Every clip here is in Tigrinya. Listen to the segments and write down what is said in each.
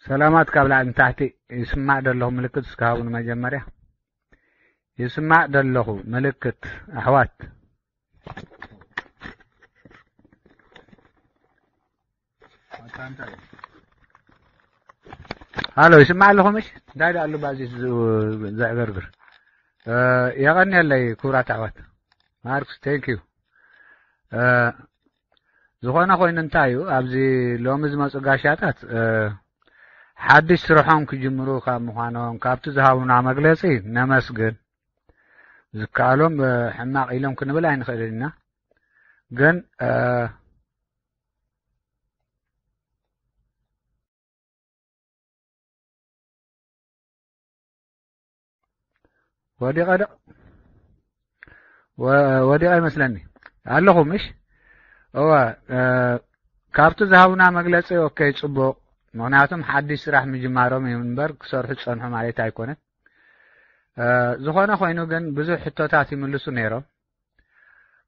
ሰላማት ካብ ላዕሊ ንታሕቲ። ይስማዕ ደለኹ ምልክት እስከ ሃቡኒ መጀመርያ። ይስማዕ ደለኹ ምልክት ኣሕዋት። ሃሎ፣ ይስማዕ ኣለኹ ምሽ? እንታይ ደኣ ኣሉ ባዚ ዝ-፣ ዘዕገርግር? እ፣ የቐንየለይ ክቡራት ኣሕዋት። ማርክስ፣ thank you። እ፣ ዝኾነ ኮይኑ እንታይ እዩ፣ ኣብዚ ሎሚ ዝመጹ ጋሻታት፣ እ፣ ሓድሽ ስርሖም ክጅምሩ ካብ ምዃኖም፣ ካብቲ ዝሃቡና መግለጺ ነመስግን። ዝከኣሎም፣ እ፣ ሕማቕ ኢሎም ክንብል ኣይንኽእልን ኢና። ግን፣ እ፣ ወዲቐ ዶ? ወ-፣ ወዲቐ ይመስለኒ። ኣለኹ ምሽ? እወ፣ እ፣ ካብቲ ዝሃቡና መግለጺ፣ ኦኬ፣ ጽቡቕ። ምኽንያቱም ሓድሽ ስራሕ ምጅማሮም እዩ እምበር ክሰርሑ ዝጸንሑ ማለት ኣይኮነን። እ፣ ዝኾነ ኮይኑ ግን ብዙሕ ሕቶታት ይምልሱ ነይሮም።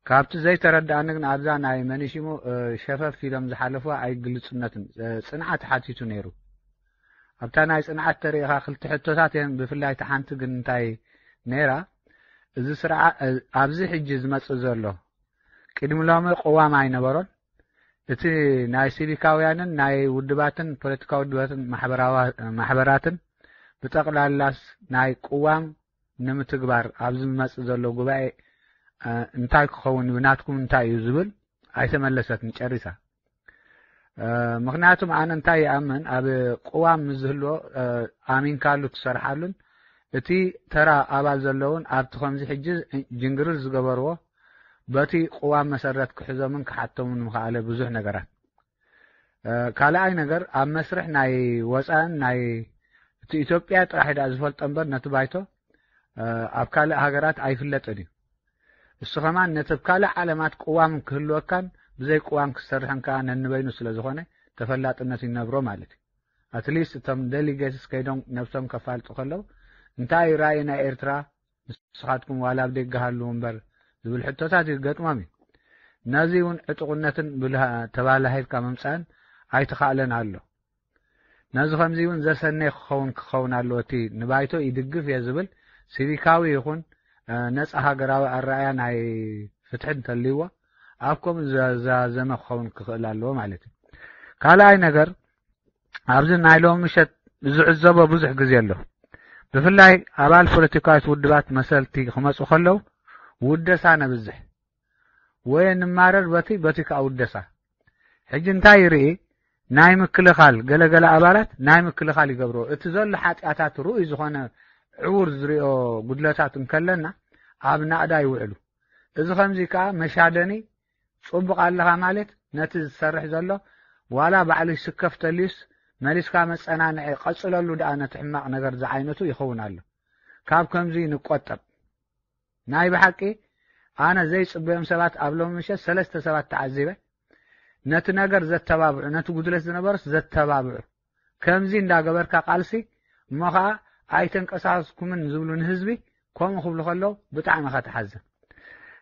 ካብቲ ዘይተረድኣኒ ግን ኣብዛ ናይ መኒሽሙ፣ እ፣ ሸፈፍ ኢሎም ዝሓለፉዋ ኣይግልጽነትን፣ እ፣ ጽንዓት ሓቲቱ ነይሩ። ኣብታ ናይ ጽንዓት ተሪኢኻ ክልተ ሕቶታት እየን፣ ብፍላይ እታ ሓንቲ ግን እንታይ ነይራ? እዚ ስርዓ-፣ እ፣ ኣብዚ ሕጂ ዝመጽእ ዘሎ ቅድሚ ሎሚ ቅዋም ኣይነበሮን። እቲ ናይ ሲቪካውያንን ናይ ውድባትን ፖለቲካዊ ውድባትን ማሕበራዋ-፣ ማሕበራትን ብጠቕላላስ ናይ ቅዋም ንምትግባር ኣብዚ ዝመጽእ ዘሎ ጉባኤ፣ እ፣ እንታይ ክኸውን፣ ብናትኩም እንታይ እዩ ዝብል ኣይተመለሰትን ጨሪሳ። እ፣ ምኽንያቱም ኣነ እንታይ ይኣምን፣ ኣብ ቅዋም ምስ ዝህልዎ፣ እ፣ ኣሚንካሉ ትሰርሓሉን እቲ ተራ ኣባል ዘለውን ኣብቲ ከምዚ ሕጂ ጅንግርር ዝገበርዎ በቲ ቅዋም መሰረት ክሕዞምን ክሓተሙን ምኽኣለ ብዙሕ ነገራት። እ፣ ካልኣይ ነገር ኣብ መስርሕ ናይ ወፃእን ናይ እቲ ኢትዮጵያ ጥራሕ ደኣ ዝፈልጦ እምበር ነቲ ባይቶ፣ እ፣ ኣብ ካልእ ሃገራት ኣይፍለጥን እዩ። እሱ ከማን ነቲ ኣብ ካልእ ዓለማት ቅዋም ክህልወካን ብዘይ ቅዋም ክትሰርሕን ከኣ ነንበይኑ ስለ ዝኾነ ተፈላጥነት ይነብሮ ማለት እዩ። ኣትሊስት እቶም ዴሊጌትስ ከይዶም ነብሶም ከፋልጡ ከለዉ እንታይ እዩ ራእይ ናይ ኤርትራ ንስኻትኩም ዋላ ኣብ ደገ ሃልዉ እምበር ዝብል ሕቶታት ይገጥሞም እዩ። ነዚ እውን ዕጡቕነትን ብልሃ-፣ ተባላሂልካ ምምጻእን ኣይተኻእለን ኣሎ። ነዚ ከምዚ እውን ዘሰነየ ክኸውን፣ ክኸውን ኣለዎ። እቲ ንባይቶ ይድግፍ እየ ዝብል ሲቪካዊ ይኹን፣ እ፣ ነጻ ሃገራዊ ኣረኣእያ ናይ ፍትሒ እንተልይዎ ኣብ ከምኡ ዘ-፣ ዘዛዘመ ክኸውን ክኽእል ኣለዎ ማለት እዩ። ካልኣይ ነገር፣ ኣብዚ ናይ ሎሚ ምሸት ዝዕዘቦ ብዙሕ ግዜ ኣሎ። ብፍላይ ኣባል ፖለቲካዊት ውድባት መሰልቲ ክመጹ ከለዉ ውደሳ ነብዝሕ። ወይ ንማረር በቲ፣ በቲ ከኣ ውደሳ። ሕጂ እንታይ ይርኢ? ናይ ምክልኻል፣ ገለገለ ኣባላት ናይ ምክልኻል ይገብርዎ። እቲ ዘሎ ሓጢኣታት ርኡይ ዝኾነ ዕዉር ዝሪኦ ጉድለታት እንከለና ኣብ ናእዳ ይውዕሉ። እዚ ከምዚ ከኣ መሻደኒ፣ ጽቡቕ ኣለኻ ማለት ነቲ ዝሰርሕ ዘሎ ዋላ ባዕሉ ይስከፍ ተልዩስ መሊስካ መጸናንዒ ቀጽለሉ ደኣ ነቲ ሕማቕ ነገር ዝዓይነቱ ይኸውን ኣሎ። ካብ ከምዚ ንቆጠብ። ናይ ብሓቂ ኣነ ዘይጽበዮም ሰባት ኣብ ሎሚ ምሸት ሰለስተ ሰባት ተዓዚበ። ነቲ ነገር ዘተባብዑ፣ ነቲ ጉድለት ዝነበሮስ ዘተባብዑ። ከምዚ እንዳገበርካ ቃልሲ እሞ ኸኣ ኣይተንቀሳቐስኩምን ዝብሉ ንህዝቢ ከምኡ ክብሉ ከለዉ ብጣዕሚ ኢኻ ትሓዝን።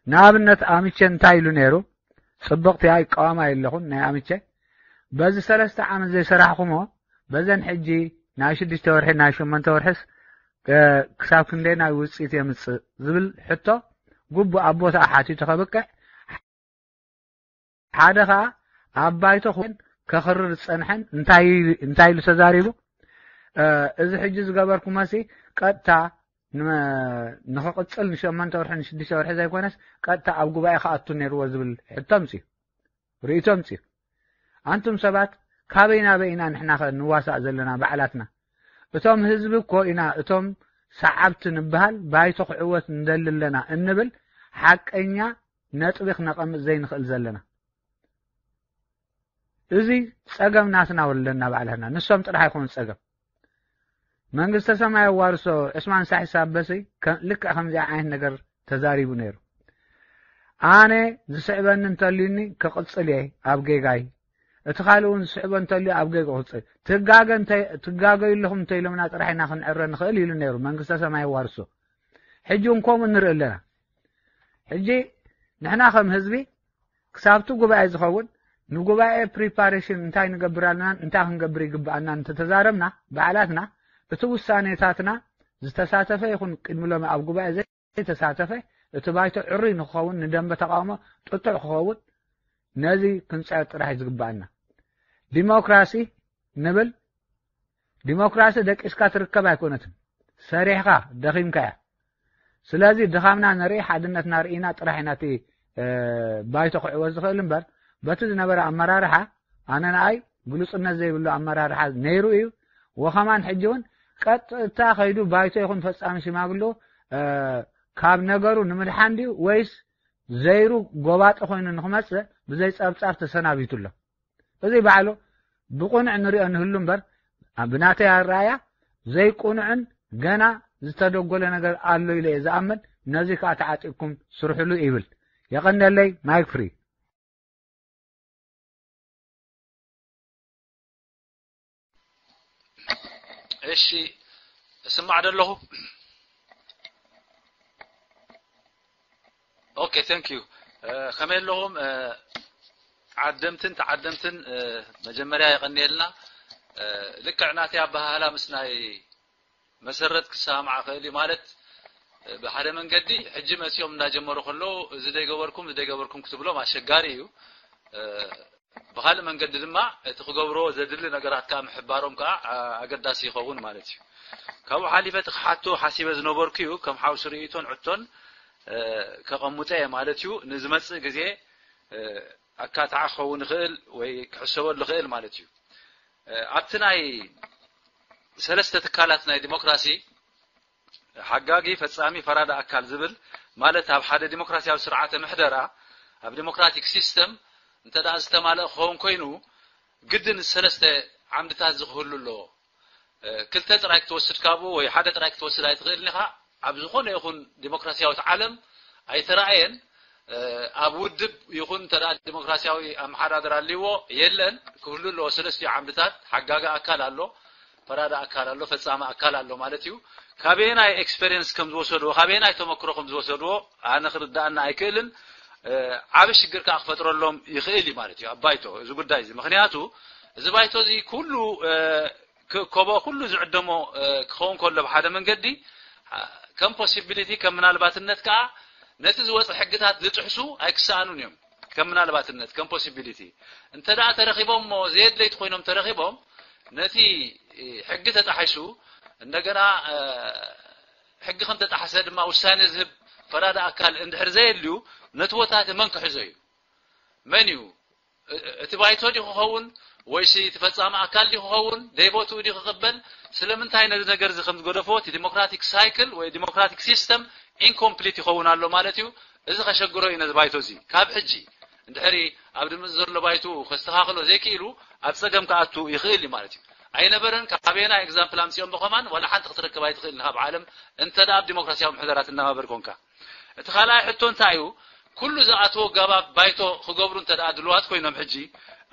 ንኣብነት ኣምቼ እንታይ ኢሉ ነይሩ? ጽብቕቲ እያ፣ ይቃወማ የለኹን ናይ ኣምቼ። በዚ ሰለስተ ዓመት ዘይሰራሕኹሞ በዘን ሕጂ ናይ ሽዱሽተ ወርሒ ናይ ሸሞንተ ወርሒስ፣ እ፣ ክሳብ ክንደይ ናይ ውጽኢት የምጽእ ዝብል ሕቶ ግቡእ ኣብ ቦታኣ ሓቲቱ ከብቅዕ ሓደ ኸኣ ኣብ ባይቶ ኹን ከኽርር ዝጸንሐን እንታይ፣ እንታይ ኢሉ ተዛሪቡ? እ፣ እዚ ሕጂ ዝገበርኩሞሲ ቀጥታ ንመ-፣ ንኽቕጽል ንሸሞንተ ወርሒ ንሽዱሽተ ወርሒ ዘይኮነስ ቀጥታ ኣብ ጉባኤ ክኣቱ ነይርዎ ዝብል ሕቶ ኣምጺኡ። ርእይቶ ኣምጺኡ። ኣንቱም ሰባት ካበይ ናበይ ኢና ንሕና ኸ ንዋሳእ ዘለና ባዕላትና? እቶም ህዝቢ እኮ ኢና፣ እቶም ሰዓብቲ ንበሃል ባይቶ ክዕወት ንደሊ ኣለና እንብል ሓቀኛ ነጥቢ ክነቐምጥ ዘይንኽእል ዘለና። እዚ ጸገም ናትና ኣለና ባዕላትና፣ ንሶም ጥራሕ ኣይኮኑን ጸገም። መንግስተ ሰማይ ኣዋርሶ ዑስማን ሳሒስ ኣበሲ ከ-፣ ልክዕ ከምዚኣ ዓይነት ነገር ተዛሪቡ ነይሩ። ኣነ ዝስዕበኒ እንተልዩኒ ክቕጽል እየ ኣብ ጌጋይ፣ እቲ ካልእ እውን ዝስዕቦ እንተልዩ ኣብ ጌጋ ክቕጽል። ትጋገ እንተ-፣ ትጋገዩ ኣለኹም እንተኢሎምና ጥራሕ ኢና ክንዕረ ንኽእል ኢሉ ነይሩ መንግስተ ሰማይ ኣዋርሶ። ሕጂ እውን ከምኡ ንርኢ ኣለና። ሕጂ ንሕና ከም ህዝቢ ክሳብቲ ጉባኤ ዝኸውን ንጉባኤ ፕሪፓሬሽን እንታይ ንገብር ኣለና፣ እንታይ ክንገብር ይግብኣና እንተተዛረብና ባዕላትና፣ እቲ ውሳኔታትና ዝተሳተፈ ይኹን ቅድሚ ሎሚ ኣብ ጉባኤ ዘይተሳተፈ፣ እቲ ባይቶ ዕሩይ ንክኸውን፣ ንደንበ ተቃውሞ ጥጡዕ ክኸውን፣ ነዚ ክንፅዕር ጥራሕ እዩ ዝግብኣና። ዲሞክራሲ ንብል፣ ዲሞክራሲ ደቂስካ ትርከብ ኣይኮነትን፣ ሰሪሕካ ደኺምካ እያ። ስለዚ ድኻምና ንርኢ፣ ሓድነትና ርኢና ጥራሕ ኢና እቲ ባይቶ ክዕወት ዝኽእል እምበር፣ በቲ ዝነበረ ኣመራርሓ፣ ኣነ ንኣይ ግሉጽነት ዘይብሉ ኣመራርሓ ነይሩ እዩ። ወኸማን ሕጂ እውን ቀጥታ ከይዱ ባይቶ ይኹን ፈጻሚ ሽማግሉ ካብ ነገሩ ንምድሓን ድዩ ወይስ ዘይሩ ጎባጢ ኮይኑ ንክመጽእ ብዘይ ጸብጻብ ተሰናቢቱ ኣሎ። እዚ ባዕሉ ብቕኑዕ ንሪኦ ንህሉ እምበር፣ ብናተይ ኣረኣያ ዘይቅኑዕን ገና ዝተደጎለ ነገር ኣሎ ኢለ እየ ዝኣምን። ነዚ ከዓ ተዓጢቕኩም ስርሕሉ ይብል። የቐንደለይ። ማይክ ፍሪ። እሺ፣ እስማዕ ደለኹ። ኦኬ፣ thank you። ከመይ ኣለኹም ዓደምትን ተዓደምትን? መጀመርያ የቐንየልና። ልክዕ ናተይ ኣበሃህላ ምስ ናይ መሰረት ክሰማማዕ ክእል እዩ። ማለት ብሓደ መንገዲ ሕጂ መጺኦም እንዳጀመሩ ከለዉ እዚ ደይገበርኩም እዚ ደይገበርኩም ክትብሎም ኣሸጋሪ እዩ። ብኻልእ መንገዲ ድማ እቲ ክገብርዎ ዘድሊ ነገራት ከዓ ምሕባሮም ከዓ ኣገዳሲ ይኸውን ማለት እዩ። ካብኡ ሓሊፈ እቲ ክሓቶ ሓሲበ ዝነበርኩ እዩ። ከም ሓውሲ ርእይቶን ዕቶን ከቐምጠ እየ ማለት እዩ። ንዝመጽእ ግዜ ኣካታዓ ክኸውን ይኽእል ወይ ክሕሰበሉ ይኽእል ማለት እዩ። ኣብቲ ናይ ሰለስተ ትካላት ናይ ዲሞክራሲ ሓጋጊ፣ ፈጻሚ፣ ፈራዲ ኣካል ዝብል ማለት ኣብ ሓደ ዲሞክራሲያዊ ስርዓተ ምሕደራ፣ ኣብ ዲሞክራቲክ ሲስተም እንተ ደኣ ዝተማልአ ክኸውን ኮይኑ ግድን ሰለስተ ዓምድታት እዚ ክህሉ ኣለዎ። ክልተ ጥራይ ክትወስድ ካብኡ ወይ ሓደ ጥራይ ክትወስድ ኣይትኽእልን ኢኻ። ኣብ ዝኾነ ይኹን ዲሞክራሲያዊት ዓለም ኣይተራእየን። ኣብ ውድብ ይኹን እንተ ደኣ ዲሞክራሲያዊ ኣመሓዳድራ ኣልዎ የለን። ክህሉ ኣለዎ። ሰለስቲኡ ዓምድታት፣ ሓጋጊ ኣካል ኣሎ፣ ፈራዲ ኣካል ኣሎ፣ ፈጻሚ ኣካል ኣሎ ማለት እዩ። ካበየናይ ኤክስፔሪየንስ ከም ዝወሰድዎ፣ ካበየናይ ተመክሮ ከም ዝወሰድዎ ኣነ ክርድኣና ኣይክእልን። ዓቢ ሽግር ከኣ ክፈጥረሎም ይኽእል እዩ ማለት እዩ ኣብ ባይቶ እዚ ጉዳይ እዚ። ምኽንያቱ እዚ ባይቶ እዚ ኩሉ ክእከቦ ኩሉ ዝዕደሞ ክኸውን ከሎ ብሓደ መንገዲ ከም ፖሲቢሊቲ ከም ምናልባትነት ከኣ ነቲ ዝወፀ ሕግታት ዝጥሕሱ ኣይክሰኣኑን እዮም። ከም ምናልባትነት ከም ፖሲቢሊቲ እንተ ደኣ ተረኺቦም እሞ ዘየድለይቲ ኮይኖም ተረኺቦም ነቲ ሕጊ ተጣሒሱ እንደገና ሕጊ ከም ተጣሕሰ ድማ ውሳኔ ዝህብ ፈራዲ ኣካል እንድሕር ዘየልዩ ነቲ ቦታ እቲ መን ክሕዞ እዩ? መን እዩ? እቲ ባይቶ ድዩ ክኸውን ወይስ እቲ ፈጻሚ ኣካል ድዩ ክኸውን? ደይቦትኡ ድዩ ክቕበል? ስለምንታይ ነዚ ነገር እዚ ከም ዝገደፎ እቲ ዲሞክራቲክ ሳይክል ወይ ዲሞክራቲክ ሲስተም ኢንኮምፕሊት ይኸውን ኣሎ ማለት እዩ። እዚ ከሸግሮ እዩ ነዚ ባይቶ እዚ ካብ ሕጂ እንድሕሪ ኣብ ድምፂ ዘሎ ባይቶ ከስተኻኽሎ ዘይክኢሉ ኣብ ፀገም ክኣቱ ይኽእል እዩ ማለት እዩ። ኣይነበረን ካበየና ኤግዛምፕል ኣምፅኦም ብኸማን ዋላ ሓንቲ ክትረክብ ኣይትኽእልን ካብ ዓለም እንተ ደኣ ኣብ ዲሞክራሲያዊ ምሕደራ ትነባበር ኮንካ። እቲ ካልኣይ ሕቶ እንታይ እዩ? ኩሉ ዝኣትዎ ኣጋባብ ባይቶ ክገብሩ እንተ ደኣ ድልዋት ኮይኖም ሕጂ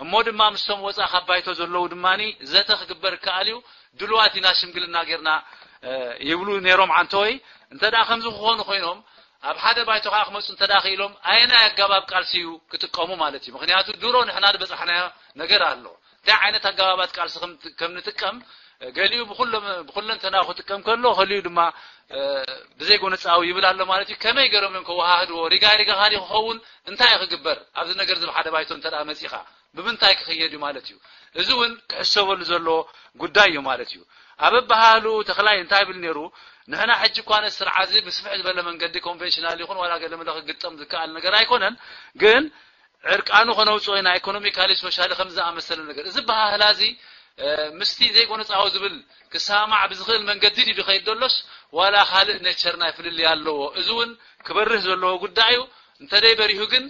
እሞ ድማ ምስቶም ወፃእ ካብ ባይቶ ዘለዉ ድማ ዘተ ክግበር ይከኣል እዩ። ድልዋት ኢና ሽምግልና ጌርና ይብሉ ነይሮም ዓንተወይ። እንተ ደኣ ከምዚ ክኾኑ ኮይኖም ኣብ ሓደ ባይቶ ከዓ ክመፁ እንተ ደኣ ክኢሎም ኣየናይ ኣጋባብ ቃልሲ እዩ ክጥቀሙ ማለት እዩ? ምክንያቱ ድሮ ንሕና ዝበፃሕናዮ ነገር ኣሎ። እንታይ ዓይነት ኣገባባት ቃልሲ ከም ከም ንጥቀም ገሊኡ ብኩሎም ብኩለንተናኡ ክጥቀም ከሎ ከሊኡ ድማ ብዘይጎነፃዊ ይብል ኣሎ ማለት እዩ። ከመይ ገይሮም እዮም ከወሃህድዎ? ሪጋ ሪጋ ካሊ ክኸውን እንታይ እዩ ክግበር ኣብዚ ነገር እዚ ብሓደ ባይቶ እንተ ደኣ መፂኻ ብምንታይ ክኽየድ እዩ ማለት እዩ? እዚ እውን ክሕሰበሉ ዘለዎ ጉዳይ እዩ ማለት እዩ። ኣብ ኣበሃህልኡ ተኽላይ እንታይ ይብል ነይሩ? ንሕና ሕጂ እኳ ነቲ ስርዓት እዚ ብስፍሕ ዝበለ መንገዲ ኮንቨንሽናል ይኹን ዋላ ገለ መለ ክግጠም ዝከኣል ነገር ኣይኮነን፣ ግን ዕርቃኑ ከነውፅኦ ኢና፣ ኢኮኖሚካሊ ሶሻሊ ከም ዝኣመሰለ ነገር። እዚ ኣበሃህላ እዚ ምስቲ ዘይጎነፃዊ ዝብል ክሰማማዕ ብዝኽእል መንገዲ ድዩ ዝኸይድ ዘሎስ ዋላ ካልእ ኔቸር ናይ ፍልልይ ኣለዎ? እዚ እውን ክበርህ ዘለዎ ጉዳይ እዩ። እንተደይ በሪሁ ግን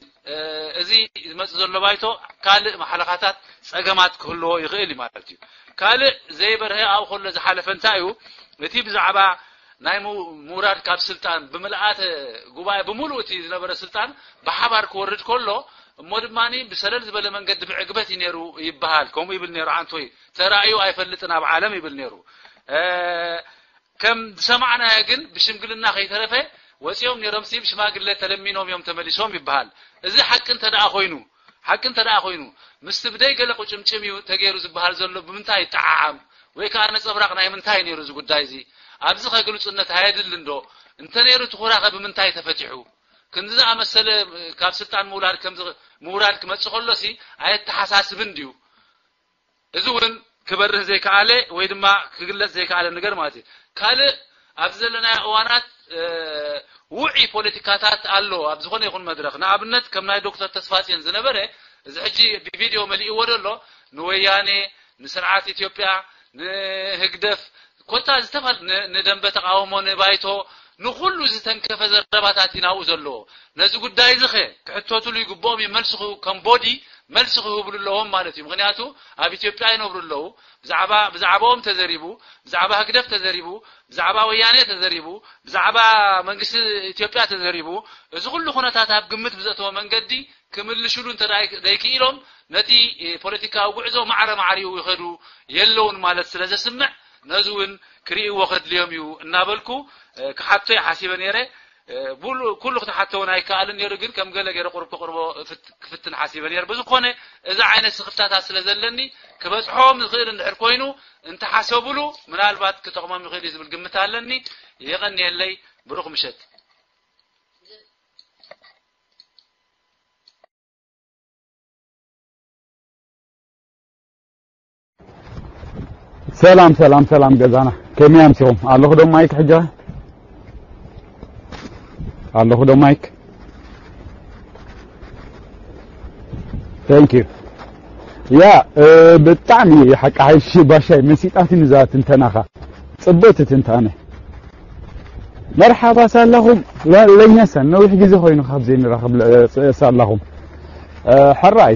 እዚ ዝመፅእ ዘሎ ባይቶ ካልእ ማሕለኻታት ፀገማት ክህልዎ ይኽእል እዩ ማለት እዩ። ካልእ ዘይበርሀ ኣብኡ ከሎ ዝሓለፈ እንታይ እዩ? እቲ ብዛዕባ ናይ ምውራድ ካብ ስልጣን ብምልኣተ ጉባኤ ብምሉእ እቲ ዝነበረ ስልጣን ብሓባር ክወርድ ከሎ እሞ ድማ ብሰለል ዝበለ መንገዲ ብዕግበት እዩ ነይሩ ይበሃል። ከምኡ ይብል ነይሩ ዓንቶይ ተራእዩ ኣይፈልጥን ኣብ ዓለም ይብል ነይሩ። ከም ዝሰማዕናዮ ግን ብሽምግልና ከይተረፈ ወፂኦም ነይሮም ሲ ብሽማግለ ተለሚኖም እዮም ተመሊሶም ይበሃል። እዚ ሓቂ እንተ ደኣ ኮይኑ ሓቂ እንተ ደኣ ኮይኑ፣ ምስቲ ብደይ ገለ ቁጭምጭም እዩ ተገይሩ ዝበሃል ዘሎ ብምንታይ ይጠዓዓም? ወይ ከኣ ነጸብራቕ ናይ ምንታይ ነይሩ እዚ ጉዳይ እዚ? ኣብዚ ከ ግሉጽነት ኣየድልን ዶ? እንተ ነይሩ እቲ ኩራኸ ብምንታይ ተፈቲሑ? ክንዲ ዝኣመሰለ ካብ ስልጣን ምውላድ ከምዚ ምውራድ ክመጽእ ከሎሲ ኣየተሓሳስብን ድዩ? እዚ እውን ክበርህ ዘይከኣለ ወይ ድማ ክግለጽ ዘይከኣለ ነገር ማለት እዩ። ካልእ ኣብዚ ዘለናዮ እዋናት፣ እ፣ ውዑይ ፖለቲካታት ኣሎ ኣብ ዝኾነ ይኹን መድረኽ። ንኣብነት ከም ናይ ዶክተር ተስፋጽዮን ዝነበረ፣ እዚ ሕጂ ብቪድዮ መሊእዎ ዘሎ፣ ንወያኔ፣ ንስርዓት ኢትዮጵያ፣ ንህግደፍ፣ ኮታ ዝተፈል-፣ ን-፣ ንደንበ ተቃውሞ፣ ንባይቶ፣ ንኹሉ ዝተንከፈ ዘረባታት እዩ ናብኡ ዘለዎ። ነዚ ጉዳይ እዚ ኸ ክሕተቱሉ ይግብኦም እዩ። መልሲ ክህቡ፣ ከም ቦዲ መልሲ ክህብሉ ኣለዎም ማለት እዩ። ምኽንያቱ ኣብ ኢትዮጵያ ይነብሩ ኣለዉ። ብዛዕባ፣ ብዛዕባኦም ተዘሪቡ፣ ብዛዕባ ህግደፍ ተዘሪቡ፣ ብዛዕባ ወያኔ ተዘሪቡ፣ ብዛዕባ መንግስቲ ኢትዮጵያ ተዘሪቡ፣ እዚ ኩሉ ኩነታት ኣብ ግምት ብዘእተወ መንገዲ ክምልሽሉ እንተ ደይ-፣ ደይክኢሎም፣ ነቲ ፖለቲካዊ ጉዕዞ ማዕረ ማዕሪኡ ይኸዱ የለውን ማለት ስለ ዘስምዕ፣ ነዚ እውን ክርእይዎ ከድልዮም እዩ እናበልኩ፣ እ፣ ክሓቶ እየ ሓሲበ ነይረ። እ፣ ቡሉ-፣ ኩሉ ክትሓቶ እውን ኣይከኣልን ነይሩ፣ ግን ከም ገለ ገይረ ቁሩብ ከቕርቦ እፍት-፣ ክፍትን ሓሲበ ነይረ። ብዝኾነ፣ እዚ ዓይነት ስኽፍታታት ስለ ዘለኒ፣ ክበጽሖም ዝኽእል እንድሕር ኮይኑ፣ እንተሓሰቡሉ፣ ምናልባት ክጠቕሞም ይኽእል እዩ ዝብል ግምት ኣለኒ። የቐንየለይ። ብሩኽ ምሸት። ሰላም፣ ሰላም፣ ሰላም ገዛና። ከመይ ኣምሲኹም? ኣለኹ ዶ ማይክ ሕጂ? ኣለኹ ዶ ማይክ? Thank you። ያ፣ እ፣ ብጣዕሚ ሓቂ ሓይሽ ባሻይ መሲጣትኒ እዛ ትንተናኻ። ጽቡቕቲ ትንታነ። መርሓባ ሳላኹም፣ ለ-፣ ለኛሰን ነዊሕ ግዜ ኮይኑ ካብ ዘይንራኸብ ለ-፣ ጸ-፣ ሳላኹም። እ፣ ሕራይ፣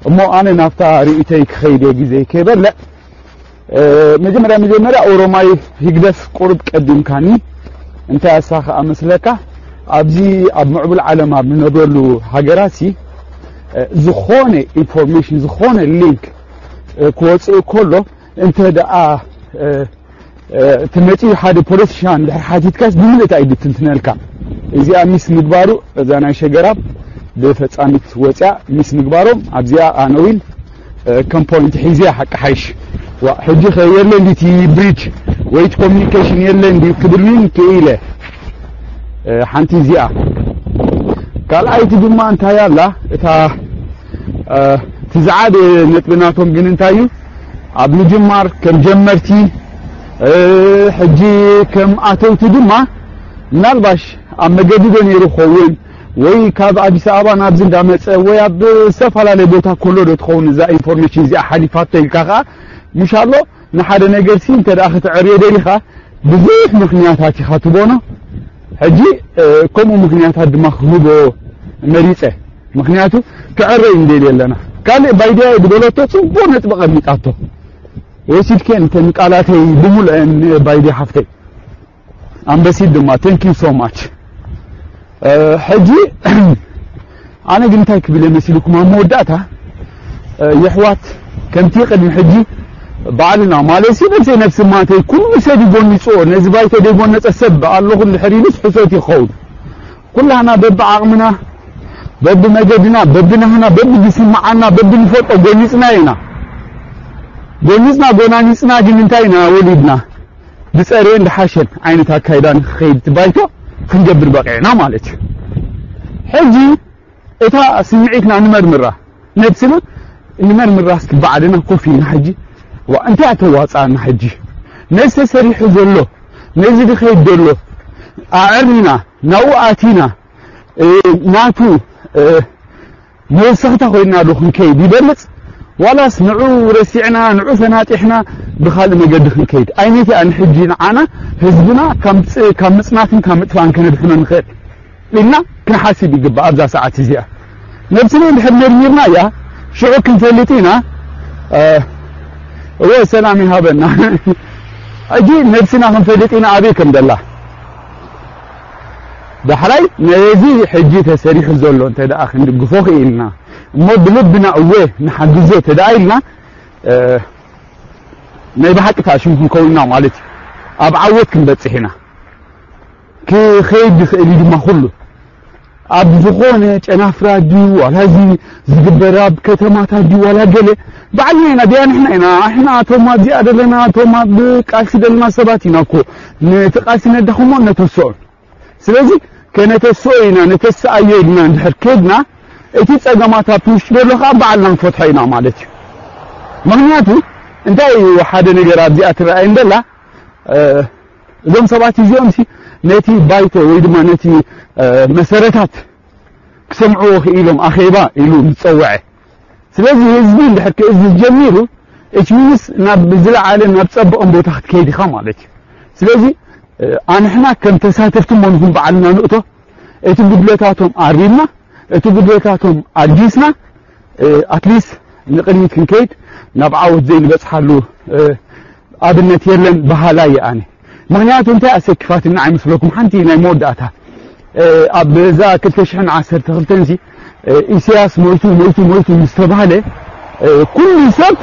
እሞ ኣነ ናብታ ርእይቶይ ክኸይድ እየ ግዜ ከይበልዕ። እ፣ መጀመርያ፣ መጀመርያ ኦሮማይ ህግደፍ ቁሩብ ቀዲምካኒ። እንታይ ኣሳኻ ኣመስለካ? ኣብዚ ኣብ ምዕቡል ዓለም ኣብ ንነብረሉ ሃገራትሲ፣ እ፣ ዝኾነ ኢንፎርሜሽን፣ ዝኾነ ሊንክ፣ እ፣ ክወጽእ ከሎ፣ እንተ ደኣ፣ እ፣ እ፣ እቲ መጺኡ ሓደ ፖለቲሻን ድሕሪ ሓቲትካስ ብምልእታ እዩ ድትንትነልካ። እዚኣ ሚስ ምግባሩ፣ እዛ ናይ ሸገራብ ብፈጻሚት ወጽያ ሚስ ምግባሮም ኣብዚኣ ኣነ ዊን፣ እ፣ ከም ፖይንት ሒዘ ሓቂ ሓይሽ። ዋ፣ ሕጂ ኸ የለን ድዩ እቲ ብሪጅ ወይ እቲ ኮሚኒኬሽን የለን ድዩ ክብል ዊን ክኢለ፣ እ፣ ሓንቲ እዚኣ። ካልኣይቲ ድማ እንታይ ኣላ? እታ፣ እ፣ እቲ ዝዓበየ ነጥቢ ናቶም ግን እንታይ እዩ? ኣብ ምጅማር ከም ጀመርቲ፣ እ፣ ሕጂ ከም ኣተውቲ ድማ ምናልባሽ ኣብ መገዲ ዶ ነይሩ ክኸውን ወይ ካብ ኣዲስ ኣበባ ናብዚ እንዳመጸ ወይ ኣብ ዝተፈላለየ ቦታ ከሎ ዶ ትኸውን እዛ ኢንፎርሜሽን እዚኣ ሓሊፋቶ ኢልካ ከኣ ምሽ ኣሎ። ንሓደ ነገር ሲ እንተ ደኣ ክትዕርዮ ደሊኻ ብዙሕ ምኽንያታት ኢኻ ትቦኖ። ሕጂ፣ እ፣ ከምኡ ምኽንያታት ድማ ክህቦ መሪጸ። ምኽንያቱ ክዕረ እዩ እንደልየ ኣለና። ካልእ ባይድያ ዝበለቶ ጽቡቕ ነጥቢ ቀሚጣቶ። ወሲድከ እንተ ንቃላተይ ብምሉአን ባይድያ ሓፍተይ። ኣንበሲት ድማ፣ thank you so much። እ፣ ሕጂ ኣነ ግን እንታይ ክብል እየ መሲልኩም ኣብ መወዳእታ፣ እ፣ የሕዋት ከምቲ ቅድሚ ሕጂ ባዕልና ማለት ሲ ነብሰይ ነብሲ ማተይ ኩሉ ሰብ ይጎኒጽዎ፣ ነዚ ባይቶ ዘይጎነጸ ሰብ ኣለኹ እንድሕር ኢሉስ ሕሶት ይኸውን። ኩላህና በብዓቕምና፣ በብመገድና፣ በብናህና፣ በብዝስምዓና፣ በብንፈልጦ ጎኒጽና ኢና። ጎኒጽና፣ ጎናኒጽና ግን እንታይ ኢና ወሊድና? ብጸርየን ድሓሸን ዓይነት ኣካይዳ ንክኸይድ እቲ ባይቶ ክንገብር በቂዕና ማለት እዩ። ሕጂ እታ ስምዒትና ንመርምራ፣ ነብስና ንመርምራ እስኪ ባዕልና ኮፍ ኢልና ሕጂ፣ ዋ፣ እንታይ ኣተዋጽኣና ሕጂ? ነዚ ተሰሪሑ ዘሎ፣ ነዚ ድኸይድ ዘሎ ኣዕርኒና፣ ናብኡ ኣቲና፣ እ፣ ናቱ፣ እ፣ መወሰኽታ ኮይንና ዶ ክንከይድ ይበልጽ? ዋላስ ንዑ ረሲዕና፣ ንዑ ፈናጢሕና ብኻልእ መገዲ ክንከይድ? ኣይነቲ እያ ንሕጂ ንዓና ህዝብና ካብ ምጽ-፣ ካብ ምጽናትን ካብ ምጥፋእን ከነድሕኖ ንኽእል ኢልና ክንሓስብ ይግባእ። ኣብዛ ሰዓት እዚኣ ነብስና እንድሕር መርሚርና እያ፣ ሽዑ ክንፈልጥ ኢና። እ፣ እወ፣ ሰላም ይሃበና። ሕጂ ነብስና ክንፈልጥ ኢና ኣበይ ከም ደላ። ዳሕራይ ነዚ ሕጂ ተሰሪሑ ዘሎ እንተ ደኣ ክንድግፎ ክኢልና እሞ ብልብና እወ ንሓግዞ እንተ ደኣ ኢልና፣ እ፣ ናይ ብሓቂ ታሽም ክንከውን ኢና ማለት እዩ። ኣብ ዓወት ክንበጽሕ ኢና። ክኸይድ ይኽእል እዩ ድማ ኩሉ። ኣብ ዝኾነ ጨናፍራ ድዩ ዋላ እዚ ዝግበር ኣብ ከተማታት ድዩ ዋላ ገለ ባዕልና ኢና ድያ ንሕና ኢና ንሕና እቶም ኣብዚኣ ዘለና እቶም ኣብ ቃልሲ ዘለና ሰባት ኢና እኮ ነቲ ቃልሲ ነዳኽሞ ነተስኦን ስለዚ ከነተስኦ ኢና ነተስኣዮ ኢልና እንድሕር ከድና እቲ ጸገማት ኣብቲ ውሽጢ ዘሎ ከዓ ባዕልና ንፈትሖ ኢና ማለት እዩ ምክንያቱ እንታይ እዩ ሓደ ነገር ኣብዚኣ ትረኣየን ደላ እዞም ሰባት እዚኦም ነቲ ባይቶ ወይ ድማ ነቲ መሰረታት ክሰምዕዎ ክኢሎም ኣኼባ ኢሉ ዝፀወዐ ስለዚ ህዝቢ እንድሕር ክእዝዝ ጀሚሩ እችሚንስ ናብ ዝለዓለ ናብ ፀብቐን ቦታ ክትከይድ ኢኻ ማለት እዩ ስለዚ ኣንሕና ከም ተሳተፍቲ እሞ ንኹን በዓልና ንእቶ እቲ ጉድለታቶም ኣሪምና እቲ ጉድለታቶም ኣልጊስና ኣትሊስት ንቕድሚት ክንከይድ ናብ ዓወት ዘይንበፅሓሉ ኣብነት የለን በሃላይ ኣነ ምክንያቱ እንታይ ኣሰኪፋትና ኣይመስለኩም ሓንቲ ናይ መወዳእታ ኣብ ዛ ክልተ ሽሕን ዓሰርተ ክልተን ሲ ኢሳያስ ሞይቱ ሞይቱ ሞይቱ ምስ ተባህለ ኩሉ ሰብ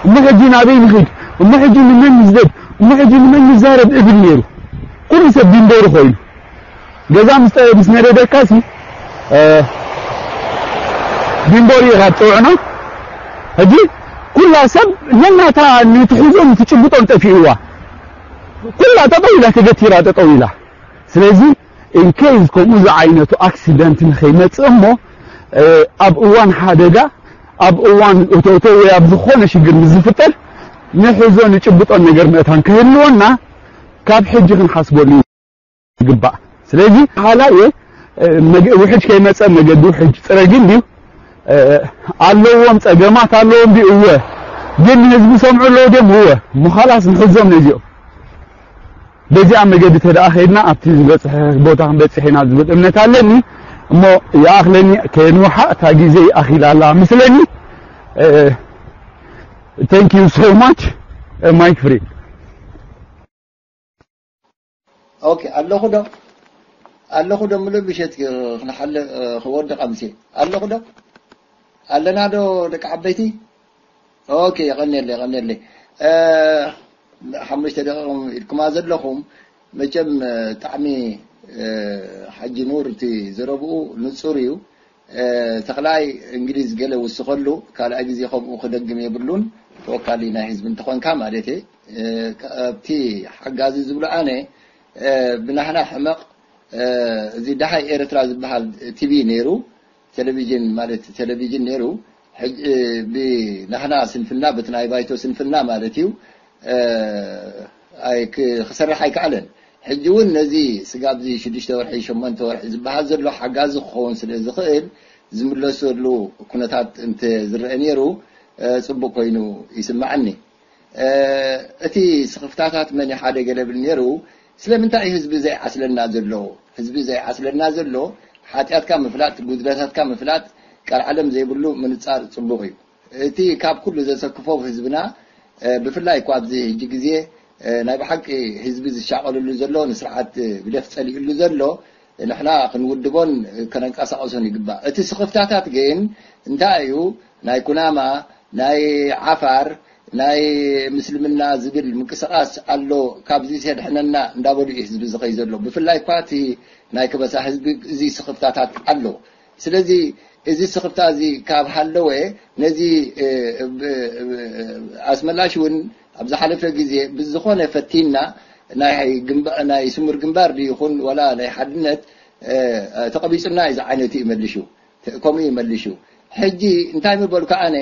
እሞ ሕጂ ናበይ ንኺድ እሞ ሕጂ ንመን ንስደድ እሞ ሕጂ ንመን ንዛረብ እብል ነይሩ ኩሉ ሰብ ቢንቦሩ ኮይኑ ገዛ ምስ ጠ- ምስ ነደደካ ሲ እ፣ ቢንቦሩ ኢኻ ትፅውዕና ሕጂ ኩላ ሰብ ነናታ ንትሕዞን ትጭብጦን ጠፊእዋ ኩላ ጠጠው ኢላ ተገቲራ ጠጠው ኢላ ስለዚ ኢንኬዝ ከምኡ ዝዓይነቱ ኣክሲደንት ንኸይመፅእ እሞ ኣብ እዋን ሓደጋ ኣብ እዋን እቶቶ ወይ ኣብ ዝኾነ ሽግር ምስ ዝፍጠር ንሕዞ ንጭብጦን ነገር ምእታን ከህልወና ካብ ሕጂ ክንሓስበሉ ይግባእ ስለዚ ሓላየ ውሕጅ ከይመፀ መገዲ ውሕጅ ፅረጊ እንድዩ ኣለዎም ፀገማት ኣለዎም ድዩ እወ ግን ንህዝቢ ሰምዑ ኣለዎ ድዮም እወ ምዃላስ ንሕዞም ነዚኦም በዚኣ መገዲ ተደኣ ከይድና ኣብቲ ዝበፅሐ ቦታ ክንበፅሕ ኢና ዝብል እምነት ኣለኒ እሞ ይኣኽለኒ ከየንውሓ እታ ግዜ ይኣኺላ ኣላ ምስለኒ thank you so much ማይክ ፍሪ ኦኬ ኣለኹ ዶ ኣለኹ ዶ ምሉእ ምሸት ክነሓልፍ ክወድቕ ኣምስየ ኣለኹ ዶ ኣለና ዶ ደቂ ዓበይቲ ኦኬ የቐንየለይ የቐንየለይ ሓሙሽተ ደቂቕ ኢልኩማ ዘለኹም መቸም ብጣዕሚ ሓጂ ኑር እቲ ዘረብኡ ንፁር እዩ ተኽላይ እንግሊዝ ገለ ውስኸሉ ካልኣይ ግዜ ከምኡ ክደግም የብሉን ተወካሊ ናይ ህዝቢ እንተኾንካ ማለት ኣብቲ ሓጋዚ ዝብሎ ኣነ ብናህና ሕመቕ እዚ ደሃይ ኤርትራ ዝበሃል ቲቪ ነይሩ ቴሌቪዥን ማለት ቴሌቪዥን ነይሩ ብናህና ስንፍና በቲ ናይ ባይቶ ስንፍና ማለት እዩ ክሰርሕ ኣይከኣለን ሕጂ እውን ነዚ ስጋብ እዚ ሽዱሽተ ወርሒ ሸሞንተ ወርሒ ዝበሃል ዘሎ ሓጋዚ ክኸውን ስለ ዝኽእል ዝምለሰሉ ኩነታት እንተ ዝረአ ነይሩ ፅቡቅ ኮይኑ ይስማዓኒ እቲ ስኽፍታታት መን ሓደ ገለ ብል ነይሩ ስለምንታይ እዩ ህዝቢ ዘይዓስለና ዘሎ ህዝቢ ዘይዓስለና ዘሎ ሓጢኣትካ ምፍላጥ ጉድለታትካ ምፍላጥ ቀልዓለም ዘይብሉ ምንፃር ፅቡቅ እዩ እቲ ካብ ኩሉ ዘሰክፎ ህዝብና ብፍላይ እኳ ኣብዚ ሕጂ ግዜ ናይ ብሓቂ ህዝቢ ዝሻቐልሉ ዘሎ ንስርዓት ህግደፍ ጸሊኡሉ ዘሎ ንሕና ክንውድቦን ከነንቀሳቐሶን ይግባእ። እቲ ስኽፍታታት ግን እንታይ እዩ ናይ ኩናማ ናይ ዓፋር ናይ ምስልምና ዝብል ምንቅስቓስ ኣሎ ካብዚ የድሕነና እንዳበሉ እዩ ህዝቢ ዝኸይ ዘሎ ብፍላይ እኳ እቲ ናይ ከበሳ ህዝቢ እዚ ስኽፍታታት ኣሎ ስለዚ እዚ ስኽፍታ እዚ ካብ ሃለወ ነዚ ኣስመላሽ እውን ኣብ ዝሓለፈ ግዜ ብዝኾነ ፈቲንና ናይ ስሙር ግንባር ይኹን ወላ ናይ ሓድነት ተቐቢፁና እዩ ዝዓይነቱ እዩ መሊሹ ከምኡ እዩ መሊሹ ሕጂ እንታይ ምበልኩ ኣነ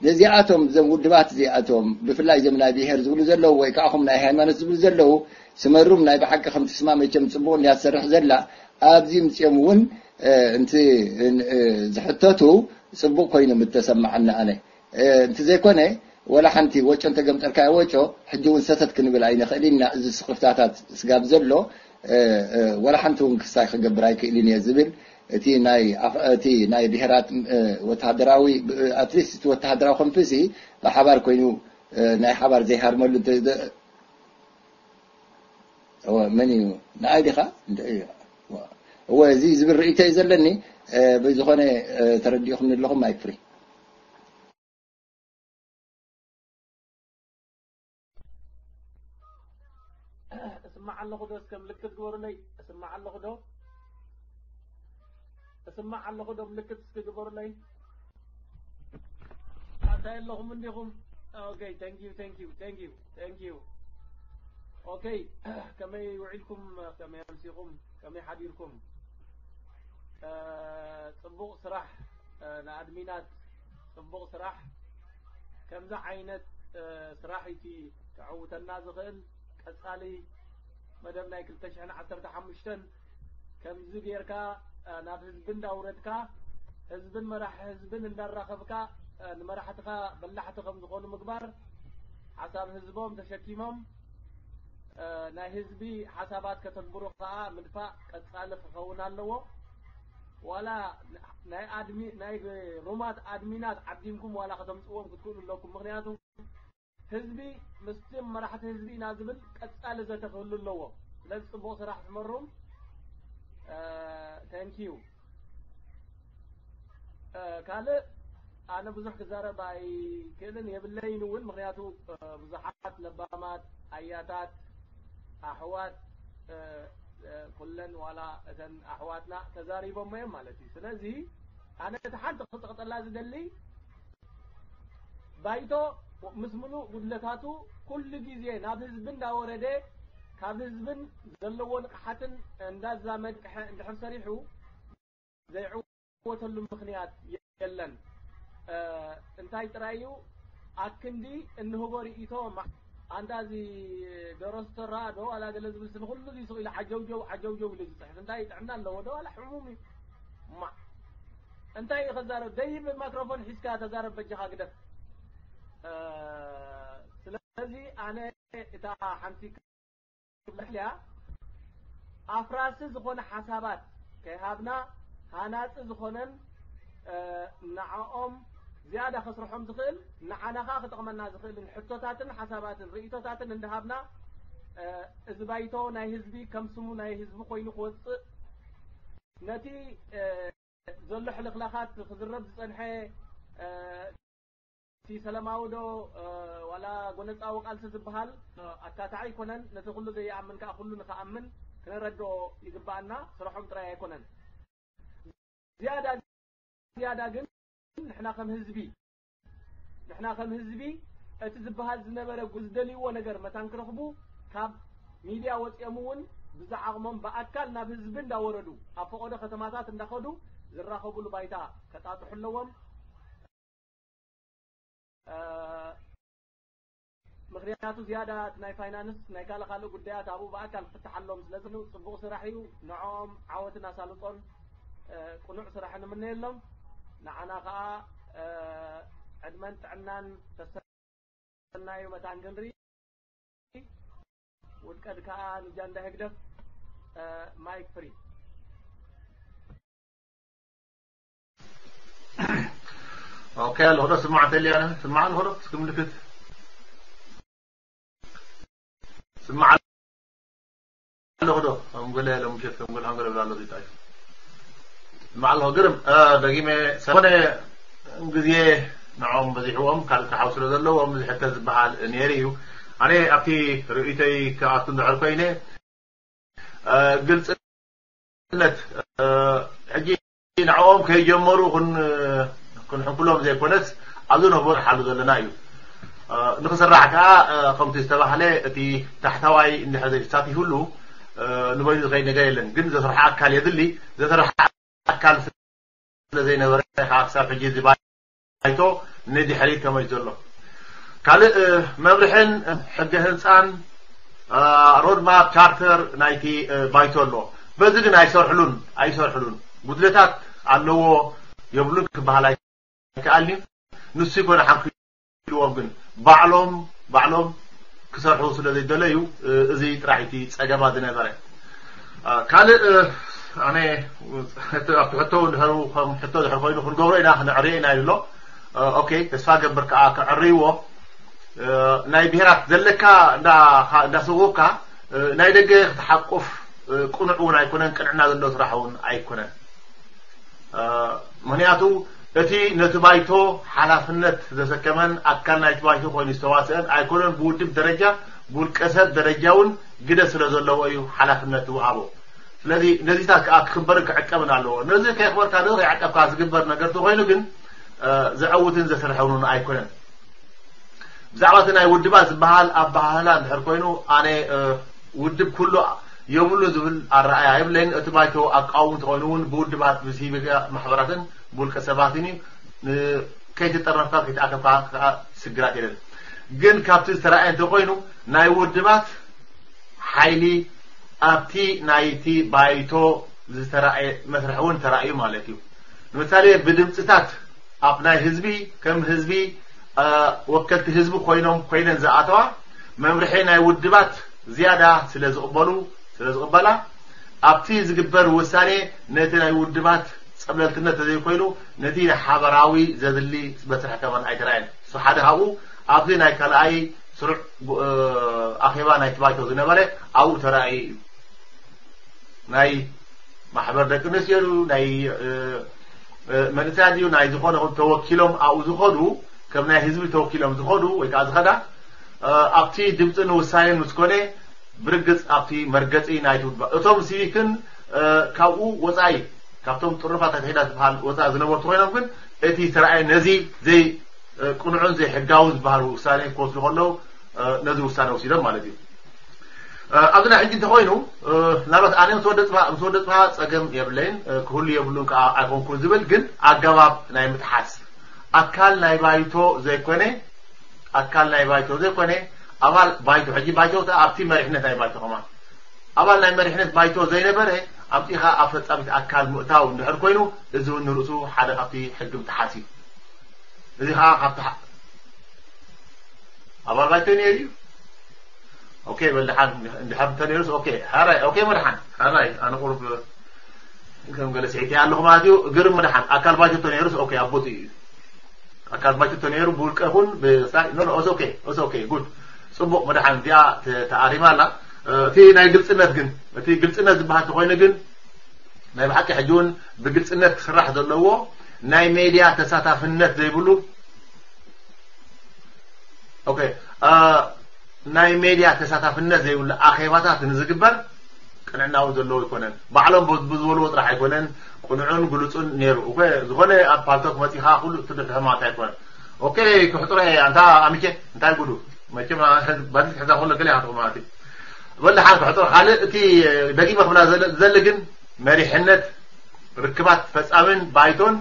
ነዚኣቶም ዘም ውድባት እዚኣቶም ብፍላይ ዘም ናይ ብሄር ዝብሉ ዘለዉ ወይ ከዓ ኹም ናይ ሃይማኖት ዝብሉ ዘለዉ ስመሩም ናይ ብሓቂ ከም ትስማ መቸም ፅቡቅ እንድያ ትሰርሕ ዘላ ኣብዚ ምፅኦም እውን እንቲ ዝሕተቱ ፅቡቅ ኮይኑ ምተሰማዓኒ ኣነ እንት ዘይኮነ ወላ ሓንቲ ወጮ እንተገምጠልካዮ ወጮ ሕጂ እውን ሰተት ክንብል ኣይንኽእል ኢና እዚ ስኽፍታታት ስጋብ ዘሎ ወላ ሓንቲ እውን ክስታይ ክገብር ኣይክእልን እየ ዝብል እቲ ናይ እቲ ናይ ብሄራት ወተሃደራዊ ኣትሊስት እቲ ወተሃደራዊ ክንፍሲ ብሓባር ኮይኑ ናይ ሓባር ዘይሃርመሉ መን እዩ ንኣይ ዲኻ እወ እዚ ዝብል ርእይቶ እዩ ዘለኒ ብዝኾነ ተረዲእኹም ኣለኹም ማይክ ፍሪ እስማዕ ኣለኹ ዶ እስከ ምልክት ግበሩለይ እስማዕ ኣለኹ ዶ ስማዕ ኣለኹ ዶ? ምልክት እስኪ ግበሩለይ። እንታይ ኣለኹም እንዲኹም? Okay, thank you, thank you, thank you, thank you. Okay, ከመይ ውዒልኩም? ከመይ ኣምሲኹም? ከመይ ሓዲርኩም? እ፣ ጽቡቕ ስራሕ፣ እ፣ ንኣድሚናት ጽቡቕ ስራሕ። ከምዚ ዓይነት፣ እ፣ ስራሕ እዩ ከዕውተና ዝኽእል። ቀጻሊ መደብ ናይ ክልተ ሽሕን ዓሰርተ ሓሙሽተን ከምዚ ጌርካ፣ እ፣ ናብ ህዝቢ እንዳውረድካ፣ ህዝብን መራሒ ህዝብን እንዳራኸብካ፣ እ፣ ንመራሕትኻ በላሕቲ ከም ዝኾኑ ምግባር፣ ሓሳብ ህዝቦም ተሸኪሞም፣ እ፣ ናይ ህዝቢ ሓሳባት ከተግብሩ ከኣ ምድፋእ ቀጻሊ ክኸውን ኣለዎ። ዋላ ናይ ኣድሚ-፣ ናይ ሩማት ኣድሚናት ዓዲምኩም ዋላ ከተምጽዎም ክትክእሉ ኣለኩም። ምኽንያቱ ህዝቢ፣ ምስቶም መራሕቲ ህዝቢ ኢና ዝብል ቀጻሊ ዘተ ክህሉ ኣለዎ። ስለዚ ጽቡቕ ስራሕ ትመሩም። እ፣ thank you። እ፣ ካልእ ኣነ ብዙሕ ክዛረብ ኣይክእልን የብለይን እውን፣ ምኽንያቱ፣ እ፣ ብዙሓት ለባማት ኣያታት፣ ኣሕዋት፣ እ፣ እ፣ ኩለን ዋላ እተን ኣሕዋትና ተዛሪቦሞ እዮም ማለት እዩ። ስለዚ ኣነ እቲ ሓንቲ ክጠቕጠላ ዝደሊ፣ ባይቶ ምስ ምሉእ ጉድለታቱ ኩሉ ግዜ ናብ ህዝቢ እንዳወረደ፣ ካብ ህዝብን ዘለዎ ንቕሓትን እንዳዛመድቀሐ እንድሕር ሰሪሑ፣ ዘይዕወተሉ ምኽንያት የለን። እ፣ እንታይ ጥራይ እዩ፣ ኣክንዲ እንህቦ ርእይቶ ማ-፣ ኣንታ እዚ ደረስቶ ራ ዶ ዋላ ገለ ዝብል ስም ኩሉ እዚ ስቕ ኢሉ ዓጀውጀው፣ ዓጀውጀው ኢሉ ዝጽሕፍ እንታይ ጥዕና ኣለዎ ዶ? ዋላ ሕሙም እዩ። ማ-፣ እንታይ እዩ ከዛረብ? ደይብ ማይክሮፎን ሒዝካ ተዛረብ በጃኻ ግደፍ። እ፣ ስለዚ ኣነ እታ ሓንቲ ክብላ እያ፣ ኣፍራሲ ዝኾነ ሓሳባት ከይሃብና፣ ሃናጺ ዝኾነን፣ እ፣ ንዓኦም ዝያዳ ከስርሖም ዝኽእል፣ ንዓና ኸኣ ክጠቕመና ዝኽእልን ሕቶታትን ሓሳባትን ርእይቶታትን እንዳሃብና፣ እ፣ እዚ ባይቶ ናይ ህዝቢ ከም ስሙ ናይ ህዝቢ ኮይኑ ክወጽእ፣ ነቲ፣ እ፣ ዘሎ ሕልኽላኻት ክዝረብ ዝጸንሐ፣ እ፣ እቲ ሰላማዊ ዶ፣ እ፣ ዋላ ጎነጻዊ ቃልሲ ዝበሃል፣ እ፣ ኣካታዒ ኣይኮነን። ነቲ ኩሉ ዘይኣምን ከኣ ኩሉ ንኽኣምን ክነረድኦ ይግብኣና። ስርሖም ጥራይ ኣይኮነን። ዝያዳ፣ ዝያዳ ግን ንሕና ከም ህዝቢ፣ ንሕና ከም ህዝቢ እቲ ዝበሃል ዝነበረ ጉ-፣ ዝደልይዎ ነገር መታን ክረኽቡ ካብ ሚድያ ወጺኦም እውን ብዝዓቕሞም ብኣካል ናብ ህዝቢ እንዳወረዱ ኣብ ፈቐዶ ከተማታት እንዳኸዱ ዝራኸቡሉ ባይታ ከጣጥሑ ኣለዎም። እ፣ ምኽንያቱ ዝያዳ እቲ ናይ ፋይናንስ ናይ ካልእ ካልእ ጉዳያት ኣብኡ ብኣካል ክፍትሓሎም ስለ ዝኽእል ጽቡቕ ስራሕ እዩ። ንዕኦም ዓወትን ኣሳልጦን፣ እ፣ ቅኑዕ ስራሕ ንምነየሎም። ንዓና ከኣ፣ እ፣ ዕድመን ጥዕናን ተሰናዩ መታን ክንርኢ። ውድቀት ከኣ ንጃንዳ ህግደፍ። እ፣ ማይክ ፍሪ። ኦኬ፣ ኣለኹ ዶ? ስማዕ እንተልያ፣ ስማዕ ኣለኹ ዶ? እስኪ ምልክት። ስማዕ ኣለኹ ዶ? ከም ገለ ሎምሸት ከም ገለ ከም ገለ ብላ ኣሎ ዚጣዩ። ስማዕ ኣለኹ። ግርም፣ እ፣ ደጊመ ዝኾነ ግዜ ንዕኦም በዚሕዎም ካልእ ክሓው ስለ ዘለዎም እዚ ሕቶ ዝበሃል ነይሩ እዩ። ኣነ ኣብቲ ርእይቶይ ክኣቱ እንድሕር ኮይነ፣ እ፣ ግልጽነት፣ እ፣ ሕጂ ንዕኦም ከይጀመሩ ክን-፣ ክንሕንኩሎም ዘይኮነስ፣ ኣብዚ ንኽበጽሓሉ ዘለና እዩ። እ፣ ንኽስራሕ ከኣ፣ እ፣ ከምቲ ዝተባህለ፣ እቲ ታሕተዋይ እንድሕር ዘይተሳቲፉሉ፣ እ፣ ንበይኑ ዝኸይድ ነገር የለን። ግን ዘስርሖ ኣካል የድሊ። ዘስርሖ ኣካል ስለ ዘይነበረ፣ ከዓ ክሳብ ሕጂ እዚ ባይቶ ንድሕሪት ተመሊሱ ዘሎ። ካልእ፣ እ፣ መምርሕን፣ እ፣ ሕገ ህንፃን፣ እ፣ ሮድማፕ ቻርተር ናይቲ፣ እ፣ ባይቶ ኣሎ። በዚ ግን ኣይሰርሕሉን፣ ኣይሰርሕሉን። ጉድለታት ኣለዎ የብሉን ክበሃል ኣይከኣልን እዩ። ንሱ ይኮነ ሓንኪ ኢልዎም ግን ባዕሎም፣ ባዕሎም ክሰርሑ ስለ ዘይደለዩ፣ እ፣ እዚ ጥራሕ እቲ ጸገማ ዝነበረ። እ፣ ካልእ፣ እ፣ ኣነ ኣብቲ ሕቶ እንድሕር ከም ሕቶ ድሕር ኮይኑ ክንገብሮ ኢና፣ ክነዕርዮ ኢና ኢሉ ኣሎ። እ፣ ኦኬ፣ ተስፋ ገብር ከኣ ከዕርይዎ። እ፣ ናይ ብሄራት ዘለካ እንዳ-፣ እንዳ ሰጎካ፣ እ፣ ናይ ደገ ክትሓቁፍ፣ እ፣ ቅኑዕ እውን ኣይኮነን፣ ቅንዕና ዘለዎ ስራሕ እውን ኣይኮነን። እ፣ ምኽንያቱ እቲ ነቲ ባይቶ ሓላፍነት ዘሰከመን ኣካል ናይቲ ባይቶ ኮይኑ ዝተዋስአን ኣይኮነን፣ ብውድብ ደረጃ ብውልቀ ሰብ ደረጃ እውን ግደ ስለ ዘለዎ እዩ ሓላፍነት ዝወሃቦ። ስለዚ ነዚታት ከዓ ክኽበርን ክዕቀብን ኣለዎ። ነዚ ከየኽበርካ፣ ነዚ ከይዓቀብካ ዝግበር ነገር እንተኾይኑ ግን፣ እ፣ ዘዐውትን ዘስርሕን እውን ኣይኮነን። ብዛዕባ እቲ ናይ ውድባት ዝበሃል ኣበሃህላ እንድሕር ኮይኑ፣ ኣነ፣ እ፣ ውድብ ኩሉ የብሉ ዝብል ኣረኣያ የብለይን። እቲ ባይቶ ኣቃውም እንተኾይኑ እውን ብውድባት፣ ብሲቪክ ማሕበራትን ብውልቀ ሰባትን እዩ። ን-፣ ከይተጠረፍካ ከይተኣከብካ ከዓ ስግራት የለን። ግን ካብቲ ዝተረኣየ እንተኾይኑ ናይ ውድባት ሓይሊ ኣብቲ ናይቲ ባይቶ ዝተራእየ መስርሕ እውን ተራእዩ ማለት እዩ። ንምሳሌ ብድምፅታት ኣብ ናይ ህዝቢ ከም ህዝቢ፣ እ፣ ወከልቲ ህዝቢ ኮይኖም ኮይነን ዝኣተዋ መምርሒ ናይ ውድባት ዝያዳ ስለ ዝቕበሉ፣ ስለ ዝቕበላ ኣብቲ ዝግበር ውሳኔ ነቲ ናይ ውድባት ጸብለልትነት ተዘይኮይኑ ነቲ ናይ ሓበራዊ ዘድሊ መስርሕ ከማን ኣይተራእየን። እሱ ሓደ ካብኡ ኣብዚ ናይ ካልኣይ ስሩዕ ጉ-፣ እ፣ ኣኼባ ናይ ትባይቶ ዝነበረ ኣብኡ ተራእዩ እዩ። ናይ ማሕበር ደቂ ኣንስትዮ ድዩ፣ ናይ፣ እ፣ እ፣ መንእሰያት ድዩ፣ ናይ ዝኾነ ይኹን ተወኪሎም ኣብኡ ዝኸዱ፣ ከም ናይ ህዝቢ ተወኪሎም ዝኸዱ ወይ ከዓ ዝኸዳ፣ እ፣ ኣብቲ ድምፂ ንውሳኔ ምስ ኮነ ብርግፅ ኣብቲ መርገፂ ናይቲ ውድባ እቶም ሲቪክን፣ እ፣ ካብኡ ወፃኢ፣ ካብቶም ጥሩፋት ኣካይዳ ዝበሃል ወፃኢ ዝነበሩ ኮይኖም ግን እቲ ዝተረኣየ ነዚ ዘይ፣ እ፣ ቅኑዕን ዘይሕጋውን ዝበሃል ውሳኔ ክወስዱ ከለዉ፣ እ፣ ነዚ ውሳኔ ወሲዶም ማለት እዩ። እ፣ ኣብዚ ናይ ሕጂ እንተኾይኑ፣ እ፣ ምናልባት ኣነ ምስ ወደ ጽባ-፣ ምስ ወደ ጽባ ጸገም የብለይን፣ እ፣ ክህሉ የብሉን ከዓ ኣይኮንኩን ዝብል ግን ኣገባብ ናይ ምጥሓስ ኣካል ናይ ባይቶ ዘይኮነ፣ ኣካል ናይ ባይቶ ዘይኮነ ኣባል ባይቶ፣ ሕጂ ባይቶ ኣብቲ መሪሕነት ናይ ባይቶ ከማን ኣባል ናይ መሪሕነት ባይቶ ዘይነበረ ኣምጺኻ ኣብ ፈጻሚት ኣካል ምእታው እንድሕር ኮይኑ፣ እዚ እውን ንርእሱ ሓደ ካብቲ ሕጊ ምጥሓስ እዩ። እዚ ከዓ ካብቲ ሓ-፣ ኣባል ባይቶ ነይሩ እዩ። ኦኬ፣ በል ደሓን፣ እንድሕር እንተ ነይሩስ፣ ኦኬ፣ ሓራይ፣ ኦኬ፣ መድሓን፣ ሓራይ፣ ኣነ ቁሩብ ከም ገለ ስሒተ ኣለኹ ማለት እዩ። ግርም መድሓን፣ ኣካል ባይቶ እንተ ነይሩስ፣ ኦኬ፣ ኣብ ቦትኡ እዩ። ኣካል ባይቶ እንተ ነይሩ፣ ብውልቀ ይኹን ብሳይ፣ ኖ፣ ኖ፣ ኦስ ኦኬ፣ ኦስ ኦኬ፣ ጉድ። ጽቡቕ መድሓን፣ እዚኣ ተ-፣ ተኣሪማ ኣላ። እ፣ እቲ ናይ ግልጽነት ግን፣ እቲ ግልጽነት ዝበሃል ተኾይኑ ግን፣ ናይ ብሓቂ ሕጂ እውን ብግልጽነት ክስራሕ ዘለዎ፣ ናይ ሜድያ ተሳታፍነት ዘይብሉ፣ ኦኬ፣ እ፣ ናይ ሜድያ ተሳታፍነት ዘይብሉ ኣኼባታት ንዝግበር ቅንዕና እውን ዘለዎ ኣይኮነን። ባዕሎም ብ-፣ ብዝበልዎ ጥራሕ ኣይኮነን፣ ቅኑዕን ግሉጽን ነይሩ። እኮ ዝኾነ ኣብ ፓልቶክ መጺኻ ኩሉ ትድሕር ማለት ኣይኮነን። ኦኬ፣ ክሕጥሮ እየ፣ ኣንታ ኣሚኬ፣ እንታይ ጉዱ? መቸም ባዚ ክሕዛ ከሎ ገለ ኢኻ ትቕም ማለት እዩ። በል ደሓን ክሕጥሮ። ካልእ እቲ ደጊመ ክብላ ዘለ-፣ ዘለ ግን መሪሕነት ርክባት ፈጻምን ባይቶን፣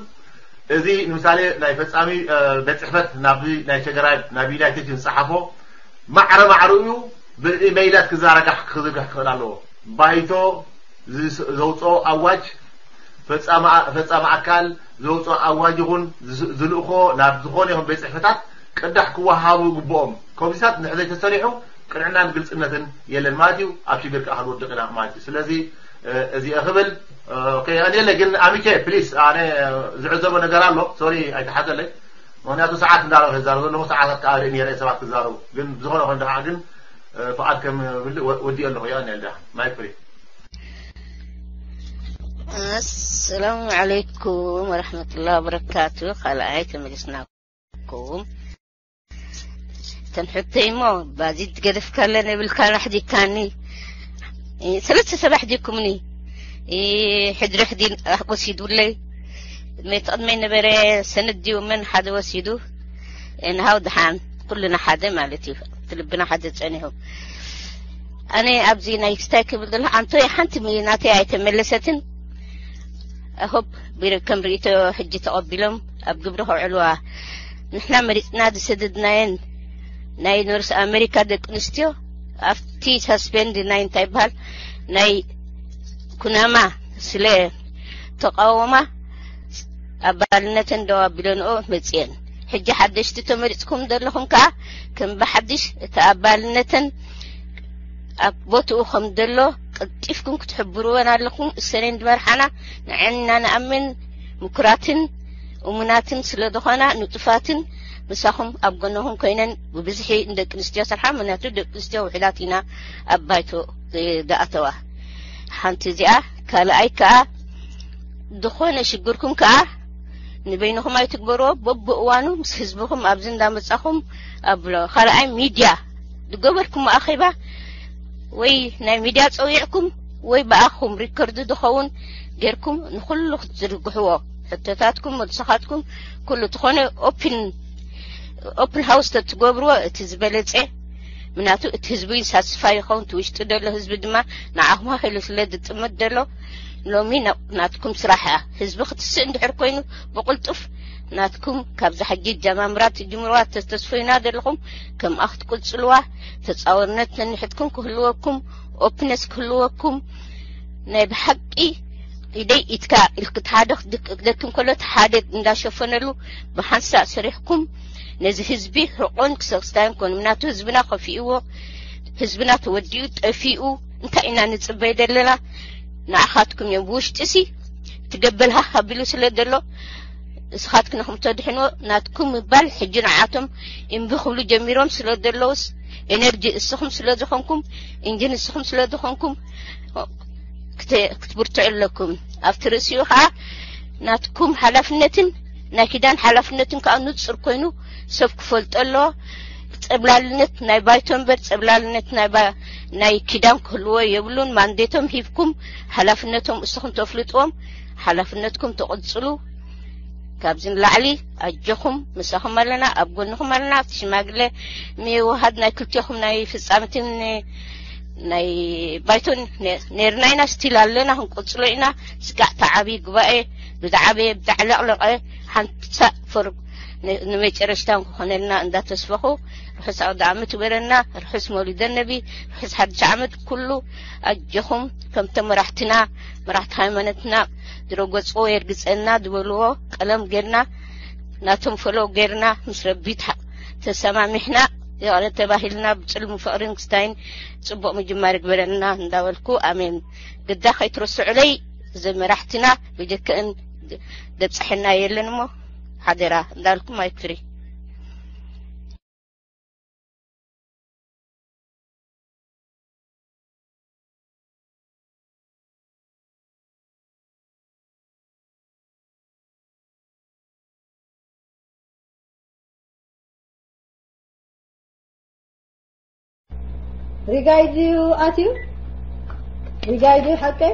እዚ ንምሳሌ ናይ ፈጻሚ፣ እ፣ ቤት ጽሕፈት ናብዚ ናይ ትግራይ፣ ናብ ዩናይትድ ዝጸሓፎ ማዕረ ማዕረኡ ብኢመይላት ክዘራጋሕ ክዝርጋሕ ክኽእል ኣለዎ። ባይቶ ዝስ-፣ ዘውፅኦ ኣዋጅ፣ ፈጻሚ ኣ-፣ ፈጻሚ ኣካል ዘውፅኦ ኣዋጅ ይኹን ዝስ-፣ ዝልእኾ ናብ ዝኾነ ይኹን ቤት ጽሕፈታት ቅዳሕ ክወሃቡ ይግብኦም። ከምዚታት እንድሕር ዘይተሰሪሑ ቅንዕናን ግልጽነትን የለን ማለት እዩ። ኣብ ሽግር ከዓ ክንወድቕ ኢና ማለት እዩ። ስለዚ፣ እ፣ እዚ እየ ክብል፣ እ፣ ኦኬ፣ ኣነ የለ ግን ኣሚኬ፣ ፕሊስ፣ ኣነ ዝዕዘቦ ነገር ኣሎ። ሶሪ፣ ኣይተሓዘለይ። ምኽንያቱ ሰዓት እንዳረኸ ይዛረብ ዘለኹ፣ ሰዓታት ከዓ ርኢ ነይረ ሰባት ክዛረቡ። ግን ብዝኾነ ይኹን ደሓ ግን፣ እ፣ ፍቓድ ከም ብል ወ-፣ ወዲኦ ኣለኹ። የቐንየልና። ማይክ ፍሪ። ኣሰላሙ ዓለይኩም ወረሕመቱላሂ ወበረካቱ። ካልኣይ ተመሊስናኩም። እተን ሕቶይ እሞ ባዚ ትገደፍካለን የብልካን ኣሕዲካኒ። እ፣ ሰለስተ ሰብ ኣሕዲኩምኒ። እ፣ ሕድሪ ሕዲ ወሲዱለይ። እቲ ቅድመይ ነበረ ሰነድ ድዩ መን ሓደ ወሲዱ። እንሃው ደሓን ኩልና ሓደ ማለት እዩ። እቲ ልብና ሓደ ጸኒሑ። ኣነ ኣብዚ ናይ ክስታይ ክብል ዘለኹ ኣንቶይ ሓንቲ ሚ-፣ ናተይ ኣይተመለሰትን። ኣሆብ ቢረ ከም ርእይቶ ሕጂ ተቐቢሎም ኣብ ግብሪ ከውዕልዋ። ንሕና መሪጽና ዝሰደድናየን ናይ ኖርስ ኣሜሪካ ደቂ ኣንስትዮ ኣብቲ ሳስፔንድ ናይ እንታይ ይበሃል ናይ ኩናማ ስለ ተቃወማ ኣባልነተን ደው ኣቢለንኦ መጽየን። ሕጂ ሓደሽቲ ተመሪጽኩም ዘለኹም ከኣ ከም ብሓድሽ እቲ ኣባልነተን ኣብ ቦትኡ ከም ዘሎ ቀልጢፍኩም ክትሕብርወን ኣለኹም። እሰነን ዝመርሓና ንዓና ንኣምን ምኩራትን እሙናትን ስለ ዝኾና ንጡፋትን ምሳኹም ኣብ ጎነኹም ኮይነን ብብዝሒ ንደቂ ኣንስትዮ ሰርሓ። ምክንያቱ ደቂ ኣንስትዮ ውሕዳት ኢና ኣብ ባይቶ፣ እ፣ ዝኣተዋ። ሓንቲ እዚኣ፣ ካልኣይ ከኣ ዝኾነ ሽግርኩም ከኣ ንበይንኹም ኣይትግበርዎ፣ በብእዋኑ ምስ ህዝብኹም ኣብዚ እንዳመጻኹም ኣብሎ። ካልኣይ ሚድያ ዝገበርኩም ኣኼባ ወይ ናይ ሚድያ ጸዊዕኩም ወይ ብኣኹም ሪከርድ ዝኸውን ጌርኩም ንኹሉ ክትዝርግሕዎ፣ ሕቶታትኩም፣ መልስኻትኩም፣ ኩሉ ትኾነ ኦፕን፣ ኦፕን ሃውስ ተትገብርዎ እቲ ዝበለጸ። ምናቱ እቲ ህዝቢ ሳትስፋይ ይኸውን፣ እቲ ውሽጢ ዘሎ ህዝቢ ድማ ንዓኹም ኣኺሉ ስለ ዝጥምት ዘሎ። ሎሚ ና-፣ ናትኩም ስራሕ እያ። ህዝቢ ክትስእ እንድሕር ኮይኑ ብቕልጡፍ ናትኩም ካብዛ ሕጂ ጀማምራ ትጅምርዋ ተስተስፈዩና ዘለኹም ከምኣ ክትቅጽልዋ፣ ተጻዋርነት ነንሕድኩም ክህልወኩም፣ ኦፕነስ ክህልወኩም፣ ናይ ብሓቂ ኢደይ ኢትካ ኢልክ ሓደ ክደክ-፣ ክደክም ከሎ እቲ ሓደ እንዳሸፈነሉ ብሓንሳእ ሰሪሕኩም ነዚ ህዝቢ ርቆን ክሰክስታዮን ኮኑ። ምናቱ ህዝብና ከፊእዎ፣ ህዝብና ተወዲኡ ጠፊኡ፣ እንታይ ኢና ንጽበይ ዘለና? ንዓኻትኩም እዮም። ብውሽጢ ሲ ትገበልሃ ኣቢሉ ስለ ዘሎ፣ እስኻትክን ንኹም ተድሕንዎ ናትኩም ምባል፣ ሕጂ ንዓቶም እምቢ ክብሉ ጀሚሮም ስለ ዘለውስ፣ ኤነርጂ እስኹም ስለ ዝኾንኩም፣ ኢንጂን እስኹም ስለ ዝኾንኩም፣ ክተ-፣ ክትብርትዑ ኣለኩም። ኣብቲ ርእሲኡ ኸዓ ናትኩም ሓላፍነትን ናይ ኪዳን ሓላፍነትን ከዓ ንጹር ኮይኑ ሰብ ክፈልጦ ኣለዎ። ጸብላልነት ናይ ባይቶ እምበር ጸብላልነት ናይ ባ-፣ ናይ ኪዳን ክህልዎ የብሉን። ማንዴቶም ሂብኩም ሓላፍነቶም እስኹም ተፍልጥዎም፣ ሓላፍነትኩም ተቐጽሉ። ካብዚ ንላዕሊ ኣጆኹም፣ ምሳኹም ኣለና፣ ኣብ ጎንኹም ኣለና። ኣብቲ ሽማግለ ምውሃድ ናይ ክልቴኹም ናይ ፍጻምትን ናይ ባይቶን ነ-፣ ነርና ኢና፣ ስቲል ኣለና፣ ክንቆጽሎ ኢና። ስጋዕ ተዓቢ ጉባኤ ብዝዓበየ ብዛዕለቕለቐ ሓንሳእ ፈር-፣ ን-፣ ንመጨረሽታ ክኾነልና እንዳተስፈኹ፣ ርሑስ ኣውደ ዓመት ይበለና፣ ርሑስ መውሊደ ነቢ፣ ርሑስ ሓድሽ ዓመት። ኩሉ ኣጆኹም፣ ከምቶም መራሕትና፣ መራሕቲ ሃይማኖትና ዝረገጽዎ የርግጸና ዝበልዎ ቀለም ጌርና፣ ናቶም ፈለው ጌርና፣ ምስ ረቢ ተሓ-፣ ተሰማሚሕና፣ ይቕረ ተባሂልና፣ ብጽልሙ ፍቕርን ክስታይን ጽቡቕ ምጅማር ይግበረና እንዳበልኩ፣ ኣሜን። ግዳ ከይትረስዑለይ፣ እዚ መራሕትና ብጀክእን ደብጽሐና የለን እሞ፣ ሓደራ እንዳልኩም ኣይክፍሪ። ሪጋይ ድዩ ኣትዩ? ሪጋይ ድዩ ሓቀይ?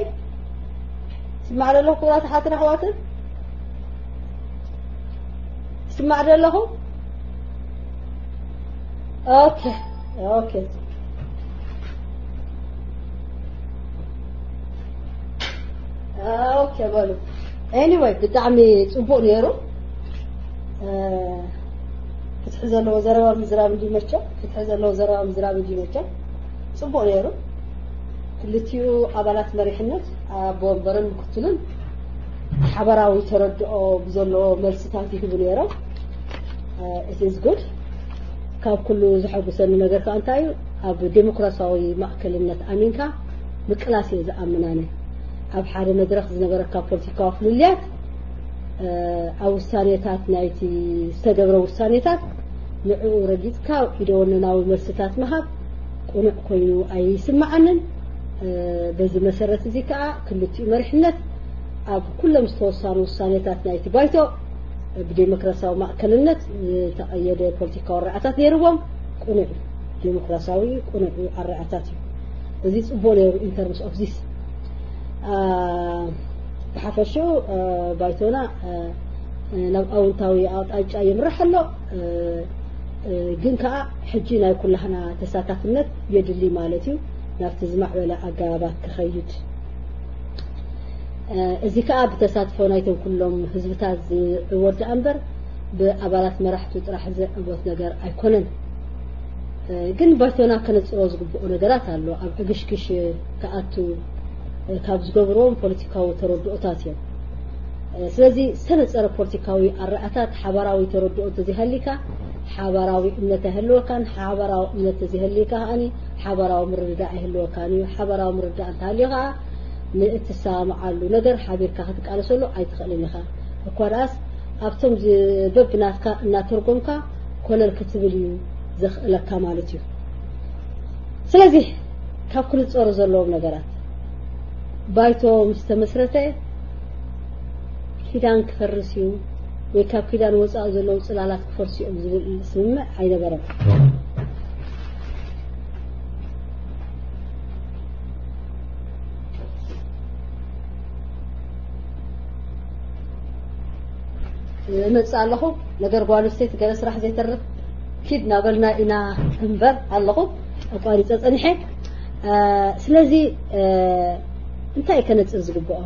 ስማዕ ዘለኹ ክቡራት ኣሓትን ኣሕዋትን? ስማዕ ዘለኹ? ኦኬ፣ ኦኬ። ኦኬ፣ በሉ። ኤኒወይ፣ ብጣዕሚ ጽቡቕ ነይሩ። እ፣ ፍትሒ ዘለዎ ዘረባ ምዝራብ እንዲ መቸም፣ ፍትሒ ዘለዎ ዘረባ ምዝራብ እንዲ መቸም። ጽቡቕ ነይሩ። ክልቲኡ ኣባላት መሪሕነት፣ ኣቦ ወንበርን ምክትልን፣ ሓበራዊ ተረድኦ ብዘለዎ መልስታት ይህቡ ነይሮም። እ፣ it is good። ካብ ኩሉ ዘሐጉሰኒ ነገር ከኣ እንታይ እዩ? ኣብ ዴሞክራሲያዊ ማእከልነት ኣሚንካ ምቅላስ እየ ዝኣምን ኣነ። ኣብ ሓደ መድረኽ ዝነበረካ ፖለቲካዊ ፍልልያት፣ እ፣ ኣብ ውሳኔታት ናይቲ ዝተገብረ ውሳኔታት ንዕኡ ረጊጽካ ኢደወነናዊ መልስታት ምሃብ ቅኑዕ ኮይኑ ኣይስምዓንን። እ፣ በዚ መሰረት እዚ ከኣ ክልቲኡ መሪሕነት ኣብ ኩሎም ዝተወሰኑ ውሳኔታት ናይቲ ባይቶ ብዴሞክራሲያዊ ማእከልነት ዝተቐየደ ፖለቲካዊ ኣረኣታት ነይርዎም። ቅኑዕ ዴሞክራሲያዊ ቅኑዕ ኣረኣታት እዩ። እዚ ጽቡቕ ነይሩ in terms of this። አ፣ ብሓፈሽኡ፣ አ፣ ባይቶና፣ አ፣ ናብ ኣውንታዊ ኣቕጣጫ ይምራሕ ኣሎ። እ፣ እ፣ ግን ከኣ ሕጂ ናይ ኩላህና ተሳታፍነት የድሊ ማለት እዩ፣ ናብቲ ዝማዕበለ ኣገባባት ክኸይድ። እ፣ እዚ ከኣ ብተሳትፎ ናይቶም ኩሎም ህዝብታት ዝዕወት ደኣ እምበር ብኣባላት መራሕቱ ጥራሕ ዝዕወት ነገር ኣይኮነን። እ፣ ግን ባይቶና ከነጽሮ ዝግብኦ ነገራት ኣሎ። ኣብ ዕግሽግሽ ክኣቱ፣ እ፣ ካብ ዝገብርዎም ፖለቲካዊ ተረድኦታት እዮም። እ፣ ስለዚ ዝተነጸረ ፖለቲካዊ ኣረኣታት ሓባራዊ ተረድኦ እንተዘይሃሊካ፣ ሓባራዊ እምነት ኣይህልወካን። ሓባራዊ እምነት እንተዘይሃሊካ ከኣኒ ሓባራዊ ምርድዳእ ኣይህልወካን እዩ። ሓባራዊ ምርድዳእ እንተሃልዩ ከኣ ንእትሰማምዓሉ ነገር ሓቢርካ ክትቃለሰሉ ኣይትኽእልን ኢኻ። እኳ ደኣስ ኣብቶም ዝ-፣ በብናትካ እናተርጎምካ ኮለል ክትብል እዩ ዘኽእለካ ማለት እዩ። ስለዚ ካብ ክንጸሩ ዘለዎም ነገራት፣ ባይቶ ምስ ተመስረተ ኪዳን ክፈርስ እዩ ወይ ካብ ኪዳን ወጻኢ ዘለዉ ጽላላት ክፈርሱ እዮም ዝብል ስምምዕ ኣይነበረን። እመጽእ ኣለኹ። ነገር ጓል ኣንስተይቲ ገለ ስራሕ ዘይተርፍ ኪድ ናበልና ኢና እምበር ኣለኹ ኣቋሪጸ ጸኒሐ። ስለዚ እንታይ ከነጽር ዝግብኦ?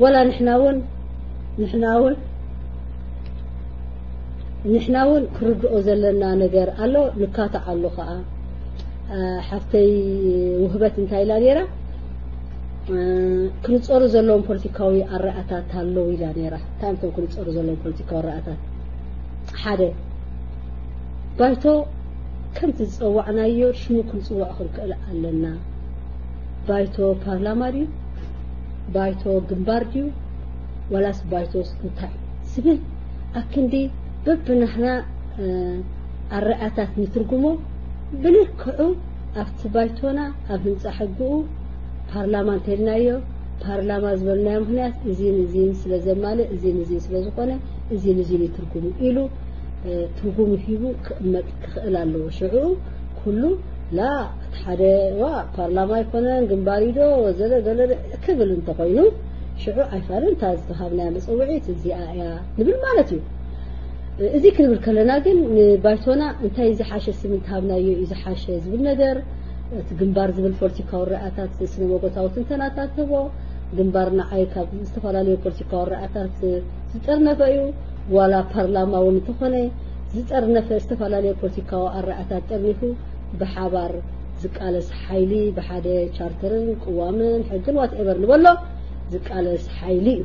ወላ ንሕና እውን ንሕና እውን ንሕና እውን ክርድኦ ዘለና ነገር ኣሎ፣ ንካታዕ ኣሎ ከዓ። ሓፍተይ ውህበት እንታይ ኢላ ነይራ? ክንጸሩ ዘለዎም ፖለቲካዊ ኣረኣታት ኣለዉ ኢላ ነይራ። እንታይ እዮም እቶም ክንጸሩ ዘለዎም ፖለቲካዊ ኣረኣታት? ሓደ፣ ባይቶ ከምቲ ዝጸዋዕናዮ ሽሙ ክንጽውዖ ክንክእል ኣለና። ባይቶ ፓርላማ ድዩ? ባይቶ ግንባር ድዩ? ዋላስ ባይቶስ እንታይ ዝብል ኣክንዲ በብናህና ኣረኣታት ንትርጉሞ ብልክዑ ኣብቲ ባይቶና ኣብ ህንፃ ሕግኡ ፓርላማ እንተልናዮ ፓርላማ ዝበልናዮ ምክንያት እዚን እዚን ስለ ዘማልእ እዚን እዚን ስለ ዝኾነ እዚን እዚን ይትርጉሙ ኢሉ ትርጉም ሂቡ ክቕመጥ ክኽእል ኣለዎ። ሽዑ ኩሉ ላ እቲ ሓደ ዋ ፓርላማ ኣይኮነን ግንባር ኢዶ ወዘለ ገለ ክብል እንተኾይኑ ሽዑ ኣይፋልን እታ ዝተሃብናያ መፀውዒት እዚኣ እያ ንብል ማለት እዩ። እዚ ክንብል ከለና ግን ንባይቶና እንታይ ዝሓሸ ስም እንተሃብናዮ እዩ ዝሓሸ ዝብል ነገር እቲ ግንባር ዝብል ፖለቲካዊ ረኣታት ስነ መጎታዊ ትንተናታት ህቦ። ግንባር ንዓይ ካብ ዝተፈላለዩ ፖለቲካዊ ረኣታት ዝጠርነፈ እዩ። ዋላ ፓርላማ እውን እንተኾነ ዝጠርነፈ ዝተፈላለዩ ፖለቲካዊ ኣረኣታት ጠርኒፉ ብሓባር ዝቃለስ ሓይሊ ብሓደ ቻርተርን ቅዋምን ሕግን ዋትኤቨር ንበሎ ዝቃለስ ሓይሊ እዩ።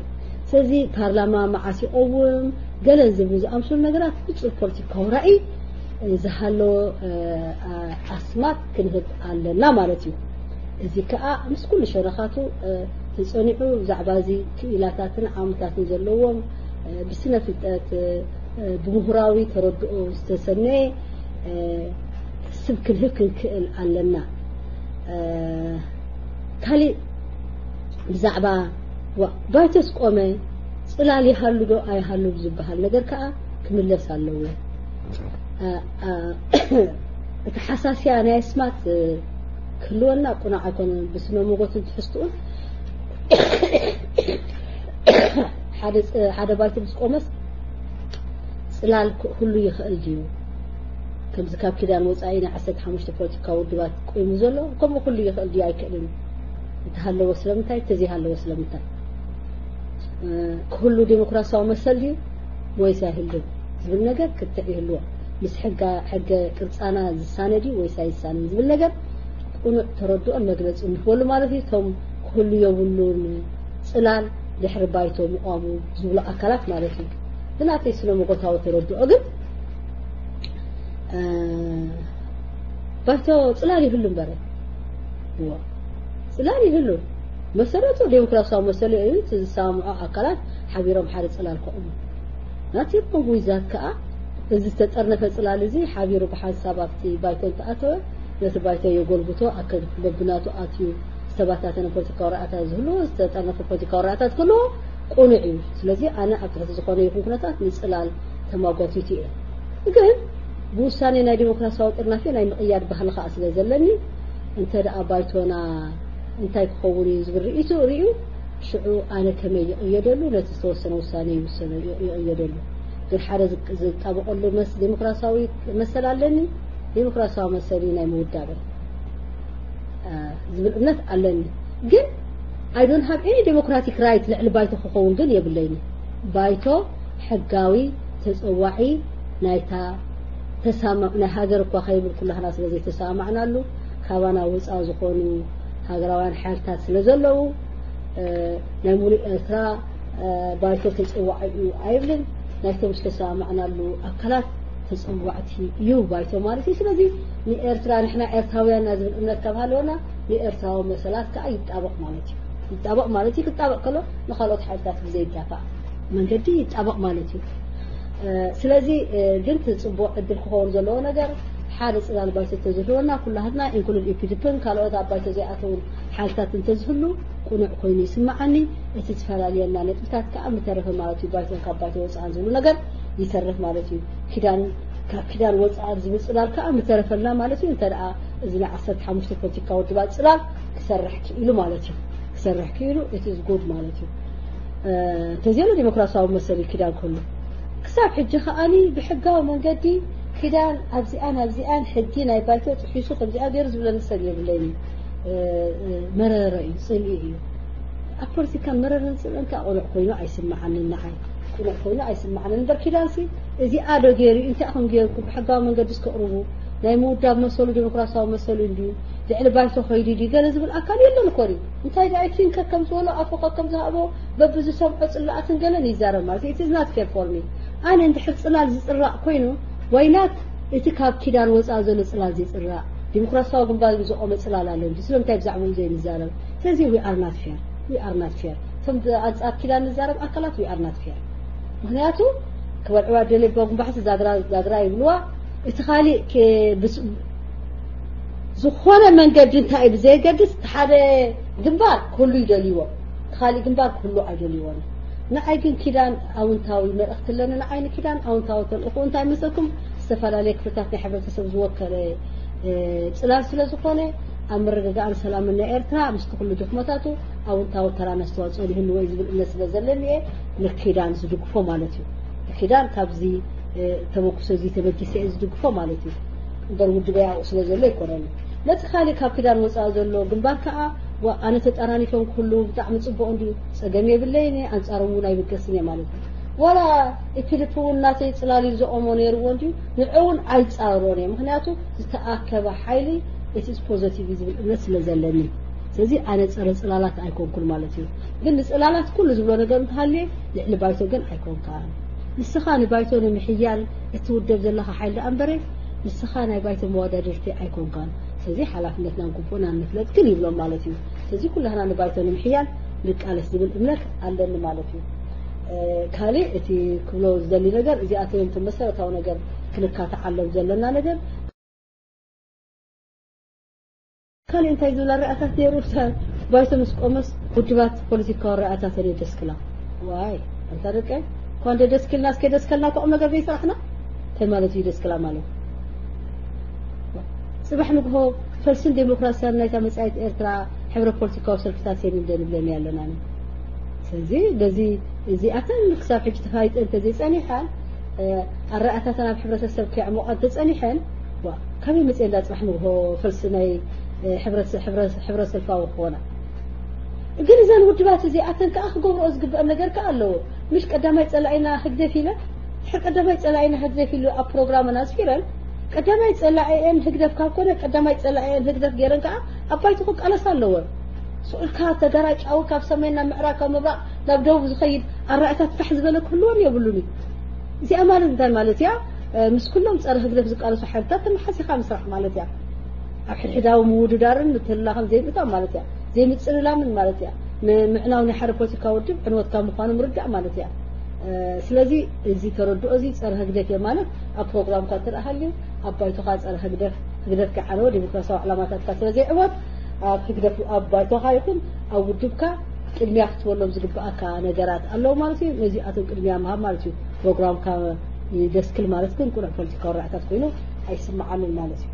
ስለዚ ፓርላማ መዓስ ይቐውም ገለ ዝብሉ ዝኣምሰሉ ነገራት ፍጹም ፖለቲካዊ ራእይ ዝሃለዎ ኣስማት ክንህብ ኣለና ማለት እዩ። እዚ ከዓ ምስ ኩሉ ሸነኻቱ ተጸኒዑ ብዛዕባ እዚ ክኢላታትን ዓቕምታትን ዘለዎም ብስነ ፍልጠት ብምሁራዊ ተረድኦ ዝተሰነየ ስም ክንህብ ክንክእል ኣለና። ካሊእ ብዛዕባ ባይቶስ ቆመ ጽላል ይሃሉ ዶ ኣይሃሉ ዝበሃል ነገር ከዓ ክምለስ ኣለዎ። እቲ ሓሳስያ ናይ ኣስማት ክህልወና ቁኑዕ ኣይኮነን። ብስነ መጎትን ትሕዝትኡን ሓደ ባይቶ ምስ ቆመስ ጽላል ክህሉ ይኽእል ድዩ? ከምዚ ካብ ኪዳን ወጻኢ ናይ ዓሰርተ ሓሙሽተ ፖለቲካዊ ውድባት ቆይሙ ዘሎ ከምኡ ክህሉ ይኽእል ድዩ ኣይክእልን? እንተሃለወ ስለምንታይ? እንተዘይሃለወ ስለምንታይ? ክህሉ ዴሞክራሲያዊ መሰል ድዩ ወይስ ኣይህሉን ዝብል ነገር ክትዕ ይህልዎ። ምስ ሕገ ቅርጻና ዝሳነ ድዩ ወይስ ኣይሳነን ዝብል ነገር ቁኑዕ ተረድኦን መግለጺ እንህበሉ ማለት እዩ። እቶም ክህሉ የብሉን ጽላል ድሕሪ ባይቶ ምቋሙ ዝብሉ ኣካላት ማለት እዩ። ብናተይ ስነ መጎታዊ ተረድኦ ግን ባይቶ ጽላል ይህሉ እምበረ ጽላል ይህሉ መሰረቱ ዴሞክራሲያዊ መሰሉ እዩ። እቲ ዝሰማምዖ ኣካላት ሓቢሮም ሓደ ጽላል ከቑሙ ናቲ ፖንጉይዛት ከዓ እዚ ዝተጠርነፈ ጽላል እዚ ሓቢሩ ብሓንሳብ ኣብቲ ባይቶ እንተኣተወ ነቲ ባይቶ የጎልብቶ ኣከል በብናቱ ኣትዩ ዝተባታተነ ፖለቲካዊ ረኣታት ዝህልዎ ዝተጠርነፈ ፖለቲካዊ ረኣታት ክህልዎ ቁኑዕ እዩ። ስለዚ ኣነ ኣብ ትሕቲ ዝኾነ ይኹን ኩነታት ንጽላል ተማጓቲቱ እየ። ግን ብውሳኔ ናይ ዴሞክራሲያዊ ጥርናፌ ናይ ምቕያድ ባህሊ ከዓ ስለ ዘለኒ እንተ ደኣ ባይቶና እንታይ ክኸውን እዩ ዝብል ርእይቱ ርእዩ ሽዑ ኣነ ከመይ ይቕየደሉ ነቲ ዝተወሰነ ውሳኔ ይውሰነ ይቕየደሉ። ግን ሓደ ዝጣበቐሉ መስ ዴሞክራሲያዊ መሰል ኣለኒ። ዴሞክራሲያዊ መሰል እዩ ናይ ምውዳበ ዝብል እምነት ኣለኒ። ግን I don't have any democratic right ልዕሊ ባይቶ ክኸውን ግን የብለይኒ። ባይቶ ሕጋዊ ተጸዋዒ ናይታ ተሳማ ናይ ሃገር እኳ ከይብል ኩላህና ስለ ዘይተሰማማዕናሉ ካባና ወፃ ዝኾኑ ሃገራውያን ሓይልታት ስለ ዘለዉ ናይ ሙሉእ ኤርትራ ባይቶ ተጸዋዒ እዩ ኣይብልን። ናይቶም ዝተሰማማዕናሉ ኣካላት ተጸዋዕቲ እዩ ባይቶ ማለት እዩ። ስለዚ ንኤርትራ ንሕና ኤርትራውያንና ዝብል እምነት ካብ ሃለወና ንኤርትራዊ መሰላት ከዓ ይጣበቕ ማለት እዩ። ይጣበቕ ማለት እዩ። ክጣበቕ ከሎ ንካልኦት ሓይልታት ብዘይጋፋእ መንገዲ ይጣበቕ ማለት እዩ። ስለዚ ግን እቲ ፅቡቕ ዕድል ክኸውን ዘለዎ ነገር ሓደ ፅላል ባይቶ ተዝህልወና ኩላህትና ኢንክሉድ ኢፒዲፕን ካልኦት ኣብ ባይቶ ዘይኣተውን ሓይልታት እንተዝህሉ ቁኑዕ ኮይኑ ይስምዓኒ። እቲ ዝፈላልየና ነጥብታት ከዓ ምተረፈ ማለት እዩ። ባይቶን ካብ ባይቶ ወፅኣን ዝብሉ ነገር ይተርፍ ማለት እዩ። ኪዳን ካብ ኪዳን ወፅኣን ዝብል ፅላል ከዓ ምተረፈልና ማለት እዩ። እንተ ደኣ እዚ ናይ ዓሰርተ ሓሙሽተ ፖለቲካ ውድባት ፅላል ክሰርሕ ክኢሉ ማለት እዩ። ክሰርሕ ክኢሉ it is good ማለት እዩ። እንተዚያለ ዴሞክራሲያዊ መሰል እዩ ኪዳን ክህሉ ክሳብ ሕጂ ከኣኒ ብሕጋዊ መንገዲ ኪዳን ኣብዚኣን ኣብዚኣን ሕጊ ናይ ባይቶ ጥሒሱ ከምዚኣ ገይሩ ዝብለኒ ሰብ የብለይን። መረረ እዩ፣ ጽልኢ እዩ። ኣብ ፖለቲካ መረረን ጽልእን ከኣ ቅኑዕ ኮይኑ ኣይስምዓንን፣ ንዓይ ቅኑዕ ኮይኑ ኣይስምዓንን። እምበር ኪዳንሲ እዚኣ ዶ ገይሩ፣ እንታይ ኢኹም ገይርኩም፣ ብሕጋዊ መንገዲ እስከ ቅርቡ፣ ናይ ምውዳብ መሰሉ ዲሞክራሲያዊ መሰሉ እንድዩ፣ ልዕሊ ባይቶ ከይዱ ድዩ ገለ ዝብል ኣካል የለን እኮ ድዩ? እንታይ ደኣ ኪንከ ከም ዝበሎ ኣፉ ከም ዝሃቦ በብዝሰምዖ ጽላኣትን ገለን ይዛረብ ማለት እዩ። It is not fair for me። ኣነ እንድሕር ጽላል ዝጽራእ ኮይኑ፣ why not እቲ ካብ ኪዳን ወጻኢ ዘሎ ጽላል ዘይጽራእ? ዲሞክራሲያዊ ግንባር ዝቆመ ጽላል ኣሎ እንጂ ስለምንታይ ብዛዕባኡ ዘይንዛረብ? ስለዚ we are not fair, we are not fair። እቶም ኣንጻር ኪዳን ንዛረብ ኣካላት we are not fair። ምክንያቱ ክበልዕዋ ደለባ ጉንባሕቲ ዛግራ ዛግራ ይብልዋ። እቲ ካሊእ ከ- ብስ- ዝኾነ መንገዲ እንታይ እዩ ብዘየገድስ፣ እቲ ሓደ ግንባር ክህሉ ይደልይዎ፣ እቲ ካሊእ ግንባር ክህሉ ኣይደልይዎን። ንዓይ ግን ኪዳን ኣውንታዊ መልእኽቲ ኣለኒ። ንዓይ ንኪዳን ኣውንታዊ ተልእኾ እንታይ መሰልኩም? ዝተፈላለየ ክፍልታት ናይ ሕብረተሰብ ዝወከለ፣ እ፣ ጽላል ስለ ዝኾነ፣ ኣብ ምርግጋእን ሰላምን ናይ ኤርትራ ምስቲ ኩሉ ድኽመታቱ ኣውንታዊ ተራን ኣስተዋጽኦን ይህልዎ እዩ ዝብል እምነት ስለ ዘለኒ እየ ንኪዳን ዝድግፎ ማለት እዩ። ንኪዳን ካብዚ፣ እ፣ ተበግሶ እዚ ተበጊሰ እየ ዝድግፎ ማለት እዩ። እምበር ውድበይ ኣብኡ ስለ ዘሎ ኣይኮነን። ነቲ ካልእ ካብ ኪዳን ወጻኢ ዘሎ ግንባር ከኣ፣ ዋ፣ ኣነ ተጠራኒፎም ክህልዉ ብጣዕሚ ጽቡቕ እንድዩ፣ ጸገም የብለይን እየ፣ ኣንጻሮም እውን ኣይብገስን እየ ማለት እዩ። ዋላ ኢፒዲፒ እውን ናተይ ጽላል ኢሉ ዘቆሞ ነይርዎ እንድዩ፣ ንዑ እውን ኣይጻረሮን እየ። ምኽንያቱ ዝተኣከበ ሓይሊ it is positive እዩ ዝብል እምነት ስለ ዘለኒ። ስለዚ ኣነ ጸረ ጽላላት ኣይኮንኩን ማለት እዩ። ግን ንጽላላት ኩሉ ዝብሎ ነገር እንተሃልየ ልዕሊ ባይቶ ግን ኣይኮንካን። ንስኻ ንባይቶ ንምሕያል እትውደብ ዘለኻ ሓይሊ ደኣ እምበረ፣ ንስኻ ናይ ባይቶ መወዳድርቲ ኣይኮንካን። ስለዚ ሓላፍነትናን ግቡእናን ንፍለጥ ግን ይብሎም ማለት እዩ። ስለዚ ኩላህና ንባይቶ ንምሕያል ንቃለስ ዝብል እምነት ኣለኒ ማለት እዩ። እ፣ ካልእ እቲ ክብሎ ዝደሊ ነገር እዚኣተን እቶም መሰረታዊ ነገር ክንካትዓሎም ዘለና ነገር። ካልእ እንታይ ዝብል ኣረኣታት ነይሩ? ባይቶ ምስ ቆመስ ውድባት ፖለቲካዊ ኣረኣታተን የደስክላ። ዋይ፣ ኣንታ ደቀይ፣ እኳ እንደ ደስክልና እስከ ደስከልና እኮ ቁም ነገር ዘይሰራሕና። እንታይ ማለት እዩ ደስክላ ማለት? ጽባሕ ንግሆ ፈልስን ዴሞክራሲያን ናይታ መጻኢት ኤርትራ ሕብረ ፖለቲካዊ ሰልፍታት የን እንደ ንብለን ኣለና። ስለዚ በዚ እዚኣተን ክሳብ ሕጂ ተፋይጠን እንተዘይጸኒሓን፣ እ፣ ኣረኣታተን ኣብ ሕብረተሰብ ከየዕሞቐን ተጸኒሐን፣ ዋ፣ ካበይ መጽኤ እንዳ ጽባሕ ንግሆ ፈልሲ ናይ፣ እ፣ ሕብረት-፣ ሕብረ-፣ ሕብረ ሰልፋዊ ክኾና? ግን እዘን ውድባት እዚኣተን ከኣ ክገብርኦ ዝግበአን ነገር ከኣ ኣለዎ። ምሽ ቀዳማይ ጸላኢና ህግደፍ ኢለን፣ ድሕሪ ቀዳማይ ጸላኢና ህግደፍ ኢሉ ኣብ ፕሮግራመን ኣስፊረን፣ ቀዳማይ ጸላኢኤን ህግደፍ ካብ ኮነ፣ ቀዳማይ ጸላኢኤን ህግደፍ ገይረን ከኣ ኣብ ባይቶ ክቃለሳ ኣለወን። ስቕ ኢልካ ተገራጫዊ ካብ ሰሜን ናብ ምዕራብ፣ ካብ ምብራቕ ናብ ደቡብ ዝኸይድ ኣረኣእታት ፋሕ ዝበለ ክህልወን የብሉን እዩ። እዚኣ ማለት እንታይ ማለት እያ? እ፣ ምስ ኩሎም ጸረ ህግደፍ ዝቃለሱ ሓይልታት ተመሓሲኻ ምስራሕ ማለት እያ። ኣብ ሕድሕዳዊ ምውድዳርን ምትህልላኽን ዘይምእታው ማለት እያ። ዘይምጽልላምን ማለት እያ። ን-፣ ምዕናው ናይ ሓደ ፖለቲካዊ ውድብ ዕንወትካ ምዃኑ ምርዳእ ማለት እያ። እ፣ ስለዚ እዚ ተረድኦ እዚ ጸረ ህግደፍ እየ ማለት ኣብ ፕሮግራምካ እንተ ደኣ ሃልዩ፣ ኣብ ባይቶኻ ጸረ ህግደፍ፣ ህግደፍ ከይዓነወ ዴሞክራሲያዊ ዕላማታትካ ስለ ዘይዕወት፣ ኣብ ህግደፍ፣ ኣብ ባይቶኻ ይኹን ኣብ ውድብካ ቅድሚያ ክትበሎም ዝግብኣካ ነገራት ኣለዉ ማለት እዩ። ነዚኣቶም ቅድሚያ ምሃብ ማለት እዩ። ፕሮግራምካ ይደስክል ማለት ግን ቅኑዕ ፖለቲካዊ ራዕታት ኮይኑ ኣይስምዓንን ማለት እዩ።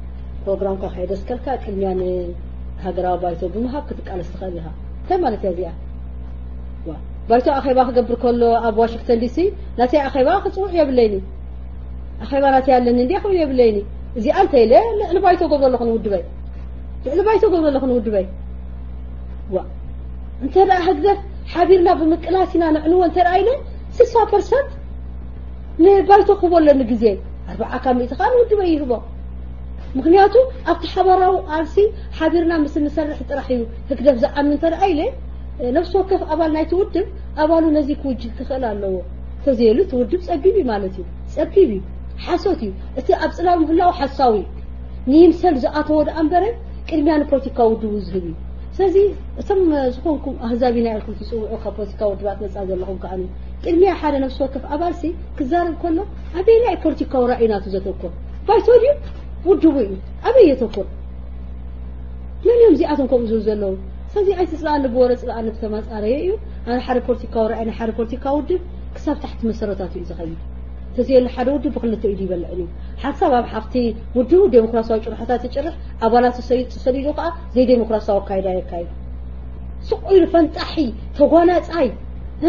ፕሮግራምካ ከየደስከልካ ቅድሚያ ንሃገራዊ ባይቶ ብምሃብ ክትቃለስ ትኽእል ኢኻ። እንታይ ማለት እያ እዚኣ? ዋ፣ ባይቶ ኣኼባ ክገብር ከሎ ኣብ ዋሽንግተን ዲሲ ናተይ ኣኼባ ክጽውዕ የብለይን እዩ። ኣኼባ ናተይ ኣለኒ እንድየ ክብል የብለይን እዩ። እዚኣ እንተ ኢለ ልዕሊ ባይቶ ገብሮ ኣለኹ ንውድበይ። ልዕሊ ባይቶ ገብሮ ኣለኹ ንውድበይ። ዋ፣ እንተ ደኣ ህግደፍ ሓቢርና ብምቅላስ ኢና ነዕንዎ እንተ ደኣ ኢለ ስልሳ ፐርሰንት ንባይቶ ክህቦ ኣለኒ ግዜ። ኣርብዓ ካብ ሚእቲ ከኣ ንውድበይ ይህቦ። ምኽንያቱ ኣብቲ ሓባራዊ ቃልሲ ሓቢርና ምስ እንሰርሕ ጥራሕ እዩ ህግደፍ ዝኣምን እንተ ደኣ ኢለ፣ ነፍሲ ወከፍ ኣባል ናይቲ ውድብ ኣባሉ ነዚ ክውጅህ ክኽእል ኣለዎ። እንተዘየሉ እቲ ውድብ ጸቢብ እዩ ማለት እዩ። ጸቢብ እዩ። ሓሶት እዩ። እቲ ኣብ ጽላል ምህላው ሓሳዊ እዩ። ንይምሰል ዝኣተዎ ደኣ እምበረ ቅድሚያ ንፖለቲካዊ ውድቡ ዝህብ እዩ። ስለዚ እቶም ዝኾንኩም ኣህዛብ ኢና ኢልኩም ትጽውዑ ካብ ፖለቲካዊ ውድባት ነጻ ዘለኹም ከኣ ቅድሚያ ሓደ ነፍሲ ወከፍ ኣባልሲ ክዛረብ ከሎ ኣበየናይ ፖለቲካዊ ራእዩ ናቱ ዘተኮር? ባይቶ ድዩ? ውድቡ እዩ። ኣበይ የተኮር? መን እዮም እዚኣቶም ከምኡ ዝብሉ ዘለዉ? ስለዚ ኣይትጽልኣኒ ብወረ ጽልኣኒ ብተማጻረየ እዩ። ኣነ ሓደ ፖለቲካዊ ራእይ ናይ ሓደ ፖለቲካዊ ውድብ ክሳብ ታሕቲ መሰረታቱ እዩ ዝኸይድ። እንተዘየለ ሓደ ውድብ ብክልተ ኢዱ ይበልዕን እዩ። ሓንሳብ ኣብ ሓፍቲ ውድቡ ዴሞክራሲያዊ ጭርሖታት ይጭርሕ፣ ኣባላቱ ሰይ-፣ ሰዲዱ ከኣ ዘይዴሞክራሲያዊ ኣካይዳ የካይድ። ስቕ ኢሉ ፈንጣሒ፣ ተጓናጻይ፣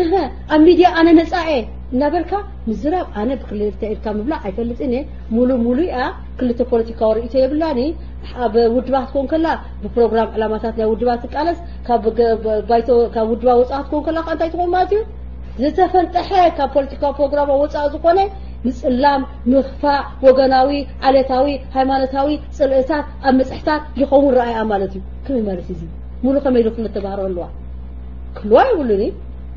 እህ፣ ኣብ ሚድያ ኣነ ነጻ እየ። እናበልካ ምዝራብ፣ ኣነ ብክልተ ኢድካ ምብላዕ ኣይፈልጥን እየ። ሙሉ ሙሉ እያ፣ ክልተ ፖለቲካዊ ርእይቶ የብላን። ኣብ ውድባት ኮን ከላ ብፕሮግራም ዕላማታት ናይ ውድባት ትቃለስ፣ ካብ ገ- ባይቶ ካብ ውድባ ወጻእ ክትኮን ከላ ከ እንታይ ትኾን ማለት እዩ? ዝተፈንጠሐ ካብ ፖለቲካዊ ፕሮግራም ወጻእ ዝኾነ ምጽላም፣ ምኽፋእ፣ ወገናዊ፣ ዓሌታዊ፣ ሃይማኖታዊ ጽልእታት ኣብ ምጽሕታት ይኸውን ረኣያ ማለት እዩ። ከመይ ማለት እዩ እዚ? ሙሉ ከመይ ኢሉ ክልተ ባህሪ ኣለዋ? ክልዋ ይብሉኒ።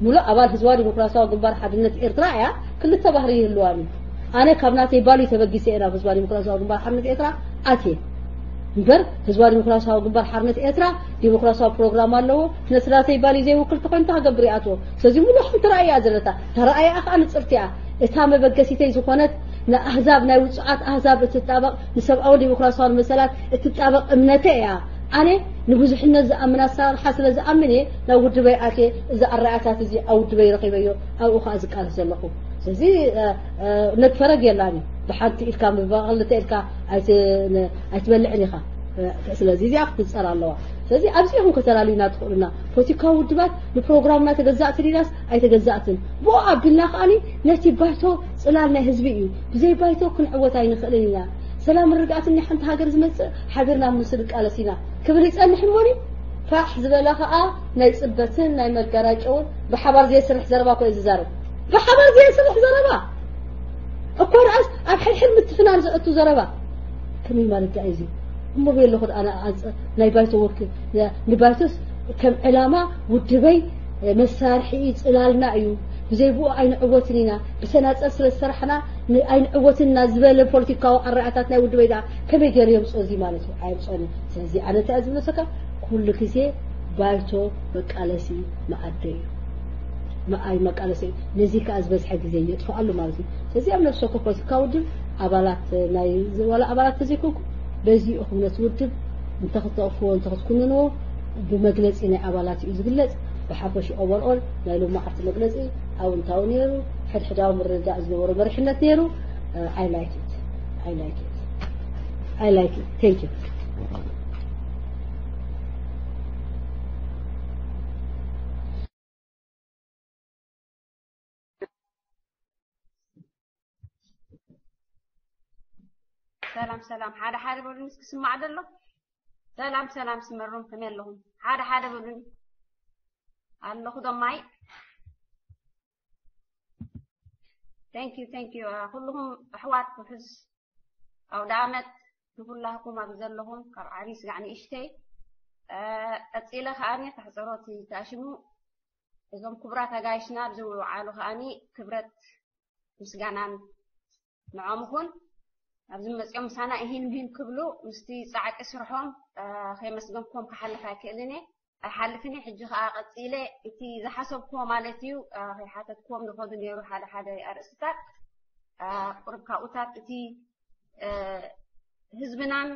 ሙሉ ኣባል ህዝባዊ ዲሞክራሲያዊ ግንባር ሓድነት ኤርትራ እያ፣ ክልተ ባህሪ ይህልዋኒ። ኣነ ካብ ናተይ ባሉ ተበጊሰ እየ ናብ ህዝባዊ ዲሞክራሲያዊ ግንባር ሓድነት ኤርትራ ኣትየ። እምበር ህዝባዊ ዲሞክራሲያዊ ግንባር ሓርነት ኤርትራ ዲሞክራሲያዊ ፕሮግራም ኣለዎ። ነቲ ናተይ ባሊ ዘይውክል ተኾይኑ እንታይ ክገብር ይኣትዎ? ስለዚ ሙሉ ሓንቲ ራእይ እያ ዘለታ። እታ ራእይ ከዓ ንፅርቲ እያ። እታ መበገሲተይ ዝኾነት ንኣህዛብ፣ ናይ ውፁዓት ኣህዛብ እትጣበቕ፣ ንሰብኣዊ ዲሞክራሲያዊ መሰላት እትጣበቕ እምነተይ እያ። ኣነ ንብዙሕነት ዝኣምን ኣሰራርሓ ስለ ዝኣምን እየ ናብ ውድበይ ኣትየ። እዚ ኣረኣእያታት እዚ ኣብ ውድበይ ረኺበዮ፣ ኣብኡ ከዓ ዝቃለስ ዘለኹ። ስለዚ ነግፈረግ የላን እዩ። ብሓንቲ ኢድካ ምባቕ ክልተ ኢድካ ኣይት- ነ- ኣይትበልዕን ኢኻ። ስለዚ እዚኣ ክትጸር ኣለዋ። ስለዚ ኣብዚ ኢኹም ከተላልዩና ትኽእሉና። ፖለቲካዊ ውድባት ንፕሮግራምና ተገዛእቲ ዲናስ ኣይተገዛእትን? ብኡ ኣቢልና ከኣኒ ነቲ ባይቶ ጽላል ናይ ህዝቢ እዩ። ብዘይ ባይቶ ክንዕወት ኣይንኽእልን ኢና። ሰላምን ርግኣትን ናይ ሓንቲ ሃገር ዝመጽእ ሓቢርና ምስ ንቃለስ ኢና ክብል ይጸንሕ እሞኒ። ፋሕ ዝበለ ከኣ ናይ ጽበትን ናይ መጋራጨውን ብሓባር ዘየስርሕ ዘረባ እኮ እዩ ዝዛረብ። ብሓባር ዘየስርሕ ዘረባ እኮ ርኣስ ኣብ ሕድሕድ ምትፍናን ዘእቱ ዘረባ ከመይ ማለት እዩ እዚ? እሞ በየለኹ ደኣ ኣነ ኣንጸ- ናይ ባይቶ ወክል ንባይቶስ ከም ዕላማ ውድበይ መሳርሒ እዩ፣ ጽላልና እዩ። ብዘይ ብኡ ኣይንዕወትን ኢና። ብተናጸል ስለ ዝሰራሕና ን- ኣይንዕወትን ኢና ዝበለ ፖለቲካዊ ኣረኣእያታት ናይ ውድበይ ደኣ ከመይ ገይሩ የምጽኦ እዚ ማለት እዩ? ኣየምጽኦን እዩ። ስለዚ ኣነ እንታይ እየ ዝብለሰካ? ኩሉ ግዜ ባይቶ መቃለሲ መኣደ እዩ። መኣይ መቃለሲ እዩ። ነዚ ከኣ ዝበዝሐ ግዜ የጥፍኣሉ ማለት እዩ። ስለዚ ኣብ ነፍሲ ወከፍ ፖለቲካ ውድብ ኣባላት ናይ ዝዋላ ኣባላት ተዘይኮንኩ በዚ ኢኹም ነቲ ውድብ እንተ ክትነቕፍዎ እንተ ክትኩንንዎ ብመግለጺ ናይ ኣባላት እዩ ዝግለጽ። ብሓፈሽ ኦቨርኦል ናይ ሎማዓርቲ መግለጺ ኣውንታዊ ነይሩ፣ ሕድሕዳዊ ምርድዳእ ዝነበሮ መሪሕነት ነይሩ። I like it. I like it. I like it. Thank you. ሰላም ሰላም፣ ሓደ ሓደ በሉኒ እስኪ፣ ስማዕ ደሎ። ሰላም ሰላም፣ ስመሮም ከመይ ኣለኹም? ሓደ ሓደ በሉኒ። ኣለኹ ደማይ። Thank you, thank you። ኩልኹም ኣሕዋት፣ ውሕስ ኣውደ ኣመት ንኩላህኩም ኣብ ዘለኹም፣ ካብ ዓብዪ ስጋዕ ንእሽተይ። ቀፂለ ከኣኒ ታሕፀሮት ተኣሽሙ እዞም ክቡራት ኣጋይሽና ኣብዚ ውዓሉ ከኣኒ ክብረት ምስጋናን ንዖም ይኹን። ኣብዚ መፅኦም ምሳና እሂን ምሂን ክብሉ ምስቲ ፃዕቂ ስርሖም ከየመስገንኩም ክሓልፍ ኣይክእልን እየ። ኣይሓልፍን እየ። ሕጂ ከዓ ቀፂለ እቲ ዝሓሰብክዎ ማለት እዩ ከይሓተትክዎም ዝኸዱ ነይሩ ሓደ ሓደ ኣርእስትታት ቁርብ ካብኡታት እቲ ህዝብናን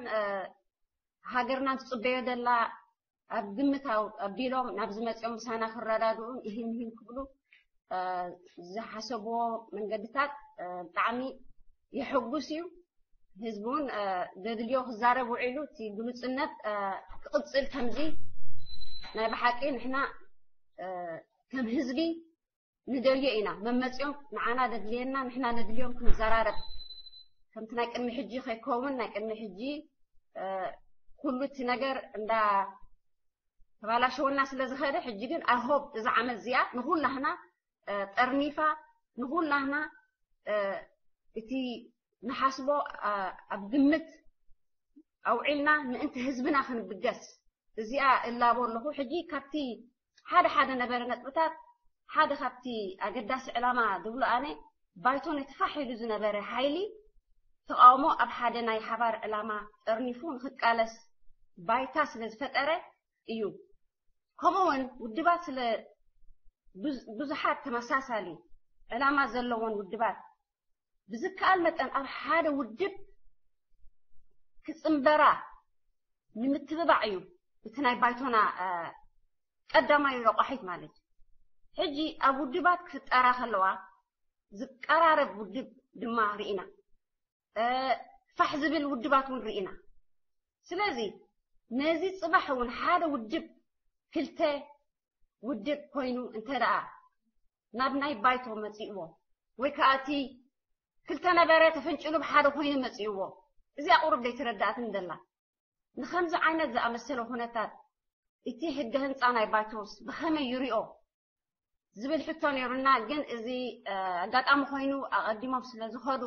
ሃገርናን ትፅበዮ ዘላ ኣብ ግምት ኣቢሎም ናብዚ መፅኦም ምሳና ክረዳድኡን እሂን ምሂን ክብሉ ዝሓሰብዎ መንገድታት ብጣዕሚ የሐጉስ እዩ። ህዝቢ እውን ዘድልዮ ክዛረብ ውዒሉ እቲ ግሉፅነት ክቕፅል ከምዚ ናይ ብሓቂ ንሕና ከም ህዝቢ ንደልዮ ኢና። መመፅኦም ንዓና ዘድልየና ንሕና ነድልዮም ክንዘራረብ ከምቲ ናይ ቅድሚ ሕጂ ከይከውን ናይ ቅድሚ ሕጂ ኩሉ እቲ ነገር እንዳ ተባላሸወና ስለ ዝኸደ ሕጂ ግን I hope እዛ ዓመት እዚኣ ንኹላህና ጠርኒፋ ንኹላህና እቲ ንሓስቦ ኣብ ግምት ኣውዒልና ምእንቲ ህዝብና ክንብገስ እዚኣ እላቦ ኣለኹ። ሕጂ ካብቲ ሓደ ሓደ ነበረ ነጥብታት ሓደ ካብቲ ኣገዳሲ ዕላማ ዝብሎ ኣነ ባይቶ ነቲ ፋሕ ኢሉ ዝነበረ ሓይሊ ተቃውሞ ኣብ ሓደ ናይ ሓባር ዕላማ ጠርኒፉ ንክቃለስ ባይታ ስለ ዝፈጠረ እዩ። ከምኡ እውን ውድባት ስለ ብዙሓት ተመሳሳሊ ዕላማ ዘለዎን ውድባት ብዝከኣል መጠን ኣብ ሓደ ውድብ ክፅምበራ ንምትብባዕ እዩ እቲ ናይ ባይቶና ቀዳማይ ረቋሒት ማለት እዩ። ሕጂ ኣብ ውድባት ክፍጠራ ከለዋ ዝቀራረብ ውድብ ድማ ርኢና፣ ፋሕ ዝብል ውድባት እውን ርኢና። ስለዚ ነዚ ፅባሕ እውን ሓደ ውድብ ክልተ ውድብ ኮይኑ እንተ ደኣ ናብ ናይ ባይቶ መፂእዎ ወይ ከዓ እቲ ክልተ ነበረ ተፈንጭሉ ብሓደ ኮይኑ መፅእዎ። እዚኣ ቁሩብ ዘይተረዳእትን ደላ። ንኸምዚ ዓይነት ዝኣመሰለ ኩነታት እቲ ሕገ ህንፃ ናይ ባይቶስ ብኸመይ ይሪኦ ዝብል ሕቶ ነይሩና። ግን እዚ ኣጋጣሚ ኮይኑ ኣቐዲሞም ስለ ዝኸዱ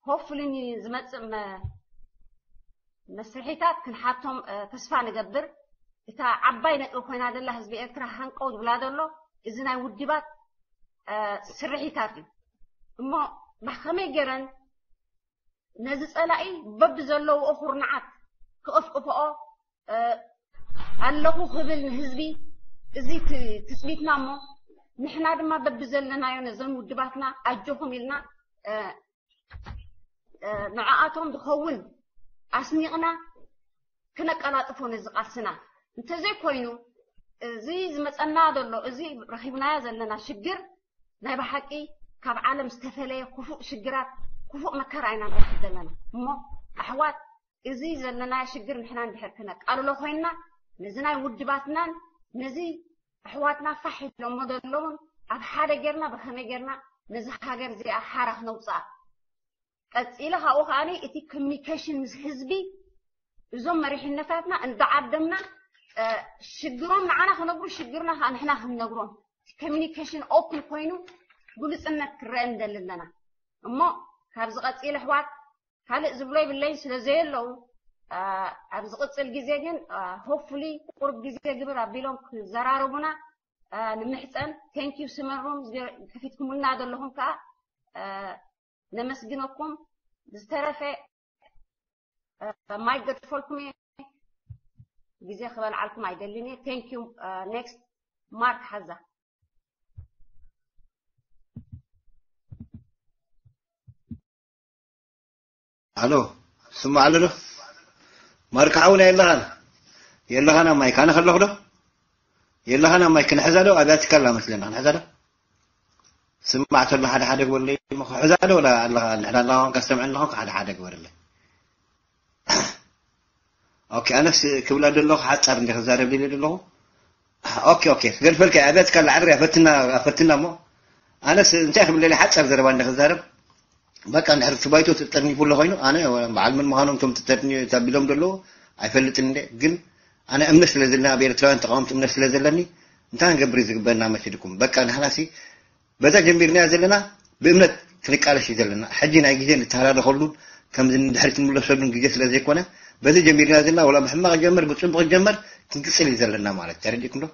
ሆፍሊ ዝመፅእ መስርሒታት ክንሓቶም ተስፋ ንገብር። እታ ዓባይ ነጥቢ ኮይና ዘላ ህዝቢ ኤርትራ ሃንቀው ዝብላ ዘሎ እዚ ናይ ውድባት ስርሒታት እዩ። እሞ ብኸመይ ገይረን ነዚ ጸላኢ በብዘለዎ ኩርናዓት ክቕፍቅፈኦ ኣለኹ ክብል ንህዝቢ እዚ ትጽቢትና እሞ ንሕና ድማ በብዘለናዮ ነዞም ውድባትና ኣጆኹም ኢልና ንዓኣቶም ዝኸውን ኣስኒቕና ክነቀላጥፎ ነዚ ቃልስና። እንተዘይኮይኑ እዚ ዝመጸና ዘሎ እዚ ረኺብናዮ ዘለና ሽግር ናይ ብሓቂ ካብ ዓለም ዝተፈለየ ክፉእ ሽግራት ክፉእ መከራ ኢና ንረክብ ዘለና። እሞ ኣሕዋት እዚ ዘለናዮ ሽግር ንሕና እንድሕር ክነቃልሎ ኮይንና ነዚ ናይ ውድባትናን ነዚ ኣሕዋትና ፋሕ ኢሎሞ ዘለውን ኣብ ሓደ ጌርና ብኸመይ ጌርና ነዚ ሃገር እዚኣ ሓራ ክነውፅኣ ቀፂለ ካብኡ ከዓኒ እቲ ኮሚኒኬሽን ምስ ህዝቢ እዞም መሪሕነታትና እንዳዓደምና ሽግሮም ንዓና ክነግሩ ሽግርና ከዓ ንሕና ክንነግሮም ኮሚኒኬሽን ኦፕን ኮይኑ ብሉፅነት ክረአ እንደለና እሞ ካብዚ ቀፂል ኣሕዋት ካልእ ዝብሎ ይብለይ ስለ ዘየለው ኣብ ዝቕፅል ግዜ ግን ሆፍሊ ቁርብ ግዜ ግብር ኣቢሎም ክዘራረቡና ንምሕፀን። ቴንኪዩ ስመሩም ከፊትኩምልና ዘለኹም ከዓ ነመስግነኩም። ዝተረፈ ማይክ ገድፈልኩም እየ። ግዜ ክበልዓልኩም ኣይደልን እየ። ቴንኪዩ። ኔክስት ማርክ ሓዛ። ኣሎ ስማዕ ኣሎ ዶ? ማርክ ሓውና የለኻን የለኻን ኣብ ማይክ ኣነ ከለኹ ዶ? የለኻን ኣብ ማይክ ክንሕዛ ዶ? ኣብያ ትካላ መስለና ክንሕዛ ዶ? ስማዕ ተሎ ሓደ ሓደ ግበረለይ እሞ ክሕዛ ዶ ወላ ኣለኻ ንሕዳ ኣለኻ ኮንካ ስተምዐ ኣለኻ ሓደ ሓደ ግበረለይ። ኦኬ ኣነስ ክብላ ደለኹ ሓጻር እንደ ክዛረብ ኢለ ደለኹ። ኦኬ ኦኬ ክገድፈልካ ኣብያ ትካላ ዓድርያ ፈትና ፈትና እሞ ኣነስ እንታይ ክብል ደለ ሓጻር ዘረባ እንደ ክዛረብ በቃ እንድሕር እቲ ባይቶ ተጠርኒፉ ኣሎ ኮይኑ ኣነ በዓል መን ምዃኖም እቶም ተቢሎም ዘለዉ ኣይፈልጥን እንደ ግን ኣነ እምነት ስለ ዘለና ኣብ ኤርትራውያን ተቃወምቲ እምነት ስለ ዘለኒ እንታይ ክንገብር እዩ ዝግበና መሲልኩም በቃ ንሕናሲ በዛ ጀሚርናያ ዘለና ብእምነት ክንቃለስ እዩ ዘለና ሕጂ ናይ ግዜ ንተሃላለኸሉን ከምዚ ንድሕሪት ንምለሰሉን ግዜ ስለ ዘይኮነ በዚ ጀሚርናያ ዘለና ወላ ብሕማቕ ጀመር ብፅቡቕ ጀመር ክንቅፅል እዩ ዘለና ማለት ተረዲእኩም ዶ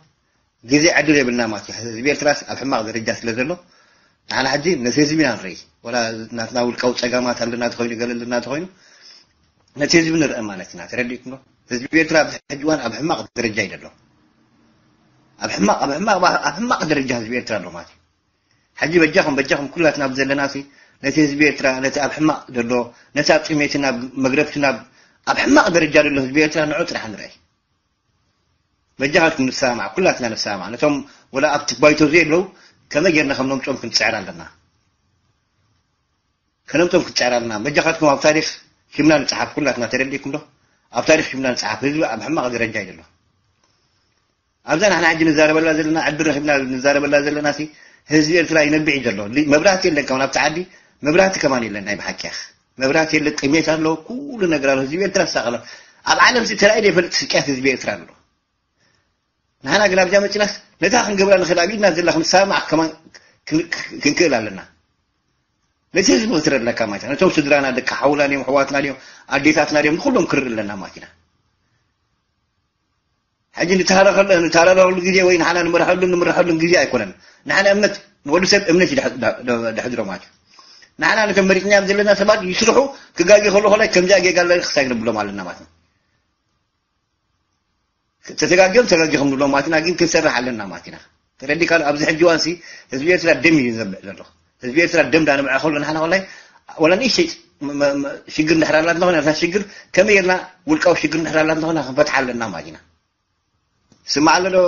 ግዜ ዕድል የብልና ማለት እዩ። ህዝቢ ኤርትራስ ኣብ ሕማቕ ደረጃ ስለ ዘሎ ንዓና ሕጂ ነቲ ህዝቢ ኢና ንርኢ። ወላ ናትና ውልቃዊ ጸገማት ኣለና ተኾይኑ ገለ ኣለና ተኾይኑ ነቲ ህዝቢ ንርአ ማለት ኢና። ተረዲእኩም ዶ? ህዝቢ ኤርትራ ኣብዚ ሕጂ እዋን ኣብ ሕማቕ ደረጃ እዩ ዘሎ። ኣብ ሕማቕ ኣብ ሕማቕ ኣብ ሕማቕ ደረጃ ህዝቢ ኤርትራ ኣሎ ማለት እዩ። ሕጂ በጃኹም በጃኹም ኩላትና ኣብዚ ዘለና ሲ ነቲ ህዝቢ ኤርትራ ነቲ ኣብ ሕማቕ ዘሎ ነቲ ኣብ ጥሜትን ኣብ መግረፍትን ኣብ ኣብ ሕማቕ ደረጃ ዘሎ ህዝቢ ኤርትራ ንዑ ጥራሕ ንርአ። በጃኻትኩም ንሰማማዕ፣ ኩላትና ንሰማማዕ። ነቶም ወላ ኣብቲ ባይቶ ዘየለዉ ከመይ ጌርና ከም ነምጽኦም ክንጽዕር ኣለና። ከነምጽኦም ክንጽዕር ኣለና። በጃኻትኩም ኣብ ታሪኽ ሽምና ንጽሓፍ፣ ኩላትና ተረዲእኩም ዶ? ኣብ ታሪኽ ሽምና ንጽሓፍ። ህዝቢ ኣብ ሕማቕ ደረጃ እዩ ዘሎ። ኣብዛ ንሕና ሕጂ ንዛረበላ ዘለና ዕድል ረኺብና ንዛረበላ ዘለና ሲ ህዝቢ ኤርትራ ይነብዕ እዩ ዘሎ። መብራህቲ የለን ከማን ኣብቲ ዓዲ መብራህቲ ከማን የለን ናይ ብሓቂ ያኽ። መብራት የለ፣ ጥሜት ኣሎ፣ ኩሉ ነገር ኣሎ። ህዝቢ ኤርትራ ዝሳቐ ኣሎ። ኣብ ዓለም እዚ ተራእዩ ዘይፈልጥ ስቅያት ህዝቢ ኤርትራ ኣሎ። ንሕና ግን ኣብዚኣ መፂናስ ነታ ክንገብራ ንኽእል ኣብ ኢድና ዘላ ክንሰማማዕ ከማን ክን- ክንክእል ኣለና። ነቲ ህዝቢ ክትርኢ ኣለካ ማለት ኢና። ነቶም ስድራና ደቂ ሓውና ድዮም፣ ኣሕዋትና ድዮም፣ ኣዴታትና ድዮም፣ ንኩሎም ክርኢ ኣለና ማለት ኢና። ሕጂ ንተሃረኸሉ ንተሃራረኸሉ ግዜ ወይ ንሓና ንምርሐሉ ንምርሐሉን ግዜ ኣይኮነን። ንሓና እምነት ንወዲ ሰብ እምነት እዩ ደሕ- ደ- ደ- ደሕድሮ ማለት እዩ። ንሓና ነቶም መሪፅናዮም ዘለና ሰባት ይስርሑ ክጋጌ ከሎ ከላይ ከምዚኣ ጌጋ ኣለ ክሳይ ክንብሎም ኣለና ማለት ነው። ተተጋጊዮም ተጋጊኹም ንብሎም ማለት ኢና፣ ግን ክንሰርሕ ኣለና ማለት ኢና። ተረዲካ ዶ? ኣብዚ ሕጂ እዋን ሲ ህዝቢ ኤርትራ ደም እዩ ዘንብዕ ዘሎ። ህዝቢ ኤርትራ ደም ዳንብዐ ከሎ ንሓና ከላይ ወላ ንእሽተይ ም- ም- ም- ሽግር እንድሕር ኣላት እንተኾነ እታ ሽግር ከመይ ጌርና ውልቃዊ ሽግር እንድሕር ኣላት እንተኾነ ክንፈትሓ ኣለና ማለት ኢና። ስማዕ ኣሎ ዶ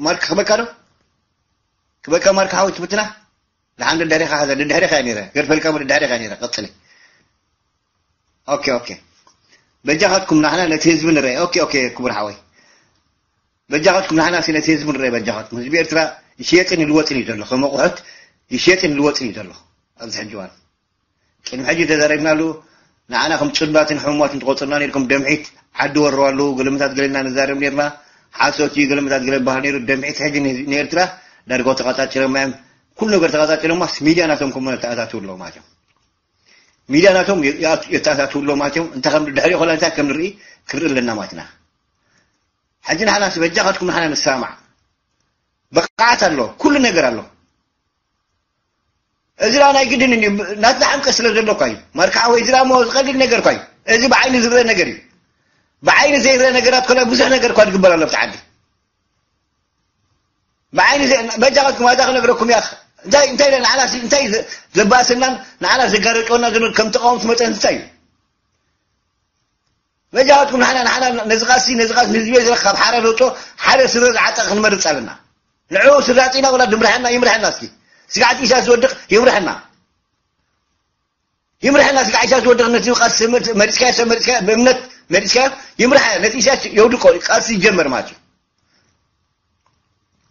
ማርክ ክበካ ዶ ክበካ ማርክ ሓወይ ትብትና ደሓን ደድሕሪኻ ሓዛ ደድሕሪኻ እያ ነይረ ገድፈልካ ደድሕሪኻ እያ ነይረ ቀፅሊ ኦኬ ኦኬ በጃኻትኩም ናሕና ነቲ ህዝቢ ንርአ ኦኬ ኦኬ ክቡር ሓወይ በጃኻትኩም ናሕና ሲ ነቲ ህዝቢ ንርአ በጃኻትኩም ህዝቢ ኤርትራ ይሽየጥን ይልወጥን እዩ ዘሎ ከም ኣቑሑት ይሽየጥን ይልወጥን እዩ ዘሎ ኣብዚ ሕጂ እዋን። ቅድሚ ሕጂ ተዛሪብናሉ። ንዓና ከም ጽሉላትን ሕሙማትን ትቆጽርና ነርኩም። ደምሒት ዓዲ ወረው ኣለዉ፣ ገለመታት ገለ ኢና ንዛረብ ነርና። ሓሶት እዩ፣ ገለመታት ገለ በሃል ነይሩ። ደምሒት ሕጂ ን-፣ ንኤርትራ ዳርጋ ተቐጻጺሮማ እዮም። ኩሉ ነገር ተቐጻጺሮማስ ሚድያ ናቶም ከም ተኣታትዉ ኣለዉ ማለት እዮም። ሚድያ ናቶም የ-፣ የ-፣ የተኣታትዉ ኣለዉ ማለት እዮም። እንታይ ከም ድሕሪኡ ከላ እንታይ ከም ንርኢ ክንርኢ ኣለና ማለት ኢና። ሕጂ ንሕና በጃኻትኩም ንሕና ንሰማማዕ። ብቕዓት ኣሎ፣ ኩሉ ነገር ኣሎ። እዚ ደኣ ናይ ግድን እዩ። ናትና ሓምቀ ስለ ዘሎ እኳ እዩ። ማርካ ሓወይ፣ እዚ ደኣ እሞ ዝቐልል ነገር እኳ እዩ። እዚ ብዓይኒ ዝረአ ነገር እዩ። ብዓይኒ ዘይረአ ነገራት ከሎ ብዙሕ ነገር እኳ ዝግበር ኣሎ ኣብቲ ዓዲ። ብዓይኒ ዘ-፣ በጃኻትኩም፣ ዋዛ ክነግረኩም እያ። እንታይ፣ እንታይ ኢለ ንዓና ሲ-፣ እንታይ ዘ-፣ ዘባእሰናን ንዓና ዘጋረጨወና ዘሎ ከም ተቃወምቲ መጠን እንታይ እዩ? በጃኻትኩም ንሓና፣ ንሓና ነዚ ቃልሲ፣ ነዚ ቃልሲ ንህዝቢ ኤርትራ ካብ ሓራ ዘውፅኦ ሓደ ስረ ዝዓጠቐ ክንመርፅ ኣለና። ንዕኡ ስረ ኣዕጢና ወላ ድምርሐና፣ ይምርሐና እስኪ። ስጋዕ እቲ ኢሳያስ ዝወድቕ ይምርሐና። ይምርሐና፣ ስጋዕ ኢሳያስ ዝወድቕ ነቲ ቃልሲ መር-፣ መሪፅካዮ፣ ሰብ መሪፅካዮ፣ ብእምነት መሪፅካዮ፣ ይምርሐ። ነቲ ኢሳያስ የውድቆ፣ ቃልሲ ይጀመር ማለት እዩ።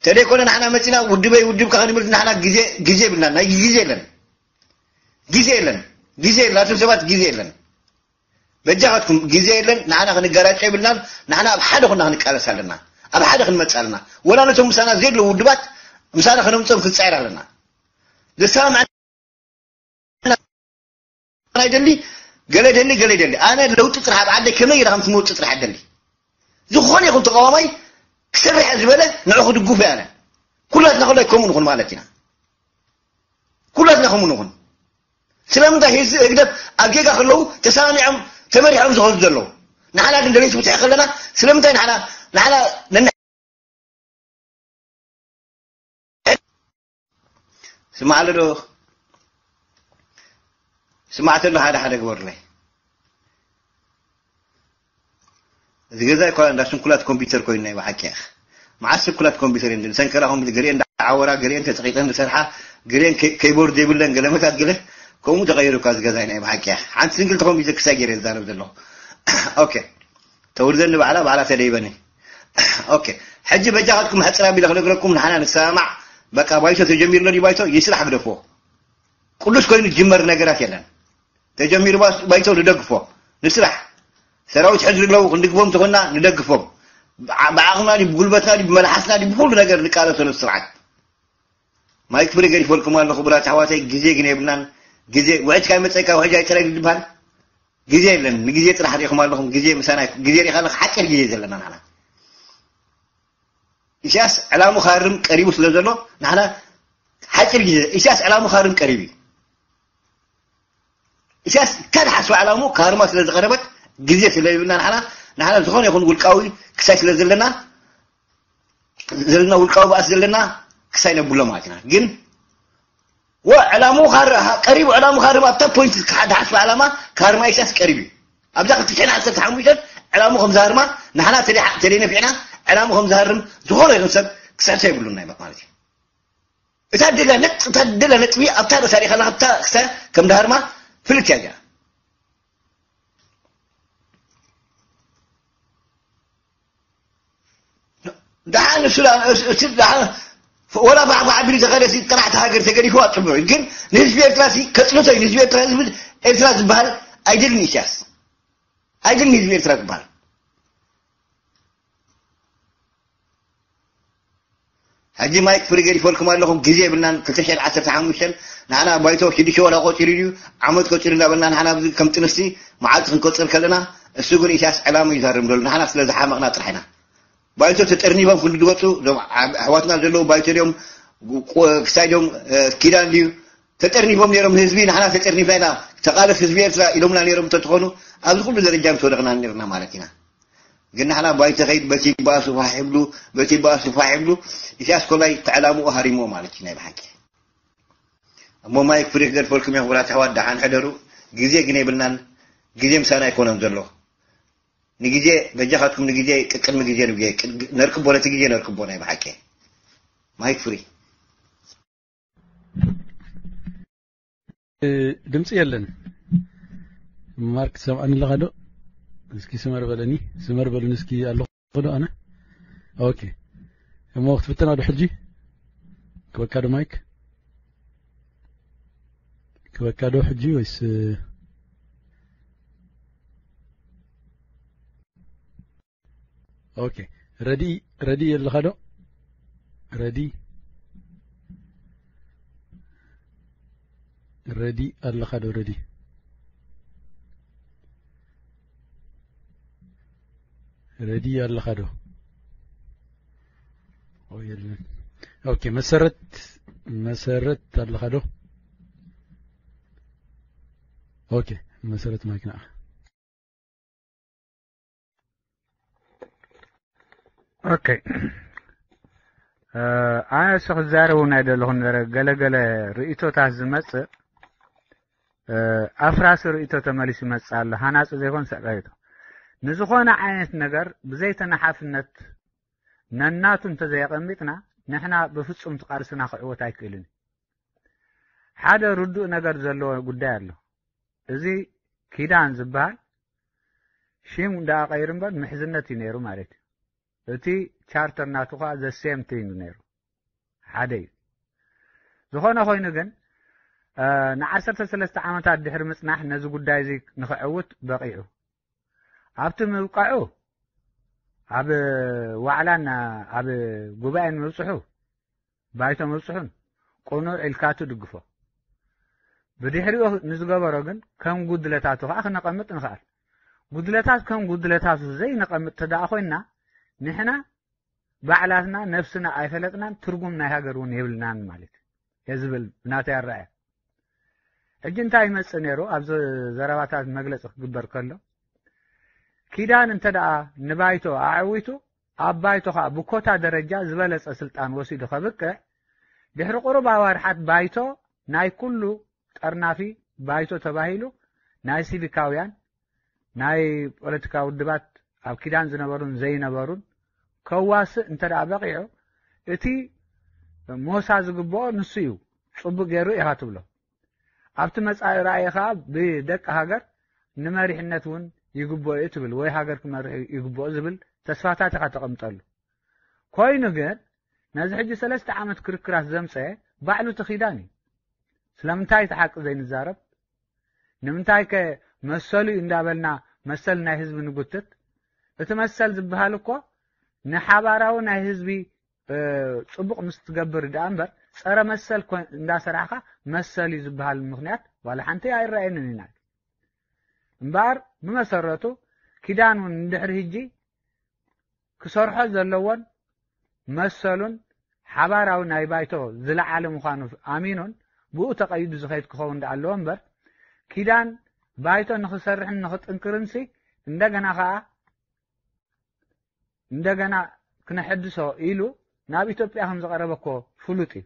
ተደይኮነ ንሓና መፂና ውድበይ ውድብካ ክንብል ንሓና ግዜ፣ ግዜ የብልና፣ ናይ ግዜ የለን። ግዜ የለን። ግዜ የለን። ኣቱም ሰባት ግዜ የለን። በጃኻትኩም ግዜ የለን። ንዓና ክንጋራጮ የብልናን። ንዓና ኣብ ሓደ ኮና ክንቃለስ ኣለና። ኣብ ሓደ ክንመጽእ ኣለና። ወላ ነቶም ምሳና ዘይድለዉ ውድባት ምሳና ከነምጾም ክንጻየር ኣለና። ዘሰማምዐና ኣይደሊ፣ ገለ ደሊ፣ ገለ ደሊ። ኣነ ለውጢ ጥራሕ ኣብ ዓደይ ከመይ ኢለ ከም ትመውጽእ ጥራሕ ደሊ። ዝኾነ ይኹን ተቃዋማይ ክሰርሕ ዝበለ ንዑ ክድግፉ እየ ኣነ። ኩላትና ከላይ ከምኡ ንኹን ማለት ኢና። ኩላትና ከምኡ ንኹን። ስለምንታይ ህዝቢ ህግደፍ ኣብ ጌጋ ከለዉ ተሰማሚዖም ተመሪሖም ዝኸዱ ዘለዉ? ንሓና ግን ደቤት ብትሒ ከለና ስለምንታይ ንሓና፣ ንሓና ነን-፣ ስማዕ ኣሎ ዶ? ስማዕ ተሎ ሓደ ሓደ ግበሩለይ። እዚ ገዛ እኳ እንዳ ስንኩላት ኮምፒውተር ኮይኑ ናይ ብሓቂ እያ። መዓስ ስንኩላት ኮምፒውተር እየን ሰንከላ ኮምፒውተር ገሊአን እንዳዓወራ፣ ገሊአን ተጸቂጠን ዝሰርሓ፣ ገሊአን ከ-፣ ኬይቦርድ ዘይብለን ገለመታት ገለ ከምኡ ተቐይሩ እኳ እዚ ገዛ ናይ ብሓቂ እያ። ሓንቲ ስንግል ኮምፒውተር ክሳይ ገይረ ዝዛረብ ዘለኹ። ኦኬ። ተውርደኒ ባዕላ፣ ባዕላ ተደይበኒ። ኦኬ። ሕጂ በጃኻትኩም ሕጽር ኣቢለ ክነግረኩም ንሓና ንሰማማዕ። በቃ ባይቶ ተጀሚሩ ኣሎ ድዩ ባይቶ? ይስራሕ ግደፍዎ። ቅዱስ ኮይኑ ዝጅመር ነገራት የለን። ተጀሚሩ ባስ-፣ ባይቶ ንደግፎ፣ ንስራሕ። ሰራዊት ሕድሪ ኣለዉ፣ ክንድግፎም ተኾንና ንደግፎም። ብዓ-፣ ብዓቕምና ድዩ፣ ብጉልበትና ድዩ፣ ብመልሓስና ድዩ፣ ብኹሉ ነገር ንቃለሰሉ ስርዓት። ማይክ ፍሪ ገዲፈልኩም ኣለኹ፣ ክቡራት ኣሕዋተይ፣ ግዜ ግን የብልናን። ግዜ፣ ውሕጅ ካብ መጸካ ውሕጅ ኣይጸረግ ዝበሃል። ግዜ የለን፣ ንግዜ ጥራሕ ርኢኹም ኣለኹም፣ ግዜ ምሳና፣ ግዜ ርኢኻ ኣለኻ፣ ሓጺር ግዜ ዘለና ንዓና። ኢሳያስ ዕላሙ ካርም ቀሪቡ ስለ ዘሎ፣ ንዓና ሓጺር ግዜ፣ ኢሳያስ ዕላሙ ካርም ቀሪቡ እዩ። ኢሳያስ እንታይ ዝሓስቦ ዕላሙ ካርማ ስለ ዝቐረበት ግዜ ስለ ይብልና ንሓና፣ ንሓና ዝኾነ ይኹን ውልቃዊ ክሳይ ስለ ዘለና፣ ዘለና ውልቃዊ ባእስ ዘለና ክሳይ ነብሎ ማለት ኢና። ግን ወ ዕላሙ ካር-፣ ቀሪቡ ዕላሙ ካርማ ኣብታ ፖይንት ዝሓስቦ ዕላማ ካርማ ኢሳያስ ቀሪቡ እዩ። ኣብዛ ክልተ ሽሕን ዓሰርተ ሓሙሽተን ዕላሙ ከም ዝሃርማ ንሓና ተደ-፣ ተደይነፊዕና ዕላሙ ከም ዝሃርም ዝኾነ ይኹን ሰብ ክስሕቶ የብሉን ናይ ማለት እዩ። እታ ደላ ነጥ-፣ እታ ደላ ነጥቢ ኣብታ ርእሳ ዲኻ ኣለኻ፣ ኣብታ ክስታይ ከም ዳህርማ ፍልጥ እያ እዚኣ። ደሓን ንሱ ደኣ፣ እሱ፣ እሱ ደሓን ወላ ባዕባዕ ኣቢሉ ተኸደ ሲ ጥራሕ እታ ሃገር ተገዲፍዋ ጽቡቕ እዩ። ግን ንህዝቢ ኤርትራ ሲ ከጽንቶ እዩ። ንህዝቢ ኤርትራ፣ ህዝቢ ኤርትራ ዝበሃል ኣይደልን ኢሳያስ። ኣይደልን ህዝቢ ኤርትራ ዝበሃል። ሕጂ ማይክ ፍሪ ገዲፈልኩም ኣለኹም፣ ግዜ የብልናን። ክልተ ሽሕን ዓሰርተ ሓሙሽተን ንዓና ባይቶ ሽዱሽተ ወርሒ ቆጺሩ ድዩ ዓመት ቆጺሩ እንዳበልና ንዓና ኣብዚ ከም ጥንስቲ መዓልቲ ክንቆጽር ከለና፣ እሱ ግን ኢሳያስ ዕላሙ እዩ ዝሃርም ዘሎ። ንዓና ስለ ዝሓመቕና ጥራሕ ኢና። ባይቶ ተጠርኒፎም ክንድወጹ፣ እዞም ኣሕዋትና ዘለዉ ባይቶ ድዮም፣ ቁ-፣ ክሳይ ድዮም፣ እ፣ ኪዳን ድዩ? ተጠርኒፎም ነይሮም ህዝቢ፣ ንዓና ተጠርኒፍና ኢና፣ ተቓለስ ህዝቢ ኤርትራ ኢሎምና ነይሮም እንተትኾኑ፣ ኣብዚ ኩሉ ደረጃ ምተወደቕና ነይርና ማለት ኢና። ግን ንሕና ባይ ተኸይድ በቲ ባእሱ ፋሕ ይብሉ፣ በቲ ባእሱ ፋሕ ይብሉ። ኢሳያስ ኮላይ ተዕላምኡ ሃሪምዎ ማለት እዩ ናይ ብሓቂ። እሞ ማይክ ፍሪ ክገድፈልኩም እዮም ክቡራት ኣሕዋት፣ ደሓን ሕደሩ። ግዜ ግን የብልናን፣ ግዜ ምሳና ኣይኮነን ዘሎ። ንግዜ በጃኻትኩም ንግዜ ቅድሚ ግዜ ንግዜ ነርክቦ፣ ነቲ ግዜ ነርክቦ ናይ ብሓቂ። ማይክ ፍሪ። ድምፂ የለን። ማርክ ትሰምዓኒ ኣለኻ ዶ? እስኪ ስመር በለኒ፣ ስመር በሉኒ እስኪ ኣለኹ ዶ ኣነ? ኦኬ። እሞ ክትፍትና ዶ ሕጂ? ክበካ ዶ ማይክ? ክበካ ዶ ሕጂ ወይስ? ኦኬ፣ ረዲ ረዲ ኣለኻ ዶ? ረዲ ረዲ ኣለኻ ዶ? ረዲ ረዲ ኣለኻ ዶ? ኦ፣ የለን። ኦኬ፣ መሰረት መሰረት ኣለኻ ዶ? ኦኬ፣ መሰረት ማይክና። ኦኬ። ኣነ እሱ ክዛረብ እውን ኣይደለኹን። ገለገለ ርእይቶታት ዝመጽእ ኣፍራሲ ርእይቶ ተመሊሱ ይመጽእ ኣሎ። ሃናጺ ዘይኮን ሰብኣይቶ ንዝኾነ ዓይነት ነገር ብዘይተነሓፍነት ነናቱ እንተዘየቐሚጥና ንሕና ብፍጹም ትቃልስና ክዕወት ኣይክእልን። ሓደ ርዱእ ነገር ዘለዎ ጉዳይ ኣሎ። እዚ ኪዳን ዝበሃል ሽም እንዳቐይር እምበር ምሕዝነት እዩ ነይሩ ማለት እዩ። እቲ ቻርተር ናቱ ከዓ the same thing ነይሩ፣ ሓደ እዩ። ዝኾነ ኮይኑ ግን ንዓሰርተ ሰለስተ ዓመታት ድሕሪ ምፅናሕ ነዚ ጉዳይ እዚ ንክዕውት በቂዑ። ኣብቲ ምብቃዑ ኣብ ዋዕላን ኣብ ጉባኤን ምብፅሑ ባይቶ ምብፅሑን ቅኑዕ ኢልካ ትድግፎ። ብድሕሪኡ ንዝገበሮ ግን ከም ጉድለታቱ ከዓ ክነቐምጥ ንኽኣል። ጉድለታት ከም ጉድለታቱ ዘይነቐምጥ ተደኣ ኮይንና ንሕና ባዕላትና ነብስና ኣይፈለጥናን ትርጉም ናይ ሃገር እውን የብልናን ማለት እየ ዝብል ብናተይ ኣረኣያ። ሕጂ እንታይ ይመጽእ ነይሩ? ኣብዚ ዘረባታት መግለጺ ክግበር ከሎ ኪዳን እንተ ደኣ ንባይቶ ኣዐዊቱ ኣብ ባይቶ ኸኣ ብኮታ ደረጃ ዝበለጸ ስልጣን ወሲዱ ከብቅዕ ድሕሪ ቁሩብ ኣዋርሓት ባይቶ ናይ ኩሉ ጠርናፊ ባይቶ ተባሂሉ ናይ ሲቪካውያን ናይ ፖለቲካ ውድባት ኣብ ኪዳን ዝነበሩን ዘይነበሩን ከዋስእ እንተ ደኣ በቒዑ እቲ ሞሳ ዝግብኦ ንሱ እዩ። ጽቡቅ ገይሩ ኢኻ ትብሎ። ኣብቲ መጻኢ ራእይ ኸኣ ብደቂ ሃገር ንመሪሕነት እውን ይግብኦ እዩ ትብል ወይ ሃገር ክመርሕ ይግብኦ ዝብል ተስፋታት ኢኻ ተቐምጠሉ። ኮይኑ ግን ነዚ ሕጂ ሰለስተ ዓመት ክርክራት ዘምጸ ባዕሉ እቲ ኪዳን እዩ። ስለምንታይ እቲ ሓቂ ዘይንዛረብ? ንምንታይ ከ መሰሉ እዩ እንዳበልና መሰል ናይ ህዝቢ ንጉትት? እቲ መሰል ዝበሃል እኮ ንሓባራዊ ናይ ህዝቢ ጽቡቕ ምስ ትገብር ደኣ እምበር ጸረ መሰል እንዳሰራሕካ መሰል እዩ ዝበሃል ምኽንያት ዋላ ሓንቲ ኣይረኣየንን ኢና። እምበኣር ብመሰረቱ ኪዳን እውን እንድሕሪ ህጂ ክሰርሖ ዘለዎን መሰሉን ሓባራዊ ናይ ባይቶ ዝለዓለ ምዃኑ ኣሚኑን ብኡ ተቐይዱ ዝኸይድ ክኸውን ደኣ ኣለዎ እምበር ኪዳን ባይቶ ንኽሰርሕን ንኽጥንክርንሲ እንደገና ኸኣ እንደገና ክነሐድሶ ኢሉ ናብ ኢትዮጵያ ከም ዝቐረበ እኮ ፍሉጥ እዩ።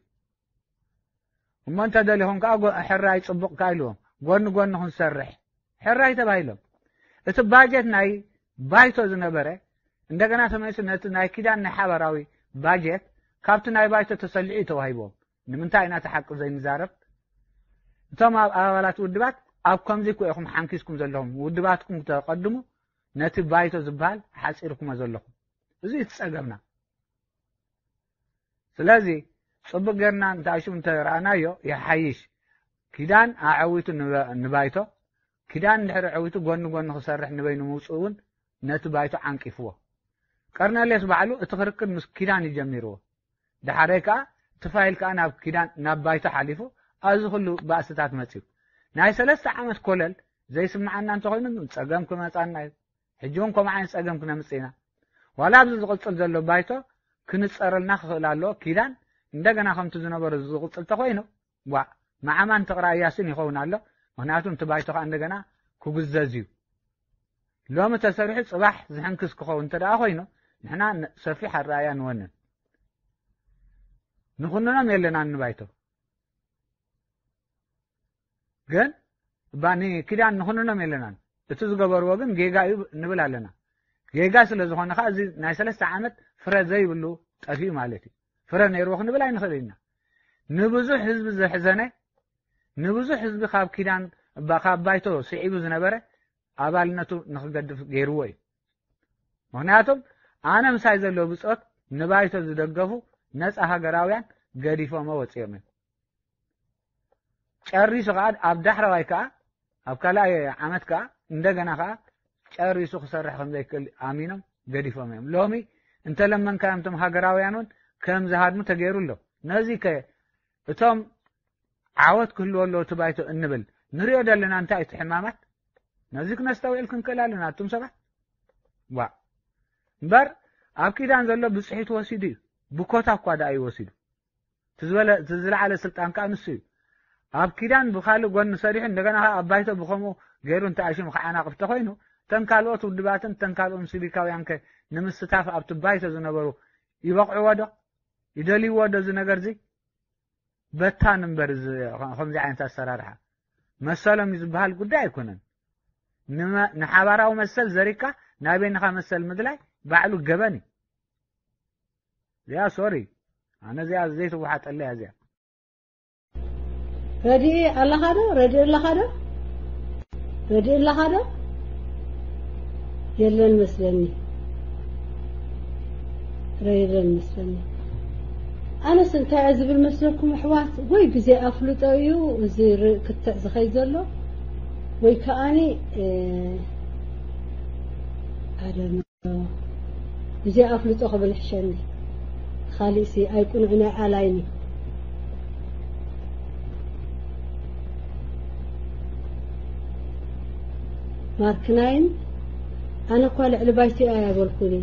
እሞ እንተ ደሊኹም ከኣ ጎ- ሕራይ ጽቡቕ ከኣ ኢልዎም ጎኒ ጎኒ ክንሰርሕ ሕራይ ተባሂሎም። እቲ ባጀት ናይ ባይቶ ዝነበረ እንደገና ተመሊሱ ነቲ ናይ ኪዳን ናይ ሓባራዊ ባጀት ካብቲ ናይ ባይቶ ተሰሊዑ እዩ ተዋሂብዎም። ንምንታይ ኢና እቲ ሓቂ ዘይንዛረብ? እቶም ኣብ ኣባላት ውድባት ኣብ ከምዚ እኮ ኢኹም ሓንኪስኩም ዘለኹም። ውድባትኩም ተቐድሙ ነቲ ባይቶ ዝበሃል ሓጺርኩሞ ዘለኹም። እዚ እዩ እቲ ጸገምና። ስለዚ ጽቡቅ ጌርና እንታይ ሽም እንተረኣናዮ ይሓይሽ። ኪዳን ኣዐዊቱ ንባ- ንባይቶ ኪዳን እንድሕሪ ዕዊቱ ጎኒ ጎኒ ክሰርሕ ንበይኑ ምውፅኡ እውን ነቲ ባይቶ ዓንቂፍዎ። ቀርነሌስ ባዕሉ እቲ ክርክር ምስ ኪዳን እዩ ጀሚርዎ። ደሓረይ ከዓ እቲ ፋይል ከዓ ናብ ኪዳን ናብ ባይቶ ሓሊፉ ኣብዚ ኩሉ ባእስታት መፅዩ። ናይ ሰለስተ ዓመት ኮለል ዘይስምዓና እንተኮይኑ ጸገም ክመፃና እዩ። ሕጂ እውን ከምኡ ዓይነት ጸገም ክነምጽእ ኢና። ዋላ ኣብዚ ዝቕጽል ዘሎ ባይቶ ክንጸረልና ክኽእል ኣለዎ። ኪዳን እንደገና ከምቲ ዝነበረ ዝቕጽል ተኾይኑ ዋ መዓማን ተቕራእያስን ይኸውን ኣሎ። ምክንያቱ እቲ ባይቶ ከዓ እንደገና ክጉዘዝ እዩ። ሎሚ ተሰሪሑ ጽባሕ ዝሕንክስ ክኸውን እንተ ደኣ ኮይኑ ንሕና ን- ሰፊሕ ኣረኣያ ንወንን። ንኹንኖም የለናን ንባይቶ። ግን እባ ንኪዳን ንኹንኖም የለናን። እቲ ዝገበርዎ ግን ጌጋ እዩ ንብል ኣለና። ጌጋ ስለ ዝኾነ ከዓ እዚ ናይ ሰለስተ ዓመት ፍረ ዘይብሉ ጠፊኡ ማለት እዩ። ፍረ ነይርዎ ክንብል ኣይንኽእል ኢና። ንብዙሕ ህዝቢ ዘሕዘነ ንብዙሕ ህዝቢ ካብ ኪዳን እባ ካብ ባይቶ ስዒቡ ዝነበረ ኣባልነቱ ንክገድፍ ገይርዎ እዩ። ምክንያቱም ኣነ ምሳይ ዘለዉ ብፆት ንባይቶ ዝደገፉ ነፃ ሃገራውያን ገዲፎሞ ወፂኦም እዮም። ጨሪሱ ከዓ ኣብ ዳሕረዋይ ከዓ ኣብ ካልኣይ ዓመት ከዓ እንደገና ከዓ ጨሪሱ ክሰርሕ ከም ዘይክእል ኣሚኖም ገዲፎም እዮም። ሎሚ እንተለመንካዮም እቶም ሃገራውያን እውን ከም ዝሃድሙ ተገይሩ ኣሎ። ነዚ ከ እቶም ዓወት ክህልዎ ኣለዎ እቲ ባይቶ እንብል ንሪኦ ዘለና እንታይ እቲ ሕማማት? ነዚ ክነስተውዕል ክንክእል ኣለና ኣቱም ሰባት። ዋ እምበር ኣብ ኪዳን ዘሎ ብፅሒት ወሲዱ እዩ። ብኮታ እኳ ደኣ እዩ ወሲዱ። እቲ ዝበለ እቲ ዝለዓለ ስልጣን ከዓ ንሱ እዩ። ኣብ ኪዳን ብካልእ ጎኒ ሰሪሑ እንደገና ከዓ ኣብ ባይቶ ብከምኡ ገይሩ እንተኣሽሙ ከዓናቕፍ ተኮይኑ እተን ካልኦት ውድባትን እተን ካልኦም ሲቪካውያን ከ ንምስታፍ ኣብቲ ባይቶ ዝነበሩ ይበቕዕዎ ዶ? ይደልይዎ ዶ እዚ ነገር እዚ? በታን እምበር እዚ ከምዚ ዓይነት ኣሰራርሓ መሰሎም እዩ ዝበሃል ጉዳይ ኣይኮነን። ንመ- ንሓባራዊ መሰል ዘሪካ ናበይንኻ መሰል ምድላይ ባዕሉ ገበን እዩ። እዚኣ ሶሪ ኣነ እዚኣ ዘይትወሓጠለያ እዚኣ። ረድኢ ኣለኻ ዶ? ረድኢ ኣለኻ ዶ? ረድኢ ኣለኻ ዶ? የለን መስለኒ። ረድኢ የለን መስለኒ። ኣነስ እንታይ እየ ዝብል መስለኩም ኣሕዋት? ወይ ብዘይ ኣፍልጦ እዩ እዚ ር- ክትዕ ዝኸይ ዘሎ ወይ ከኣኒ እ፣ ኣደም ብዘይ ኣፍልጦ ክብል ሕሸኒ። ካሊእሲ ኣይቁንዕን ኣይ ኣላይን እዩ። ማርክ ናይን ኣነ እኳ ልዕሊ ባይቶ እያ ያበልኩኒ።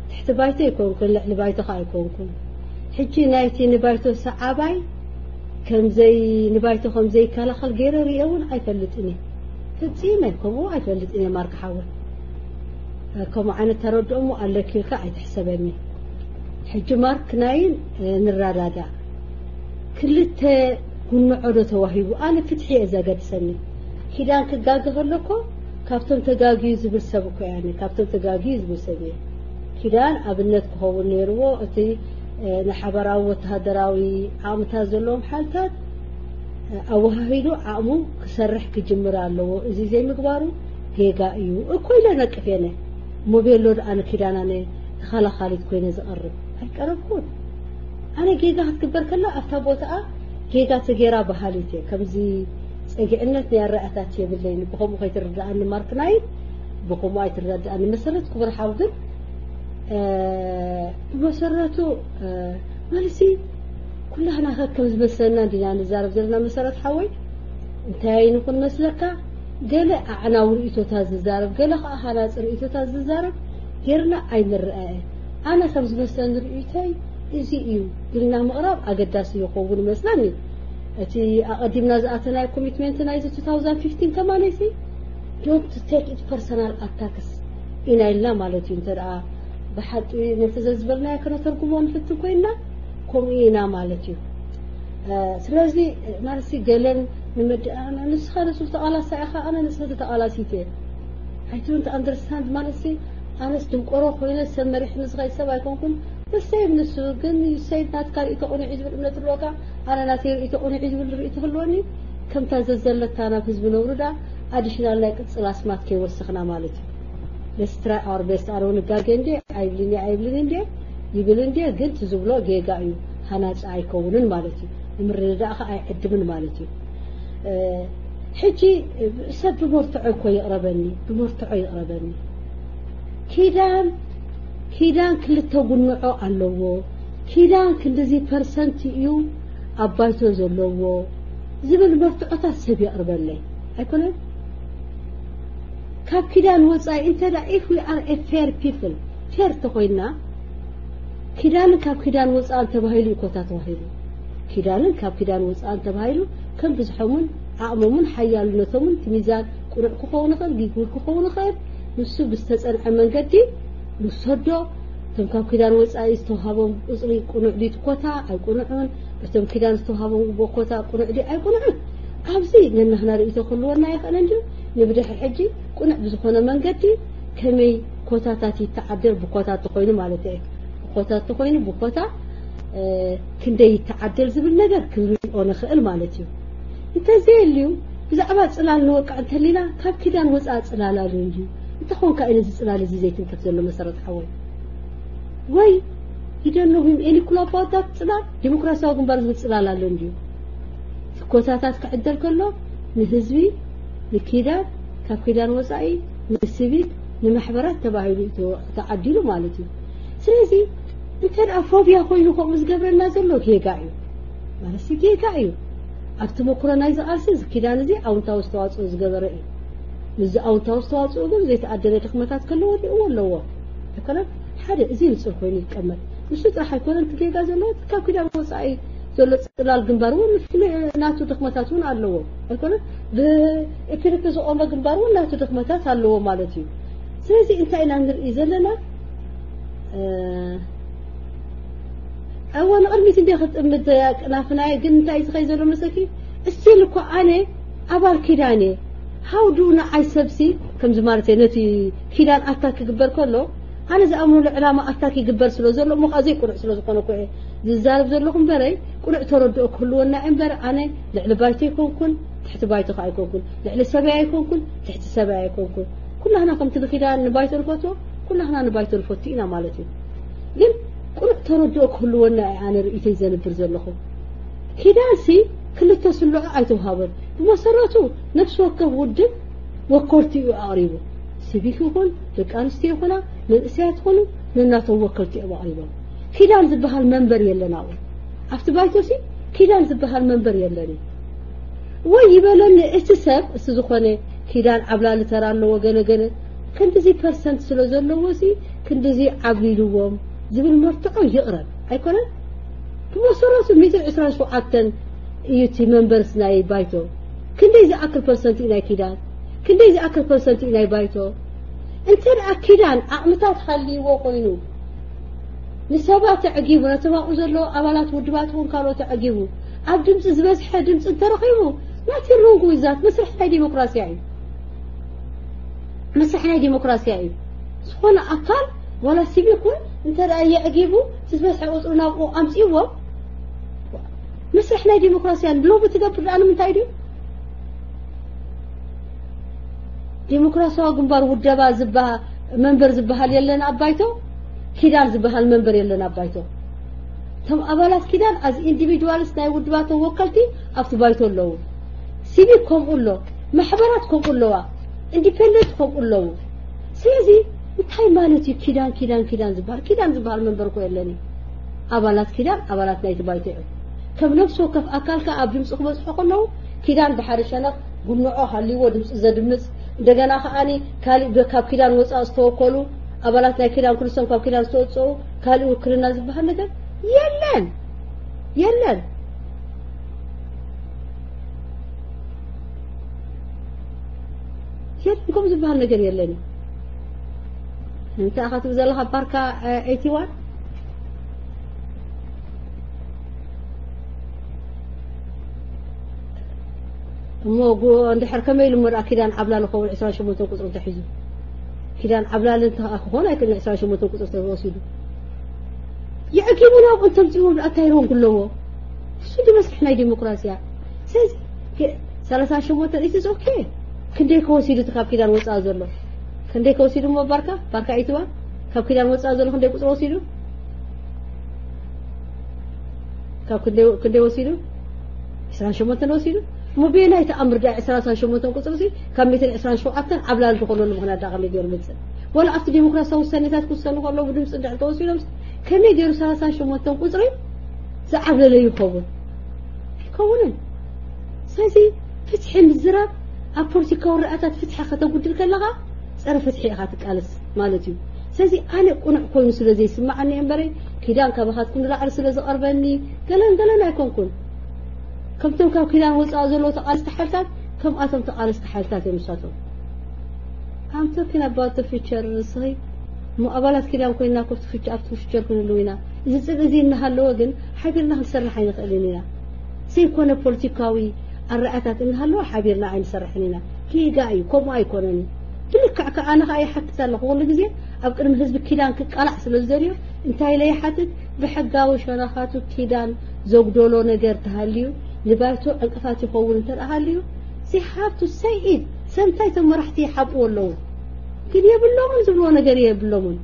ትሕቲ ባይቶ ኣይኮንኩን፣ ልዕሊ ባይቶ ከዓ ኣይኮንኩን። ሕጂ ናይቲ ንባይቶ ሰዓባይ ከምዘይ ንባይቶ ከምዘይከላኸል ገይረ ርእየ እውን ኣይፈልጥን እየ። ፈጺመ ከምኡ ኣይፈልጥን እየ ማርክ ሓወይ። ከምኡ ዓይነት ተረድኦ እሞ ኣለኪ ኢልካ ኣይትሕሰበኒ። ሕጂ ማርክ ናይን ንረዳዳእ። ክልተ ጉንዖ ዶ ተዋሂቡ? ኣነ ፍትሒ እየ ዘገድሰኒ። ኪዳን ክጋገ ከሎ እኮ ካብቶም ተጋግዩ ዝብል ሰብ እኮ እየ ኣነ፣ ካብቶም ተጋግዩ ዝብል ሰብ እየ። ኪዳን ኣብነት ክኸውን ነይርዎ እቲ ንሓበራዊ ወተሃደራዊ ዓቕምታት ዘለዎም ሓይልታት ኣወሃሂዱ ዓቕሙ ክሰርሕ ክጅምር ኣለዎ። እዚ ዘይምግባሩ ጌጋ እዩ እኮ ኢለ ነቅፍ እየ። ሞቤሎ ደኣ ንኪዳን ኣነ ተኸላኻሊት ኮይነ ዝቐርብ ኣይቀረብኩን። ኣነ ጌጋ ክትግበር ከላ ኣብታ ቦታኣ ጌጋ ተጌራ በሃሊት እየ። ከምዚ ጸጊዕነት ናይ ኣረኣታት የብለይን። ብኸምኡ ከይትርድኣኒ ማርክ ናይን፣ ብኸምኡ ኣይትረድኣኒ። መሰረት ክቡር ሓው ግን እ፣ ብመሰረቱ እ፣ መልሲ ኩላህና ከከም ዝመስለና እንዲና ንዛረብ ዘለና መሰረት ሓወይ። እንታይ ንኹን መስለካ? ገለ ኣዕናዊ ርእይቶታት ዝዛረብ፣ ገለ ከዓ ሃናፂ ርእይቶታት ዝዛረብ ጌርና ኣይንረኣየ። ኣነ ከም ዝመስለኒ ርእይቶይ እዚ እዩ ኢልና ምቕራብ ኣገዳሲ ይኸውን ይመስለኒ። እቲ ኣቐዲምና ዝኣተናዮ ኮሚትመንት ናይዚ two thousand fifteen ከማነይሲ don't take it personal attacks ኢና ኢልና ማለት እዩ። እንተ ደኣ ብሓቂ ነቲ ዘዝበልናዮ ከነተርጉሞ ንፍትን ኮይንና ከምኡ ኢና ማለት እዩ። እ፣ ስለዚ ማለትሲ ገለን ንመድ-፣ ኣነ ንስኻ ንሱ ተቓላሳይ ኢኻ፣ ኣነ ንስኺ ተቓላሲት እየ። I don't understand ማለትሲ ኣነስ ድንቆሮ ኮይነ ሰብ መሪሕኒ ዝኸይድ ሰብ ኣይኮንኩን። ንሰይብ ንሱ ግን ሰይብ ናትካ ርእይቶ ቅኑዕ እዩ ዝብል እምነት ኣለካ፣ ኣነ ናተይ ርእይቶ ቅኑዕ እዩ ዝብል ርእይቶ ክህልወኒ ከምታ ዘዘለታ ናብ ህዝቢ ነውርዳ ኣዲሽናል ናይ ቅጽል ኣስማት ከይወሰኽና ማለት እዩ። Let's try our best። ኣነ እውን እጋገ እንዴ ኣይብልን እየ፣ ኣይብልን እንዴ ይብል እንዴ፣ ግን ትዝብሎ ጌጋ እዩ፣ ሃናጺ ኣይከውንን ማለት እዩ። ንምርድዳእ ኸዓ ኣይዕድምን ማለት እዩ። እ፣ ሕጂ ሰብ ብመርትዖ እኮ ይቕረበኒ፣ ብመርትዖ ይቕረበኒ። ኪዳን ኪዳን ክልተ ጉንዖ ኣለዎ። ኪዳን ክንድዚ ፐርሰንት እዩ ኣብ ባይቶ ዘለዎ ዝብል መርትዖታት ሰብ የቕርበለይ ኣይኮነን? ካብ ኪዳን ወፃኢ እንተ ደኣ if we are a fair people፣ ፌር ተኾይንና ኪዳንን ካብ ኪዳን ወፃእን ተባሂሉ እዩ ኮታ ተባሂሉ። ኪዳንን ካብ ኪዳን ወፃእን ተባሂሉ ከም ብዝሖምን ዓቕሞምን ሓያልነቶምን እቲ ሚዛን ቅኑዕ ክኸውን ይኽእል፣ ግጉይ ክኸውን ይኽእል። ንሱ ብዝተፀንዐ መንገዲ ንውሰዶ። እቶም ካብ ኪዳን ወፃኢ ዝተውሃቦም ቁፅሪ ቅኑዕ ድዩ እቲ ኮታ ኣይቅኑዕን፣ እቶም ኪዳን ዝተውሃቦም ግቡእ ኮታ ቅኑዕ ድዩ ኣይቅኑዕን፣ ኣብዚ ነናህና ርእይቶ ክህልወና ይኽእል እንድዩ። ንብድሕሪ ሕጂ ቅኑዕ ብዝኾነ መንገዲ ከመይ ኮታታት ይተዓደል ብኮታ ተኾይኑ ማለት እየ። ብኮታ ተኾይኑ ብኮታ እ፣ ክንደይ ይተዓደል ዝብል ነገር ክንሪኦ ንኽእል ማለት እዩ። እንተዘየልዩ ብዛዕባ ፅላል ንወቃዕ እንተሊና ካብ ኪዳን ወፃኢ ፅላል ኣሎ እንድዩ። እንተኾንካ እዩ ነዚ ፅላል እዚ ዘይትንክፍ ዘሎ መሰረት ሓወይ? ወይ you don't know him any clue about that ፅላል? ዲሞክራሲያዊ ግንባር ዝብል ፅላል ኣሎ እንድዩ። ኮታታት ክዕደል ከሎ ንህዝቢ፣ ንኪዳን፣ ካብ ኪዳን ወፃኢ ንሲቪክ፣ ንማሕበራት ተባሂሉ እዩ ተዓዲሉ ማለት እዩ። ስለዚ እንተ ደኣ ፎብያ ኮይኑ ከምኡ ዝገብረና ዘሎ ጌጋ እዩ ማለት ጌጋ እዩ። ኣብ ተመክሮ ናይዚ ቃልሲ እዚ ኪዳን እዚ ኣውንታዊ ዝተዋፅኦ ዝገበረ እዩ። ምስዚ ኣውንታዊ ዝተዋፅኦ ግን ዘይተኣደነ ድኽመታት ከለዎ ሪእዎ ኣለዎ። ኣይኮነን ሓደ እዚ ንፁር ኮይኑ ይቀመጥ። ንሱ ጥራሕ ኣይኮነን እቲ ጌጋ ዘለዎ፣ እቲ ካብ ኪዳን ወፃኢ ዘሎ ፅላል ግንባር እውን ናቱ ድኽመታት እውን ኣለዎ። ኣይኮነን ብኤፒሪክ ዝቆመ ግንባር እውን ናቱ ድኽመታት ኣለዎ ማለት እዩ። ስለዚ እንታይ ኢና ንርኢ ዘለና? እወ ንቕድሚት እንደ ክጥምት ቅናፍናየ ግን እንታይ ዝኸይ ዘሎ መሰኪ እስቲል እኮ ኣነ ኣባል ኪዳን እየ። ሃው ዱ ንዓይ ሰብሲ ከምዚ ማለት እየ ነቲ ኪዳን ኣታክ ክግበር ከሎ ኣነ ዝኣምኑሉ ዕላማ ኣታክ ይግበር ስለ ዘሎ እሞ ከዓ ዘይቁኑዕ ስለ ዝኾነ እኮ እየ ዝዛረብ ዘለኹ እምበረይ ቁኑዕ ተረድኦ ክህልወና እየ እምበር ኣነ ልዕሊ ባይቶ ኣይኮንኩን ትሕቲ ባይቶ ከዓ ኣይኮንኩን ልዕሊ ሰበይ ኣይኮንኩን ትሕቲ ሰበይ ኣይኮንኩን ኩላህና ከምቲ ንኪዳን ንባይቶ ንፈትዎ ኩላህና ንባይቶ ንፈቱ ኢና ማለት እዩ። ግን ቁኑዕ ተረድኦ ክህልወና እየ ኣነ ርእይተይ ዘንብር ዘለኹ። ኪዳንሲ ክልተ ስልዖ ኣይተውሃቦን። ብመሰረቱ ነፍሲ ወከፍ ውድብ ወከልቲ እዩ ኣቕሪቡ። ሲቪክ ይኹን ደቂ ኣንስትዮ ይኹና መንእሰያት ይኹኑ ነናቶም ወከልቲ እዮም ኣቕሪቦም። ኪዳን ዝበሃል መንበር የለን ኣብኡ። ኣብቲ ባይቶሲ ኪዳን ዝበሃል መንበር የለን እዩ። ወይ ይበለኒ እቲ ሰብ እቲ ዝኾነ ኪዳን ዓብላሊ ተራ ኣለዎ ገለ ገለ ክንድዚ ፐርሰንት ስለ ዘለዎ ሲ ክንድዚ ዓብሊልዎም ዝብል መርትዖ ይቕረብ ኣይኮነን? ብመሰረቱ ሚእትን ዕስራን ሸውዓተን እዩ እቲ መንበርስ ናይ ባይቶ። ክንደይ ዝኣክል ፐርሰንት እዩ ናይ ኪዳን? ክንደይ ዝኣክል ፐርሰንት እዩ ናይ ባይቶ? እንተ ደኣ ኪዳን ዓቕምታት ሃልይዎ ኮይኑ ንሰባት ኣዕጊቡ ነቶም ኣብኡ ዘለዉ ኣባላት ውድባት እውን ካልኦት ኣዕጊቡ ኣብ ድምፂ ዝበዝሐ ድምፂ እንተረኺቡ ናቲ ሮንግ ዊዛት መስርሕ ናይ ዲሞክራሲያ እዩ። መስርሕ ናይ ዲሞክራሲያ እዩ። ዝኾነ ኣካል ዋላ ሲቪክ እውን እንተ ደኣ የዕጊቡ እቲ ዝበዝሐ ቁፅሪ ናብኡ ኣምፅእዎ መስርሕ ናይ ዲሞክራሲያ ሎሚ ትገብር ደኣ ንምንታይ ድዩ? ዲሞክራሲያዊ ግንባር ውደባ ዝበሃ- መንበር ዝበሃል የለን ኣብ ባይቶ። ኪዳን ዝበሃል መንበር የለን ኣብ ባይቶ። እቶም ኣባላት ኪዳን ኣዝ ኢንዲቪድዋልስ ናይ ውድባቶም ወከልቲ ኣብቲ ባይቶ ኣለዉ። ሲቪክ ከምኡ ኣሎ፣ ማሕበራት ከምኡ ኣለዋ፣ ኢንዲፔንደንት ከምኡ ኣለዉ። ስለዚ እንታይ ማለት እዩ ኪዳን ኪዳን ኪዳን ዝበሃል? ኪዳን ዝበሃል መንበር እኮ የለን እዩ። ኣባላት ኪዳን ኣባላት ናይቲ ባይቶ እዮም። ከም ነፍሲ ወከፍ ኣካል ከኣ ኣብ ድምፂ ክበፅሑ ከለዉ ኪዳን ብሓደ ሸነኽ ጉንዖ ሃልይዎ ድምፂ ዘድምፅ እንደገና ከኣኒ ካሊእ ብ- ካብ ኪዳን ወፃእ ዝተወከሉ ኣባላት ናይ ኪዳን ኩልሶም ካብ ኪዳን ዝተወፀኡ ካሊእ ውክልና ዝበሃል ነገር የለን የለን የለን ከምኡ ዝበሃል ነገር የለን እዩ እንታይ ኢኻ ትብል ዘለኻ ባርካ ኤቲ ዋን እሞ ጉ- እንድሕር ከመይ ኢሉ እሞ ደኣ ኪዳን ዓብላሊ ክኸውን ዕስራን ሸሞንተን ቁፅሪ ተሒዙ ኪዳን ዓብላሊ እንተ ክኾን ኣይክእልን ዕስራን ሸሞንተን ቁፅሪ ተወሲዱ የዕጊቡ ናብኡ እንተምፅእዎም ደኣ እንታይ ሮንግ ኣለዎ እሱ ድመስርሕ ናይ ዲሞክራሲያ ስለዚ ሰላሳ ሸሞንተ ኢትስ ኦኬ ክንደይ ከወሲዱ እቲ ካብ ኪዳን ወፃእ ዘሎ ክንደይ ከወሲዱ እሞ ባርካ ባርካ ኢትዋ ካብ ኪዳን ወፃእ ዘሎ ክንደይ ቁፅሪ ወሲዱ ካብ ክንደይ ክንደይ ወሲዱ ዕስራን ሸሞንተን ወሲዱ እሞ ብየናይ ተኣምር ዳ ዕስራን ሸሞንተን ቁፅሪ ሲ ካብ ሚእትን ዕስራን ሸውዓተን ዓብላል ዝኾነሉ ምኽንያት ዳ ከመይ ገይሩ ምፅእ ወላ ኣብቲ ዲሞክራሲያዊ ውሳኔታት ክውሰኑ ከለዉ ብድምፂ እንድሕር ተወሲዶም ከመይ ገይሩ ሰላሳን ሸሞንተን ቁፅሪ ዝዓብለለ ይኸውን ይከውንን ስለዚ ፍትሒ ምዝራብ ኣብ ፖለቲካዊ ርኣታት ፍትሒ ከተጉድል ከለኻ ፀረ ፍትሒ ኢኻ ትቃለስ ማለት እዩ ስለዚ ኣነ ቁኑዕ ኮይኑ ስለ ዘይስማዓኒ እምበረ ኪዳን ካባኻትኩም ንላዕሊ ስለ ዝቐርበኒ ገለን ገለን ኣይኮንኩን ከምቶም ካብ ኪዳን ወፃኢ ዘለዎ ተቓለስቲ ሓይልታት ከምኣቶም ተቓለስቲ ሓይልታት እዮም ንሳቶም I'm talking about the future ንስኺ እሞ ኣባላት ኪዳን ኮይና ኮፍቲ ፍቸ ኣብቲ ፍቸር ክንህልው ኢና እዚ ፅልኢ እዚ እናሃለወ ግን ሓቢርና ክንሰርሕ ኣይንኽእልን ኢና ዘይኮነ ፖለቲካዊ ኣረኣታት እናሃለወ ሓቢርና ኣይንሰርሕን ኢና ጌጋ እዩ ከምኡ ኣይኮነን እዩ ብልክዕ ከዓ ኣነ ከዓ ይሓትት ኣለኹ ኩሉ ግዜ ኣብ ቅድሚ ህዝቢ ኪዳን ክቃላዕ ስለ ዝደልዮ እንታይ ኢለ ይሓትት ብሕጋዊ ሸነኻቱ ኪዳን ዘጉደሎ ነገር ተሃልዩ ንባይቶ ዕንቅፋት ይኸውን እንተ ሃልዩ they have to say it ሰምታይ እቶም መራሕቲ ይሓብኡ ኣለዉ ግን የብሎምን ዝብልዎ ነገር የብሎምን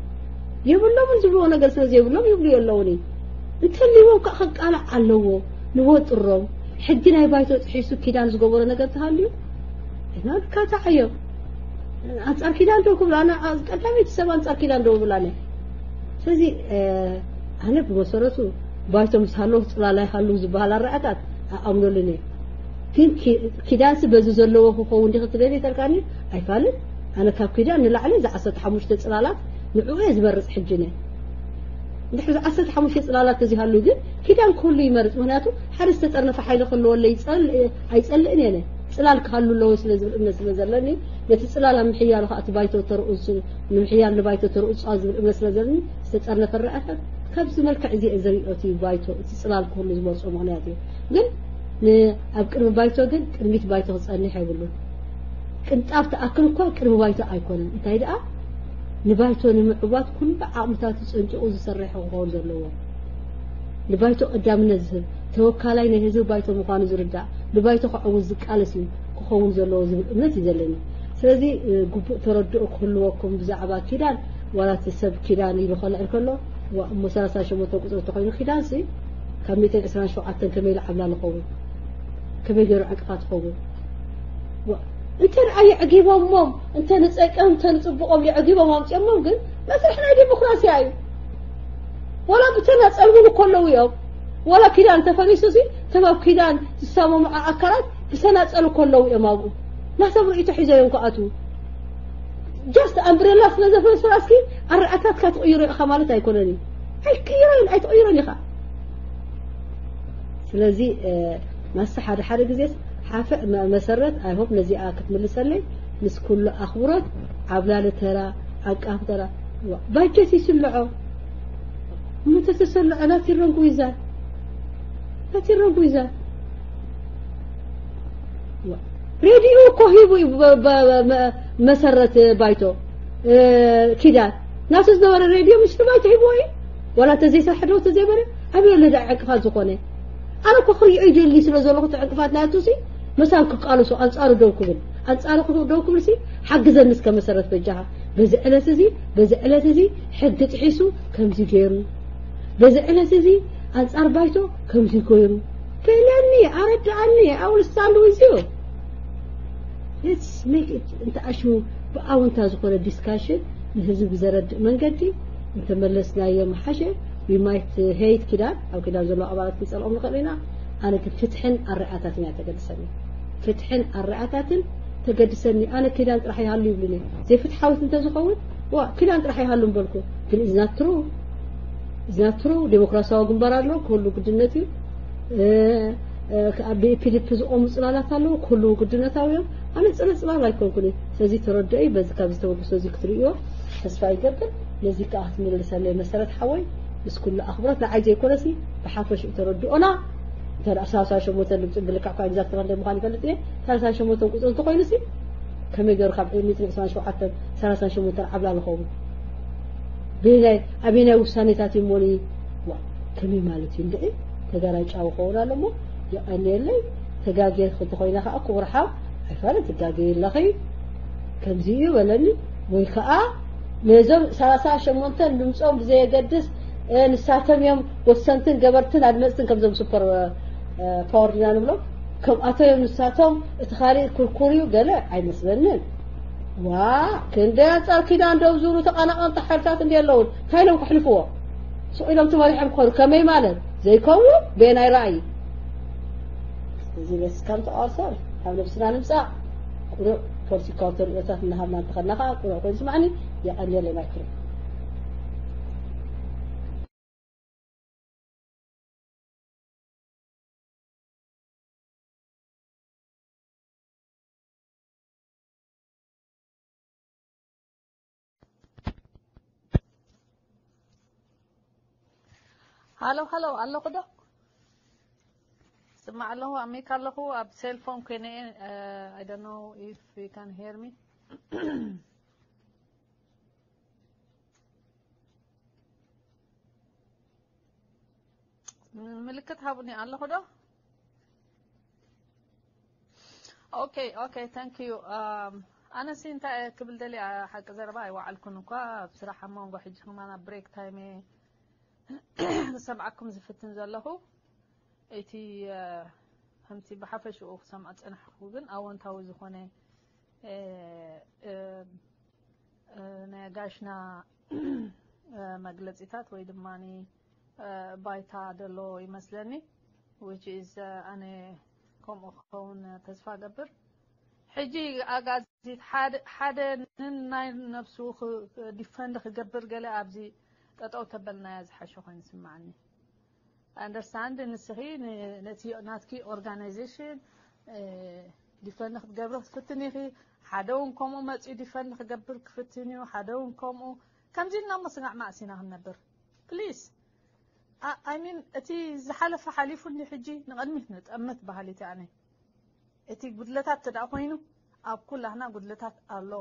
የብሎምን ዝብልዎ ነገር ስለ ዘይብሎም ይብሉ የለውን እንተልዎም ከዓ ክቃላዕ ኣለዎ ንወጥሮም ሕጊ ናይ ባይቶ ጥሒሱ ኪዳን ዝገበሮ ነገር ተሃልዩ፣ እና ካታዓዮ። ኣንጻር ኪዳን ደው ክብል፣ ኣነ ቀዳመይቲ ሰብ ኣንጻር ኪዳን ደው ብላ ነኝ። ስለዚ ኣነ ብመሰረቱ ባይቶ ምስ ሃለዉ ጽላል ኣይሃሉ ዝበሃል ኣረኣታት ኣኣምነሉን እየ። ግን ኪዳንሲ በዚ ዘለዎ ክኸውን ዲኺ ትደሊ ተልካኒ ኣይፋልን። ኣነ ካብ ኪዳን ንላዕሊ እዚ ዓሰርተ ሓሙሽተ ጽላላት ንዕኡ እየ ዝበርጽ ሕጂ እየ። እንድሕር ዓሰርተ ሓሙሽተ ጽላላት ተዚሃሉ ግን ኪዳን ኩሉ ይመርጽ። ምክንያቱ ሓደ ዝተጠርነፈ ሓይሊ ክህልወለይ ኣይጸልእን እየ። ጽላል ክሃሉ ኣለዎ ስለ ዝብል እምነት ስለ ዘለኒ፣ ነቲ ጽላል ኣብ ምሕያሉ ከዓ እቲ ባይቶ ተርኡሱ ንምሕያል ንባይቶ ተርኡሱ ዝብል እምነት ስለ ዘለኒ ዝተጠርነፈ ረኣኸ ካብዚ መልክዕ እዚ እየ ዘሪኦ። እቲ ባይቶ እቲ ጽላል ክህሉ ዝመርጾ ምክንያት እዩ። ግን ኣብ ቅድሚ ባይቶ ግን ቅድሚት ባይቶ ክጸንሕ የብሉን። ቅንጣብ ተኣክል እኳ ቅድሚ ባይቶ ኣይኮነን። እንታይ ደኣ ንባይቶ ንምዕዋት ኩሉ ዓቕምታቱ ጸንቂቑ ዝሰርሕ ክኸውን ዘለዎ፣ ንባይቶ ቀዳምነት ዝህብ ተወካላይ ናይ ህዝቢ ባይቶ ምዃኑ ዝርዳእ፣ ንባይቶ ክዕውት ዝቃለስ እዩ ክኸውን ዘለዎ ዝብል እምነት እዩ ዘለኒ። ስለዚ ግቡእ ተረድኦ ክህልወኩም ብዛዕባ ኪዳን፣ ዋላ እቲ ሰብ ኪዳን ኢሉ ከልዕል ከሎ እሞ ሰላሳ ሸሞንተ ቁፅሪ እንተኮይኑ ኪዳንሲ ካብ ሚእትን ዕስራን ሸውዓተን ከመይ ኢሉ ዓብላሊ ኸውን? ከመይ ገይሩ ዕንቅፋት ኸውን? እንተ ደኣ የዕጊቦሞም፣ እንተ ንፀቀም እንተ ንፅቡቆም የዕጊቦም ኣምፅኦሞም ግን መስርሕ ናይ ዲሞክራሲያ እዩ። ወላ ብተናፀል እውን ከለዉ እዮም። ወላ ኪዳን ተፈሪሱ ሲ ተባብ ኪዳን ዝሰማምዑ ኣካላት ብተናፀል ከለዉ እዮም ኣብኡ ናቶም ርእይቶ ሒዞ እዮም ክኣትዉ። ጃስት ኣምብሬላ ስለ ዘፈስራ እስኪ ኣረኣታትካ ትቕይሮ ኢኻ ማለት ኣይኮነን እዩ። ኣይትቅይሮን ኣይትቕይሮን ኢኻ። ስለዚ ማስተ ሓደ ሓደ ግዜስ ሓፍዕ መሰረት ኣይሆፕ ነዚኣ ክትምልሰለይ ምስ ኩሉ ኣኽብሮት። ዓብላሊ ተራ ዓቃፍ ተራ ባጀት ይስልዖ። እሞ ተተሰልዖ ናቲ ረንጉ ይዛል ናቲ ረንጉ ይዛል ሬድዮ እኮ ሂቡ እዩ። መሰረት ባይቶ ኪዳን ናቱ ዝነበረ ሬድዮ ምሽቲ ባይቶ ሂብዎ እዩ። ዋላ ተዘይሰርሐ ዶ ተዘይበረ ኣበይ ኣሎ ደኣ ዕንቅፋት ዝኾነ? ኣነ እኮ ክሪኦ ይደሊ ስለ ዘለኹ እቲ ዕንቅፋት ናቱ ሲ መሳን ክቃለሶ ኣንጻሩ ደው ክብል ኣንጻሩ ደው ክብል ሲ ሓግዘኒ እስከ መሰረት በጃኻ። በዚ ዕለት እዚ በዚ ዕለት እዚ ሕጊ ጥሒሱ ከምዚ ገይሩ በዚ ዕለት እዚ ኣንጻር ባይቶ ከምዚ ገይሩ በለኒ ኣረድኣኒ። I will stand with you. Let's make it እንተ ኣሽሙ ብኣውንታ ዝኾነ ዲስካሽን ንህዝቢ ብዘረድእ መንገዲ እንተመለስናዮ ምሓሸ። We might hate ኪዳን ኣብ ኪዳን ዘለዉ ኣባላት ክንጸልኦም ንኽእል ኢና። ኣነ ግን ፍትሕን ኣረኣታትን እያ ተገድሰኒ። ፍትሕን ኣረኣታትን ተገድሰኒ። ኣነ ኪዳን ጥራሕ ይሃሉ ይብሉኒ። ዘይፍትሓዊት እንተዝኸውን ዋ ኪዳን ጥራሕ ይሃሉ ምበልኩ። ግን is not true. Is not true. ዴሞክራሲያዊ ግንባር ኣሎ ክህሉ ግድነት እዩ። ኣብ ፒዲፒ ዝቆሙ ጽላላት ኣለዉ ክህልዉ ግድነታዊ እዮም። ኣነ ጽለ ጽላል ኣይኮንኩን። ስለዚ ተረድኦይ በዚ ካብ ዝተበግሶ እዚ ክትርእዮ ተስፋ ይገብር። ነዚ ከዓ ክትምልሰለይ መሰረት ሓወይ ምስ ኩሉ ኣኽብሮት ንዓይ ዘይኮነሲ ብሓፈሽኡ ተረድኦና። እንተ ደኣ ሰላሳ ሸሞንተ ድምፂ ብልክዕ እኳ ኤግዛክት እንደ ምዃን ይፈልጥ እየ። ሰላሳ ሸሞንተ ቁፅሪ እንተኮይኑሲ ከመይ ገይሩ ካብ ሚእትን ዕስራን ሸውዓተን ሰላሳን ሸሞንተን ዓብላ ዝኸውን? በየናይ ኣበየናይ ውሳኔታት እዩ እሞኒ? ዋ ከመይ ማለት እዩ እንድዒ? ተጋራይ ጫው ክኸውን ኣሎ እሞ የቐንየለይ። ተጋግየ እንተኮይነ ከዓ ክቡር ሓው ኣይፋለ ትጋገየ ኣለኺ ከምዚ እዩ በለኒ። ወይ ከዓ ነዞም ሰላሳ ሸሞንተን ድምፆም ብዘየገድስ ንሳቶም እዮም ወሰንትን ገበርትን ኣድመፅትን ከምዞም ሱፐር ፓወር ዲና ንብሎም ከምኣቶም እዮም ንሳቶም እቲ ካሊእ ኩርኩር እዩ ገለ ኣይመስለንን። ዋ ክንደይ ኣንፃር ኪዳን ደው ዝብሉ ተቐናቐንቲ ሓይልታት እንዲ ኣለውን እንታይ ኢሎም ክሕልፍዎ? ስቕ ኢሎም ተመሪሖም ክኸዱ ከመይ ማለት ዘይከውን በየናይ ራእይ? እዚ በስ ከም ተቃወሰር ካብ ነብስና ንምፃእ ቁሩዕ ፖለቲካዊ ተርእዮታት እናሃብና እንተኸድና ከዓ ቁሩዕ ኮይኑ ስማዕኒ። የቐንየለይ ማይክሮ። ሃሎ ሃሎ ኣለኹ ዶ? ስማዕ ኣለኹ ኣብ ሜካ ኣለኹ ኣብ ሴልፎን ኮይነ እየ። I don't know if you can hear me. ምልክት ሃቡኒ ኣለኹ ዶ? Okay okay thank you. ኣነሲ እንታይ ክብል ደልየ ሓቂ ዘረባ ኣይወዓልኩን እኳ ኣብ ስራሕ ኣብ መንጎ ሕጂ ከማን ኣብ break time እየ ዝሰምዓኩም ዝፍትን ዘለኹ። እቲ ከምቲ ብሓፈሽኡ ክሰምዖ ዝጸናሕኩ ግን ኣወንታዊ ዝኾነ፣ እ፣ እ፣ እ፣ ናይ ኣጋይሽና፣ እ፣ መግለጺታት ወይ ድማ፣ እ፣ ባይታ ዘሎ ይመስለኒ። Which is፣ እ፣ ኣነ ከምኡ ክኸውን ተስፋ ገብር። ሕጂ ኣጋዚት ሓደ፣ ሓደ ንናይ ነብሱ ክ-፣ ዲፈንድ ክገብር ገለ ኣብዚ ጠጠው ተበልናያ ዝሓሸ ኮይኑ ይስምዓኒ። I understand ንስኺ ን-፣ ነቲ ናትኪ ኦርጋናይዜሽን፣ እ፣ ዲፈንድ ክትገብሪ ክትፍትን ኢኺ። ሓደ እውን ከምኡ መፂኡ ዲፈንድ ክገብር ክፍትን እዩ። ሓደ እውን ከምኡ ከምዚ ኢልና ምስጋዕ ማእሲና ክንነብር። ፕሊዝ። አ-፣ I mean፣ እቲ ዝሓለፈ ሓሊፉ እንዲ ሕጂ ንቕድሚት ንጠምት በሃሊት ኣነ። እቲ ጉድለታት ተደኣ ኮይኑ ኣብ ኩላህና ጉድለታት ኣሎ።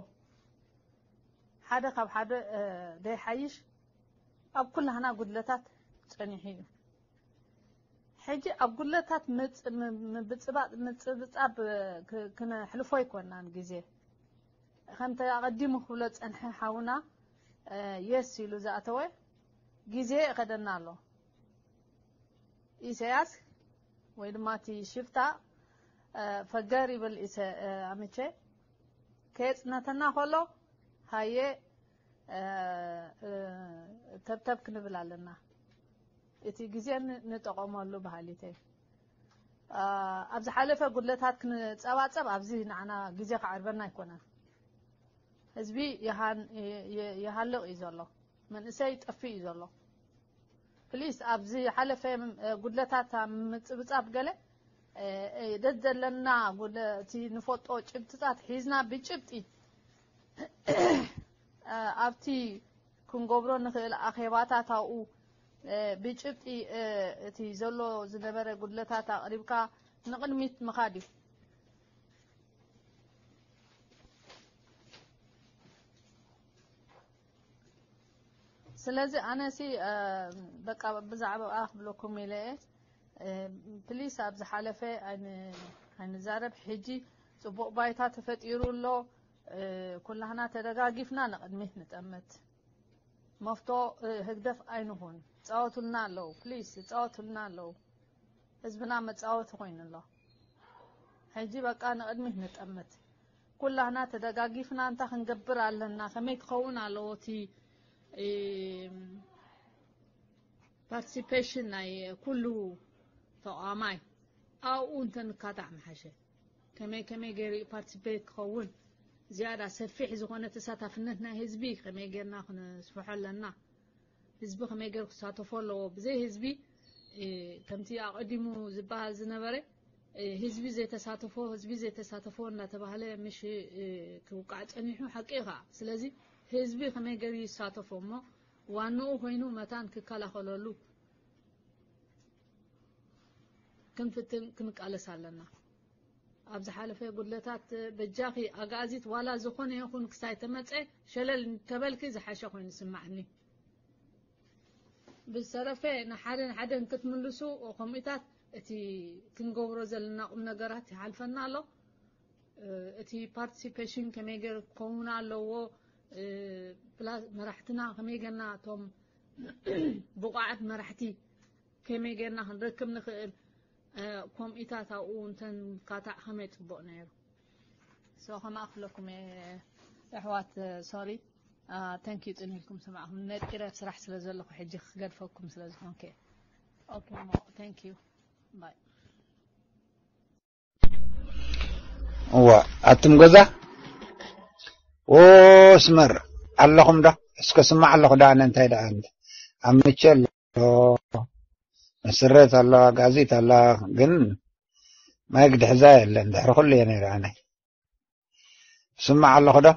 ሓደ ካብ ሓደ፣ እ፣ ደይሓይሽ ኣብ ኩላህና ጉድለታት ጸኒሑ እዩ። ሕጂ ኣብ ጉድለታት ምጽ-፣ ም-፣ ምብጽባጥ፣ ምጽብጻብ፣ እ፣ ክ-፣ ክነሕልፎ ኣይኮናን ግዜ። ከምቲ ኣቐዲሙ ክብሎ ጸንሐ ሓውና፣ እ፣ የስ ኢሉ ዝኣተወ ግዜ ይኸደና ኣሎ። ኢሳያስ ወይ ድማ እቲ ሽፍታ፣ እ፣ ፈገር ይብል ኢሰ-፣ እ፣ ኣምቼ ከየጽነተና ከሎ ሃየ፣ እ፣ እ፣ ተብተብ ክንብል ኣለና። እቲ ግዜ ን-፣ ንጠቐመሉ በሃሊተይ። እ፣ ኣብ ዝሓለፈ ጉድለታት ክንጸባጸብ ኣብዚ ንዓና ግዜ ክዓርበና ኣይኮነን። ህዝቢ ይሃን-፣ ይ-፣ ይ-፣ ይሃልቕ እዩ ዘሎ። መንእሰይ ይጠፍእ እዩ ዘሎ። ፕሊስ፣ ኣብዚ ሓለፈ፣ እ፣ ጉድለታት ኣብ ምጽብጻብ ገለ፣ እ፣ እ፣ ደስ ዘለና ጉድ-፣ እቲ ንፈልጦ ጭብጥታት ሒዝና ብጭብጢ፣ እ፣ ኣብቲ ክንገብሮ ንኽእል ኣኼባታት ኣብኡ፣ እ፣ ብጭብጢ፣ እ፣ እቲ ዘሎ ዝነበረ ጉድለታት ኣቕሪብካ ንቕድሚት ምኻድ እዩ። ስለዚ ኣነሲ፣ እ፣ በቃ ብዛዕባ ክብለኩም ኢለ እየ። እ፣ ፕሊስ ኣብ ዝሓለፈ ኣይን-፣ ኣይንዛረብ። ሕጂ ጽቡቕ ባይታ ተፈጢሩ ኣሎ። እ፣ ኩላህና ተደጋጊፍና ንቕድሚት ንጠምት። መፍቶ፣ እ፣ ህግደፍ ኣይንኹን። ጻወቱልና ኣለዉ፣ ፕሊስ ጻወቱልና ኣለዉ። ህዝብና መጻወቲ ኮይኑ ኣሎ። ሕጂ በቃ ንቕድሚት ንጠምት። ኩላህና ተደጋጊፍና እንታይ ክንገብር ኣለና? ከመይ ክኸውን ኣለዎ እቲ፣ እ፣ ፓርቲሲፔሽን ናይ ኩሉ ተቋማይ ኣብኡ እንተንካታዕ ምሓሸ። ከመይ ከመይ ገይሩ እዩ ፓርቲሲፔት ክኸውን? ዝያዳ ሰፊሕ ዝኾነ ተሳታፍነት ናይ ህዝቢ ከመይ ጌርና ክነስፍሖ ኣለና? ህዝቢ ከመይ ገይሩ ክሳተፎ ኣለዎ? ብዘይ ህዝቢ፣ እ፣ ከምቲ ኣቐዲሙ ዝበሃል ዝነበረ፣ እ፣ ህዝቢ ዘይተሳተፎ፣ ህዝቢ ዘይተሳተፎ እናተባህለ ምሽ፣ እ፣ ክውቃዕ ጸኒሑ፣ ሓቂ እዩ ኸዓ። ስለዚ ህዝቢ ከመይ ገይሩ ይሳተፎ እሞ ዋንኡ ኮይኑ መታን ክከላኸለሉ ክንፍትን ክንቃለስ ኣለና። ኣብ ዝሓለፈ ጉድለታት በጃኺ ኣግኣዚት ዋላ ዝኾነ ይኹን ክሳይ ተመጸ ሸለል እንተበልኪ ዝሓሸ ኮይኑ ይስማዓኒ። ብዝተረፈ ንሓደ ንሓደ እንክትምልሱ ከምኡታት እቲ ክንገብሮ ዘለና ቁም ነገራት ይሓልፈና ኣሎ። እ፣ እቲ ፓርቲሲፔሽን ከመይ ገይሩ ክኸውን ኣለዎ፣ እ፣ ፕላስ መራሕትና ከመይ ገና እቶም ብቑዓት መራሕቲ ከመይ ጌርና ክንረክብ ንኽእል፣ እ፣ ከምኡታት ኣብኡ እንተንካታዕ ከመይ ጽቡቕ ነይሩ። So ከማኣ ክብለኩም እየ ኣሕዋት፣ ሶሪ፣ እ፣ ተንክ ዩ ጽን ኢልኩም ስማዕኩም። ነጢረ ኣብ ስራሕ ስለ ዘለኹ ሕጂ ክገድፈኩም ስለ ዝኾንኩ። ኦኬ፣ ሞ፣ ተንክ ዩ። ባይ። እዋ፣ ኣቱም ገዛ፣ ዎ፣ ስመር ኣለኹም ዶ? እስከ ስማዕ ኣለኹ ዶ? ኣነ እንታይ ደኣ፣ ኣምቼ ኣሎ፣ መስረት ኣሎ፣ ጋዜጥ ኣሎ፣ ግን ማይክ ድሕዛ የለን። ድሕሪ ኩሉ እየ ነይረ ኣነ። ስማዕ ኣለኹ ዶ?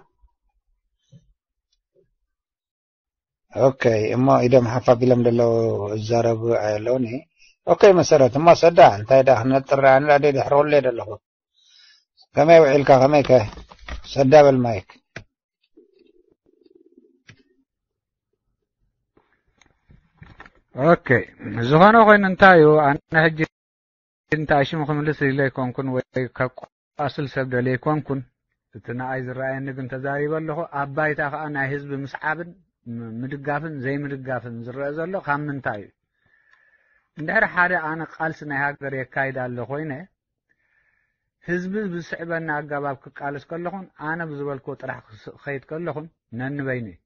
ኦኬ፣ እሞ ኢዶም ሓፍ ኣቢሎም ዘለዉ እዛረቡ ኣለዉኒ። ኦኬ፣ መሰረት፣ እሞ ሰዳ፣ እንታይ ደኣ ክነጥር ደኣ ንላ ደይ ድሕሪ ኩሉ እየ ዘለኹ። ከመይ ውዒልካ፣ ከመይ ከ? ሰዳ በል ማይክ። ኦኬ፣ ዝኾነ ኮይኑ እንታይ እዩ፣ ኣነ ሕጂ እንታይ ሽሙ ክምልስ ኢለ ኣይኮንኩን ወይ ከቋስል ሰብ ደልየ ኣይኮንኩን። እቲ ንኣይ ዝረኣየኒ ግን ተዛሪበ ኣለኹ። ኣብ ባይታ ከኣ ናይ ህዝቢ ምስዓብን ም-፣ ምድጋፍን ዘይምድጋፍን ዝረአ ዘሎ ካብ ምንታይ እዩ? እንድሕሪ ሓደ ኣነ ቃልሲ ናይ ሃገር የካይድ ኣሎ ኮይነ፣ ህዝቢ ብዝስዕበና ኣገባብ ክቃለስ ከለኹን ኣነ ብዝበልክዎ ጥራሕ ክኸይድ ከለኹን ነንበይኑ እዩ።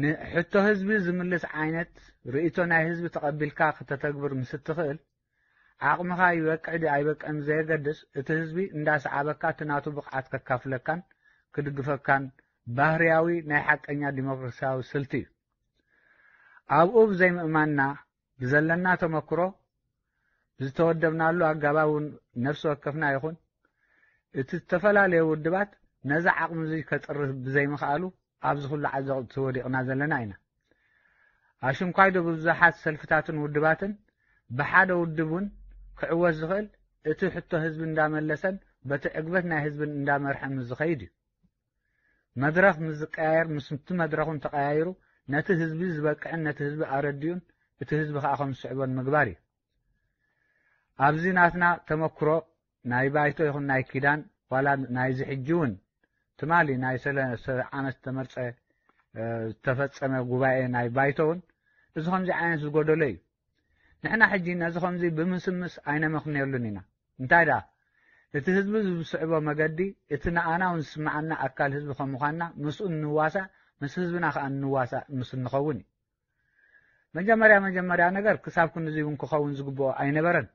ንሕቶ ህዝቢ ዝምልስ ዓይነት ርእይቶ ናይ ህዝቢ ተቐቢልካ ክተተግብር ምስ እትኽእል ዓቕምኻ ይበቅዕ ድዩ ኣይበቅዕን ብዘየገድስ እቲ ህዝቢ እንዳሰዓበካ እቲ ናቱ ብቕዓት ከካፍለካን ክድግፈካን ባህርያዊ ናይ ሓቀኛ ዲሞክራሲያዊ ስልቲ እዩ። ኣብኡ ብዘይምእማንና ብዘለና ተመክሮ ብዝተወደብናሉ ኣገባብ እውን ነፍሲ ወከፍና ይኹን እቲ ዝተፈላለዩ ውድባት ነዚ ዓቕሚ እዚ ከፅርፍ ብዘይምኽኣሉ ኣብዚ ኩሉ ዓዘቕቲ ወዲቕና ዘለና ኢና። ኣሽንኳይዶ ብብዙሓት ሰልፍታትን ውድባትን ብሓደ ውድብ እውን ክዕወት ዝኽእል እቲ ሕቶ ህዝቢ እንዳመለሰን በቲ ዕግበት ናይ ህዝብን እንዳመርሐ ምስ ዝኸይድ እዩ። መድረኽ ምስ ዝቀያየር ምስቲ መድረኹን ተቐያይሩ ነቲ ህዝቢ ዝበቅዕን ነቲ ህዝቢ ኣረዲኡን እቲ ህዝቢ ከዓ ከም ዝስዕቦን ምግባር እዩ። ኣብዚ ናትና ተመክሮ ናይ ባይቶ ይኹን ናይ ኪዳን ዋላ ናይዚ ሕጂ እውን ትማሊ ናይ ሰለስተ ዓመት ዝተመርፀ ዝተፈፀመ ጉባኤ ናይ ባይቶ እውን እዚ ከምዚ ዓይነት ዝጎደሎ እዩ። ንሕና ሕጂ ነዚ ከምዚ ብምስምስ ኣይነመኽንየሉን ኢና። እንታይ ደኣ እቲ ህዝቢ ዝስዕቦ መገዲ እቲ ንኣና እውን ዝስምዓና ኣካል ህዝቢ ከም ምዃንና ምስኡ እንዋሳእ ምስ ህዝብና ከዓ እንዋሳእ ምስ እንኸውን እዩ። መጀመርያ መጀመርያ ነገር ክሳብ ክንዚ እውን ክኸውን ዝግብኦ ኣይነበረን።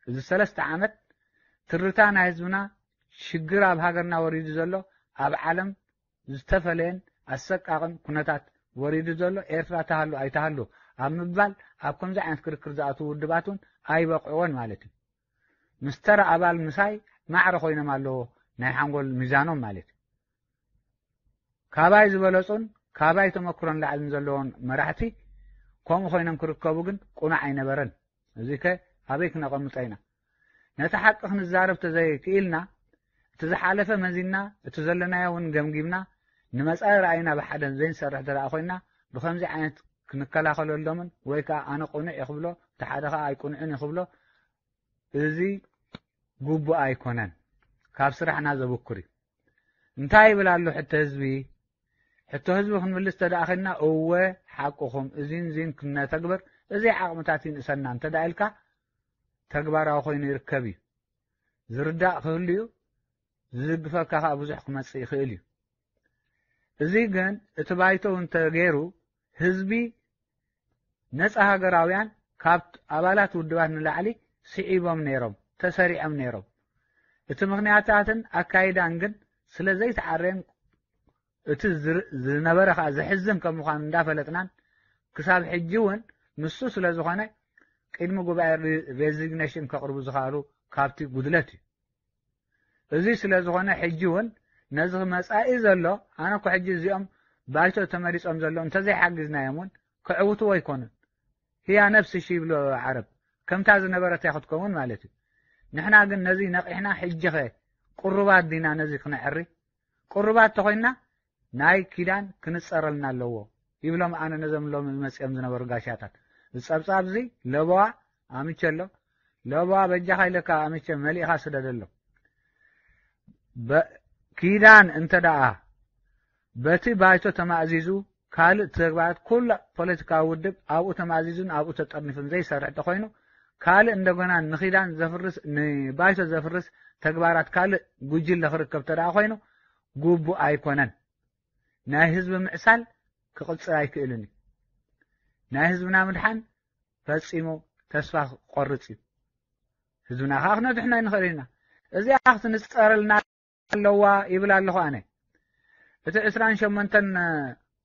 እዚ ሰለስተ ዓመት ትርታ ናይ ህዝብና ሽግር ኣብ ሃገርና ወሪዱ ዘሎ ኣብ ዓለም ዝተፈለየን ኣሰቃቕን ኩነታት ወሪዱ ዘሎ ኤርትራ ተሃሉ ኣይተሃሉ ኣብ ምባል ኣብ ከምዚ ዓይነት ክርክር ዝኣትዉ ውድባት እውን ኣይበቕዕዎን ማለት እዩ። ምስ ተራ ኣባል ምሳይ ማዕረ ኮይኖም ኣለዎ ናይ ሓንጎል ሚዛኖም ማለት እዩ። ካባይ ዝበለጹን ካባይ ተመክሮን ላዕልን ዘለዎም መራሕቲ ከምኡ ኮይኖም ክርከቡ ግን ቁኑዕ ኣይነበረን። እዚ ከ ኣበይ ክነቐምጦ ኢና? ነቲ ሓቂ ክንዛረብ ተዘይክኢልና እቲ ዝሓለፈ መዚና እቲ ዘለናዮ እውን ገምጊምና ንመጻኢ ራእይና ብሓደ ዘይንሰርሕ ተደኣ ኮይና ብከምዚ ዓይነት ክንከላኸለሎምን ወይ ከዓ ኣነ ቁኑዕ እየ ክብሎ እቲ ሓደ ከዓ ኣይቁኑዕን እዩ ክብሎ እዚ ግቡእ ኣይኮነን። ካብ ስራሕና ዘብኩር እዩ። እንታይ ይብል ኣሎ ሕቶ ህዝቢ? ሕቶ ህዝቢ ክንምልስ ተደኣ ኮይንና እወ ሓቅኹም እዚን እዚን ክነተግብር እዚ ዓቕምታት ይንእሰና እንተደኣ ኢልካ ተግባራዊ ኮይኑ ይርከብ እዩ። ዝርዳእ ክህሉ እዩ። ዝድግፈካ ከዓ ብዙሕ ክመፅእ ይኽእል እዩ። እዚ ግን እቲ ባይቶ እውን ተገይሩ ህዝቢ ነፃ ሃገራውያን ካብ ኣባላት ውድባት ንላዕሊ ስዒቦም ነይሮም፣ ተሰሪዖም ነይሮም። እቲ ምኽንያታትን ኣካይዳን ግን ስለ ዘይተዓረየን እቲ ዝር- ዝነበረ ከዓ ዘሕዝን ከም ምዃኑ እንዳፈለጥናን ክሳብ ሕጂ እውን ንሱ ስለ ዝኾነ ቅድሚ ጉባኤ ሪ- ሬዚግኔሽን ከቕርቡ ዝኸኣሉ ካብቲ ጉድለት እዩ። እዚ ስለ ዝኾነ ሕጂ እውን ነዚ መጻኢ ዘሎ ኣነ እኮ ሕጂ እዚኦም ባይቶ ተመሪጾም ዘሎ እንተዘይሓግዝናዮም እውን ክዕውትዎ ኣይኮኑን። ህያ ነፍሲ ሺ ይብሉ ዓረብ ከምታ ዝነበረት እያ ክትከውን ማለት እዩ። ንሕና ግን ነዚ ነቒሕና ሕጂ ኸ ቅሩባት ዲና ነዚ ክነዕሪ? ቅሩባት ተኾይንና ናይ ኪዳን ክንጸረልና ኣለዎ ይብሎም ኣነ ነዞም ሎሚ መጺኦም ዝነበሩ ጋሻታት። ዝጸብጻብ እዚ ለበዋ ኣምቸ ኣሎ። ለበዋ በጃኻ ኢለካ ኣምቸ መሊእኻ ስደደሎም። በ- ኪዳን እንተ ደኣ በቲ ባይቶ ተማእዚዙ ካልእ ተግባራት ኩሉ ፖለቲካዊ ውድብ ኣብኡ ተማእዚዙን ኣብኡ ተጠርኒፉን ዘይሰርሕ ተኾይኑ ካልእ እንደገና ንኺዳን ዘፍርስ ንባይቶ ዘፍርስ ተግባራት ካልእ ጉጅለ ክርከብ ተደኣ ኮይኑ ግቡእ ኣይኮነን። ናይ ህዝቢ ምዕሳል ክቕጽል ኣይክእልን እዩ። ናይ ህዝብና ምድሓን ፈጺሙ ተስፋ ክቆርጽ እዩ። ህዝብና ከዓ ክነድሕኖ ኣይንኽእል ኢና። እዚኣ ክትንጸረልና ኣለዋ ይብል ኣለኹ ኣነ። እቲ ዕስራን ሸሞንተን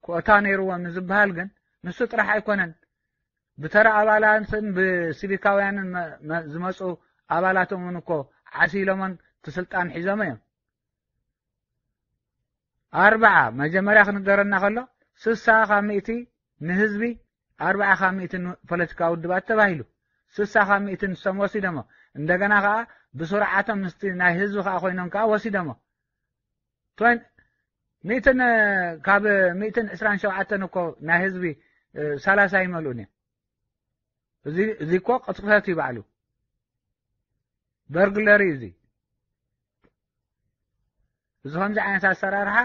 ኮታ ነይርዎም ንዝበሃል ግን ንሱ ጥራሕ ኣይኮነን። ብተራ ኣባላትን ብሲቪካውያንን መ- መ- ዝመፁ ኣባላቶም እውን እኮ ዓሲሎምን እቲ ስልጣን ሒዞም እዮም። ኣርብዓ መጀመርያ ክንገረና ከሎ ስሳ ካብ ሚእቲ ንህዝቢ ኣርብዓ ካብ ሚእቲ ንፖለቲካዊ ውድባት ተባሂሉ ስሳ ካብ ሚእቲ ንሶም ወሲዶሞ። እንደገና ከዓ ብስርዓቶም ምስቲ ናይ ህዝቢ ከዓ ኮይኖም ከዓ ወሲዶሞ። ሚእትን ካብ ሚእትን ዕስራን ሸውዓተን እኮ ናይ ህዝቢ ሰላሳ ይመልኡን እዮም። እዚ እኮ ቅጥፈት እዩ ባዕሉ። በርግለሪ እዩ እዚ። እዚ ከምዚ ዓይነት ኣሰራርሓ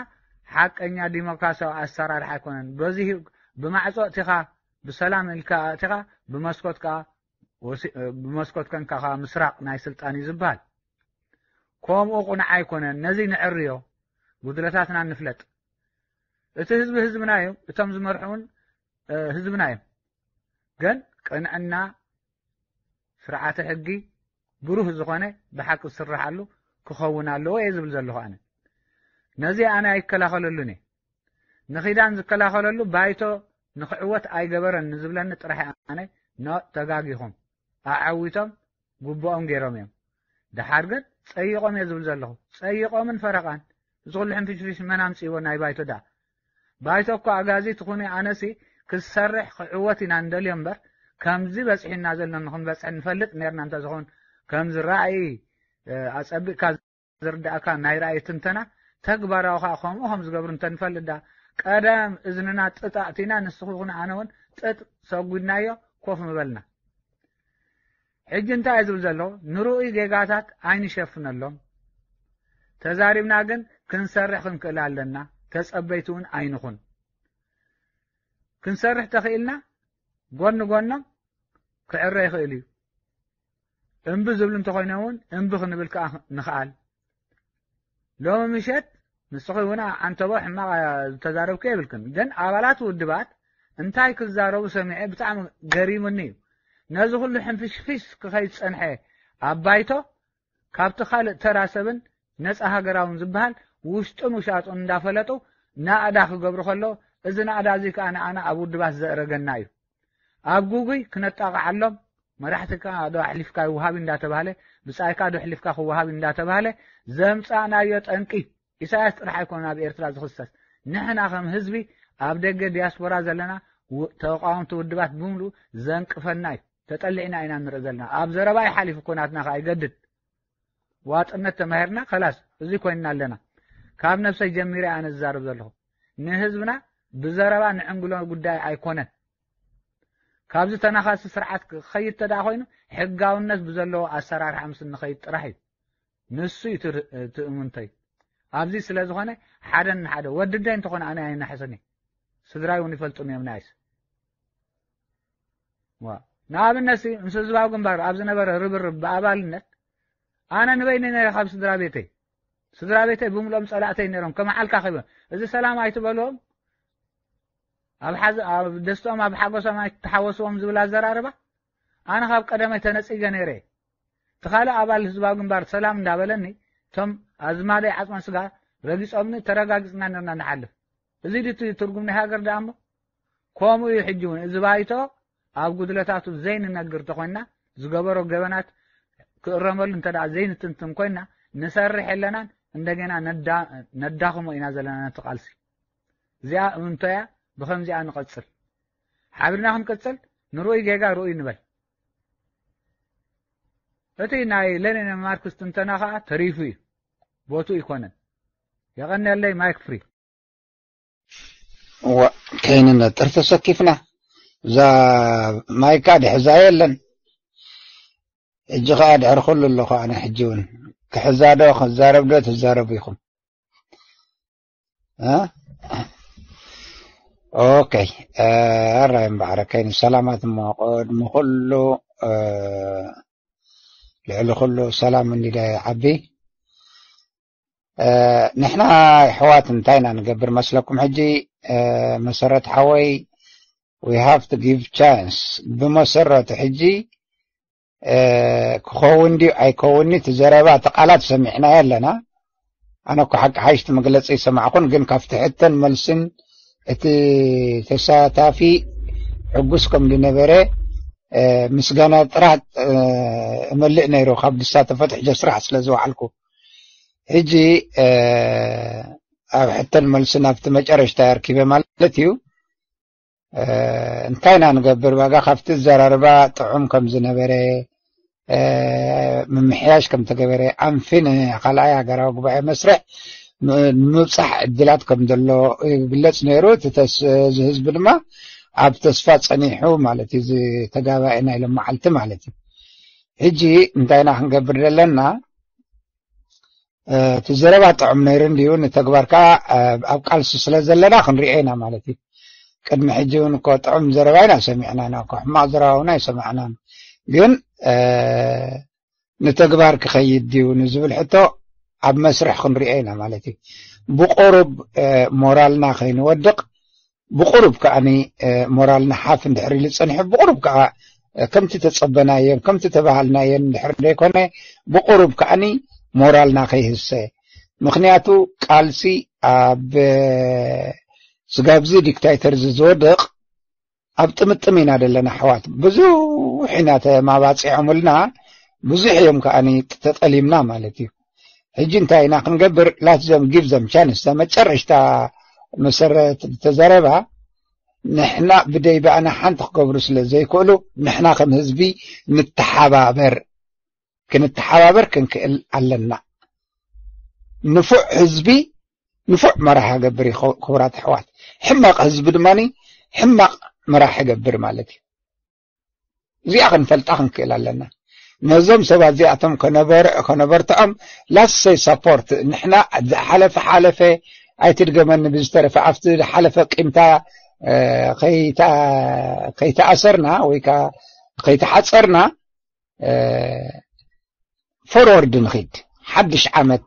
ሓቀኛ ዲሞክራሲያዊ ኣሰራርሓ ኣይኮነን። በዚ ብማዕፆ እቲኻ ብሰላም ኢልካ እቲኻ ብመስኮት ከዓ ብመስኮት ከንካ ከዓ ምስራቕ ናይ ስልጣን እዩ ዝበሃል። ከምኡ ቁኑዕ ኣይኮነን። ነዚ ንዕርዮ፣ ጉድለታትና ንፍለጥ። እቲ ህዝቢ ህዝብና እዩ፣ እቶም ዝመርሑ እውን፣ እ፣ ህዝብና እዮም። ግን ቅንዕና፣ ስርዓተ ሕጊ ብሩህ ዝኾነ ብሓቂ ዝስርሓሉ ክኸውን ኣለዎ እየ ዝብል ዘለኹ ኣነ። ነዚ ኣነ ኣይከላኸለሉን እየ። ንኺዳን ዝከላኸለሉ ባይቶ ንኽዕወት ኣይገበረን ንዝብለኒ ጥራሕ ኣነ፣ ኖ፣ ተጋጊኹም። ኣዐዊቶም ግቡኦም ገይሮም እዮም። ደሓር ግን ጸይቖም እየ ዝብል ዘለኹ። ጸይቖምን ፈረቓን። እዚ ኩሉ ሕንፍሽፍሽ መን ኣምጽእዎ ናይ ባይቶ ደኣ? ባይቶ እኮ ኣጋዚ ትኹኒ ኣነሲ ክሰርሕ ክዕወት ኢና እንደልዮ እምበር፣ ከምዚ በጽሒና ዘሎ ንኽንበጽሕ ንፈልጥ ነርና እንተ ዝኸውን፣ ከምዚ ራእይ፣ እ፣ ኣጸቢቕካ ዝርዳእካ ናይ ራእይ ትንተና፣ ተግባራዊ ኸኣ ከምኡ ከም ዝገብሩ እንተ ንፈልጥ ደኣ፣ ቀደም እዝንና ጥጥ ኣእቲና፣ ንስኹ ይኹን ኣነ እውን ጥጥ ሰጒድናዮ ኮፍ ምበልና። ሕጂ እንታይ እየ ዝብል ዘለኹ? ንርኡይ ጌጋታት ኣይንሸፍነሎም። ተዛሪብና ግን ክንሰርሕ ክንክእል ኣለና። ተጸበይቲ እውን ኣይንኹን። ክንሰርሕ ተኽኢልና ጎኒ ጎኖም ክዕረ ይኽእል እዩ። እምቢ ዝብሉ እንተኾይኖም እውን እምቢ ክንብል ከኣ ንኽኣል። ሎሚ ምሸት ንስኺ እውን ዓንተቦ ሕማቕ ዝተዛረብኪ የብልክን። ግን ኣባላት ውድባት እንታይ ክዛረቡ ሰሚዐ ብጣዕሚ ገሪሙኒ እዩ። ነዚ ኩሉ ሕንፍሽፍሽ ክኸይድ ዝጸንሐ ኣብ ባይቶ ካብቲ ካልእ ተራ ሰብን ነጻ ሃገራውን ዝበሃል ውሽጡን ውሻጡን እንዳፈለጡ ናእዳ ክገብሩ ከለዉ፣ እዚ ናእዳ እዚ ከኣ ንኣና ኣብ ውድባት ዘእረገና እዩ። ኣብ ጉጉይ ክነጣቕዓሎም፣ መራሕትካ ዶ ኣሕሊፍካ ይወሃብ እንዳተባህለ፣ ብጻይካ ዶ ኣሕሊፍካ ክወሃብ እንዳተባህለ ዘምጻእናዮ ጠንቂ፣ ኢሳያስ ጥራሕ ኣይኮነን ኣብ ኤርትራ ዝኽሰስ። ንሕና ከም ህዝቢ ኣብ ደገ ዲያስፖራ ዘለና ው-፣ ተቃወምቲ ውድባት ብምሉእ ዘንቅፈና እዩ። ተጠሊዕና ኢና ንርኢ ዘለና። ኣብ ዘረባ ይሓሊፍ እኮ ናትና ከኣ ይገድድ። ዋጥነት ተማሂርና ከላስ እዚ ኮይንና ኣለና። ካብ ነብሰይ ጀሚረ ኣነ ዝዛረብ ዘለኹ። ንህዝብና ብዘረባ ንዕንግሎ ጉዳይ ኣይኮነን። ካብዚ ተናኻሲ ስርዓት ክኸይድ ተደኣ ኮይኑ ሕጋውነት ብዘለዎ ኣሰራርሓ ምስ ንኸይድ ጥራሕ እዩ። ንሱ እዩ ትር-፣ ትእምንተይ። ኣብዚ ስለ ዝኾነ ሓደ ንሓደ ወዲ ደይ እንተኾነ ኣነ ኣይናሕስን እየ። ስድራይ እውን ይፈልጡኒ እዮም ናይስ። ዋ። ንኣብነት ሲ፣ ምስ ህዝባዊ ግንባር ኣብ ዝነበረ ርብርብ ብኣባልነት ኣነ ንበይነይ ነይረ ካብ ስድራ ቤተይ። ስድራ ቤተይ ብምልኦም ጸላእተይ ነይሮም። ከመዓልካ ከይበ-፣ እዚ ሰላም ኣይትበልዎም፣ ኣብ ሓዘ-፣ ኣብ ደስትኦም ኣብ ሓጎሶም ኣይትተሓወስዎም ዝብል ኣዘራርባ ኣነ ካብ ቀደመይ ተነጺገ ነይረ እየ። እቲ ካልእ ኣባል ህዝባዊ ግንባር ሰላም እንዳበለኒ፣ እቶም ኣዝማደይ ዓጽመ ስጋ ረጊጾምኒ ተረጋጊጽና ነርና ንሓልፍ። እዚ ድዩ እቲ ትርጉም ናይ ሃገር ደኣ እሞ? ከምኡ እዩ ሕጂ እውን። እዚ ባይቶ ኣብ ጉድለታቱ ዘይንነግር ተኾይንና፣ ዝገበሮ ገበናት ክእረመሉ እንተ ደኣ ዘይንትንትን ኮይንና፣ ንሰርሕ የለናን፣ እንደገና ነዳ-፣ ነዳኽሞ ኢና ዘለና ነቲ ቃልሲ። እዚኣ እምንቶ እያ፣ ብኸምዚኣ ንቐጽል። ሓቢርና ክንቅጽል፣ ንርኡይ ጌጋ ርኡይ ንበል። እቲ ናይ ሌኒን ማርክስ ትንተና ኸኣ ተሪፉ እዩ፣ ቦቱ ይኮነን። የቐንየለይ፣ ማይክ ፍሪ። ዋ፣ ከይንነጥር ተሰኪፍና። እዛ ማይካ ድሕዛ የለን። ሕጂ ኸኣ ድሕሪ ኩሉ ኣለኹ ኣነ ሕጂ እውን። ክሕዛ ዶ፣ ክዛረብ ዶ ትዛረቡ ኢኹም? እ? ኦኬ። እ፣ ኣራይ እምበኣር ከይኑ ሰላማት እሞ ቅድሚ ኩሉ፣ እ፣ ልዕሊ ኩሉ ሰላም እንዲለ ዓቢ። እ፣ ንሕና ኣሕዋት እንታይ ኢና ንገብር መስለኩም? ሕጂ፣ እ፣ መሰረት ሓወይ፣ we have to give chance። ብመሰረቱ ሕጂ፣ እ፣ ክኸውን ድዩ ኣይከውን እቲ ዘረባ፣ እቲ ቃላት ሰሚዕናዮ ኣለና። ኣነ እኮ ሓቂ ሓይሽቲ መግለጺ ይሰማዕኩን፣ ግን ካብቲ ሕተን መልስን እቲ ተሳታፊ ሕጉስ ከም ዝነበረ፣ እ፣ ምስጋና ጥራሕ፣ እ፣ እመልእ ነይሩ ካብ ዝሳተፈ ትሕጀ ስራሕ ስለ ዝወዓልኩ። ሕጂ፣ እ፣ ኣብ ሕተን መልስን ኣብቲ መጨረሽታ ኣርኪበ ማለት እዩ። እ፣ እንታይ ኢና ንገብር? ዋጋ ካብቲ ዘራርባ ጥዑም ከም ዝነበረ፣ እ፣ ምምሕያሽ ከም ተገበረ፣ ኣንፊ ንኻልኣይ ሃገራዊ ጉባኤ መስርሕ ም-፣ ንምብጻሕ ዕድላት ከም ዘሎ ይግለጽ ነይሩ። እቲ ተስ-፣ እዚ ህዝቢ ድማ ኣብ ተስፋ ጸኒሑ ማለት እዩ፣ እዚ ተጋባኤ ናይ ሎም መዓልቲ ማለት እዩ። ሕጂ እንታይ ኢና ክንገብር ዘለና? እ፣ እቲ ዘረባ ጥዑም ነይሩ እንድዩ፣ ንተግባር ከኣ፣ እ፣ ኣብ ቃልሲ ስለ ዘለና ክንሪኦ ኢና ማለት እዩ። ቅድሚ ሕጂ እውን እኮ ጥዑም ዘረባ ኢና ሰሚዕና ኢና እኮ፣ ሕማቕ ዘረባ እውን ኣይሰማዕናን። ግን፣ እ፣ ንተግባር ክኸይድ ድዩ ንዝብል ሕቶ ኣብ መስርሕ ክንሪኦ ኢና ማለት እዩ። ብቁሩብ ሞራልና ከይንወድቕ፣ ብቁሩብ ከዓኒ ሞራልና ሓፍ እንድሕር ኢሉ ጸኒሑ፣ ብቁሩብ ከዓ ከምቲ ተጸበናየን ከምቲ ተባሃልናየን እንድሕር ዘይኮነ፣ ብቁሩብ ከዓኒ ሞራልና ከይህሰ። ምኽንያቱ ቃልሲ ኣብ ስጋብዚ ዲክታይተር እዚ ዝወድቕ ኣብ ጥምጥም ኢና ዘለና ኣሕዋት። ብዙሕ ኢና ተማባጺዖምልና፣ ብዙሕ እዮም ከዓኒ ተጠሊምና ማለት እዩ። ሕጂ እንታይ ኢና ክንገብር? Let them, give them chance። መጨረሽታ መሰረት ዝተዘረባ፣ ንሕና ብደይ ብኣና ሓንቲ ክገብሩ ስለ ዘይክእሉ፣ ንሕና ከም ህዝቢ ንተሓባበር፣ ክንተሓባበር ክንክእል ኣለና። ንፉዕ ህዝቢ ንፉዕ መራሒ ገብር እዩ። ክቡራት ኣሕዋት፣ ሕማቕ ህዝቢ ድማ ሕማቕ መራሒ ገብር ማለት እዩ። እዚኣ ክንፈልጣ ክንክእል ኣለና። ነዞም ሰባት እዚኣቶም ከነበርዖ ከነበርትዖም፣ let's say support። ንሕና ዝሓለፈ ሓለፈ ኣይትድገመኒ፣ ብዝተረፈ ኣብቲ ዝሓለፈ ቂምታ ከይተኣሰርና ወይ ከይተሓፀርና፣ ፎርወርድ ንኺድ። ሓድሽ ዓመት፣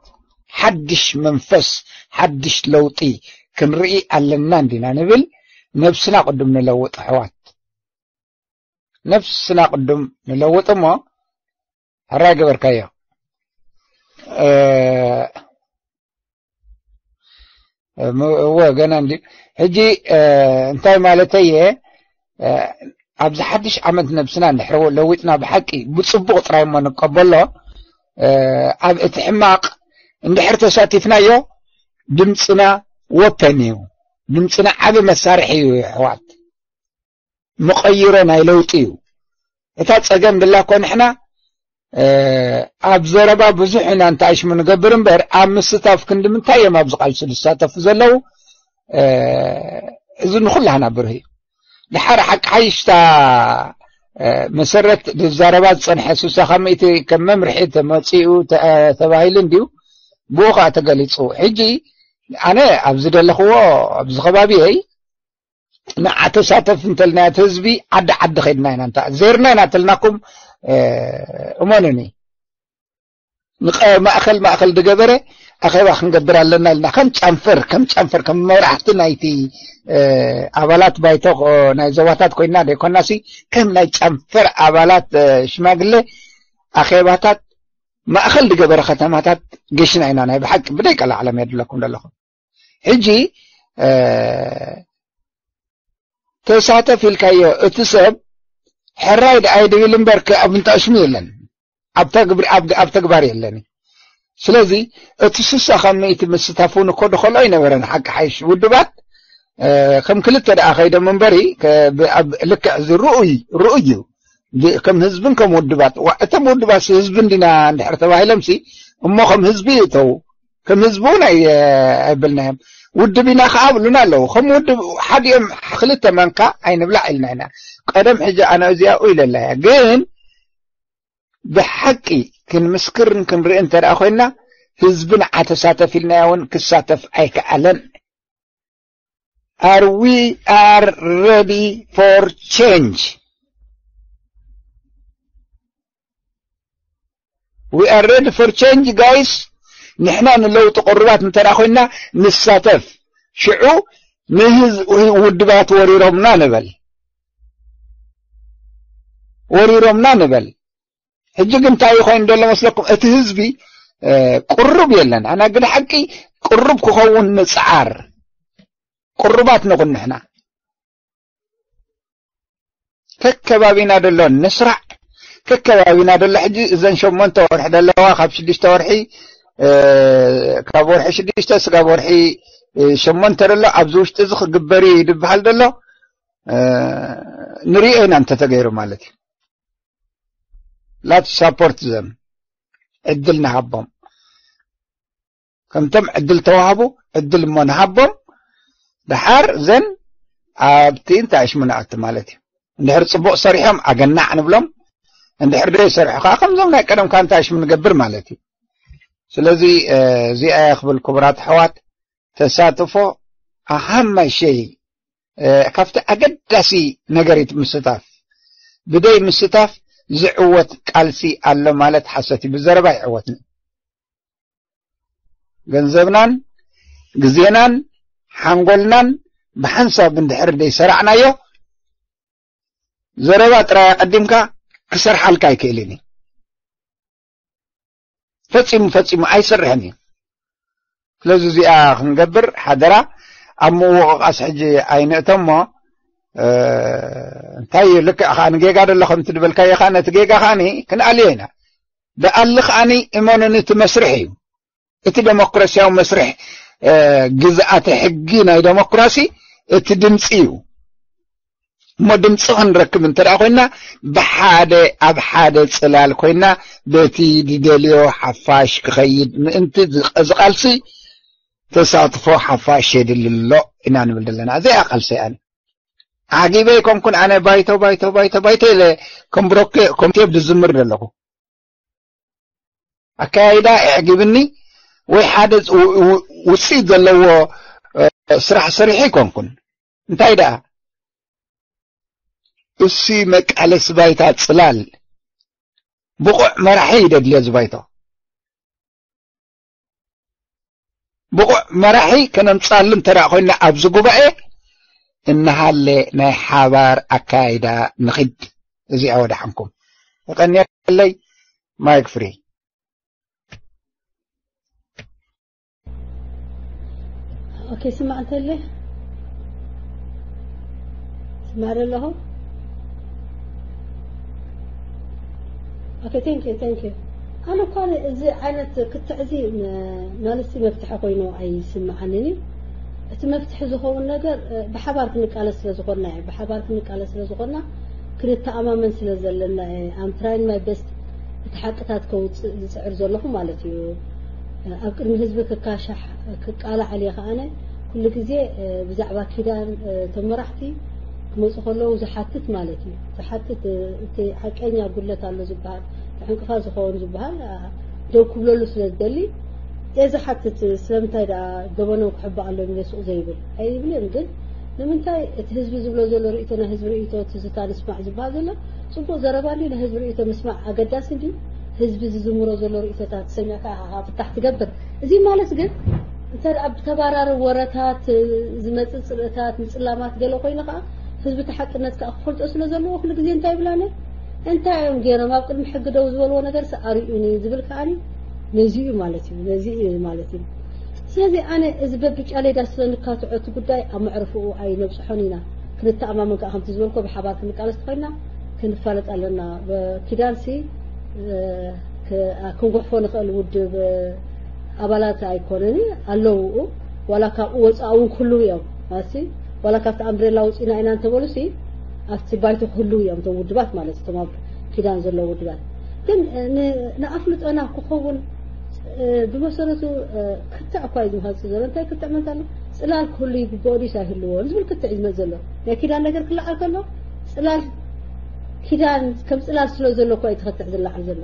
ሓድሽ መንፈስ፣ ሓድሽ ለውጢ ክንርኢ ኣለና እንዲና ንብል። ነብስና ቅድም ንለውጥ ኣሕዋት፣ ነብስና ቅድም ንለውጥ እሞ፣ ሕራይ ገበርካዮ። እወ፣ ገና እንዲ ሕጂ እንታይ ማለተየ? ኣብዚ ሓድሽ ዓመት ነብስና እንድሕር ለዊጥና፣ ብሓቂ ብፅቡቕ ጥራይ እሞ ንቀበሎ። ኣብ እቲ ሕማቕ እንድሕር ተሳቲፍናዮ፣ ድምፅና ወፐን እዩ። ድምፅና ዓብ መሳርሒ እዩ ኣሕዋት። መቐይሮ ናይ ለውጢ እዩ። እታ ጸገም ድላ እኮ ንሕና ኣብ ዘረባ ብዙሕ ኢና እንተኣሽሙ ንገብር እምበር፣ ኣብ ምስታፍ ክንዲ ምንታይ እዮም ኣብዚ ቃልሲ ዝሳተፉ ዘለዉ? እዚ ንኹላህና ብርህ እዩ። ድሓር ሓቂ ሓይሽታ መሰረት ዝዛረባ ዝጸንሐ ስሳ ካብ ሚእቲ ከም መምርሒ ተመጺኡ ተባሂሉ እንድዩ፣ ብኡ ከዓ ተገሊጹ። ሕጂ ኣነ ኣብዚ ደለኽዎ ኣብዚ ከባቢየይ ንዓ ተሳተፍ እንተልና እቲ ህዝቢ ዓዲ ዓዲ ከድና ኢና እንታ ዜርና ኢና ተልናኩም። እመኑኒ፣ ማእኸል ማእኸል ዝገበረ ኣኼባ ክንገብር ኣለና ኢልና ከም ጨንፈር ከም ጨንፈር ከም መራሕቲ ናይቲ ኣባላት ባይቶ ናይ ዞባታት ኮይና ደይኮናሲ ከም ናይ ጨንፈር ኣባላት ሽማግሌ ኣኼባታት ማእኸል ዝገበረ ከተማታት ገሽና ኢና። ናይ ብሓቂ ብደይ ቀላዓለም የድለኩም ዘለኹም። ሕጂ ተሳተፍ ኢልካዮ እቲ ሰብ ሕራይ ደኣይ ድብል እምበር ኣብ እንታሽሙ የለን፣ ኣብ ተግባር የለን። ስለዚ እቲ ስሳ ካብ ሚእቲ ምስታፍ እውን እኮ ድኸልኦ ኣይነበረን። ሓቂ ሓይሽ ውድባት ከም ክልተ ደኣ ከይዶም እምበሪ ልክዕ እዚ ርኡይ እዩ። ከም ህዝብን ከም ውድባት እቶም ውድባት ህዝቢ እንዲና እንድሕር ተባሂሎምሲ እሞ ከም ህዝቢ ይእተው ከም ህዝቢ እውን ኣይበልናዮም። ውድብ ኢና ከዓ ብሉና ኣለዉ። ከም ውድብ ሓዲኦም ክልተ መንካ ኣይንብላዕ ኢልና ኢና። ቀደም ሕጂ ኣነ እዚኣ ኢለላያ ግን ብሓቂ ክንምስክርን ክንርኢ እንተ ደኣ ኮይና ህዝቢ ንዓ ተሳተፍ ኢልናዮ እውን ክሳተፍ ኣይከኣለን። Are we are ready for change? We are ready for change, guys. ንሕና ንለውጢ ቅሩባት እንተ ደኣ ኮይና ንሳተፍ። ሽዑ ንህዝ ውድባት ወሪሮምና ንበል፣ ወሪሮምና ንበል። ሕጂ ግን እንታይ ኮይኑ ዘሎ መስለኩም? እቲ ህዝቢ ቅሩብ የለን። ኣና ግን ሓቂ ቅሩብ ክኸውን ንፅዓር። ቅሩባት ንኹን ንሕና ከከባቢና ደሎ ንስራዕ። ከከባቢና ደሎ ሕጂ እዘን ሸሞንተ ወርሒ ደለዋ ካብ ሽዱሽተ ወርሒ ካብ ወርሒ ሽዱሽተ ስጋብ ወርሒ ሸሞንተ ደሎ ኣብዚ ውሽጢ እዚ ክግበር እዩ ዝበሃል ደሎ ንሪኦ ኢና እንተተገይሩ ማለት እዩ። ላት ሳፖርት ዘም ዕድል ንሃቦም። ከምቶም ዕድል ተዋህቡ ዕድል እሞ ንሃቦም። ድሓር ዘን ኣብቲ እንታይ ኣሽሙ ንኣቱ ማለት እዩ። እንድሕር ጽቡቕ ሰሪሖም ኣገናዕ ንብሎም፣ እንድሕር ደይ ሰርሑ ከዓ ከምዞም ናይ ቀደም ካንታ ኣሽሙ ንገብር ማለት እዩ። ስለዚ እዚኣ እያ ክብል ክቡራት ኣሕዋት፣ ተሳትፎ ኣሃማይ ሸይ ካብቲ ኣገዳሲ ነገር እዩ ምስታፍ። ብደይ ምስታፍ ዝዕወት ቃልሲ ኣሎ ማለት ሓሰት እዩ። ብዘረባ ይዕወት። ገንዘብናን ግዜናን ሓንጎልናን ብሓንሳብ እንድሕር ደይሰራዕናዮ፣ ዘረባ ጥራይ ኣቐዲምካ ክሰርሓልካ ኣይክእልን እዩ። ፈጺሙ፣ ፈጺሙ ኣይሰርሕን እዩ። ስለዚ እዚኣ ክንገብር ሓደራ፣ ኣብ ምውቕቓስ ሕጂ ኣይንእቶ እሞ፣ እ፣ እንታይ እዩ፣ ልክዕ ከኣ ንጌጋ ደሎ ከምቲ ዝበልካዮ ከኣ ነቲ ጌጋ ከኣ ክንኣልዮ ኢና። ደኣሊ ከኣ እመኑኒ፣ እቲ መስርሕ እዩ። እቲ ደሞክራሲያዊ መስርሕ፣ እ፣ ግዝኣተ ሕጊ ናይ ደሞክራሲ እቲ ድምፂ እዩ። እሞ ድምፂ ክንረክብ እንተ ደኣ ኮይና፣ ብሓደ፣ ኣብ ሓደ ፅላል ኮይና፣ በቲ ድደልዮ ሓፋሽ ክኸይድ ምእንቲ፣ እዚ ቃልሲ ተሳትፎ ሓፋሽ የድሊ ኣሎ ኢና ንብል ዘለና። እዚኣ ቃልሲ እያ። ዓጊበ ኣይኮንኩን ኣነ ባይቶ፣ ባይቶ፣ ባይቶ፣ ባይቶ ኢለ ከም ብሮኬ፣ ከም ቴብ ዝዝምር ዘለኹ። ኣካያይዳ ኣዕጊብኒ ወይ ሓደ ው-፣ ው-፣ ውፅኢት ዘለዎ፣ እ፣ ስራሕ ሰሪሐ ኣይኮንኩን። እንታይ ደኣ? እሱ መቃለሲ ባይታ ጽላል፣ ብቑዕ መራሒ እዩ ደድልዮ እዚ ባይቶ። ብቑዕ መራሒ ከነምጻሉ እንተ ደኣ ኮይና ኣብዚ ጉባኤ፣ እናሃለ ናይ ሓባር ኣካያይዳ ንኺድ። እዚኣ ወደሓንኩም። የቐንየለይ። ማይክ ፍሪ። ኦኬ፣ ስማዕ እንተለ ስማዕ ኣለኹ። ኦኬ፣ thank you, thank you። ኣነ እኳ እዚ ዓይነት ክትዕ እዚ ም-፣ መልሲ መፍትሒ ኮይኑ ኣይስምዓንን እዩ። እቲ መፍትሒ ዝኸውን ነገር፣ እ፣ ብሓባር ክንቃለስ ስለ ዝኾንና እዩ። ብሓባር ክንቃለስ ስለ ዝኾንና፣ ክንተኣማመን ስለ ዘለና እየ። I'm trying my best፣ እቲ ሓቅታት ከውፅእ ዝፅዕር ዘለኹ ማለት እዩ። ኣብ ቅድሚ ህዝቢ ክካሻሕ፣ ክቃላዕ እየ ከኣነ ኩሉ ግዜ፣ እ፣ ብዛዕባ ኪዳን፣ እ፣ እቶም መራሕቲ ክመፁ ከለዉ ዝሓትት ማለት እዩ። ዝሓትት፣ እ፣ እቲ ሓቀኛ ጉድለት ኣሎ ዝበሃል፣ እቲ ዕንቅፋት ዝኸውን ዝበሃል፣ ኣ፣ ደው ክብለሉ ስለ ዝደሊ እየ ዝሓትት። ስለምንታይ ደኣ ገበኖም ክሕባእ ኣለዎም ኢለ ሱቕ ዘይብል ኣይብልን፣ ግን ንምንታይ እቲ ህዝቢ ዝብሎ ዘሎ ርእይቶ፣ ናይ ህዝቢ ርእይቶ ትዝታ ንስማዕ ዝበሃል ዘሎ? ጽቡቕ ዘረባ እንድዩ፣ ናይ ህዝቢ ርእይቶ ምስማዕ ኣገዳሲ እንድዩ። ህዝቢ ዝዝምሮ ዘሎ ርእይቶታት ሰሚዕካ ኢኻ ፍታሕ ትገብር። እዚ ማለት ግን እንተ ደኣ ብተባራሪ ወረታት ዝመጽእ ጽልእታት፣ ምጽላማት ገለ ኮይኑ ከኣ ህዝቢ እቲ ሓቅነት ከኣ ክፈልጦ ስለ ዘለዎ ኩሉ ግዜ እንታይ ይብላኒ? እንታይ እዮም ገይሮም? ኣብ ቅድሚ ሕጊ ደው ዝበልዎ ነገርስ ኣርእዩኒ ዝብል ከኣኒ ነዚ እዩ ማለት እዩ። ነዚ እዩ ማለት እዩ። ስለዚ ኣነ እዚ በብጫሌዳ ስለ ንካትዖ እቲ ጉዳይ ኣብ መዕርፍኡ ኣይነብጽሖን ኢና። ክንተኣማመን ከኣ ከምቲ ዝበልኮ ብሓባር ክንቃለስ ተኾይንና ክንፋለጥ ኣለና። ብ-፣ ኪዳንሲ፣ እ፣ ክ-፣ ኣ-፣ ክንጎሕፎ ንኽእል ውድብ፣ እ፣ ኣባላት ኣይኮነን ኣለዉ። ዋላ ካብኡ ወጻኢ እውን ክህልዉ እዮም። ኣሲ ዋላ ካብቲ ኣምብሬላ ውጺና ኢና እንተበሉሲ ኣብቲ ባይቶ ክህልዉ እዮም እቶም ውድባት ማለት እቶም ኣብ ኪዳን ዘለዉ ውድባት። ግን፣ እ፣ ን-፣ ንኣፍልጦና ክኸውን፣ እ፣ ብመሰረቱ፣ እ፣ ክትዕ እኳ እዩ ዝመሃጽ ዘሎ። እንታይ ክትዕ ማለት ኣሎ? ጽላል ክህሉ ይግብኦ ድዩስ ኣይህልዎን ዝብል ክትዕ እዩ ዝመጽእ ዘሎ። ናይ ኪዳን ነገር ክለዓል ከሎ ጽላል ኪዳን ከም ጽላል ስለ ዘሎ እኳ እዩ እቲ ክትዕ ዝለዓል ዘሎ።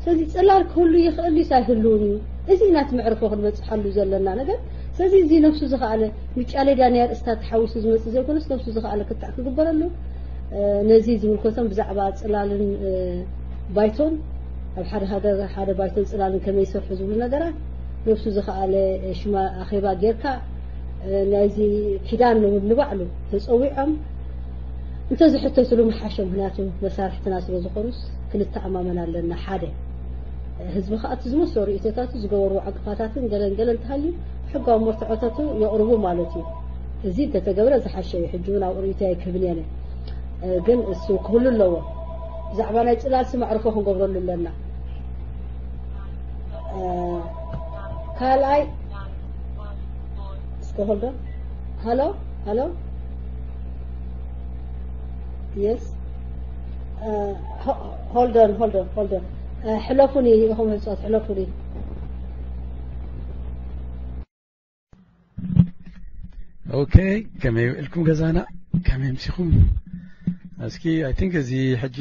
ስለዚ ጽላል ክህሉ ይኽእል ድዩስ ኣይህልውን እዩ። እዚ ኢና እቲ መዕርፎ ክንበጽሓሉ ዘለና ነገር። ስለዚ እዚ ነፍሱ ዝኸኣለ ምጫሌዳ ናይ ኣርእስታት ተሓዊሱ ዝመጽእ ዘይኮነስ ነፍሱ ዝኸኣለ ክትዕ ክግበረሉ፣ እ፣ ነዚ ዝምልከቶም ብዛዕባ ጽላልን፣ እ፣ ባይቶን ኣብ ሓደ ሃገር ሓደ ባይቶን ጽላልን ከመይ ይሰርሑ ዝብሉ ነገራት ነፍሱ ዝኸኣለ፣ እ፣ ሽማ ኣኼባ ጌርካ፣ እ፣ ናይዚ ኪዳን ንባዕሉ ተጸዊዖም እንተዝሕተትሉ ምሓሸ። ምኽንያቱ መሳርሕትና ስለ ዝኾኑስ ክንተኣማመን ኣለና። ሓደ ህዝቢ ከኣ እቲ ዝመስሎ ርእይቶታቱ ዝገበርዎ ዕንቅፋታትን ገለን ገለን እንተሃልዩ ሕጋዊ መርትዖታቱ የቕርቡ ማለት እዩ። እዚ እንተተገብረ ዝሓሸ እዩ። ሕጂ እውን ኣብኡ ርእይቶ ኣይክህብን እየ። እ፣ ግን እሱ ክህሉ ኣለዎ። ብዛዕባ ናይ ጽላልሲ መዕርፎ ክንገብረሉ ኣለና። እ፣ ካልኣይ እስከ hold on። ሃሎ፣ ሃሎ። የስ። እ፣ ሆ-፣ hold on, hold on, hold on። እ፣ ሕለፉኒ ኢኹም ህንጸት፣ ሕለፉኒ። ኦኬ፣ ከመይ ውዕልኩም ገዛና? ከመይ ኣምሲኹም? እስኪ፣ I think እዚ ሕጂ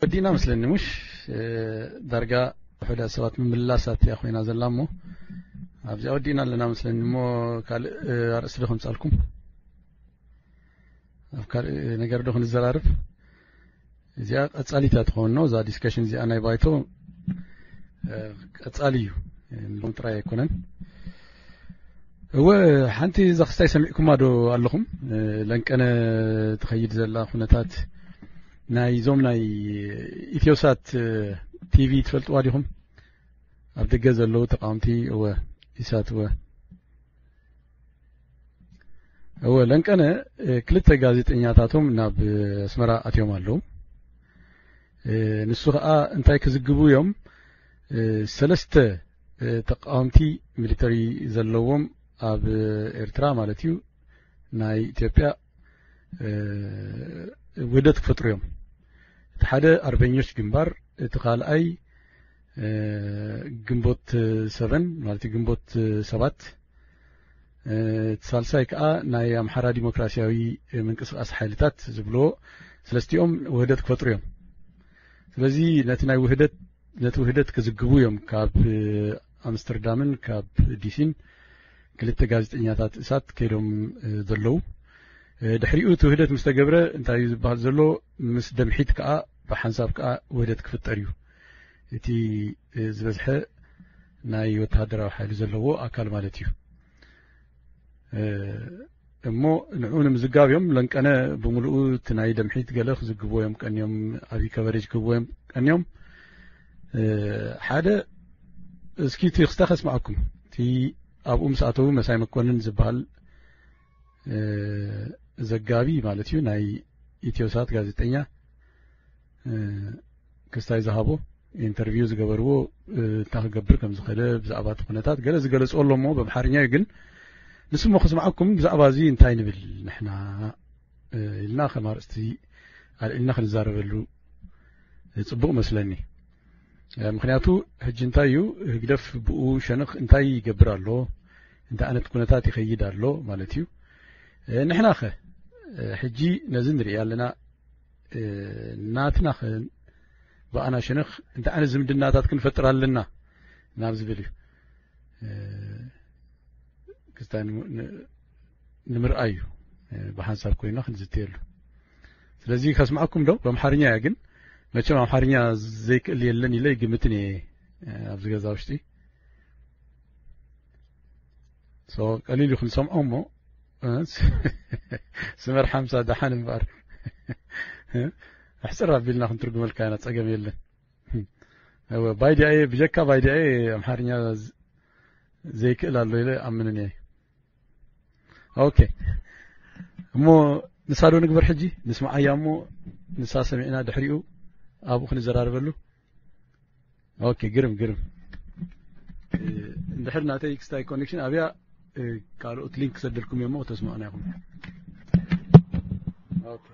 ወዲና መስለኒ፣ ሙሽ? እ፣ ዳርጋ ውሑዳት ሰባት ምምላሳት እያ ኮይና ዘላ እሞ፣ ኣብዚኣ ወዲና ኣለና መስለኒ እሞ፣ ካልእ፣ እ፣ ኣርእስቲ ዶ ከምጻልኩም? ኣብ ካልእ ነገር ዶ ክንዘራርብ? እዚኣ ቀጻሊታ ትኸውን ነው። እዛ ዲስከሽን እዚኣ ናይ ባይቶ ቀጻሊ እዩ። ሎም ጥራይ ኣይኮነን። እወ፣ ሓንቲ እዛ ክስታይ ሰሚዕኩማ ዶ ኣለኹም? ለንቀነ ትኸይድ ዘላ ኩነታት ናይ ዞም ናይ ኢትዮሳት ቲቪ ትፈልጥዋ ዲኹም? ኣብ ደገ ዘለዉ ተቃወምቲ፣ እወ፣ ኢሳት፣ እወ። እወ፣ ለንቀነ ክልተ ጋዜጠኛታቶም ናብ ኣስመራ ኣትዮም ኣለዉ። ንሱ ኸኣ እንታይ ክዝግቡ እዮም? ሰለስተ ተቃወምቲ ሚሊተሪ ዘለዎም ኣብ ኤርትራ ማለት እዩ፣ ናይ ኢትዮጵያ ውህደት ክፈጥሩ እዮም። እቲ ሓደ ኣርበኞች ግንባር፣ እቲ ካልኣይ ግንቦት ሰበን ማለት እዩ፣ ግንቦት ሰባት፣ እቲ ሳልሳይ ከዓ ናይ ኣምሓራ ዲሞክራሲያዊ ምንቅስቃስ ሓይልታት ዝብልዎ፣ ሰለስቲኦም ውህደት ክፈጥሩ እዮም። ስለዚ ነቲ ናይ ውህደት ነቲ ውህደት ክዝግቡ እዮም ካብ ኣምስተርዳምን ካብ ዲሲን ክልተ ጋዜጠኛታት እሳት ከይዶም ዘለዉ። ድሕሪኡ እቲ ውህደት ምስ ተገብረ እንታይ እዩ ዝበሃል ዘሎ? ምስ ደምሒት ከዓ ብሓንሳብ ከዓ ውህደት ክፍጠር እዩ። እቲ ዝበዝሐ ናይ ወተሃደራዊ ሓይሊ ዘለዎ ኣካል ማለት እዩ። እሞ ንዕኡ ንምዝጋብ እዮም ለንቀነ ብምሉኡ እቲ ናይ ደምሒት ገለ ክዝግብዎ እዮም ቀንዮም፣ ዓብዪ ከቨሬጅ ክህብዎ እዮም ቀንዮም። ሓደ እስኪ እቲ ክስታ ከስማዓኩም፣ እቲ ኣብኡ ምስ ኣተዉ መሳይ መኮንን ዝበሃል ዘጋቢ ማለት እዩ፣ ናይ ኢትዮሳት ጋዜጠኛ ክስታይ ዝሃቦ ኢንተርቪው ዝገበርዎ፣ እንታይ ክገብር ከም ዝኸደ ብዛዕባ እቲ ኩነታት ገለ ዝገለጾ ኣሎ እሞ ብኣምሓርኛ እዩ። ግን ንስሞ ክስምዓኩም ብዛዕባ እዚ እንታይ ንብል ንሕና ኢልና ከም ኣርእስቲ ኣልዒልና ክንዛረበሉ ጽቡቕ መስለኒ። ምክንያቱ ሕጂ እንታይ እዩ ህግደፍ ብኡ ሸነኽ እንታይ ይገብር ኣሎ፣ እንታይ ዓይነት ኩነታት ይኸይድ ኣሎ ማለት እዩ። ንሕናኸ ሕጂ ነዚ ንርኢ ኣለና። ናትና ኸ ብኣና ሸነኽ እንታይ ዓይነት ዝምድናታት ክንፈጥር ኣለና ናብ ዝብል እዩ። ክስታይ ንምርኣይ እዩ። ብሓንሳብ ኮይና ክንዝትየሉ። ስለዚ ከስማዕኩም ዶ ብኣምሓርኛ እያ፣ ግን መቸም ኣምሓርኛ ዘይክእል የለን ኢለ ይግምትን እየ ኣብዚ ገዛ ውሽጢ። ቀሊል እዩ ክንሰምዖ እሞ ስመር ሓምሳ ደሓን እምበኣር ኣሕፅር ኣቢልና ክንትርጉመልካ ኢና፣ ፀገም የለን። ባይዲኣየ ብጀካ ባይዲኣየ ኣምሓርኛ ዘይክእል ኣሎ ኢለ ኣምንን እየ። ኦኬ፣ እሞ ንሳ ዶ ንግበር ሕጂ? ንስምዓያ እሞ ንሳ ሰሚዕና ድሕሪኡ ኣብኡ ክንዘራረበሉ። ኦኬ፣ ግርም ግርም። እንድሕር ናተይ ክስታይ ኮኔክሽን ኣብያ ካልኦት ሊንክ ክሰደልኩም እሞ ተስምዑና ኢኹም። ኦኬ።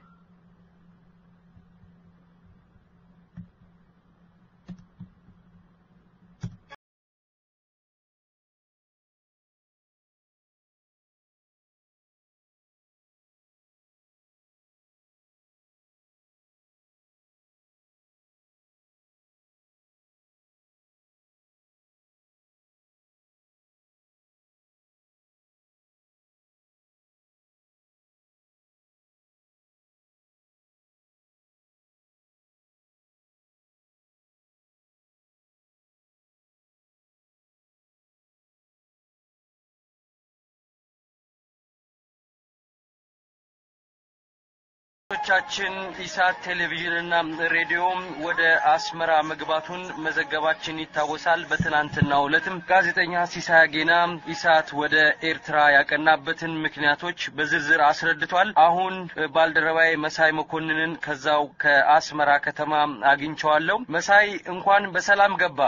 ቻችን ኢሳት ቴሌቪዥንና ሬዲዮ ወደ አስመራ መግባቱን መዘገባችን ይታወሳል። በትናንትናው ዕለትም ጋዜጠኛ ሲሳይ አጌና ኢሳት ወደ ኤርትራ ያቀናበትን ምክንያቶች በዝርዝር አስረድቷል። አሁን ባልደረባዬ መሳይ መኮንንን ከዛው ከአስመራ ከተማ አግኝቸዋለሁ። መሳይ፣ እንኳን በሰላም ገባ።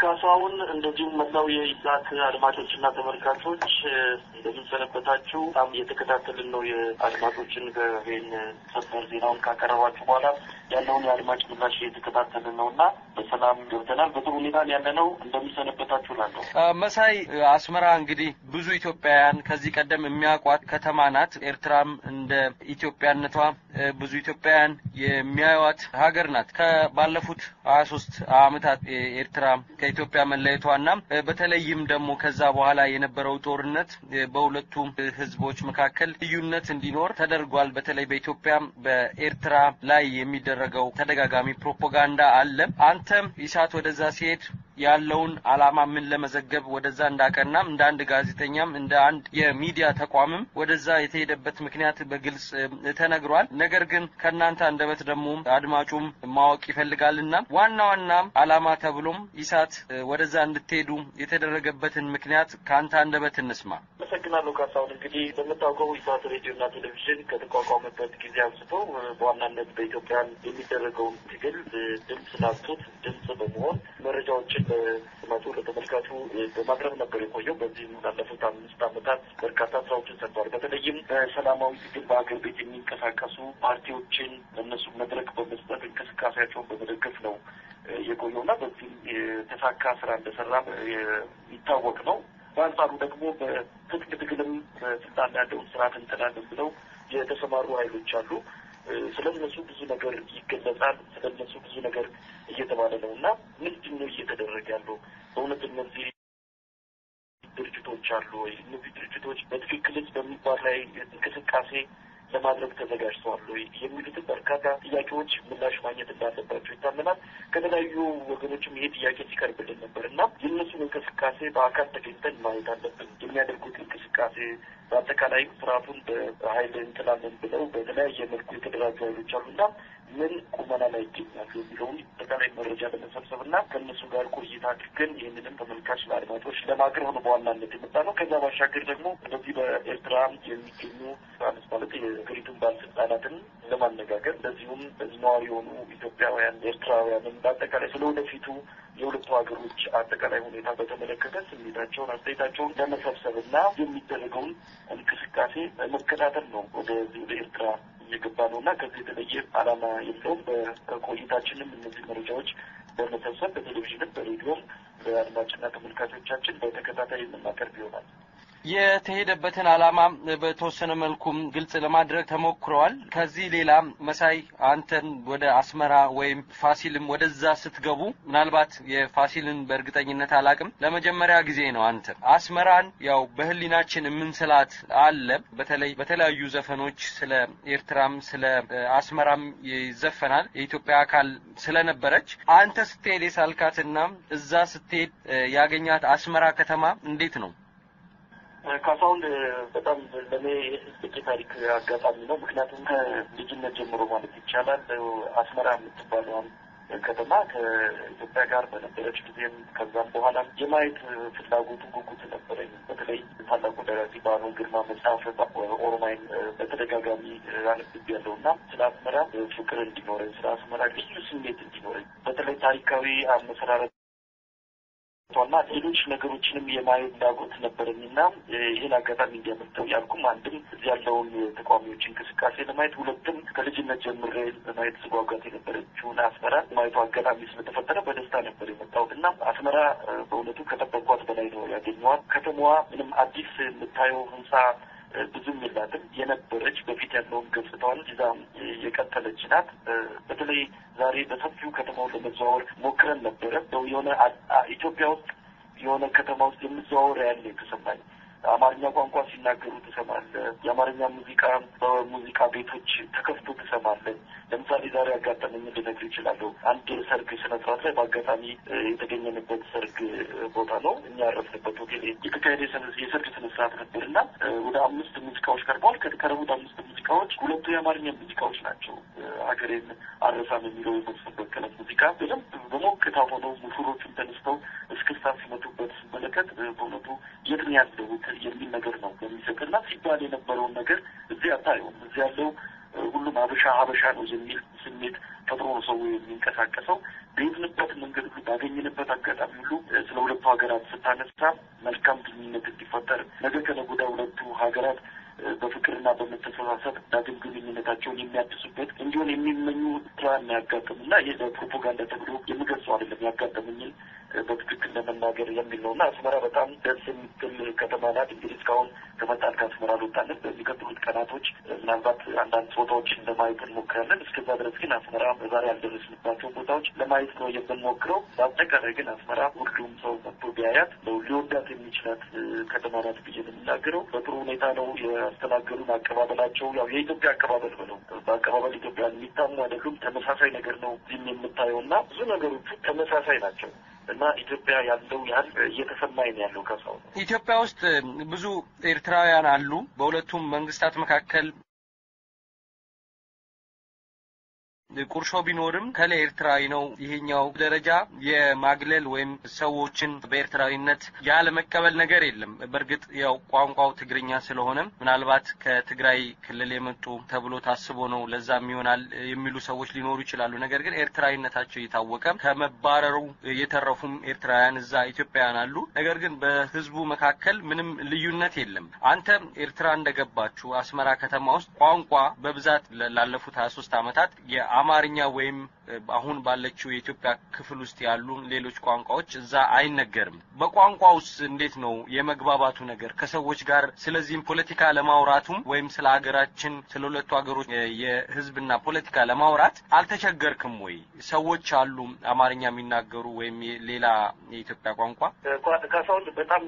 ካሳሁን፣ እንደዚሁም መላው የኢሳት አድማጮችና ተመልካቾች እንደምን ሰነበታችሁ? በጣም እየተከታተልን ነው የአድማጮችን በቬን ሰበር ዜናውን ካቀረባችሁ በኋላ ያለውን የአድማጭ ምላሽ እየተከታተልን ነው እና በሰላም ገብተናል። በጥሩ ሁኔታ ነው ያለነው። እንደምን ሰነበታችሁ እላለሁ። መሳይ፣ አስመራ እንግዲህ ብዙ ኢትዮጵያውያን ከዚህ ቀደም የሚያውቋት ከተማ ናት። ኤርትራም እንደ ኢትዮጵያነቷ ብዙ ኢትዮጵያውያን የሚያዩዋት ሀገር ናት። ከባለፉት ሀያ ሶስት ዓመታት ኤርትራ ከኢትዮጵያ መለየቷና በተለይም ደግሞ ከዛ በኋላ የነበረው ጦርነት በሁለቱ ህዝቦች መካከል ልዩነት እንዲኖር ተደርጓል። በተለይ በኢትዮጵያ በኤርትራ ላይ የሚደረገው ተደጋጋሚ ፕሮፓጋንዳ አለ። አንተም ኢሳት ወደዛ ሲሄድ ያለውን ዓላማ ምን ለመዘገብ ወደዛ እንዳቀናም እንደ አንድ ጋዜጠኛም እንደ አንድ የሚዲያ ተቋምም ወደዛ የተሄደበት ምክንያት በግልጽ ተነግሯል። ነገር ግን ከእናንተ አንደበት ደግሞ አድማጩም ማወቅ ይፈልጋልና ዋና ዋና ዓላማ ተብሎም ኢሳት ወደዛ እንድትሄዱ የተደረገበትን ምክንያት ከአንተ አንደበት እንስማ። አመሰግናለሁ ካሳሁን። እንግዲህ እንደምታውቀው ኢሳት ሬዲዮና ቴሌቪዥን ከተቋቋመበት ጊዜ አንስቶ በዋናነት በኢትዮጵያ የሚደረገውን ትግል ድምፅ ላጡት ድምፅ በመሆን መረጃዎችን ለመጡ ለተመልካቹ በማቅረብ ነበር የቆየው። በዚህም ባለፉት አምስት ዓመታት በርካታ ስራዎችን ሰርቷል። በተለይም በሰላማዊ ትግል በሀገር ቤት የሚንቀሳቀሱ ፓርቲዎችን እነሱ መድረክ በመስጠት እንቅስቃሴያቸውን በመደገፍ ነው የቆየውና በዚህም የተሳካ ስራ እንደሰራ የሚታወቅ ነው። በአንጻሩ ደግሞ በትጥቅ ትግልም በስልጣን ያለውን ስርዓት እንጥላለን ብለው የተሰማሩ ኃይሎች አሉ። ስለነሱ ብዙ ነገር ይገለጻል። ስለነሱ ብዙ ነገር እየተባለ ነው እና ምንድን ነው እየተደረገ ያለው? በእውነት እነዚህ ድርጅቶች አሉ ወይ? እነዚህ ድርጅቶች በትክክልስ በሚባል ላይ እንቅስቃሴ ለማድረግ ተዘጋጅተዋል ወይ የሚሉትን በርካታ ጥያቄዎች ምላሽ ማግኘት እንዳለባቸው ይታመናል። ከተለያዩ ወገኖችም ይሄ ጥያቄ ሲቀርብልን ነበር እና የእነሱን እንቅስቃሴ በአካል ተገኝተን ማየት አለብን። የሚያደርጉት እንቅስቃሴ በአጠቃላይ ስርዓቱን በኃይል እንጥላለን ብለው በተለያየ መልኩ የተደራጁ ኃይሎች አሉና ምን ቁመና ላይ ይገኛሉ የሚለውን አጠቃላይ መረጃ ለመሰብሰብና ከእነሱ ጋር ቆይታ አድርገን ይህንንም ተመልካች ለአድማጮች ለማቅረብ ነው በዋናነት የመጣ ነው። ከዛ ባሻገር ደግሞ በዚህ በኤርትራ የሚገኙ ባለስልጣናት ማለት የሀገሪቱን ባለስልጣናትን ለማነጋገር እንደዚሁም በዚህ ነዋሪ የሆኑ ኢትዮጵያውያን፣ ኤርትራውያንን በአጠቃላይ ስለ ወደፊቱ የሁለቱ ሀገሮች አጠቃላይ ሁኔታ በተመለከተ ስሜታቸውን፣ አስተያየታቸውን ለመሰብሰብ እና የሚደረገውን እንቅስቃሴ መከታተል ነው። ወደዚህ ወደ ኤርትራ እየገባ ነው እና ከዚህ የተለየ ዓላማ የለውም። በቆይታችንም እነዚህ መረጃዎች በመሰብሰብ በቴሌቪዥንም በሬዲዮም ለአድማጭና ተመልካቾቻችን በተከታታይ የምናቀርብ ይሆናል። የተሄደበትን ዓላማ በተወሰነ መልኩም ግልጽ ለማድረግ ተሞክረዋል። ከዚህ ሌላ መሳይ አንተን ወደ አስመራ ወይም ፋሲልም ወደዛ ስትገቡ ምናልባት የፋሲልን በእርግጠኝነት አላቅም፣ ለመጀመሪያ ጊዜ ነው። አንተ አስመራን ያው በህሊናችን የምንስላት አለ። በተለይ በተለያዩ ዘፈኖች ስለ ኤርትራም ስለ አስመራም ይዘፈናል። የኢትዮጵያ አካል ስለነበረች አንተ ስትሄድ የሳልካትና እዛ ስትሄድ ያገኛት አስመራ ከተማ እንዴት ነው? ካሳሁን፣ በጣም ለእኔ የስኬት ታሪክ አጋጣሚ ነው። ምክንያቱም ከልጅነት ጀምሮ ማለት ይቻላል አስመራ የምትባለውን ከተማ ከኢትዮጵያ ጋር በነበረች ጊዜም ከዛም በኋላም የማየት ፍላጎቱ ጉጉት ነበረኝ። በተለይ ታላቁ ደራሲ በዓሉ ግርማ መጽሐፍ ኦሮማይን በተደጋጋሚ አንብቤያለሁ እና ስለ አስመራ ፍቅር እንዲኖረኝ፣ ስለ አስመራ ልዩ ስሜት እንዲኖረኝ፣ በተለይ ታሪካዊ አመሰራረት እና ሌሎች ነገሮችንም የማየት ፍላጎት ነበረኝ እና ይህን አጋጣሚ እንዲያመልጠው ያልኩም አንድም እዚህ ያለውን የተቃዋሚዎች እንቅስቃሴ ለማየት፣ ሁለትም ከልጅነት ጀምሬ ለማየት ስጓጓት የነበረችውን አስመራ ማየቱ አጋጣሚ ስለተፈጠረ በደስታ ነበር የመጣሁት እና አስመራ በእውነቱ ከጠበቅኳት በላይ ነው ያገኘኋት። ከተማዋ ምንም አዲስ የምታየው ህንፃ ብዙም የላትም። የነበረች በፊት ያለውን ገጽታዋን ይዛ የቀጠለች ናት። በተለይ ዛሬ በሰፊው ከተማውን ለመዘዋወር ሞክረን ነበረ። የሆነ ኢትዮጵያ ውስጥ የሆነ ከተማ ውስጥ የምዘዋወር ያለ የተሰማኝ። አማርኛ ቋንቋ ሲናገሩ ትሰማለህ። የአማርኛ ሙዚቃ በሙዚቃ ቤቶች ተከፍቶ ትሰማለህ። ለምሳሌ ዛሬ ያጋጠመኝ ልነግርህ እችላለሁ። አንድ የሰርግ ስነ ስርዓት ላይ በአጋጣሚ የተገኘንበት ሰርግ ቦታ ነው። እኛ ያረፍንበት ሆቴል የተካሄደ የሰርግ ስነ ስርዓት ነበር እና ወደ አምስት ሙዚቃዎች ቀርበዋል። ከቀረቡት አምስት ሙዚቃዎች ሁለቱ የአማርኛ ሙዚቃዎች ናቸው። ሀገሬን አረሳም የሚለው የመስፍን በቀለ ሙዚቃ በደንብ በሞቅታ ሆነው ሙሽሮቹም ተነስተው እስክስታ ሲመቱበት ስመለከት በእውነቱ የት ነው ያለሁት የሚል ነገር ነው የሚሰጥና ሲባል የነበረውን ነገር እዚህ አታየውም። እዚህ ያለው ሁሉም ሀበሻ ሀበሻ ነው የሚል ስሜት ፈጥሮ ነው ሰው የሚንቀሳቀሰው። በሄድንበት መንገድ ሁሉ ባገኘንበት አጋጣሚ ሁሉ ስለ ሁለቱ ሀገራት ስታነሳ መልካም ግንኙነት እንዲፈጠር ነገ ከነገ ወዲያ ሁለቱ ሀገራት በፍቅርና በመተሳሰብ ዳግም ግንኙነታቸውን የሚያድሱበት እንዲሆን የሚመኙ ኤርትራውያን ነው ያጋጠሙና ይህ ለፕሮፓጋንዳ ተብሎ የምገልጸው አይደለም። ያጋጠሙኝን በትክክል ለመናገር የሚል ነው እና አስመራ በጣም ደስ የምትል ከተማ ናት። እንግዲህ እስካሁን ከመጣን ከአስመራ አልወጣንም። በሚቀጥሉት ቀናቶች ምናልባት አንዳንድ ቦታዎችን ለማየት እንሞክራለን። እስከዛ ድረስ ግን አስመራ ዛሬ ያልደረስንባቸው ቦታዎች ለማየት ነው የምንሞክረው። በአጠቃላይ ግን አስመራ ሁሉም ሰው መጥቶ ቢያያት ነው ሊወዳት የሚችላት ከተማ ናት ብዬ ነው የምናገረው። በጥሩ ሁኔታ ነው ያስተናገዱን። አቀባበላቸው ያው የኢትዮጵያ አቀባበል ብለው በአቀባበል ኢትዮጵያ የሚታሙ አይደሉም። ተመሳሳይ ነገር ነው እዚህም የምታየው እና ብዙ ነገሮቹ ተመሳሳይ ናቸው እና ኢትዮጵያ ያለው ያህል እየተሰማኝ ነው ያለው። ከሰው ኢትዮጵያ ውስጥ ብዙ ኤርትራውያን አሉ። በሁለቱም መንግስታት መካከል ቁርሾ ቢኖርም ከለ ኤርትራዊ ነው ይሄኛው ደረጃ የማግለል ወይም ሰዎችን በኤርትራዊነት ያለመቀበል ነገር የለም። በእርግጥ ያው ቋንቋው ትግርኛ ስለሆነ ምናልባት ከትግራይ ክልል የመጡ ተብሎ ታስቦ ነው ለዛም ይሆናል የሚሉ ሰዎች ሊኖሩ ይችላሉ። ነገር ግን ኤርትራዊነታቸው የታወቀ ከመባረሩ የተረፉም ኤርትራውያን እዛ ኢትዮጵያውያን አሉ። ነገር ግን በህዝቡ መካከል ምንም ልዩነት የለም። አንተ ኤርትራ እንደገባችሁ አስመራ ከተማ ውስጥ ቋንቋ በብዛት ለ- ላለፉት ሀያ ሶስት ዓመታት የአማርኛ ወይም አሁን ባለችው የኢትዮጵያ ክፍል ውስጥ ያሉ ሌሎች ቋንቋዎች እዛ አይነገርም። በቋንቋውስ እንዴት ነው የመግባባቱ ነገር ከሰዎች ጋር? ስለዚህም ፖለቲካ ለማውራቱም ወይም ስለ ሀገራችን ስለ ሁለቱ ሀገሮች የህዝብና ፖለቲካ ለማውራት አልተቸገርክም ወይ? ሰዎች አሉ አማርኛ የሚናገሩ ወይም ሌላ የኢትዮጵያ ቋንቋ? ካሳሁን፣ በጣም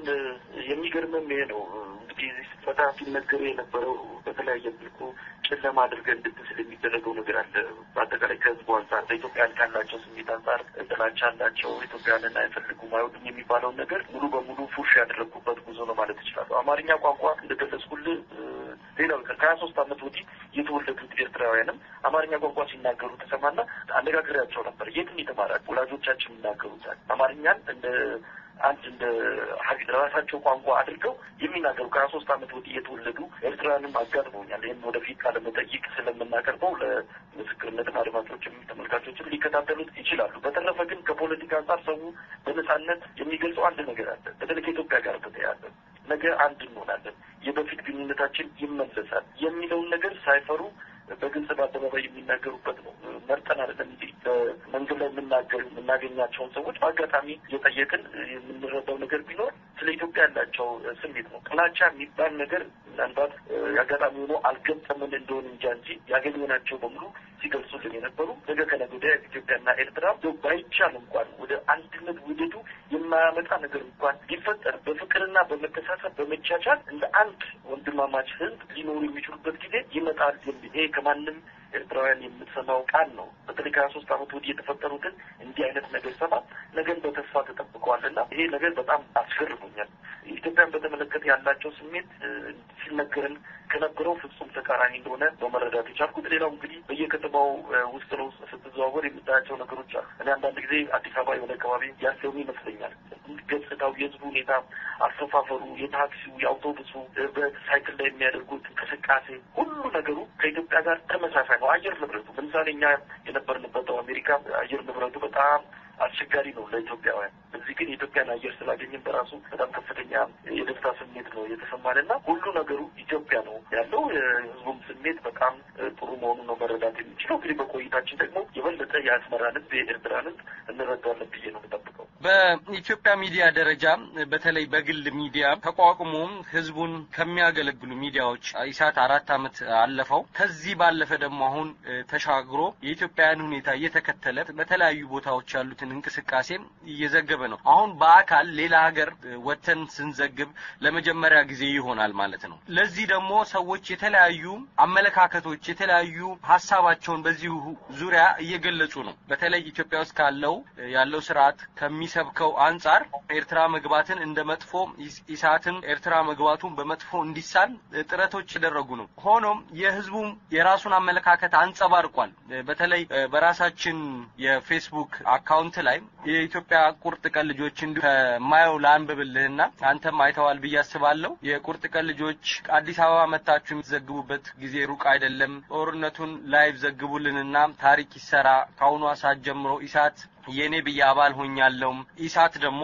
የሚገርምም ይሄ ነው። እንግዲህ እዚህ ስትመጣ ሲነገር የነበረው በተለያየ መልኩ ጨለማ አድርገህ እንድትስል የሚደረገው ነገር አለ። በአጠቃላይ ከህዝቡ አንጻር በኢትዮጵያ ካላቸው ስሜት አንጻር ጥላቻ አላቸው፣ ኢትዮጵያውያንን አይፈልጉም፣ አይወዱም የሚባለውን ነገር ሙሉ በሙሉ ፉሽ ያደረግኩበት ጉዞ ነው ማለት እችላለሁ። አማርኛ ቋንቋ እንደገለጽኩልህ ሌላው ይቅር ከሀያ ሶስት ዓመት ወዲህ የተወለዱት ኤርትራውያንም አማርኛ ቋንቋ ሲናገሩ ተሰማና አነጋግሬያቸው ነበር። የት ነው የተማራችሁ? ወላጆቻችን ይናገሩታል። አማርኛን እንደ አንድ እንደ ሀገር ራሳቸው ቋንቋ አድርገው የሚናገሩ ከሀያ ሶስት ዓመት ወዲህ የተወለዱ ኤርትራውያንም አጋጥመውኛል። ይህም ወደፊት ቃለ መጠይቅ ስለምናቀርበው ለምስክርነትም አድማጮችም ተመልካቾችም ሊከታተሉት ይችላሉ። በተረፈ ግን ከፖለቲካ አንጻር ሰው በነጻነት የሚገልጸው አንድ ነገር አለ። በተለይ ከኢትዮጵያ ጋር በተያያዘ ነገ አንድ እንሆናለን፣ የበፊት ግንኙነታችን ይመለሳል የሚለውን ነገር ሳይፈሩ በግልጽ በአደባባይ የሚናገሩበት ነው። መርጠን አይደለም እንጂ በመንገድ ላይ የምናገር የምናገኛቸውን ሰዎች በአጋጣሚ እየጠየቅን የምንረዳው ነገር ቢኖር ስለ ኢትዮጵያ ያላቸው ስሜት ነው። ጥላቻ የሚባል ነገር ምናልባት የአጋጣሚ ሆኖ አልገጠመን እንደሆን እንጃ እንጂ ያገኘናቸው በሙሉ ሲገልጹልን የነበሩ ነገ ከነገ ወዲያ ኢትዮጵያና ኤርትራ እንደው ባይቻል እንኳን ወደ አንድነት ውህደቱ የማያመጣ ነገር እንኳን ቢፈጠር በፍቅርና በመተሳሰብ በመቻቻል እንደ አንድ ወንድማማች ህዝብ ሊኖሩ የሚችሉበት ጊዜ ይመጣል የሚል ይሄ ከማንም ኤርትራውያን የምትሰማው ቃል ነው። በተለይ ከሀያ ሶስት ዓመት ወዲህ የተፈጠሩትን እንዲህ አይነት ነገር ሰማ ነገን በተስፋ ተጠብቀዋልና ይሄ ነገር በጣም አስገርሞኛል። ኢትዮጵያን በተመለከተ ያላቸው ስሜት ሲነገርን ከነበረው ፍጹም ተቃራኒ እንደሆነ ነው መረዳት የቻልኩት። ሌላው እንግዲህ በየከተማው ውስጥ ነው ስትዘዋወር የምታያቸው ነገሮች አሉ። እኔ አንዳንድ ጊዜ አዲስ አበባ የሆነ አካባቢ ያለውም ይመስለኛል። ገጽታው፣ የህዝቡ ሁኔታ፣ አሰፋፈሩ፣ የታክሲው፣ የአውቶቡሱ፣ በሳይክል ላይ የሚያደርጉት እንቅስቃሴ፣ ሁሉ ነገሩ ከኢትዮጵያ ጋር ተመሳሳይ ነው። አየር ንብረቱ ለምሳሌ እኛ የነበርንበት አሜሪካ አየር ንብረቱ በጣም አስቸጋሪ ነው ለኢትዮጵያውያን። እዚህ ግን የኢትዮጵያን አየር ስላገኘን በራሱ በጣም ከፍተኛ የደስታ ስሜት ነው የተሰማንና ሁሉ ነገሩ ኢትዮጵያ ነው ያለው። የህዝቡም ስሜት በጣም ጥሩ መሆኑን ነው መረዳት የሚችለው። እንግዲህ በቆይታችን ደግሞ የበለጠ የአስመራን ህዝብ፣ የኤርትራን ህዝብ እንረዳለን ብዬ ነው የምጠብቀው። በኢትዮጵያ ሚዲያ ደረጃ በተለይ በግል ሚዲያ ተቋቁሞ ህዝቡን ከሚያገለግሉ ሚዲያዎች ኢሳት አራት ዓመት አለፈው። ከዚህ ባለፈ ደግሞ አሁን ተሻግሮ የኢትዮጵያን ሁኔታ እየተከተለ በተለያዩ ቦታዎች ያሉትን እንቅስቃሴ እየዘገበ ነው። አሁን በአካል ሌላ ሀገር ወጥተን ስንዘግብ ለመጀመሪያ ጊዜ ይሆናል ማለት ነው። ለዚህ ደግሞ ሰዎች የተለያዩ አመለካከቶች፣ የተለያዩ ሀሳባቸውን በዚሁ ዙሪያ እየገለጹ ነው። በተለይ ኢትዮጵያ ውስጥ ካለው ያለው ስርዓት ከሚሰብከው አንጻር ኤርትራ መግባትን እንደ መጥፎ፣ ኢሳትን ኤርትራ መግባቱን በመጥፎ እንዲሳል ጥረቶች ያደረጉ ነው። ሆኖም የህዝቡም የራሱን አመለካከት አንጸባርቋል። በተለይ በራሳችን የፌስቡክ አካውንት ላይ የኢትዮጵያ ቁርጥ ቀን ልጆች እንዲሁ ከማየው ላንብብልህና አንተም አይተዋል ብዬ አስባለሁ። የቁርጥ ቀን ልጆች አዲስ አበባ መታችሁ የምትዘግቡበት ጊዜ ሩቅ አይደለም። ጦርነቱን ላይቭ ዘግቡልንና ታሪክ ይሰራ። ከአሁኗ ሰዓት ጀምሮ ኢሳት የኔ ብዬ አባል ሆኛለሁ። ኢሳት ደግሞ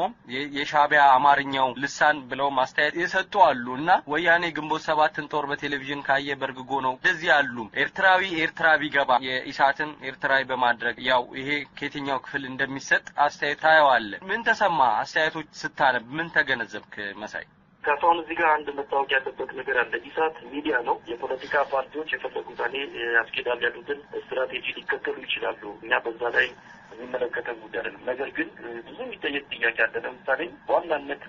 የሻቢያ አማርኛው ልሳን ብለው ማስተያየት የሰጡ አሉ። እና ወያኔ ግንቦት ሰባትን ጦር በቴሌቪዥን ካየ በርግጎ ነው እንደዚህ አሉ። ኤርትራዊ ኤርትራ ቢገባ የኢሳትን ኤርትራዊ በማድረግ ያው ይሄ ከየትኛው ክፍል እንደሚሰጥ አስተያየት ታየዋለ። ምን ተሰማ? አስተያየቶች ስታነብ ምን ተገነዘብክ መሳይ? ካሳሁን፣ እዚህ ጋር አንድ መታወቅ ያለበት ነገር አለ። ኢሳት ሚዲያ ነው። የፖለቲካ ፓርቲዎች የፈለጉት እኔ ያስኬዳል ያሉትን ስትራቴጂ ሊከተሉ ይችላሉ። እኛ በዛ ላይ የሚመለከተን ጉዳይ አይደለም። ነገር ግን ብዙ የሚጠየቅ ጥያቄ አለ። ለምሳሌ በዋናነት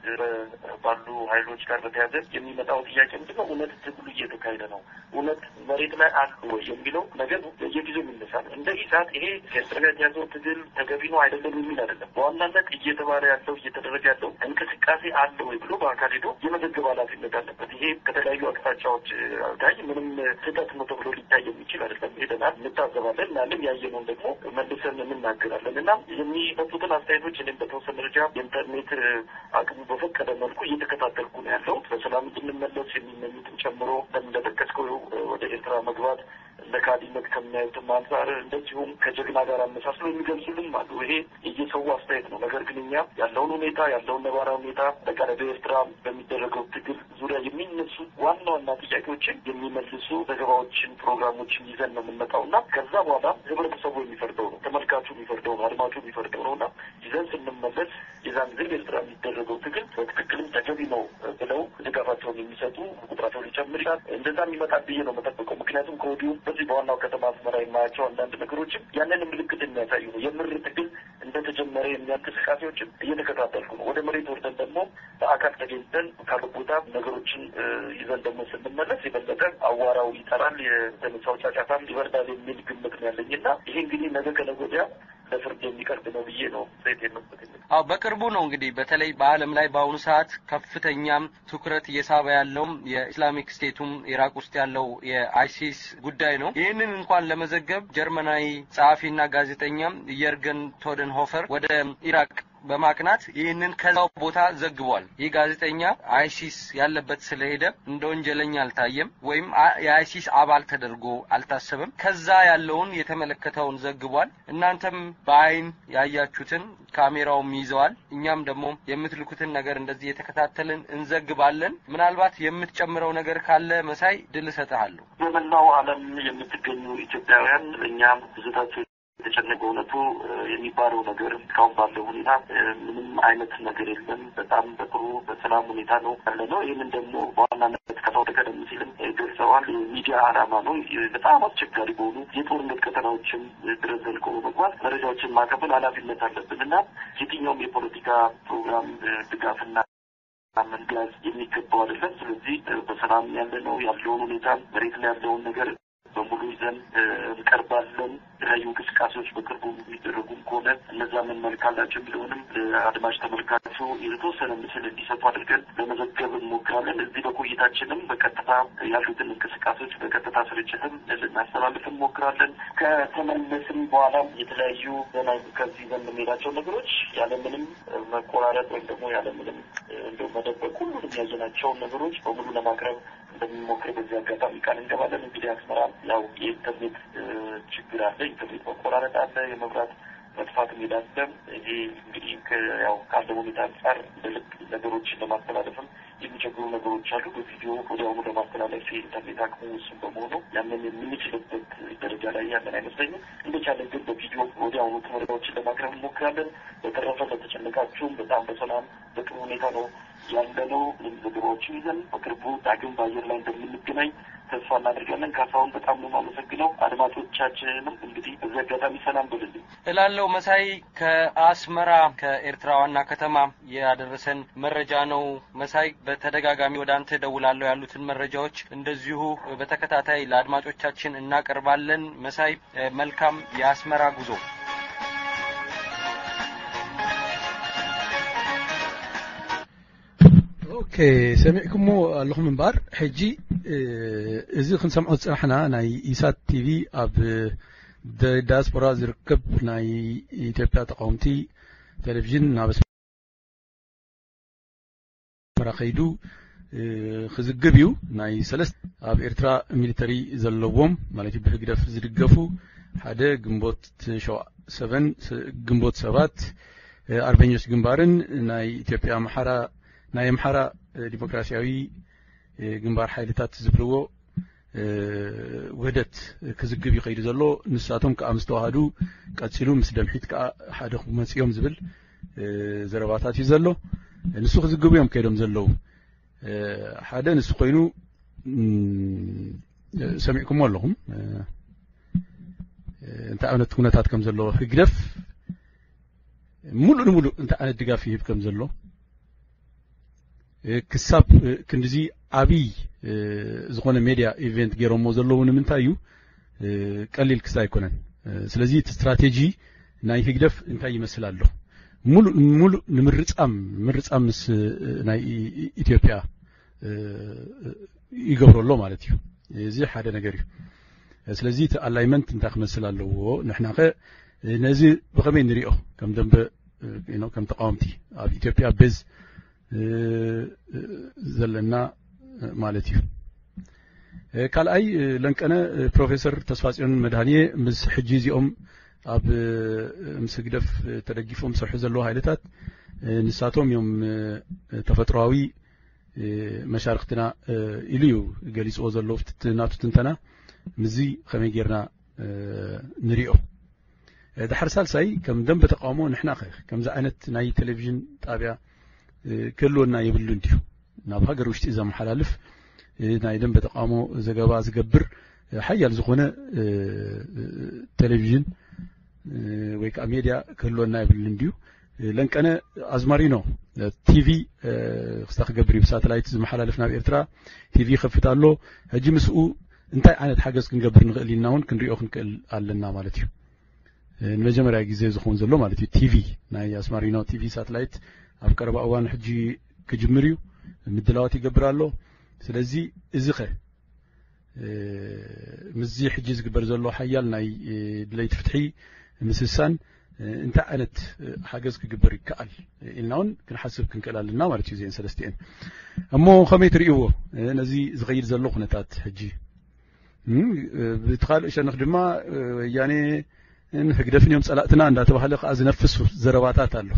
ባሉ ኃይሎች ጋር በተያያዘ የሚመጣው ጥያቄ ምንድነው? እውነት ትግሉ እየተካሄደ ነው? እውነት መሬት ላይ አሉ ወይ የሚለው ነገር በየጊዜው የሚነሳ ነው። እንደ ኢሳት ይሄ ከኤርትራ ጋር የተያዘው ትግል ተገቢ ነው አይደለም የሚል አይደለም። በዋናነት እየተባለ ያለው እየተደረገ ያለው እንቅስቃሴ አለ ወይ ብሎ በአካል ሄዶ የመዘገብ ኃላፊነት አለበት። ይሄ ከተለያዩ አቅጣጫዎች ጋር ምንም ስህተት ነው ተብሎ ሊታይ የሚችል አይደለም። ሄደናል፣ እንታዘባለን፣ እናንም ያየነውን ደግሞ መልሰን እንናገራለን እና የሚመጡትን አስተያየቶች እኔም በተወሰነ ደረጃ የኢንተርኔት አቅሙ በፈቀደ መልኩ እየተከታተልኩ ነው ያለው። በሰላም እንድንመለስ የሚመኙትን ጨምሮ እንደጠቀስከው ወደ ኤርትራ መግባት ለካዲነት ከሚያዩትም አንጻር እንደዚሁም ከጀግና ጋር አመሳስሎ የሚገልጹልንም አሉ። ይሄ የየሰው አስተያየት ነው። ነገር ግን እኛ ያለውን ሁኔታ ያለውን ነባራዊ ሁኔታ በቃ በኤርትራ በሚደረገው ትግል ዙሪያ የሚነሱ ዋና ዋና ጥያቄዎችን የሚመልሱ ዘገባዎችን፣ ፕሮግራሞችን ይዘን ነው የምንመጣው እና ከዛ በኋላ ህብረተሰቡ የሚፈርደው ነው፣ ተመልካቹ የሚፈርደው ነው፣ አድማጩ የሚፈርደው ነው እና ይዘን ስንመለስ የዛን ጊዜ ኤርትራ የሚደረገው ትግል በትክክልም ተገቢ ነው ብለው ድጋፋቸውን የሚሰጡ ቁጥራቸው ሊጨምር ይችላል። እንደዛም ይመጣል ብዬ ነው የምጠብቀው። ምክንያቱም ከወዲሁ በዚህ በዋናው ከተማ አስመራ የማያቸው አንዳንድ ነገሮችም ያንን ምልክት የሚያሳዩ ነው። የምር ትግል እንደተጀመረ የሚያ እንቅስቃሴዎችን እየተከታተልኩ ነው። ወደ መሬት ወርደን ደግሞ በአካል ተገኝተን ካሉ ቦታ ነገሮችን ይዘን ደግሞ ስንመለስ የበለጠ አዋራው ይጠራል፣ የተነሳው ጫጫታም ይበርዳል የሚል ግምት ነው ያለኝ እና ይሄ እንግዲህ ነገ ከነገ ወዲያ ለፍርድ የሚቀርብ ነው ብዬ ነው ሴት የምትል። አዎ፣ በቅርቡ ነው እንግዲህ በተለይ በዓለም ላይ በአሁኑ ሰዓት ከፍተኛም ትኩረት እየሳበ ያለውም የኢስላሚክ ስቴቱም ኢራቅ ውስጥ ያለው የአይሲስ ጉዳይ ነው። ይህንን እንኳን ለመዘገብ ጀርመናዊ ጸሐፊና ጋዜጠኛ የርገን ቶደንሆፈር ወደ ኢራቅ በማቅናት ይህንን ከዛው ቦታ ዘግቧል። ይህ ጋዜጠኛ አይሲስ ያለበት ስለሄደ እንደ ወንጀለኛ አልታየም ወይም የአይሲስ አባል ተደርጎ አልታሰበም። ከዛ ያለውን የተመለከተውን ዘግቧል። እናንተም በአይን ያያችሁትን ካሜራውም ይዘዋል። እኛም ደግሞ የምትልኩትን ነገር እንደዚህ የተከታተልን እንዘግባለን። ምናልባት የምትጨምረው ነገር ካለ መሳይ ድል እሰጥሃለሁ። በመላው ዓለም የምትገኙ ኢትዮጵያውያን እኛም ብዙታቸው የተጨነቀ እውነቱ የሚባለው ነገር እስካሁን ባለው ሁኔታ ምንም አይነት ነገር የለም። በጣም በጥሩ በሰላም ሁኔታ ነው ያለ ነው። ይህንን ደግሞ በዋናነት ከታወቀ ቀደም ሲልም ገልጸዋል። የሚዲያ ዓላማ ነው። በጣም አስቸጋሪ በሆኑ የጦርነት ቀጠናዎችም ድረስ ዘልቆ በመግባት መረጃዎችን ማቀበል ኃላፊነት አለብን እና የትኛውም የፖለቲካ ፕሮግራም ድጋፍና መንጋዝ የሚገባው አይደለም። ስለዚህ በሰላም ያለ ነው ያለውን ሁኔታ መሬት ላይ ያለውን ነገር በሙሉ ይዘን እንቀርባለን። የተለያዩ እንቅስቃሴዎች በቅርቡ የሚደረጉም ከሆነ እነዛ ምን መልክ አላቸው የሚለውንም ለአድማጭ ተመልካቹ የተወሰነ ምስል እንዲሰጡ አድርገን ለመዘገብ እንሞክራለን። እዚህ በቆይታችንም በቀጥታ ያሉትን እንቅስቃሴዎች በቀጥታ ስርጭትም ልናስተላልፍ እንሞክራለን። ከተመለስም በኋላ የተለያዩ ከዚህ ይዘን የምንሄዳቸው ነገሮች ያለምንም መቆራረጥ ወይም ደግሞ ያለምንም እንደው መደበቅ ሁሉንም ያየናቸውን ነገሮች በሙሉ ለማቅረብ እንደምንሞክር በዚህ አጋጣሚ ቃል እንገባለን። እንግዲህ አስመራ ያው የኢንተርኔት ችግር አለ፣ ኢንተርኔት መቆራረጥ አለ፣ የመብራት መጥፋት ሄዳለ። ይሄ እንግዲህ ያው ካለው ሁኔታ አንጻር እንደ ልብ ነገሮችን ለማስተላለፍም የሚቸግሩ ነገሮች አሉ። በቪዲዮ ወዲያውኑ ለማስተላለፍ የኢንተርኔት አቅሙ ውስን በመሆኑ ያንን የምንችልበት ደረጃ ላይ ያለን አይመስለኝም። እንደቻለን ግን በቪዲዮ ወዲያውኑ መረጃዎችን ለማቅረብ እንሞክራለን። በተረፈ ለተጨነቃችሁም በጣም በሰላም በጥሩ ሁኔታ ነው ያለነው። ዘገባዎችን ይዘን በቅርቡ ዳግም በአየር ላይ እንደምንገናኝ ተስፋ እናደርጋለን። ካሳሁን በጣም ነው የማመሰግነው። አድማጮቻችንንም እንግዲህ በዚህ አጋጣሚ ሰላም በሉልኝ እላለሁ። መሳይ ከአስመራ ከኤርትራ ዋና ከተማ ያደረሰን መረጃ ነው። መሳይ በተደጋጋሚ ወደ አንተ እደውላለሁ ያሉትን መረጃዎች እንደዚሁ በተከታታይ ለአድማጮቻችን እናቀርባለን። መሳይ መልካም የአስመራ ጉዞ። ኦኬ፣ ሰሚዕኩሞ ኣለኹም እምበር ሕጂ እዚ ክንሰምዖ ዝጸናሕና ናይ ኢሳት ቲቪ ኣብ ዳያስፖራ ዝርከብ ናይ ኢትዮጵያ ተቃወምቲ ቴሌቪዥን ናብ ኣስመራ ከይዱ ክዝግብ እዩ። ናይ ሰለስተ ኣብ ኤርትራ ሚሊተሪ ዘለዎም ማለት እዩ ብህግደፍ ዝድገፉ ሓደ ግንቦት ሸዋ-፣ ሰበን ስ-፣ ግንቦት ሰባት፣ እ፣ ኣርበኞች ግንባርን ናይ ኢትዮጵያ ኣምሓራ፣ ናይ ኣምሓራ፣ እ፣ ዲሞክራሲያዊ፣ እ፣ ግንባር ሓይልታት ዝብልዎ፣ እ፣ ውህደት ክዝግብ ይኸይዱ ዘሎ። ንሳቶም ከኣ ምስ ተዋሃዱ ቀጺሉ ምስ ደምሒት ከኣ ሓደ ክመጽኦም ዝብል፣ እ፣ ዘረባታት እዩ ዘሎ። ንሱ ክዝግቡ እዮም ከይዶም ዘለዉ። እ፣ ሓደ ንሱ ኮይኑ፣ እም፣ ሰሚዕኩሞ ኣለኹም። እ፣ እንታይ ዓይነት ኩነታት ከም ዘሎ፣ ህግደፍ ሙሉእ ንሙሉእ እንታይ ዓይነት ድጋፍ ይህብ ከም ዘሎ፣ እ፣ ክሳብ፣ እ፣ ክንድዚ ዓብይ፣ እ፣ ዝኾነ ሜድያ ኢቨንት ገይሮሞ ዘለዉ ንምንታይ እዩ? እ፣ ቀሊል ክስታይ ኣይኮነን። እ፣ ስለዚ እቲ ስትራቴጂ ናይ ህግደፍ እንታይ ይመስል ኣሎ? ሙሉእ ንሙሉእ ንምርጻም፣ ምርጻም ምስ፣ እ፣ ናይ ኢ-፣ ኢ-፣ ኢትዮጵያ፣ እ፣ ይገብሮ ኣሎ ማለት እዩ። እዚ ሓደ ነገር እዩ። ስለዚ እቲ ኣላይመንት እንታይ ክመስል ኣለዎ? ንሕናኸ ነዚ ብኸመይ ንሪኦ? ከም ደንበ፣ እ፣ you know፣ ከም ተቃወምቲ ኣብ ኢትዮጵያ ቤዝ፣ እ፣ እ፣ ዘለና ማለት እዩ። እ፣ ካልኣይ፣ እ፣ ለንቀነ፣ እ፣ ፕሮፌሰር ተስፋጽዮን መድሃንየ ምስ ሕጂ እዚኦም ኣብ፣ እ፣ ምስ ህግደፍ፣ እ፣ ተደጊፎም ዝሰርሑ ዘለዉ ሃይልታት፣ እ፣ ንሳቶም እዮም፣ እ፣ ተፈጥሮኣዊ፣ እ፣ መሻርክትና፣ እ፣ ኢሉ እዩ ገሊጽዎ ዘሎ ኣብቲ ናቱ ትንተና። ምስዚ ከመይ ጌርና፣ እ፣ ንሪኦ? እ፣ ድሓር ሳልሳይ፣ ከም ደንበ ተቃውሞ ንሕና ኸ ከምዚ ዓይነት ናይ ቴሌቪዥን ጣብያ፣ እ፣ ክህልወና የብሉን ድዩ? ናብ ሃገር ውሽጢ ዘመሓላልፍ፣ እ፣ ናይ ደንበ ተቃውሞ ዘገባ ዝገብር፣ እ፣ ሓያል ዝኾነ፣ እ፣ እ፣ ቴሌቪዥን፣ እ፣ ወይ ከዓ ሜድያ ክህልወና የብሉን ድዩ? እ፣ ለንቀነ ኣዝማሪኖ፣ እ፣ ቲቪ፣ እ፣ ክስታ ክገብር እዩ፣ ብሳተላይት ዝመሓላለፍ ናብ ኤርትራ ቲቪ ይኸፍት ኣሎ። ሕጂ ምስኡ እንታይ ዓይነት ሓገዝ ክንገብር ንኽእል ኢልና እውን ክንሪኦ ክንክእል ኣለና ማለት እዩ። እ፣ ንመጀመርያ ግዜ ዝኸውን ዘሎ ማለት እዩ፣ ቲቪ፣ ናይ ኣስማሪኖ ቲቪ ሳተላይት ኣብ ቀረባ እዋን ሕጂ ክጅምር እዩ፣ ምድላዋት ይገብር ኣሎ። ስለዚ እዚ ኸ፣ እ፣ ምስዚ ሕጂ ዝግበር ዘሎ ሓያል ናይ፣ እ፣ ድለይቲ ፍትሒ ምስሳን፣ እ፣ እንታይ ዓይነት፣ እ፣ ሓገዝ ክግበር ይከኣል ኢልና እውን ክንሓስብ ክንክእል ኣለና ማለት እዩ። እዚአን ሰለስቲአን እሞ ከመይ ትርእይዎ፣ እ፣ ነዚ ዝኸይድ ዘሎ ኩነታት ሕጂ? እም፣ እ፣ ብቲ ካልእ ሸነኽ ድማ፣ እ፣ ወያኔን ህግደፍን እዮም ጸላእትና እንዳተባሃለ ከኣ ዝነፍስ ዘረባታት ኣሎ።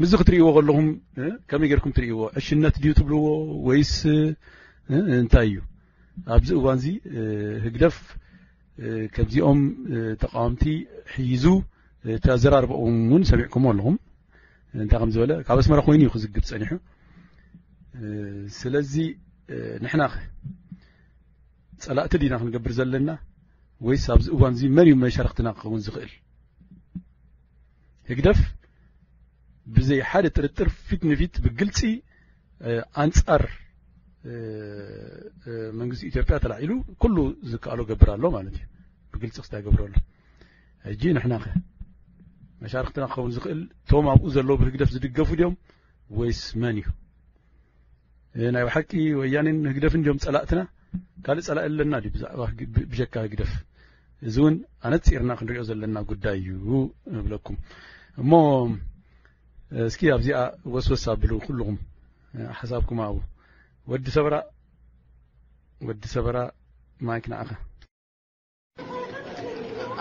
ምስዚ ክትርእይዎ ከለኹም፣ እ፣ ከመይ ጌርኩም ትርእይዎ? ዕሽነት ድዩ ትብልዎ ወይስ፣ እ፣ እንታይ እዩ? ኣብዚ እዋንዚ፣ እ፣ ህግደፍ፣ እ፣ ከምዚኦም፣ እ፣ ተቃወምቲ ሒዙ፣ እ፣ እቲ ኣዘራርባኦም እውን ሰሚዕኩሞ ኣለኹም። እንታይ ከም ዝበለ፣ ካብ ኣስመራ ኮይኑ እዩ ክዝግብ ጸኒሑ። እ፣ ስለዚ፣ እ፣ ንሕናኸ ጸላእቲ ዲና ክንገብር ዘለና ወይስ ኣብዚ እዋንዚ መን እዩ መሻርክትና ክኸውን ዝኽእል? ህግደፍ ብዘይ ሓደ ጥርጥር ፊት ንፊት ብግልጺ፣ እ፣ ኣንጻር፣ እ፣ እ፣ መንግስቲ ኢትዮጵያ ተላዒሉ ኩሉ ዝከኣሎ ገብር ኣሎ ማለት እዩ። ብግልጺ ክስታይ ገብር ኣሎ። ሕጂ ንሕናኸ መሻርክትና ክኸውን ዝኽእል እቶም ኣብኡ ዘለዉ ብህግደፍ ዝድገፉ ድዮም ወይስ መን እዩ? እ፣ ናይ ብሓቂ ወያኔን ህግደፍን ድዮም ጸላእትና? ካልእ ጸላኢ ኣለና ድዩ ብዛዕባ ህግ-፣ ብ-፣ ብጀካ ህግደፍ? እዚ እውን ኣነጺርና ክንሪኦ ዘለና ጉዳይ እዩ እብለኩም። እሞ እስኪ ኣብዚኣ ወስወስ ኣብሉ ኩልኹም፣ እ፣ ሓሳብኩም ኣብኡ። ወዲ ሰበራ፣ ወዲ ሰበራ፣ ማይክ ንዓኻ።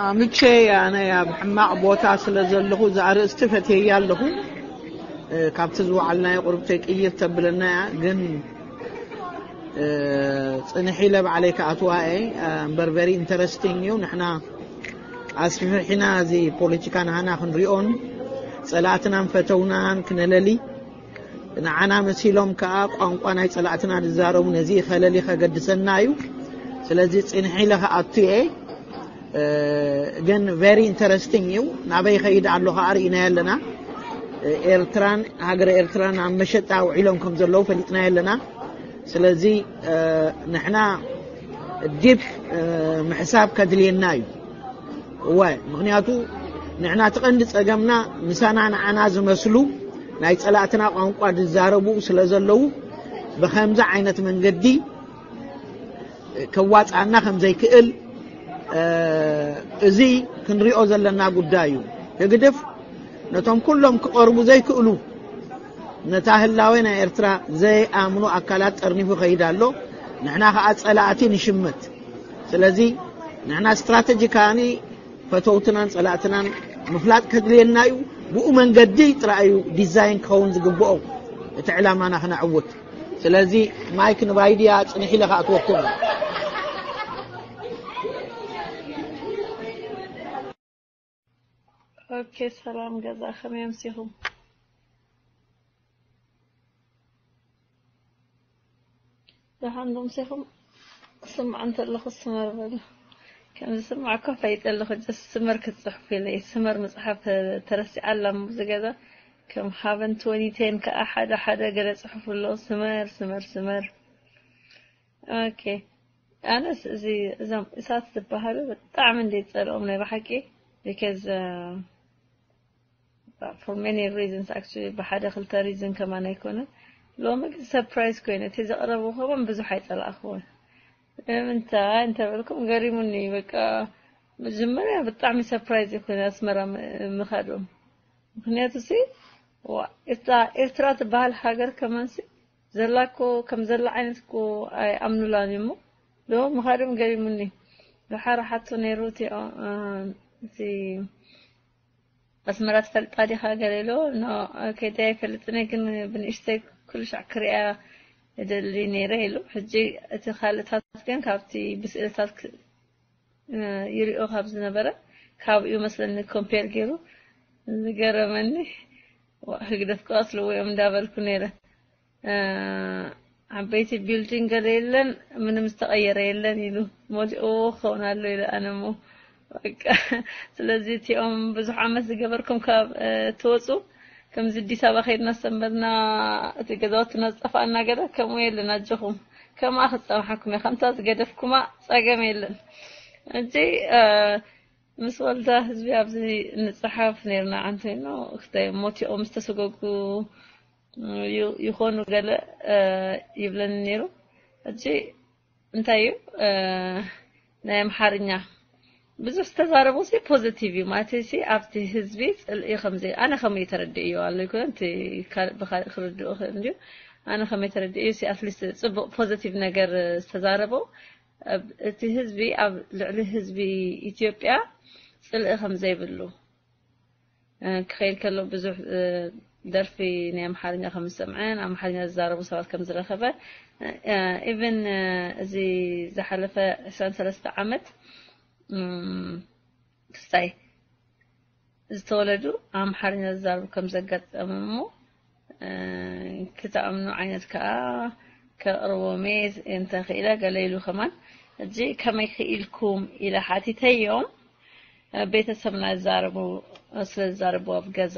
ኣምቼ፣ ኣነ ኣብ ሕማቕ ቦታ ስለ ዘለኹ እዛ ኣርእስቲ ፈትየያ ኣለኹ። እ፣ ካብቲ ዝወዓልናዮ ቁሩብ ተይ ቅይር ተብለና እያ፣ ግን፣ እ፣ ጽንሕ ኢለ ባዕለይ ክኣትዋ እየ። እ፣ እምበር very interesting እዩ። ንሕና ኣስፊሕና እዚ ፖለቲካ ናህና ክንሪኦን ጸላእትናን ፈተውናን ክነለሊ፣ ንዓና መሲሎም ከኣ ቋንቋ ናይ ጸላእትና ዝዛረቡ ነዚ ከለሊ ከገድሰና እዩ። ስለዚ ጽንሕ ኢለ ክኣቱ እየ። እ፣ ግን very interesting እዩ። ናበይ ይኸይድ ኣሎ ከኣ ርኢናዮ ኣለና። እ፣ ኤርትራን ሃገረ ኤርትራን ኣብ መሸጣ ውዒሎም ከም ዘለዉ ፈሊጥናዮ ኣለና። ስለዚ፣ እ፣ ንሕና ዲፕ፣ እ፣ ምሕሳብ ከድልየና እዩ። እወ፣ ምኽንያቱ ንሕና እቲ ቀንዲ ጸገምና ምሳና ንዓና ዝመስሉ ናይ ጸላእትና ቋንቋ ዝዛረቡ ስለ ዘለዉ ብኸምዚ ዓይነት መንገዲ ከዋጽኣና ከም ዘይክእል፣ እ፣ እዚ ክንሪኦ ዘለና ጉዳይ እዩ። ህግድፍ ነቶም ኩሎም ክቐርቡ ዘይክእሉ፣ ነታ ህላዌ ናይ ኤርትራ ዘይኣምኑ ኣካላት ጠርኒፉ ይኸይድ ኣሎ። ንሕና ኸኣ ጸላእቲ ንሽመት። ስለዚ ንሕና ስትራተጂካሊ ፈተውትናን ጸላእትናን ምፍላጥ ከድልየና እዩ። ብኡ መንገዲ ጥራይ እዩ ዲዛይን ክኸውን ዝግብኦ እቲ ዕላማና ክነዕውት። ስለዚ ማይክ ንባይድያ ጽኒሕ ኢለ ክኣትወኩም። ኦኬ፣ ሰላም ገዛ፣ ከመይ ኣምሲኹም? ደሓን ዶ ኣምሲኹም? ስማዕ እንተለኹ ስመር በሉ። ከም ዝስማዕ እኮ ፈይጠ ኣለኹ። ጀስት ስመር ክትጽሕፉ ኢለ እየ። ስመር ምጽሓፍ ተረሲዓ ኣላ ኣብዚ ገዛ። ከም ሃበን ትወኒ ቴን ከኣ ሓደ ሓደ ገለ ጽሑፍ ኣሎ። ስመር፣ ስመር፣ ስመር። ኦኬ። ኣነስ እዚ፣ እዞም እሳት ዝበሃሉ ብጣዕሚ እንደ ይጸልኦም ናይ ብሓቂ። Because, uh, for many reasons, actually፣ ብሓደ ክልተ ሪዝን ከማን ኣይኮነን። ሎሚ ግን ሰርፕራይዝ ኮይነ፣ እቲ ዘቕረቡ ከማን ብዙሕ ኣይጸላእኽዎን። ንምንታይ እንተበልኩም ገሪሙኒ። በቃ መጀመርያ ብጣዕሚ ሰርፕራይዝ ይኮነ ኣስመራ ም-፣ ምኻዶም። ምክንያቱ ሲ፣ ዋ፣ ኤርትራ፣ ኤርትራ ትበሃል ሃገር ከማን ሲ፣ ዘላ እኮ፣ ከም ዘላ ዓይነት እኮ ኣይኣምኑላን እሞ፣ ዶ ምኻዶም ገሪሙኒ። ደሓር ሓቶ ነይሩ እቲ፣ ኦ፣ እ፣ እቲ ኣስመራ ትፈልጣ ዲኻ? ገለ ኢሉ፣ ኖ፣ ከይደ ኣይፈልጥን እየ፣ ግን ብንእሽተይ ኩሉ ሻዕ ክሪኣ እደሊ ነይረ ኢሉ። ሕጂ እቲ ካልእታት ግን ካብቲ ብስእልታት ክ-፣ እ፣ ይሪኦ ካብ ዝነበረ፣ ካብኡ መስለኒ ኮምፔር ገይሩ ዝገረመኒ። ዋ፣ ህግደፍ ክቐትልዎ እዮም እንዳበልኩ ነይረ። እ፣ ዓበይቲ ቢልዲንግ ገለ የለን፣ ምንም ዝተቐየረ የለን ኢሉ፣ ሞሊእዎ ክኸውን ኣሎ ኢለ ኣነ እሞ። በቃ፣ ስለዚ እቲኦም ብዙሕ ዓመት ዝገበርኩም ካብ፣ እ፣ ትወፁ፣ ከምዚ ኣዲስ ኣበባ ከይድና ሰንበድና፣ እቲ ገዛውትና ዝጠፋእና ገለ ከምኡ የለን። ኣጆኹም፣ ከምኣ ክትፀንሓኩም እያ። ከምታ ዝገደፍኩማ ፀገም የለን። ሕጂ፣ እ፣ ምስ ወልዳ ህዝቢ ኣብዚ ንፅሓፍ ነይርና፣ ዓንተይኖ ክታይ ሞቲኦም ዝተሰጎጉ ዩ-፣ ይኾኑ ገለ፣ እ፣ ይብለኒ ነይሩ። ሕጂ እንታይ እዩ፣ እ፣ ናይ ኣምሓርኛ ብዙሕ ዝተዛረቡ ሲ ፖዚቲቭ እዩ ማለት ሲ፣ ኣብቲ ህዝቢ ፅልኢ ከምዘይ፣ ኣነ ከምኡ ተረዲእዮ ኣሎ ይኮነ፣ እቲ ካልእ ብኻልእ ክርድኡ ክእል እንድዩ። ኣነ ከምኡ ተረዲእዮ ሲ፣ ኣትሊስት ፅቡቕ ፖዚቲቭ ነገር ዝተዛረቡ፣ ኣብ፣ እቲ ህዝቢ ኣብ ልዕሊ ህዝቢ ኢትዮጵያ ፅልኢ ከም ዘይብሉ፣ እ፣ ክኸይድ ከሎ ብዙሕ፣ እ፣ ደርፊ ናይ ኣምሓርኛ ከም ዝሰምዐን ኣምሓርኛ ዝዛረቡ ሰባት ከም ዝረኸበ፣ እ፣ ኢቭን፣ እ፣ እዚ ዝሓለፈ ዕስራን ሰለስተ ዓመት፣ እም፣ ክስታይ ዝተወለዱ ኣምሓርኛ ዝዛረቡ ከም ዘጋጠመ እሞ፣ እ፣ ክትኣምኑ ዓይነት ከኣ ከቕርቦም እየ እንተኽኢለ ገለ ኢሉ ከማን። ሕጂ ከመይ ክኢልኩም ኢለ ሓቲተዮም። እ፣ ቤተሰብና ዝዛረቡ፣ ስለ ዝዛረቡ ኣብ ገዛ፣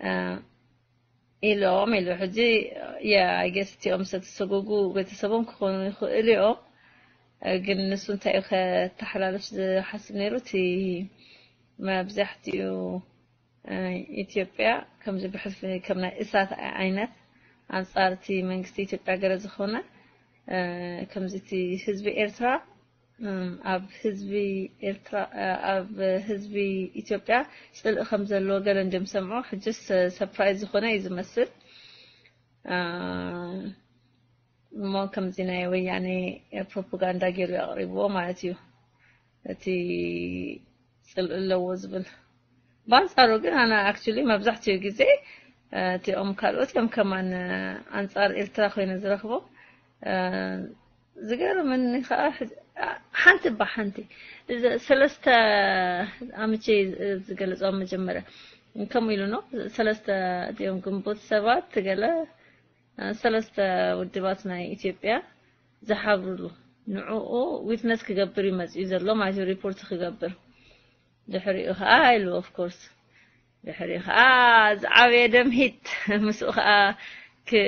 እ፣ ኢሎም ኢሉ። ሕጂ፣ የ-፣ I guess እቲኦም ዝተሰጎጉ ቤተሰቦም ክኾኑ ይኽእሉ እዮም። እ፣ ግን ንሱ እንታይ እዩ ከተሓላልፍ ዝሓስብ ነይሩ? እቲ መብዛሕትኡ፣ እ፣ ኢትዮጵያ ከምዚ ብሕልፊ ከም ናይ እሳት ዓይነት ኣንጻር እቲ መንግስቲ ኢትዮጵያ ገለ ዝኾነ፣ እ፣ ከምዚ እቲ ህዝቢ ኤርትራ፣ እም፣ ኣብ ህዝቢ ኤርትራ፣ እ፣ ኣብ ህዝቢ ኢትዮጵያ ጽልኢ ከም ዘለዎ ገለ እንድም ሰምዖ፣ ሕጅስ ሰርፕራይዝ ዝኾነ እዩ ዝመስል። እ፣ እሞ ከምዚ ናይ ወያኔ ፕሮፓጋንዳ ገይሩ ኣቕሪብዎ ማለት እዩ። እቲ ጽልኢ ኣለዎ ዝብል። ብኣንጻሩ ግን ኣነ ኣክቹሊ መብዛሕትኡ ግዜ፣ እ፣ እቲኦም ካልኦት እዮም ከማን፣ እ፣ ኣንጻር ኤርትራ ኮይነ ዝረኽቦ። እ፣ ዝገርመኒ ከኣ ሕጂ፣ እ፣ ሓንቲ እባ ሓንቲ፣ እዚ ሰለስተ ኣምቼ ዝገለጾም መጀመርያ ከምኡ ኢሉ ነው። ሰለስተ እቲኦም ግንቦት ሰባት ገለ፣ እ፣ ሰለስተ ውድባት ናይ ኢትዮጵያ ዝሓብሩሉ፣ ንዕኡ ዊትነስ ክገብር እዩ መጺኡ ዘሎ ማለት እዩ፣ ሪፖርት ክገብር። ድሕሪኡ ኸኣ ኢሉ፣ ኦፍ ኮርስ፣ ድሕሪኡ ኸኣ ዝዓበየ ደምሂት፣ ምስኡ ኸኣ ክ-፣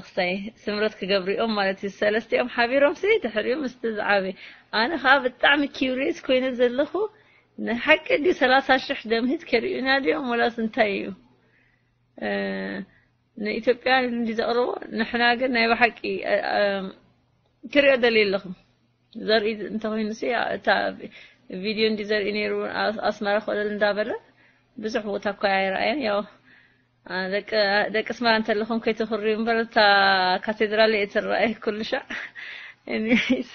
ክስታይ ስምረት ክገብሩ እዮም ማለት እዩ። ሰለስቲኦም ሓቢሮም ሲ ድሕሪኡ ምስቲ ዝዓበየ። ኣነ ኸኣ ብጣዕሚ ኪውሪየስ ኮይነ ዘለኹ፣ ንሓቂ ድዩ ሰላሳ ሽሕ ደምሂት ከርእዩና ድዮም ወላስ እንታይ እዩ? እ፣ ንኢትዮጵያ እንዲ ዘቕርቦ፣ ንሕና ግን ናይ ብሓቂ፣ እ፣ እ፣ ክሪኦ ደልየ ኣለኹ። ዘርኢ እንተኾይኑ ሲ፣ እታ ቪድዮ እንዲ ዘርኢ ነይሩ፣ ኣስ-፣ ኣስመራ ኮለል እንዳበለ ብዙሕ ቦታ እኳ ኣይረኣየን። ያው፣ እ፣ ደቂ፣ ደቂ ኣስመራ እንተለኹም ከይትኽርዩ እምበር፣ እታ ካቴድራል እየ ትረኣየ ኩሉ ሻዕ። ኤኒዌይስ፣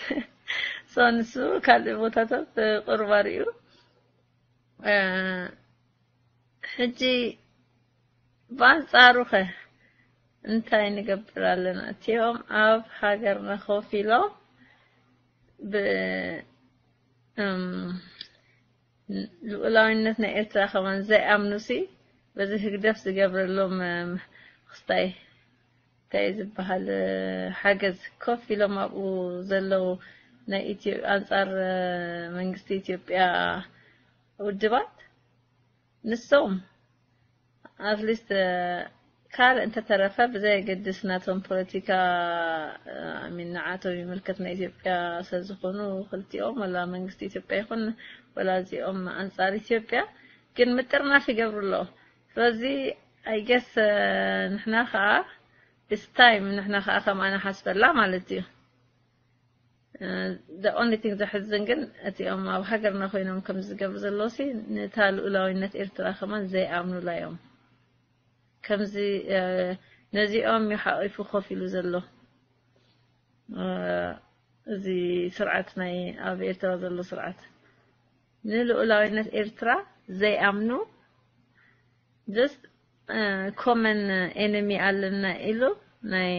ሶ ንሱ ካልእ ቦታታት ቁሩብ ኣርእዩ። ሕጂ ብኣንጻሩ ኸ እንታይ ንገብር ኣለና? እቲኦም ኣብ ሃገርና ኮፍ ኢሎም ብ ልኡላዊነት ናይ ኤርትራ ከማን ዘይኣምኑሲ፣ በዚ ህግደፍ ዝገብረሎም ክስታይ እንታይ ዝበሃል ሓገዝ ኮፍ ኢሎም ኣብኡ ዘለዉ ናይ ኣንጻር መንግስቲ ኢትዮጵያ ውድባት፣ ንሶም ኣትሊስት ካልእ እንተተረፈ ብዘየገድስ ናቶም ፖለቲካ፣ ሚን ንዓቶም ይምልከት፣ ናይ ኢትዮጵያ ሰብ ዝኾኑ ክልቲኦም፣ ወላ መንግስቲ ኢትዮጵያ ይኹን ወላ እዚኦም ኣንጻር ኢትዮጵያ ግን ምጥርናፍ ይገብሩ ኣለዉ። ስለዚ ኣይገስ ንሕና ከዓ ስታይም ንሕና ከዓ ከምኣ ንሓስበላ ማለት እዩ። The only thing ዘሕዝን ግን እቲኦም ኣብ ሃገርና ኮይኖም ከም ዝገብሩ ዘለዉ ሲ፣ ነታ ልኡላዊነት ኤርትራ ከማን ዘይኣምኑላ እዮም። ከምዚ ነዚኦም እዩ ሓቂፉ ኮፍ ኢሉ ዘሎ እዚ ስርዓት፣ ናይ ኣብ ኤርትራ ዘሎ ስርዓት። ንልኡላዊነት ኤርትራ ዘይኣምኑ፣ just ኮመን ኤነሚ ኣለና ኢሉ፣ ናይ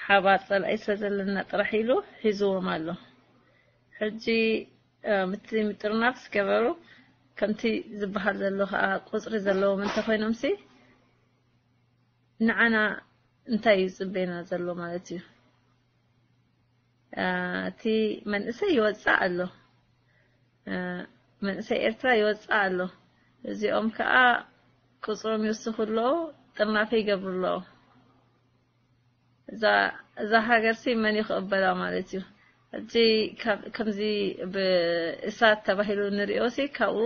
ሓባር ጸላኢ ስለ ዘለና ጥራሕ ኢሉ ሒዝዎም ኣሎ። ሕጂ ምቲ ምጥርናፍ ዝገበሩ ከምቲ ዝበሃል ዘሎ ከዓ ቁፅሪ ዘለዎም እንተኮይኖም ሲ ንዓና እንታይ እዩ ዝፅበየና ዘሎ ማለት እዩ? እቲ መንእሰይ ይወፅእ ኣሎ፣ መንእሰይ ኤርትራ ይወፅእ ኣሎ። እዚኦም ከዓ ቁፅሮም ይውስኹ ኣለዉ፣ ጥርናፈ ይገብሩ ኣለዉ። እዛ ሃገር ሲ መን ይኽእበላ ማለት እዩ? ሕጂ ከምዚ ብእሳት ተባሂሉ ንሪኦ ሲ ካብኡ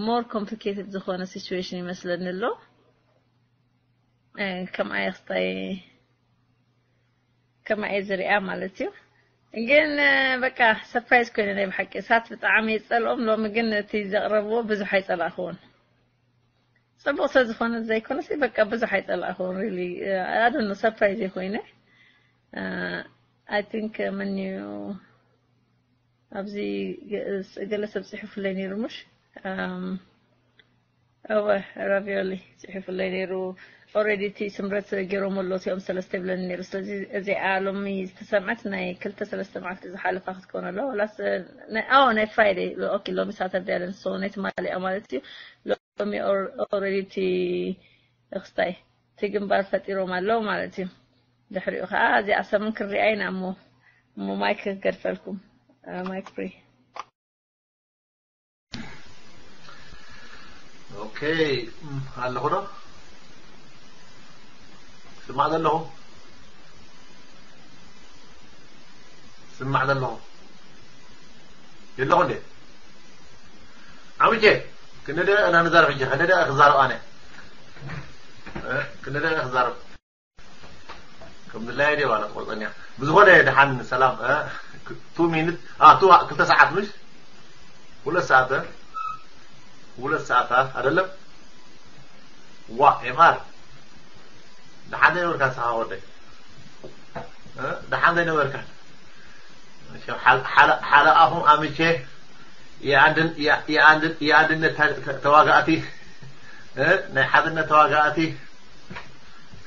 more complicated ዝኾነ situation ይመስለኒ ኣሎ። ከምኣ ክስታይ ከምኣ እየ ዝሪኣ ማለት እዩ። ግን በቃ ሰርፕራይዝ ኮይነ ናይ ብሓቂ እሳት ብጣዕሚ ይፀልኦም። ሎሚ ግን እቲ ዘቕረብዎ ብዙሕ ኣይፀላእክዎን። ጽቡቕ ስለ ዝኾነ ዘይኮነስ በቃ ብዙሕ ኣይጸላእኹን። ሪሊ ኣይ ዶንት ኖ፣ ሰርፕራይዝ እየ ኮይነ። ኣይ ቲንክ መን እዩ ኣብዚ ገለ ሰብ ጽሒፉለይ ነይሩ ምሽ? እወ፣ ራቪዮሊ ጽሒፉለይ ነይሩ። ኦልሬዲ እቲ ስምረት ገይሮም ኣሎ እቲኦም ሰለስተ ይብለኒ ነይሩ። ስለዚ እዚኣ ሎሚ ዝተሰምዐት ናይ ክልተ ሰለስተ መዓልቲ ዝሓለፋ ክትከውን ኣለዋ። ወላስ ናይ ፍራይደይ? ኦኬ፣ ሎሚ ሳተርደይ ኣለን። ሶ ናይ ትማሊ እያ ማለት እዩ። ሎሚ ኦልሬዲ እቲ ክስታይ እቲ ግንባር ፈጢሮም ኣለዉ ማለት እዩ። ድሕሪኡ ከዓ እዚኣ ሰሙን ክንሪኣ ኢና እሞ፣ እሞ ማይክ ክገድፈልኩም። ማይክ ፍሪ። ኦኬ፣ ኣለኹ ዶ? ስማዕ ዘለኹ? ስማዕ ዘለኹ? የለኹ እንዴ? ዓምቼ፣ ክንደ እና ንዛረብ ሕጂ፣ ክንደ ክዛረብ ኣነ። ክንደ ክዛረብ። ከም ድላየ ድየ ዋላ ትቆርጸኛ። ብዝኾነ ደሓን ሰላም፣ እ፣ ክ-፣ ቱ ሚኒት፣ አ፣ ቱ፣ ክልተ ሰዓት ምሽ? ሁለት ሰዓት፣ እ? ሁለት ሰዓት፣ አ፣ አይደለም? ዋ፣ ኤምኣር። ደሓን ዘይነበርካ ንስኻ ወደይ። እ? ደሓን ዘይነበርካ። ሓለ-፣ ሓለ-፣ ሓለቓኹም ኣምቼ የኣንድን-፣ የ-፣ የኣንድን-፣ የኣንድነት ተ-፣ ተ-፣ ተዋጋእቲ፣ እ፣ ናይ ሓድነት ተዋጋእቲ፣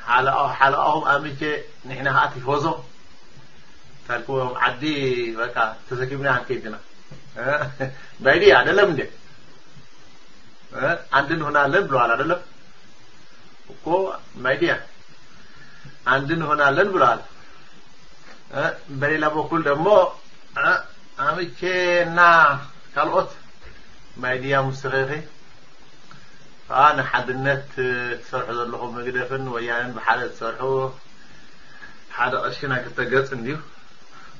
ሓለቓ-፣ ሓለቓኹም ኣምቼ ንሕና ከዓ ቲፎዞ ታልክዎም ዓዲ በቃ ተሰኪምና ክንከይድ ኢና። እ፣ ባይዲ ኣይደለም እንዴ? እ፣ ኣንድ እንሆናለን ብለዋል ኣይደለም? እኮ ማይዲያ ኣንድ እንሆናለን ብለዋል። እ፣ በሌላ በኩል ደግሞ፣ እ፣ ኣምቼና ካልኦት ማይዲያ ሙስኺኺ ከዓ ንሓድነት ትሰርሑ ዘለኹም ህግደፍን ወያነን ብሓደ ትሰርሑ ሓደ ቀሺ ናይ ክልተ ገጽ እንድዩ።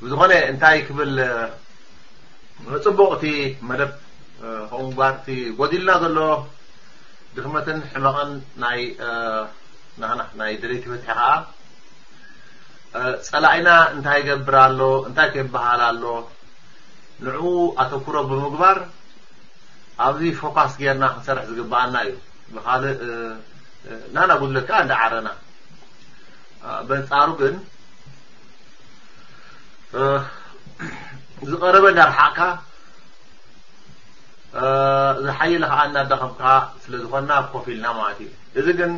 ብዝኾነ እንታይ ክብል፣ እ፣ ጽቡቕ እቲ መደብ፣ እ፣ ከምኡ ምግባር እቲ ጎዲልና ዘሎ ድኽመትን ሕመቕን ናይ፣ እ፣ ናህና ናይ ደለይቲ ፍትሒ ከዓ፣ እ፣ ጸላኢና እንታይ ይገብር ኣሎ፣ እንታይ ከይበሃል ኣሎ፣ ንዕኡ ኣተኩሮ ብምግባር ኣብዚ ፎካስ ጌርና ክንሰርሕ ዝግበኣና እዩ። ብኻልእ፣ እ፣ እ፣ ናና ጉድለት ከዓ እንዳ ዓረና። እ፣ በንጻሩ ግን፣ እ፣ ዝቐረበ እንዳርሓቕካ ዝሓየለ ከዓ እናዳኸምካ ስለ ዝኾንና ኮፍ ኢልና ማለት እዩ። እዚ ግን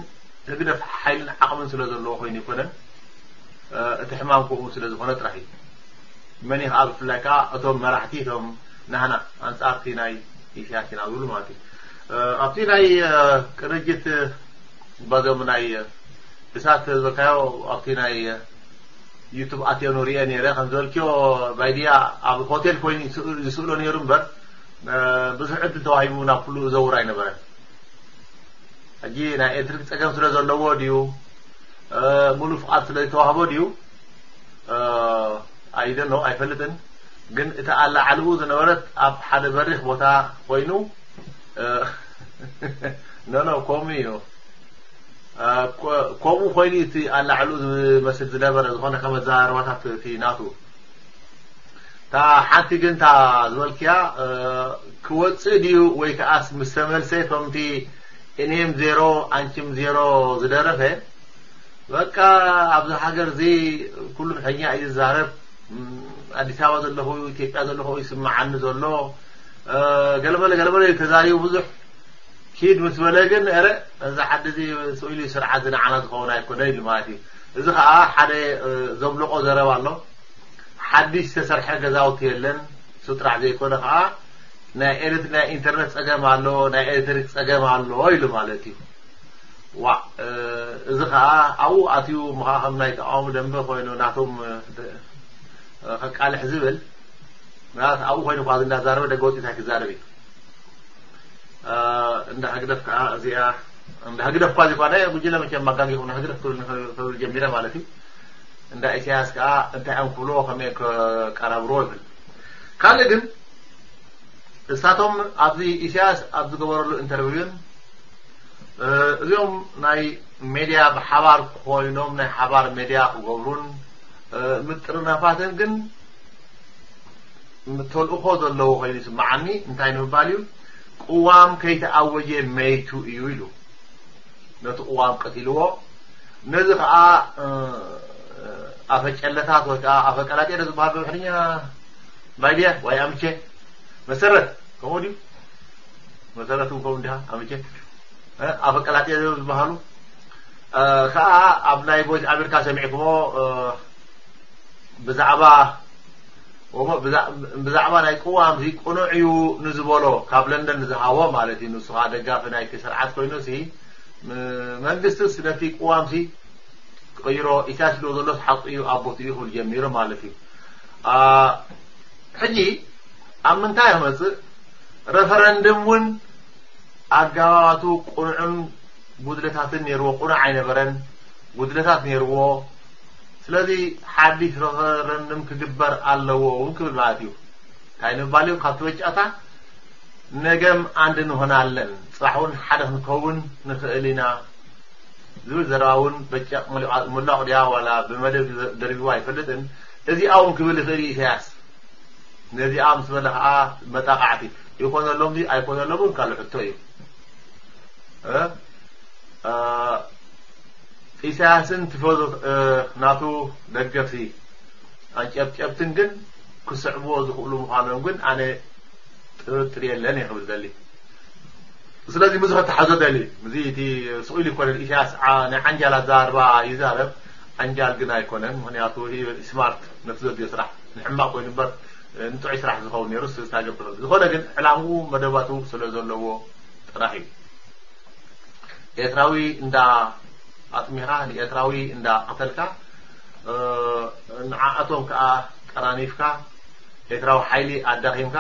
ህግደፍ ሓይልን ዓቕምን ስለ ዘለዎ ኮይኑ ይኮነን፣ እቲ ሕማም ከምኡ ስለ ዝኾነ ጥራሕ እዩ። መን እዩ ከዓ ብፍላይ ከዓ እቶም መራሕቲ እቶም ናህና ኣንጻርቲ ናይ ኢሳያስ ኢና ዝብሉ ማለት እዩ። ኣብቲ ናይ ቅንጅት ባዞም ናይ እሳት ዝበልካዮ ኣብቲ ናይ ዩቱብ ኣትዮ ንሪኦ ነይረ ከም ዝበልክዮ ባይድያ ኣብ ሆቴል ኮይኑ ይስእሎ ነይሩ እምበር ብዙሕ ዕድል ተዋሂቡ ናብ ኩሉ ዘውር ኣይነበረን። ሕጂ ናይ ኤሌክትሪክ ጸገም ስለ ዘለዎ ድዩ ሙሉእ ፍቓድ ስለ ዝተዋህቦ ድዩ ኣይደኖ ኣይፈልጥን። ግን እቲ ኣላዓልኡ ዝነበረት ኣብ ሓደ በሪኽ ቦታ ኮይኑ ኖኖ ከምኡ እዩ። ከምኡ ኮይኑ እቲ ኣላዕሉ ዝመስል ዝነበረ ዝኾነ ከም ኣዘራርባታት እቲ ናቱ እታ ሓንቲ ግን እታ ዝበልክያ ክወፅእ ድዩ ወይ ከዓስ ምስ ተመልሰ ከምቲ እኔም ዜሮ ኣንቺም ዜሮ ዝደረፈ በቃ ኣብዚ ሃገር እዚ ኩሉ ምሕኛ እዩ ዝዛረብ። ኣዲስ ኣበባ ዘለኹ ኢትዮጵያ ዘለኹ ይስምዓኒ ዘሎ ገለመለ ገለመለ ተዛሪቡ ብዙሕ ኪድ ምስ በለ ግን ረ እዚ ዓዲ እዚ ስኢሉ ስርዓት ዝንዓና ዝኸውን ኣይኮነ ኢሉ ማለት እዩ። እዚ ከዓ ሓደ ዘብልቆ ዘረባ ኣሎ። ሓድሽ ዝተሰርሐ ገዛውቲ የለን። እሱ ጥራሕ ዘይኮነ ከዓ ናይ ኤሌክትሪክ ናይ ኢንተርነት ፀገም ኣሎ፣ ናይ ኤሌክትሪክ ፀገም ኣሎ ኢሉ ማለት እዩ። ዋ እዚ ከዓ ኣብኡ ኣትዩ ምኻ ከም ናይ ተቃውሞ ደንበ ኮይኑ ናቶም ከቃልሕ ዝብል ምናልባት ኣብኡ ኮይኑ ኳ እንዳዛረበ ደገ ወፂኡ እንታይ ክዛረብ እዩ። እንዳ ህግደፍ ከዓ እዚኣ እንዳ ህግደፍ እኳ ዘይኮነ ጉጅለ መቸም ኣጋጊኹም ህግደፍ ክብል ጀሚረ ማለት እዩ። እንዳ ኢሳያስ ከዓ እንታይ እዮም ክብልዎ ከመይ ከቀራብርዎ ይብል። ካልእ ግን እሳቶም ኣብዚ ኢሳያስ ኣብ ዝገበረሉ ኢንተርቪውን እዚኦም ናይ ሜድያ ብሓባር ኮይኖም ናይ ሓባር ሜድያ ክገብሩን ምጥርናፋትን ግን ተልእኾ ዘለዎ ኮይኑ ይስምዓኒ። እንታይ ንምባል እዩ ቅዋም ከይተኣወጀ መይቱ እዩ ኢሉ ነቲ ቅዋም ቀቲልዎ። ነዚ ከዓ ኣፈጨለታት ወይ ከዓ ኣፈቀላጤ ዶ ዝበሃል ብኣምሓርኛ ባይድያ ወይ ኣምቼ መሰረት ከምኡ ድዩ? መሰረት እውን ከምኡ እንዲኻ ኣምቼ ኣፈቀላጤ ዝበሃሉ ከዓ ኣብ ናይ ቮይስ ኣሜሪካ ሰሚዕኩሞ ብዛዕባ ብዛዕባ ናይ ቅዋም እዚ ቅኑዕ እዩ ንዝበሎ ካብ ለንደን ዝሃቦ ማለት እዩ። ንሱ ከዓ ደጋፊ ናይቲ ስርዓት ኮይኑ ሲ መንግስቲ ነቲ ቅዋም ሲ ክቅይሮ ኢሳያስ ዝብሎ ዘሎ ሓቂ እዩ ኣብ ቦትኡ ክብል ጀሚሩ ማለት እዩ። ሕጂ ኣብ ምንታይ ክመፅእ ረፈረንድም እውን ኣገባባቱ ቅኑዕን ጉድለታትን ነይርዎ። ቅኑዕ ኣይነበረን፣ ጉድለታት ነይርዎ። ስለዚ ሓድሽ ረፈረንድም ክግበር ኣለዎ እውን ክብል ማለት እዩ። እንታይ ንምባል እዩ ካብቲ በጫታ ነገም ኣንድ ንሆናለን፣ ፅባሕ እውን ሓደ ክንከውን ንኽእል ኢና ዝብል ዘረባ እውን በጫቕ መላቑ ድያ ዋላ ብመደብ ደርቢቡ ኣይፈልጥን። እዚኣ እውን ክብል ይኽእል እዩ ኢሳያስ። ነዚኣ ምስ በለ ከዓ መጣቃዕቲ ይኮነሎም ኣይኮነሎምን ካልእ ሕቶ እዩ። ኢሳያስን ቲፎዞ ናቱ ደገፍቲ ኣንጨብጨብትን ግን ክስዕብዎ ዝኽእሉ ምዃኖም ግን ኣነ ጥርጥር የለን እየ ክብል ደሊ። ስለዚ ምዚ ከተሓዞ ደሊ ምዚ እቲ ስቑኢሉ ይኮነን ኢሳያስ ናይ ዓንጃል ኣዛርባ ይዛረብ። ዓንጃል ግን ኣይኮነን። ምክንያቱ ስማርት ነቲ ዘድዮ ስራሕ ንሕማቅ ኮይኑ እምበር ንጥዑይ ስራሕ ዝኸውን ነይሩ ስታገብር ዝኾነ ግን ዕላምኡ መደባቱ ስለ ዘለዎ ጥራሕ እዩ። ኤርትራዊ እንዳ ኣጥሚኻ ንኤርትራዊ እንዳ ቀተልካ ንዓኣቶም ከዓ ጠራኒፍካ ኤርትራዊ ሓይሊ ኣዳኺምካ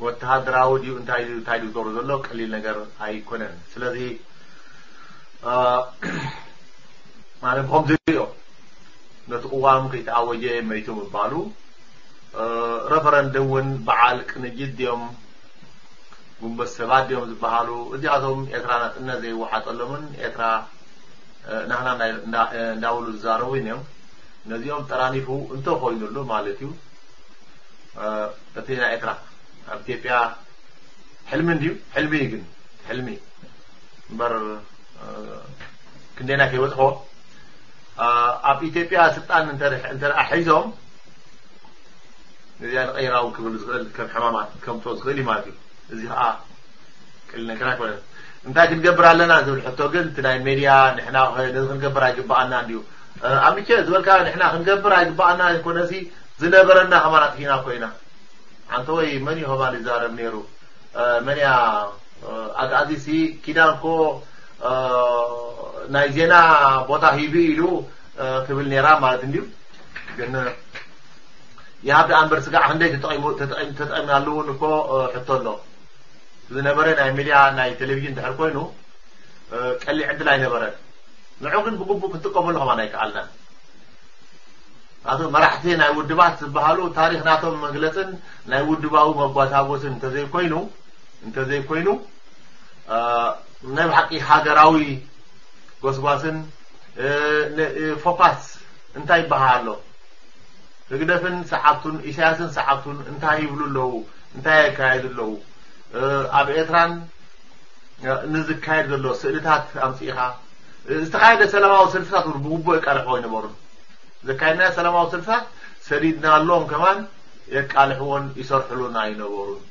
ወተሃደራዊ ድዩ እንታይ ድዩ እንታይ ድዩ ዝገብሩ ዘሎ ቀሊል ነገር ኣይኮነን። ስለዚ ኣነ ብኸም ዝሪኦ ነቲ ቅዋም ከይተኣወጀ መይቱ ምባሉ ረፈረንድም እውን በዓል ቅንጅት ድዮም ግንቦት ሰባት ድዮም ዝበሃሉ እዚኣቶም ኤርትራ ናፅነት ዘይወሓጠሎምን ኤርትራ ናህና እንዳበሉ ዝዛረቡ እዮም። ነዚኦም ጠራኒፉ እንተኮይኑሉ ማለት እዩ እቲ ናይ ኤርትራ ኣብ ኢትዮጵያ ሕልሚ እንድዩ። ሕልሚ እዩ ግን ሕልሚ እምበር ክንደና ከይበፅሖ ኣብ ኢትዮጵያ ስልጣን እንተ ሒዞም እዚኣ ንቐይራ እውን ክብል ዝኽእል ከም ሕማማት ከምፅኦ ዝኽእል እዩ ማለት እዩ። እዚ ከዓ ቀሊል ነገር ኣይኮነን። እንታይ ክንገብር ኣለና ዝብል ሕቶ ግን እቲ ናይ ሜድያ ንሕና ነዚ ክንገብር ኣይግባኣና እንድዩ። ኣሚቸ ዝበልካ ንሕና ክንገብር ኣይግባኣና ኣይኮነሲ ዝነበረና ከማን ኣጥፊና እኮ ኢና። ኣንተ ወይ መን እዩ ከማን ይዛረብ ነይሩ? መን እያ ኣግኣዚሲ ኪዳን እኮ ናይ ዜና ቦታ ሂቡ ኢሉ ክብል ነይራ ማለት እንድዩ። ግን ይሃብ ደኣ እምበር ስጋዕ ክንደይ ተጠቒሙ- ተጠቒም- ተጠቒምናሉ እውን እኮ ሕቶ ኣሎ። ዝነበረ ናይ ሚድያ ናይ ቴሌቪዥን ድሕር ኮይኑ ቀሊዕ ዕድል ኣይነበረን። ንዑ ግን ብግቡእ ክንጥቀመሉ ከማን ኣይከኣልናን። ኣቶ መራሕቲ ናይ ውድባት ዝበሃሉ ታሪኽ ናቶም መግለፅን ናይ ውድባዊ መጓሳጎስን እንተዘይኮይኑ እንተዘይኮይኑ ናይ ብሓቂ ሃገራዊ ጎስጓስን ፎካስ እንታይ ይበሃል ኣሎ? ህግደፍን ሰዓብቱን ኢሳያስን ሰዓብቱን እንታይ ይብሉ ኣለዉ? እንታይ የካየዱ ኣለዉ? ኣብ ኤርትራን ንዝካየድ ዘሎ ስእልታት ኣምፂእኻ ዝተኻየደ ሰላማዊ ሰልፍታት እውን ብግቡእ የቃልሕዎ ኣይነበሩን። ዘካየድናዮ ሰላማዊ ሰልፍታት ሰዲድናሎም ከማን የቃልሕዎን ይሰርሕሉን ኣይነበሩን።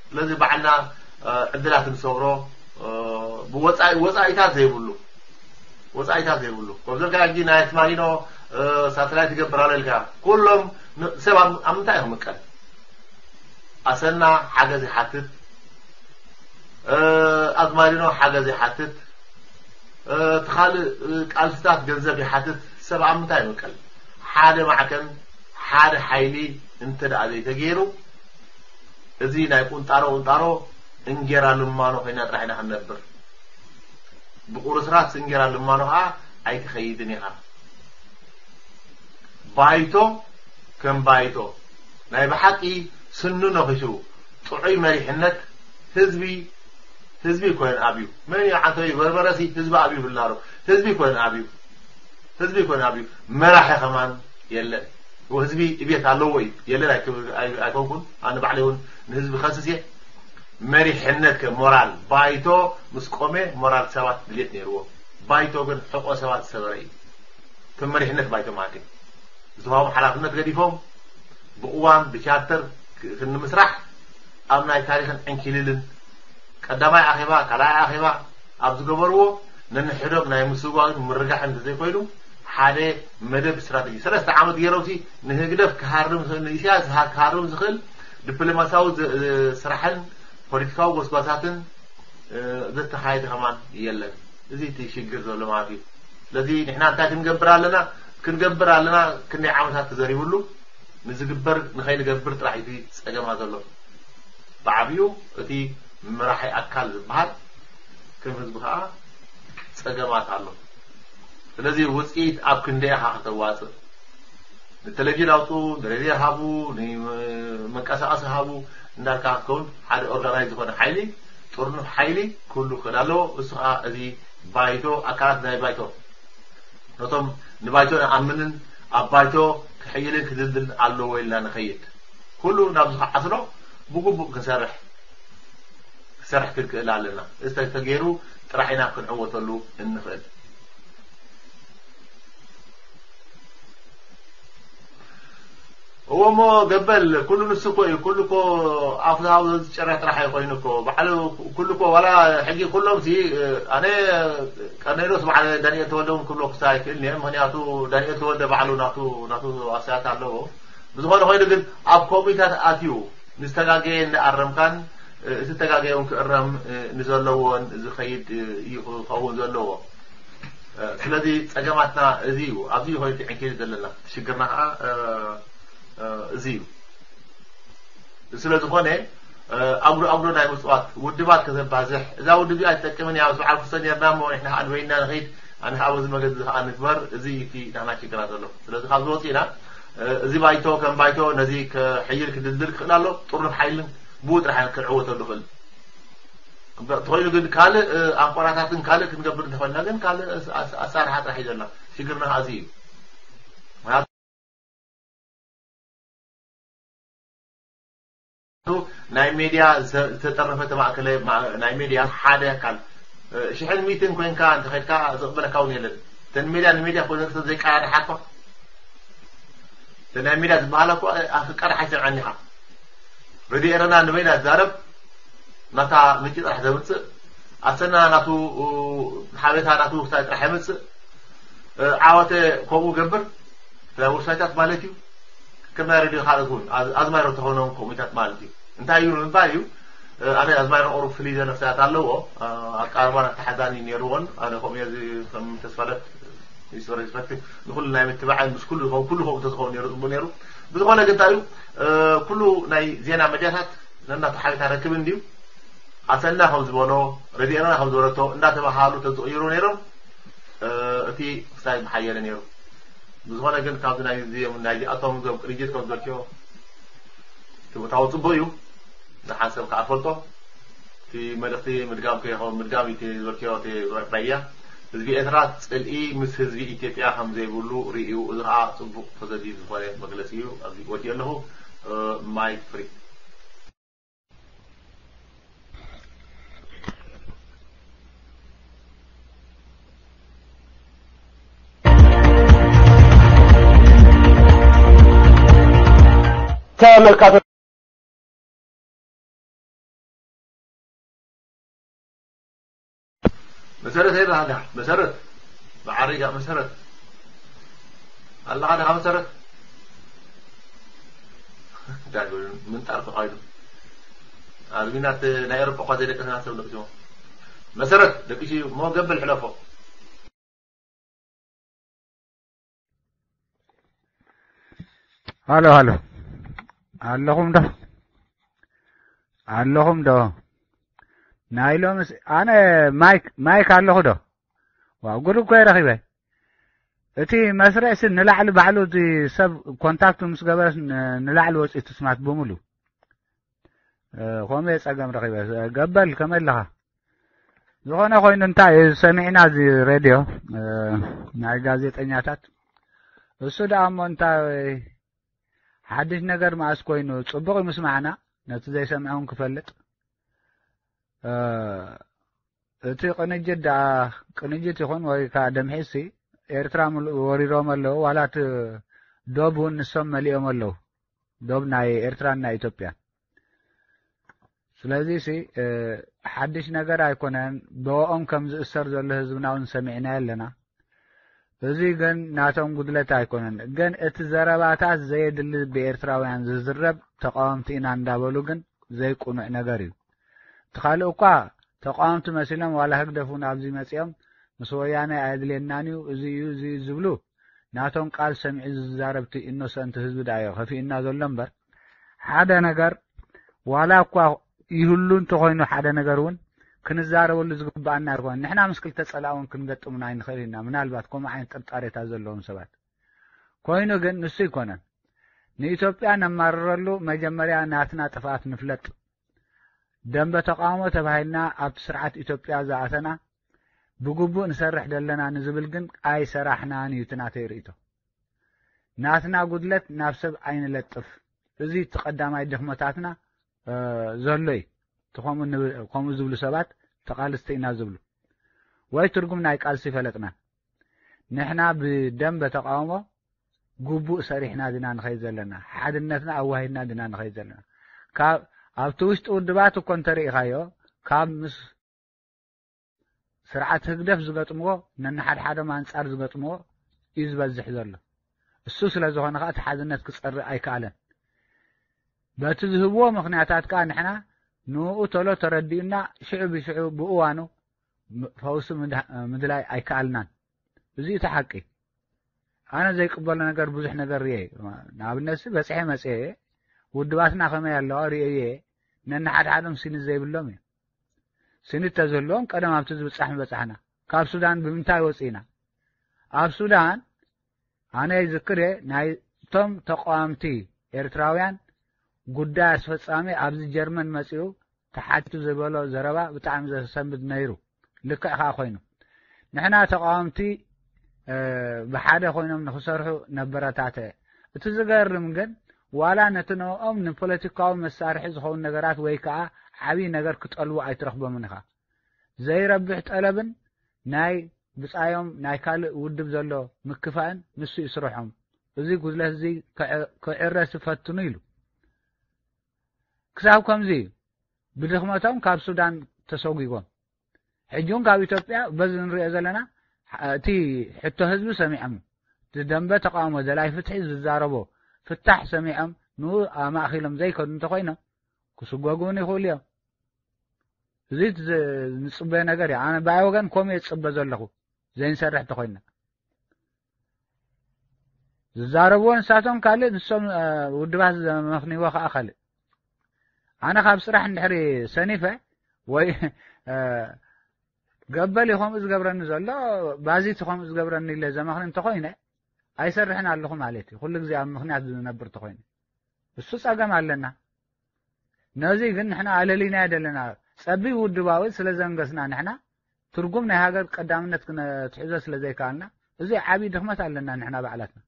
ስለዚ ባዕልና ዕድላት ንሰብሮ ብወፃኢ ወፃኢታት ዘይብሉ ወፃኢታት ዘይብሉ ከምዘልካ ሕጂ ናይ ኣስማሪኖ ሳተላይት ይገብር ኣሎ ኢልካ ኩሎም ሰብ ኣብ ምንታይ ይኽምቀል? ኣሰና ሓገዝ ይሓትት፣ ኣዝማሪኖ ሓገዝ ይሓትት፣ እቲ ካልእ ቃልስታት ገንዘብ ይሓትት። ሰብ ኣብ ምንታይ ይምቀል? ሓደ ማዕከን ሓደ ሓይሊ እንተ ደኣ ዘይተገይሩ እዚ ናይ ቁንጣሮ ቁንጣሮ እንጌራ ልማኖ ኮይና ጥራሕ ኢና ክንነብር። ብቁርስራስ እንጌራ ልማኖ ከዓ ኣይትኸይድን ኢኻ። ባይቶ ከም ባይቶ ናይ ብሓቂ ስኑ ነኺሱ ጥዑይ መሪሕነት ህዝቢ ህዝቢ ኮይን ኣብዩ መን እዩ ዓንተዩ በርበረሲ ህዝቢ ኣብዩ ብላሮ ህዝቢ ኮይን ኣብዩ ህዝቢ ኮይን ኣብዩ መራሒ ከማን የለን ህዝቢ እቤት ኣለዎ እዩ የለን ኣይኮንኩን ኣነ ባዕለ እውን ንህዝቢ ከስስ እየ መሪሕነት ከ ሞራል ባይቶ ምስ ቆመ ሞራል ሰባት ድሌት ነይርዎ ባይቶ ግን ሕቆ ሰባት ዝሰበረ እዩ ከም መሪሕነት ባይቶ ማለት እዩ ዝተዋህቦም ሓላፍነት ገዲፎም ብእዋን ብቻርተር ክንምስራሕ ኣብ ናይ ታሪኽን ዕንኪልልን ቀዳማይ ኣኼባ ካልኣይ ኣኼባ ኣብ ዝገበርዎ ነንሕዶም ናይ ምስዋግን ምርጋሕን እንተዘይኮይኑ ሓደ መደብ ስትራተጂ ሰለስተ ዓመት ገይሮምሲ ንህግደፍ ክሃርም ዝኽእል ንኢሳያስ ክሃርም ዝኽእል ዲፕሎማሲያዊ ስራሕን ፖለቲካዊ ጎስጓሳትን ዘተኻየደ ከማን የለን። እዚ እቲ ሽግር ዘሎ ማለት እዩ። ስለዚ ንሕና እንታይ ክንገብር ኣለና? ክንገብር ኣለና ክንደይ ዓመታት ተዘሪብሉ ንዝግበር ንኸይንገብር ጥራሕ እቲ ጸገማ ዘሎ። ብዓብዩ እቲ መራሒ ኣካል ዝበሃል ከም ህዝቢ ከዓ ጸገማት ኣሎ። ስለዚ ውፅኢት ኣብ ክንደይ ኢኻ ከተዋፅእ ንቴሌቪዥን ኣውፁ ንሬድዮ ሃቡ ንመንቀሳቀሲ ሃቡ እንዳልካ ክትከውን ሓደ ኦርጋናይዝ ዝኾነ ሓይሊ ጥርኑፍ ሓይሊ ክህሉ ክእል ኣለዎ እሱ ከዓ እዚ ባይቶ ኣካላት ናይ ባይቶ ነቶም ንባይቶ ንኣምንን ኣብ ባይቶ ክሕይልን ክድልድልን ኣለዎ ኢልና ንኸይድ ኩሉ ናብ ዝኸዓስሎ ብግቡእ ክንሰርሕ ክሰርሕ ክንክእል ኣለና እዚ ተገይሩ ጥራሕ ኢና ክንዕወተሉ እንኽእል እዎ እሞ ገበል ኩሉ ንሱ እኮ እዩ ኩሉ እኮ ኣፉ ዝሃቡ ዝጨርሕ ጥራሕ ኣይኮይኑ እኮ ባዕሉ ኩሉ እኮ ዋላ ሕጂ ኩሎም ሲ ኣነ ቀርኔሎስ ባዕለ ዳንኤል ተወልደ እውን ክብሎ ክሳ ይክእል እየ ምክንያቱ ዳንኤል ተወልደ ባዕሉ ናቱ ናቱ ኣሳያት ኣለዎ ብዝኾነ ኮይኑ ግን ኣብ ኮሚታት ኣትዩ ንዝተጋገየ እናኣረምካን እቲ ተጋገየ እውን ክእረም ንዘለዎን ዝኸይድ እዩ ክኸውን ዘለዎ ስለዚ ጸገማትና እዚ እዩ ኣብዚ ኮይኑ ትዕንኪል ዘለና ሽግርና ከዓ እዚ እዩ ስለ ዝኾነ ኣጉዶ ኣጉዶ ናይ ምፅዋት ውድባት ከተባዝሕ እዛ ውድብ እዚኣ ትጠቅምን እያ ምስ በዓል ክሰ ነርና እሞ ንሕና ከዓ ንበይንና ንኸይድ ኣነ ከዓ በዚ መገዲ ከዓ ንግበር እዚ እቲ ናትና ሽግራ ዘሎ ስለዚ ካብ ዝወፅእና እዚ ባይቶ ከም ባይቶ ነዚ ክሕይል ክድልድል ክኽእል ኣሎ ጥርኑፍ ሓይልን ብኡ ጥራሕ ክዕወተሉ ይኽእል እንተኾይኑ ግን ካልእ ኣንቆራታትን ካልእ ክንገብር እንተኾይንና ግን ካልእ ኣሳርሓ ጥራሕ እዩ ዘለና ሽግርና ከዓ እዚ እዩ ናይ ሜድያ ዝተጠረፈ ተማእከለ ናይ ሜድያ ሓደ ኣካል ሽሕን ሚትን ኮይንካ እንተኸድካ ዝቕበለካ እውን የለን እተን ሜድያ ንሜድያ ኮይነ ዘይቀዳድሓ እኳ ናይ ሜዳ ዝበሃላ እኮ ኣፍቃሪ ሓይሰምዐኒ ኢኻ። ረድዮ ኤረና ንበይና ዝዛረብ ናታ ምንጪ ጥራሕ ዘምጽእ ኣሰና ናቱ ሓበታ ናቱ ውሳኔ ጥራሕ የምጽእ። ዓወተ ከምኡ ገብር ናይ ወሳይታት ማለት እዩ። ከም ናይ ረድዮ ካልኦት እውን ኣዝማሮ ተኾኖም ከምኡታት ማለት እዩ። እንታይ እዩ ንምባል እዩ። ኣነ ኣዝማሮ ቁሩብ ፍልይ ዘለ ክሳያት ኣለዎ። ኣቃርባን ኣተሓዛን እዩ ነይርዎን ኣነ ከምኡ እየ ከም ተስፋለት ይስበረ ዝፈትህ ንኩሉ ናይ ምትባዕን ምስ ኩሉ ከም ኩሉ ከምኡ ተዝኸውን ነይሩ ጽቡቅ ነይሩ። ብዝኾነ ግን እንታይ እዩ ኩሉ ናይ ዜና መድያታት ነናቱ ሓበታ ረክብ እንድዩ። ኣሰና ከም ዝበሎ ረድኤና ከም ዝበለቶ እንዳተባሃሉ ተዝቕይሩ ነይሮም እቲ ክሳይ ምሓየለ ነይሩ። ብዝኾነ ግን ካብዚ ናይ ናይዚኣቶም ዞም ቅንጅት ከም ዝበልክዮ ትምህርታዊ ጽቡቅ እዩ። ንሓንሰብ ክኣፈልጦ እቲ መልእኽቲ ምድጋም ከይኸውን ምድጋም እቲ ዝበልክዮ እቲ ራያ ህዝቢ ኤርትራ ጽልኢ ምስ ህዝቢ ኢትዮጵያ ከም ዘይብሉ ርእዩ እዚ ከዓ ጽቡቅ ተዘድዩ ዝኾነ መግለጺ እዩ። ኣብዚ ወዲኦ ኣለኹ። ማይክ ፍሪ። ተመልካቶ መሰረት ይበሃል። መሰረት ብዓሪጋ መሰረት ኣለኻ ደኻ መሰረት እንታይ ምንጣር ተኻይዱ ኣልሚናት ናይ ኤሮጳ እኳ ዘይደቀሰና ሰብ ደቂስዎ መሰረት ደቂሱ እሞ ገበል ሕለፎ። ሃሎ ሃሎ ኣለኹም ዶ ኣለኹም ዶ ናይ ሎምስ ኣነ ማይክ ማይክ ኣለኹ ዶ ዋው ጉድ እኮ ረኺበ እቲ መስርዕሲ ንላዕሊ ባዕሉ እቲ ሰብ ኮንታክት ምስ ገበረስ ንላዕሊ ወፂኡ ትስማት ብምሉ ከምኡ ጸገም ረኺበ ገበል ከመይ ኣለኻ ዝኾነ ኮይኑ እንታይ ሰሚዕና እዚ ሬድዮ ናይ ጋዜጠኛታት እሱ ደኣ እሞ እንታይ ሓድሽ ነገር መኣስ ኮይኑ ጽቡቕ ይምስማዕና ነቲ ዘይሰምዐውን ክፈልጥ እቲ ቅንጅት ደኣ ቅንጅት ይኹን ወይ ከዓ ደምሒሲ ኤርትራ ምሉእ ወሪሮም ኣለዉ ዋላ እቲ ዶብ እውን ንሶም መሊኦም ኣለዉ ዶብ ናይ ኤርትራን ናይ ኢትዮጵያን ስለዚሲ ሓድሽ ነገር ኣይኮነን ብኦም ከም ዝእሰር ዘሎ ህዝብና እውን ሰሚዕና ኣለና እዚ ግን ናቶም ጉድለት ኣይኮነን ግን እቲ ዘረባታት ዘየድሊ ብኤርትራውያን ዝዝረብ ተቃወምቲ ኢና እንዳበሉ ግን ዘይቁኑዕ ነገር እዩ እቲ ካልእ እኳ ተቃወምቲ መሲሎም ዋላ ህግደፍ እውን ኣብዚ መጺኦም ምስ ወያነ ኣየድልየናን እዩ እዚ እዩ እዚ እዩ ዝብሉ ናቶም ቃል ሰሚዑ ዝዛረብ እቲ ኢኖሰንት ህዝቢ ደኣ እዩ ከፊኡና ዘሎ እምበር ሓደ ነገር ዋላ እኳ ይህሉ እንተኾይኑ ሓደ ነገር እውን ክንዛረበሉ ዝግባኣና ኣይኮነን ንሕና ምስ ክልተ ጸላእ እውን ክንገጥም ኣይንኽእል ኢና ምናልባት ከምኡ ዓይነት ጥርጣሬታት ዘለዎም ሰባት ኮይኑ ግን ንሱ ኣይኮነን ንኢትዮጵያ ነማርረሉ መጀመርያ ናትና ጥፍኣት ንፍለጥ ደንበ ተቃውሞ ተባሂልና ኣብቲ ስርዓት ኢትዮጵያ ዝኣተና ብግቡእ ንሰርሕ ደለና ንዝብል ግን ኣይሰራሕናን እዩ እቲ ናተይ ርእይቶ። ናትና ጉድለት ናብ ሰብ ኣይንለጥፍ። እዚ እቲ ቀዳማይ ድኽመታትና ዘሎ እዩ። እቲ ከምኡ ዝብሉ ሰባት ተቓለስቲ ኢና ዝብሉ ወይ ትርጉም ናይ ቃልሲ ይፈለጥናን። ንሕና ብደንበ ተቃውሞ ግቡእ ሰሪሕና ድና ንኸይድ ዘለና፣ ሓድነትና ኣዋሂድና ድና ንኸይድ ዘለና። ካብ ኣብቲ ውሽጢ ውድባት እኮ እንተርኢኻዮ ካብ ምስ ስርዓት ህግደፍ ዝገጥምዎ ነንሓድሓዶም ኣንጻር ዝገጥምዎ እዩ ዝበዝሕ ዘሎ። እሱ ስለ ዝኾነ ከኣ እቲ ሓድነት ክጸርእ ኣይከኣለን። በቲ ዝህብዎ ምኽንያታት ከኣ ንሕና ንኡ ቶሎ ተረዲኡና ሽዑ ብሽዑ ብእዋኑ ፈውሲ ምድላይ ኣይከኣልናን። እዚ እቲ ሓቂ። ኣነ ዘይቅበሎ ነገር ብዙሕ ነገር ርእየ እዩ። ንኣብነት ሲ በጽሐ መጽየ እየ። ውድባትና ከመይ ኣለዋ ርእየ እየ። ነንሓድሓዶም ሲኒት ዘይብሎም እዩ። ሲኒት ተዝህልዎም ቀደም ኣብቲ ዝብጻሕ ምበጻሕና። ካብ ሱዳን ብምንታይ ወጺእና? ኣብ ሱዳን ኣነ ይዝክር እየ ናይቶም ተቃወምቲ ኤርትራውያን ጉዳይ ኣስፈጻሚ ኣብዚ ጀርመን መጺኡ ተሓቲቱ ዝበሎ ዘረባ ብጣዕሚ ዘሰንብድ ነይሩ። ልክዕ ከኣ ኮይኑ። ንሕና ተቃወምቲ ብሓደ ኮይኖም ንክሰርሑ ነበረታተ። እቲ ዝገርም ግን ዋላ ነቲ ንኦም ንፖለቲካዊ መሳርሒ ዝኸውን ነገራት ወይ ከኣ ዓብዪ ነገር ክጠልቡ ኣይትረኽቦምን ኢኻ። ዘይረብሕ ጠለብን ናይ ብጻዮም ናይ ካልእ ውድብ ዘሎ ምክፋእን ንሱ እዩ ስርሖም። እዚ ጉድለት እዚ ክዕ- ክዕረስ ይፈትኑ ኢሉ። ክሳብ ከምዚ እዩ። ብድኽመቶም ካብ ሱዳን ተሰጒጎም። ሕጂ እውን ካብ ኢትዮጵያ በዚ ንሪኦ ዘለና እቲ ሕቶ ህዝቢ ሰሚዖም፣ እቲ ደንበ ተቃውሞ ደላይ ፍትሒ ዝዛረቦ ፍታሕ ሰሚዖም ንኡ ኣማእኪሎም ዘይከዱ እንተኾይኖም ክስጎጉ እውን ይኽእሉ እዮም። እዚ እቲ ዝ- ንጽበዮ ነገር እዩ። ኣነ ብኣይ ወገን ከምኡ እየ ዝጽበ ዘለኹ ዘይንሰርሕ እንተኾይና። ዝዛረብዎ ንሳቶም ካልእ፣ ንሶም ውድባት ዘመኽንይዎ ከዓ ካልእ። ኣነ ካብ ስራሕ እንድሕሪ ሰኒፈ ወይ ገበል እዩ ከምኡ ዝገብረኒ ዘሎ፣ ባዚት እዩ ከምኡ ዝገብረኒ ኢለ ዘመኽኒ እንተኾይነ ኣይሰርሕን ኣለኹ ማለት እዩ። ኩሉ ግዜ ኣብ ምኽንያት ዝነብር እንተኾይነ እሱ ጸገም ኣለና። ነዚ ግን ንሕና ኣለሊና ደለና። ጸቢብ ውድባዊ ስለ ዘንገስና ንሕና ትርጉም ናይ ሃገር ቀዳምነት ክነትሕዞ ስለ ዘይከኣልና እዚ ዓቢ ድኽመት ኣለና ንሕና ባዕላትና።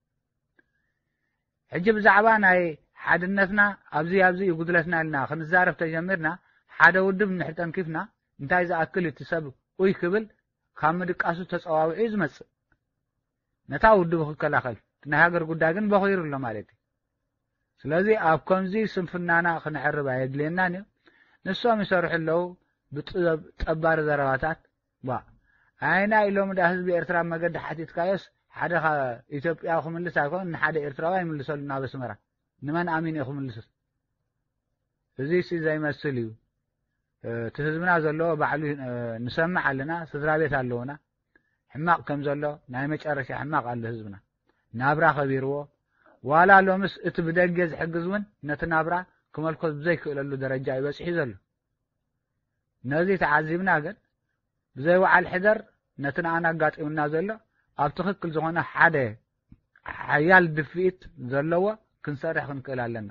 ሕጂ ብዛዕባ ናይ ሓድነትና ኣብዚ ኣብዚ እዩ ጉድለትና ኢልና ክንዛረብ ተጀሚርና ሓደ ውድብ እንድሕር ጠንኪፍና እንታይ ዝኣክል እቲ ሰብ ኡይ ክብል ካብ ምድቃሱ ተጸዋዊዑ እዩ ዝመጽእ። ነታ ውድብ ክከላኸል እቲ ናይ ሃገር ጉዳይ ግን በኺሩ ኣሎ ማለት እዩ። ስለዚ ኣብ ከምዚ ስንፍናና ክነዕርብ ኣየድልየናን እዩ። ንሶም ይሰርሑ ኣለዉ ብጥበብ ጠባሪ ዘረባታት። ዋ ኣይና ኢሎም ዳ ህዝቢ ኤርትራ መገዲ ሓቲትካዮስ ሓደ ኢትዮጵያ ክምልስ ኣይኮነ ንሓደ ኤርትራዊ ኣይምልሰሉ ናብ ኣስመራ ንመን ኣሚን እዩ ክምልስስ? እዚ ሲ ዘይመስል እዩ። እቲ ህዝብና ዘለዎ ባዕሉ ንሰምዕ ኣለና፣ ስድራ ቤት ኣለውና። ሕማቕ ከም ዘሎ ናይ መጨረሻ ሕማቕ ኣሎ ህዝብና። ናብራ ከቢርዎ ዋላ ሎምስ እቲ ብደገ ዝሕግዝ እውን ነቲ ናብራ ክመልኮት ብዘይክእለሉ ደረጃ እዩ በፂሑ ዘሎ። ነዚ ተዓዚብና ግን ብዘይ ወዓል ሕደር ነቲ ንኣና ኣጋጢሙና ዘሎ ኣብ ትኽክል ዝኾነ ሓደ ሓያል ድፍኢት ዘለዎ ክንሰርሕ ክንክእል ኣለና።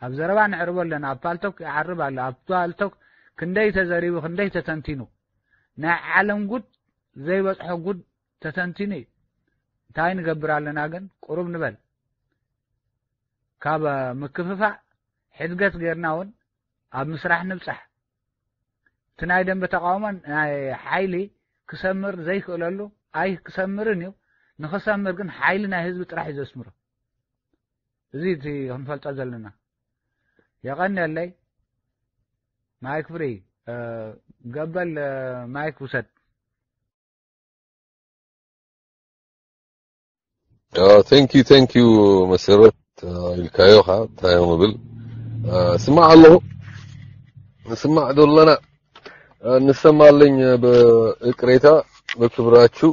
ኣብ ዘረባ ንዕርቦ ኣለና። ኣብ ፓልቶክ ይዓርብ ኣሎ። ኣብ ፓልቶክ ክንደይ ተዘሪቡ ክንደይ ተተንቲኑ ናይ ዓለም ጉድ ዘይበፅሖ ጉድ ተተንቲኑ እዩ። እንታይ ንገብር ኣለና ግን ቁሩብ ንበል ካብ ምክፍፋእ ሕድገት ጌርና እውን ኣብ ምስራሕ ንብፃሕ። እቲ ናይ ደንበ ተቃውሞ ናይ ሓይሊ ክሰምር ዘይክእለሉ ኣይ ክሰምርን እዩ። ንክሰምር ግን ሓይሊ ናይ ህዝቢ ጥራሕ እዩ ዘስምሮ። እዚ እቲ ክንፈልጦ ዘለና። የቐንየለይ። ማይክ ፍሪ ገበል ማይክ ውሰድ። Thank you, thank you መሰረት ኢልካዮ ካ እንታይ ምብል ስማዕ ኣለኹ ንስማዕ ዶ ኣለና ንሰማለኝ በእቅሬታ በክብራችሁ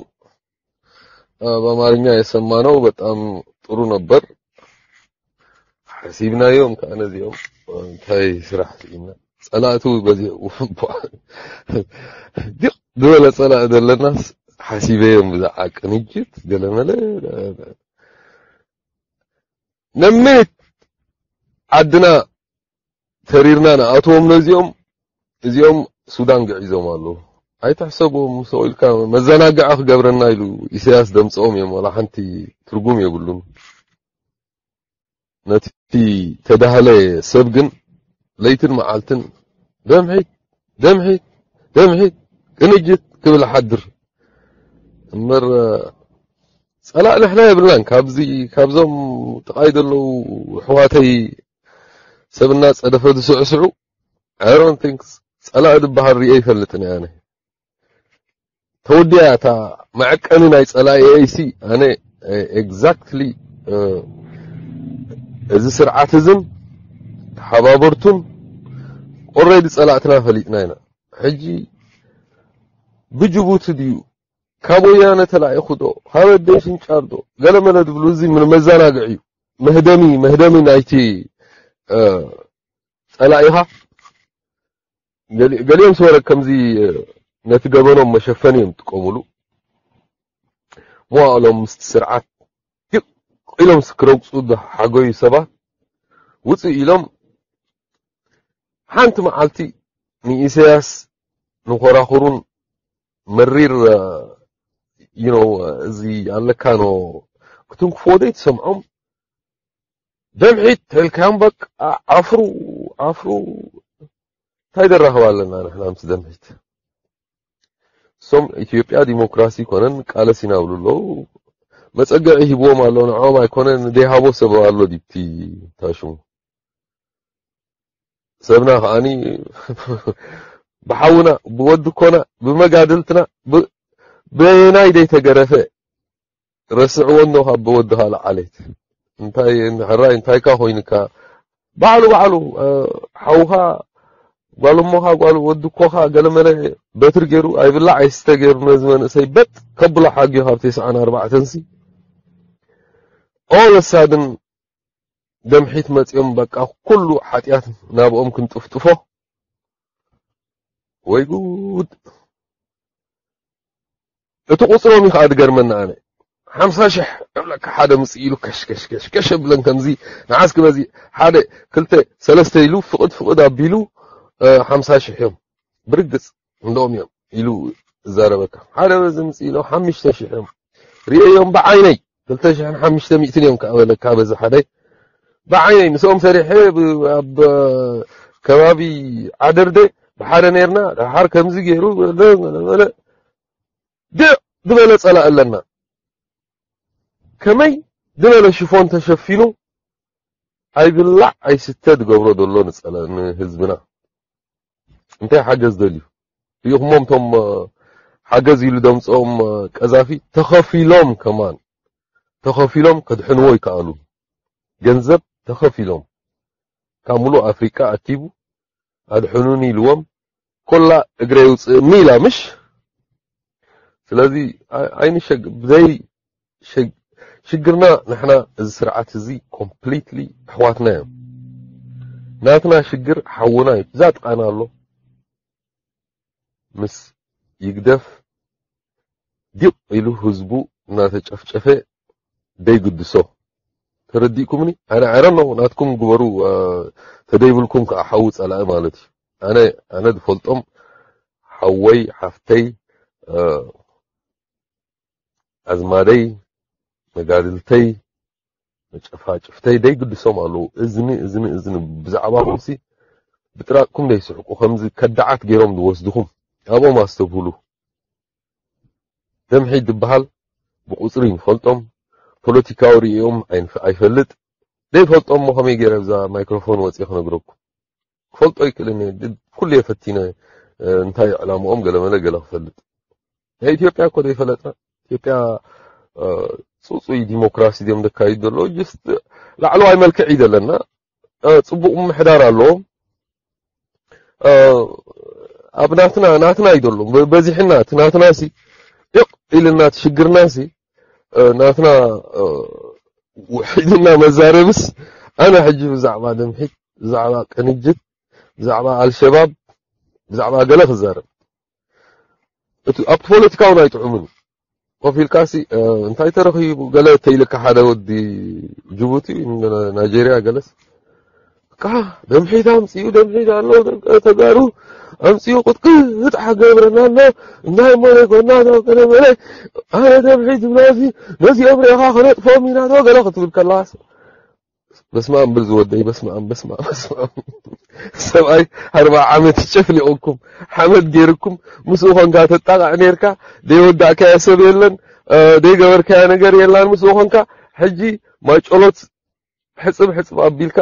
በአማርኛ የሰማነው በጣም ጥሩ ነበር። ሓሲብናዮም ከዓ ነዚኦም እንታይ ስራሕ ሓሲብና ጸላእቱ በዚሑ ድቕ ዝበለ ጸላእ ዘለናስ ሓሲበዮም ብዛዕባ ቅንጅት ገለመለ ነምኒት ዓድና ተሪርና ንኣትዎም ነዚኦም እዚኦም ሱዳን ግዒዞም ኣለዉ ኣይትሕሰብዎም ሰው ኢልካ መዘናግዒ ክገብረና ኢሉ ኢሳያስ ደምፅኦም እዮም ዋላ ሓንቲ ትርጉም የብሉን ነቲ ተዳህለ ሰብ ግን ለይትን መዓልትን ደምሒት ደምሒት ደምሒት ቅንጅት ክብል ሓድር እምበር ፀላእ ንሕና የብልናን ካብዚ ካብዞም ጥቃይ ዘለዉ ኣሕዋተይ ሰብ እናፀደፈ ዝስዕስዑ I don't think ፀላእ ዝበሃል ሪኤ ይፈልጥን እየ ኣነ ተወዲኣ እታ መዐቀኒ ናይ ፀላኢ ኤሲ ኣነ exactly እዚ ስርዓት እዝን ተሓባበርቱን already ፀላእትና ፈሊጥና ኢና ሕጂ ብጅቡቲ ድዩ ካብ ወያነ ተላኢኹ ዶ ካብ ኣደይ ፍንጫር ዶ ገለመለ ዝብሉ እዚ መዘናግዒ እዩ መህደሚ መህደሚ ናይቲ ፀላኢኻ ገሊኦም ስወረ ከምዚ ነቲ ገበኖም መሸፈኒ እዮም ጥቀሙሉ መዋእሎም ምስቲ ስርዓት ይቕ ኢሎም ስክረግፁ ዝሓገዩ ሰባት ውፅእ ኢሎም ሓንቲ መዓልቲ ንኢሳያስ ንኮራኹሩን መሪር you know እዚ ኣለካ ኖ ክትንክፎ ደይ ትሰምዖም ደምሒት ተልካዮም በቃ ዓፍሩ ዓፍሩ እንታይ ደራኸብ ኣለና ንሕና ምስ ደምሒት እሶም ኢትዮጵያ ዲሞክራሲ ኮነን ቃለስ ይናብሉ ኣለዉ መጸገዒ ሂብዎም ኣሎ። ንዕኦም ኣይኮነ ንደይሃቦ ሰብ ኣሎ ዲብቲ ታሽሙ። ሰብና ከዓኒ ብሓውና፣ ብወዲ ኮና፣ ብመጋድልትና፣ ብ-፣ በየናይ ደይተገረፈ ረስዕዎ እንዶ ካብ ወድኻ ለዓሌት። እንታይ ሕራይ፣ እንታይካ ኮይንካ? ባዕሉ፣ ባዕሉ፣ እ፣ ሓውኻ፣ ጓል እሞኻ፣ ጓል ወዲ ኮኻ፣ ገለመለ በትሪ ገይሩ፣ ኣይብላዕ ኣይስተ ገይሩ ነዚ መንእሰይ በጥ ከብሎ ሓግዮ ካብ ተስዓን ኣርባዕተን ሲ። ኦል ሳድን ደምሒት መጺኦም፣ በቃ ኩሉ ሓጢኣት ናብኦም ክንጥፍጥፎ። ወይ ጉድ! እቲ ቁጽሮም እዩ ከዓ ዝገርመና ኣነ። ሓምሳ ሽሕ እብለካ ሓደ ምጽእ ኢሉ ከሽ ከሽ ከሽ ከሽ ብለን ከምዚ ንዓስ ክበዚ ሓደ ክልተ ሰለስተ ኢሉ ፍቕድ ፍቕድ ኣቢሉ፣ እ፣ ሓምሳ ሽሕ እዮም። ብርግጽ እንደኦም እዮም ኢሉ ዝዛረበካ። ሓደ በዚ ምጽእ ኢሉ ሓሙሽተ ሽሕ እዮም። ርእዮም ብዓይነይ ክልተ ሽሕን ሓሙሽተ ሚእትን እዮም ከዓ በለካ በዚ ሓደ። ብዓይነይ ምስኦም ሰሪሐ ብ-፣ ኣብ ከባቢ ዓደርደ ብሓደ ነርና፣ ደሓር ከምዚ ገይሩ በለ፣ በለ፣ በለ። ድዕ ዝበለ ጸላእ ኣለና። ከመይ ዝበለ ሽፎን ተሸፊኑ ኣይብላዕ ኣይስተ ዝገብሮ ዘሎ ንጸላ-፣ ንህዝብና። እንታይ ሓገዝ ደልዩ? ሪኢኹሞም እቶም፣ እ፣ ሓገዝ ኢሉ ደምፅኦም፣ እ፣ ቀዛፊ ተኸፊሎም ከማን፣ ተኸፊሎም ከድሕንዎ ይከኣሉ። ገንዘብ ተኸፊሎም ካብ ሙሉእ ኣፍሪቃ ኣኪቡ ኣድሕኑኒ ኢልዎም፣ ኮላ እግረ ይውፅእኒ ኢላ ምሽ። ስለዚ ኣይ-፣ ኣይንሸግ-፣ ብዘይ ሸግ-፣ ሽግርና ንሕና እዚ ስርዓት እዚ ኮምፕሊትሊ ኣሕዋትና እዮም። ናትና ሽግር ሓውና እዩ። እዛ ጥቃና ኣሎ። ምስ ይግደፍ ዲቕ ኢሉ ህዝቡ እናተጨፍጨፈ ደይግድሶ። ተረዲእኩምኒ? ኣነ፣ I don't know፣ ናትኩም ግበሩ፣ እ፣ ተደይብልኩም ከዓ ሓዊ ጸላኢ ማለት እዩ። ኣነ፣ ኣነ ዝፈልጦም ሓወይ፣ ሓፍተይ፣ እ፣ ኣዝማደይ፣ መጋድልተይ፣ መጨፋጭፍተይ ደይግድሶም ኣለዉ። እዝኒ፣ እዝኒ፣ እዝኒ ብዛዕባኹምሲ ብጥራጥኩም ደይስሕቁ፣ ከምዚ ከዳዓት ገይሮም ዝወስድኹም። ኣብኦም ኣስተብህሉ። ደምሒት ዝበሃል ብቁጽሪ ንፈልጦም፣ ፖለቲካዊ ርእዮም ኣይንፍ-፣ ኣይፈልጥ። ዘይፈልጦም እሞ ከመይ ገይረ ብዛ ማይክሮፎን ወጺኤ ክነግረኩም? ክፈልጦ ኣይክእልን እየ። ድ-፣ ኩሉ እየ ፈቲነ፣ እ፣ እንታይ ዕላምኦም ገለመለ ገለ ክፈልጥ። ናይ ኢትዮጵያ እኮ ዘይፈለጥና። ኢትዮጵያ፣ እ፣ ጽጹይ ዲሞክራሲ ድዮም ዘካይዱ ዘለዉ? ጅስት ላዕለዋይ መልክዕ እዩ ዘለና። እ፣ ጽቡቕ ምምሕዳር ኣለዎም። እ፣ ኣብ ናትና፣ ናትና እዩ ዘሎ። በ-፣ በዚሕና፣ እቲ ናትናሲ፣ ይቕ ኢልና፣ እቲ ሽግርናሲ፣ እ፣ ናትና፣ እ፣ ውሒድና መዛረብስ፣ ኣነ ሕጂ ብዛዕባ ደምሒት፣ ብዛዕባ ቅንጅት፣ ብዛዕባ ኣልሸባብ፣ ብዛዕባ ገለ ክዛረብ። እቲ፣ ኣብቲ ፖለቲካ እውን ኣይጥዑምን። ኮፍ ኢልካሲ፣ እ፣ እንታይ ተረኺቡ? ገለ ተይልካ ሓደ ወዲ ጅቡቲ፣ ን-፣ ናይጄርያ ገለስ፣ በቃ፣ ደምሒት ኣምፅኡ፣ ደምሒት ኣሎ፣ ተጋሩ ኣምፅኡ፣ ቁጥቅጥ ሓገብረና ኣሎ። እንታይ እሞ ዘይኮና፣ ገለ መለ፣ ኣነ ደምሒት ዝብሎ እዚ፣ ነዚኦም ርኢኻ ከነጥፎም ኢና ዶ? ገለ ክትብል ከላስ፣ በስመ ኣብ ብል ዝወደይ፣ በስመ ኣብ፣ በስመ ኣብ፣ በስመ ኣብ። ሰብኣይ ኣርብዓ ዓመት ጨፍሊቑኩም፣ ሓመድ ገይርኩም፣ ምስኡ ኾንካ ተጣቕዕ ነይርካ፣ ደይወዳእካዮ ሰብ የለን፣ እ፣ ደይገበርካዮ ነገር የላን፣ ምስኡ ኾንካ፣ ሕጂ ማይ ጨሎት ሕጽብ ሕጽብ ኣቢልካ፣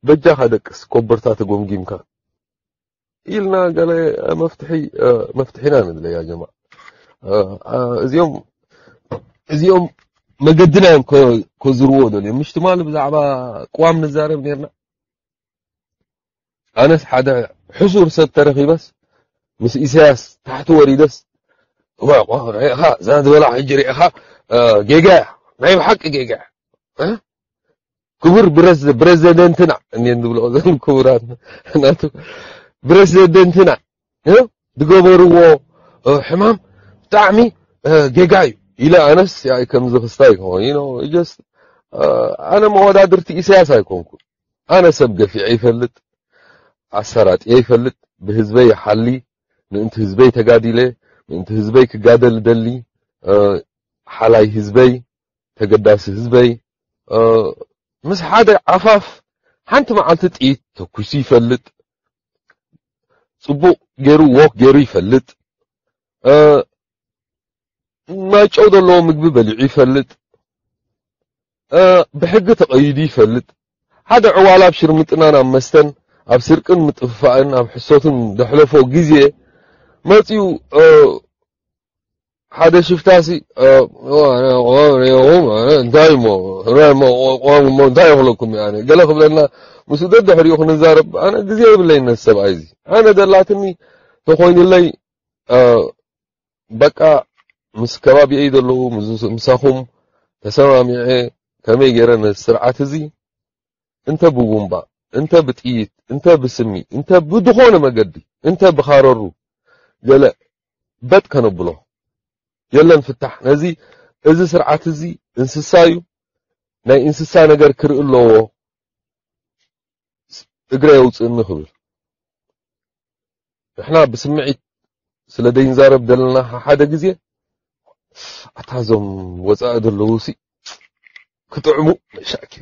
በጃኻ ደቅስ፣ ኮበርታ ተጎምጊምካ። ኢልና ገለ መፍትሒ፣ እ፣ መፍትሒና ንድለ ያ ጀማ። እ፣ እ፣ እዚኦም፣ እዚኦም መገድና እዮም ከ-፣ ከዝርዎ ደልዮም። ምሽ ትማሊ ብዛዕባ ቅዋም ንዛረብ ነርና። ኣነስ ሓደ ሕሱር ሰብ ተረኺበስ፣ ምስ ኢሳያስ ታሕቲ ወሪደስ፣ እዋ፣ እዋ፣ ርኢኻ፣ እዛ ዝበላ ሕጂ ርኢኻ፣ እ፣ ጌጋ እያ። ናይ ብሓቂ ጌጋ እያ። እ? ክቡር ብረዝ-፣ ብረዚደንትና፣ እንዴ እንብሎ ዘን ክቡራት ናቱ ብረዚደንትና፣ እ? ዝገበርዎ፣ እ፣ ሕማም ብጣዕሚ፣ እ፣ ጌጋ እዩ ኢለ ኣነስ ያኢ ከምዚ ክስታይ ይኸውን። You know, just፣ እ፣ ኣነ መወዳድርቲ ኢሳያስ ኣይኮንኩ። ኣነ ሰብ ገፊዐ ይፈልጥ፣ ኣሰራጥየ ይፈልጥ፣ ብህዝበይ ይሓሊ፣ ምእንቲ ህዝበይ ተጋዲለ፣ ምእንቲ ህዝበይ ክጋደል ደሊ፣ እ፣ ሓላይ ህዝበይ፣ ተገዳሲ ህዝበይ፣ እ፣ ምስ ሓደ ዓፋፍ ሓንቲ መዓልቲ ጥይት ተኩሱ ይፈልጥ፣ ጽቡቕ ገይሩ ዎክ ገይሩ ይፈልጥ፣ እ፣ ማይ ጨው ዘለዎ ምግቢ በሊዑ ይፈልጥ። እ፣ ብሕጊ ተቐይዱ ይፈልጥ። ሓደ ዕዋላ ኣብ ሽርምጥናን ኣብ መስተን ኣብ ስርቅን ምጥፍፋእን ኣብ ሕሶትን ዘሕለፎ ግዜ መጺኡ፣ እ፣ ሓደ ሽፍታሲ፣ እ፣ ኦ፣ ኣነ ቆም ሪኹም፣ ኣነ እንታይ እሞ፣ እረ እሞ፣ ቆም እሞ እንታይ ይኽለኩም፣ ኣነ ገለ ክብለና፣ ምስ ደድሕሪኡ ክንዛረብ ኣነ ግዜ የብለይን ነዚ ሰብኣይ እዚ። ኣነ ደላትኒ ተኾይኑለይ፣ እ፣ በቃ ምስ ከባቢየይ ዘለዉ ምስ-፣ ምሳኹም ተሰማሚዐ ከመይ ገይረ ነዚ ስርዓት እዚ እንተ ብቡምባ፣ እንተ ብጥይት፣ እንተ ብስሚ፣ እንተ ብድኾነ መገዲ፣ እንተ ብኻረሩ ገለ በጥ ከነብሎ የለን ፍታሕ። ነዚ፣ እዚ ስርዓት እዚ እንስሳ እዩ፣ ናይ እንስሳ ነገር ክርኢ ኣለዎ፣ እግረ የውፅእኒ ክብል። ንሕና ብስምዒት ስለ ደይንዛረብ ዘለና ሓደ ግዜ፣ ኣታ እዞም ወፃኢ ዘለዉ ሲ ክጥዕሙ መሻኪ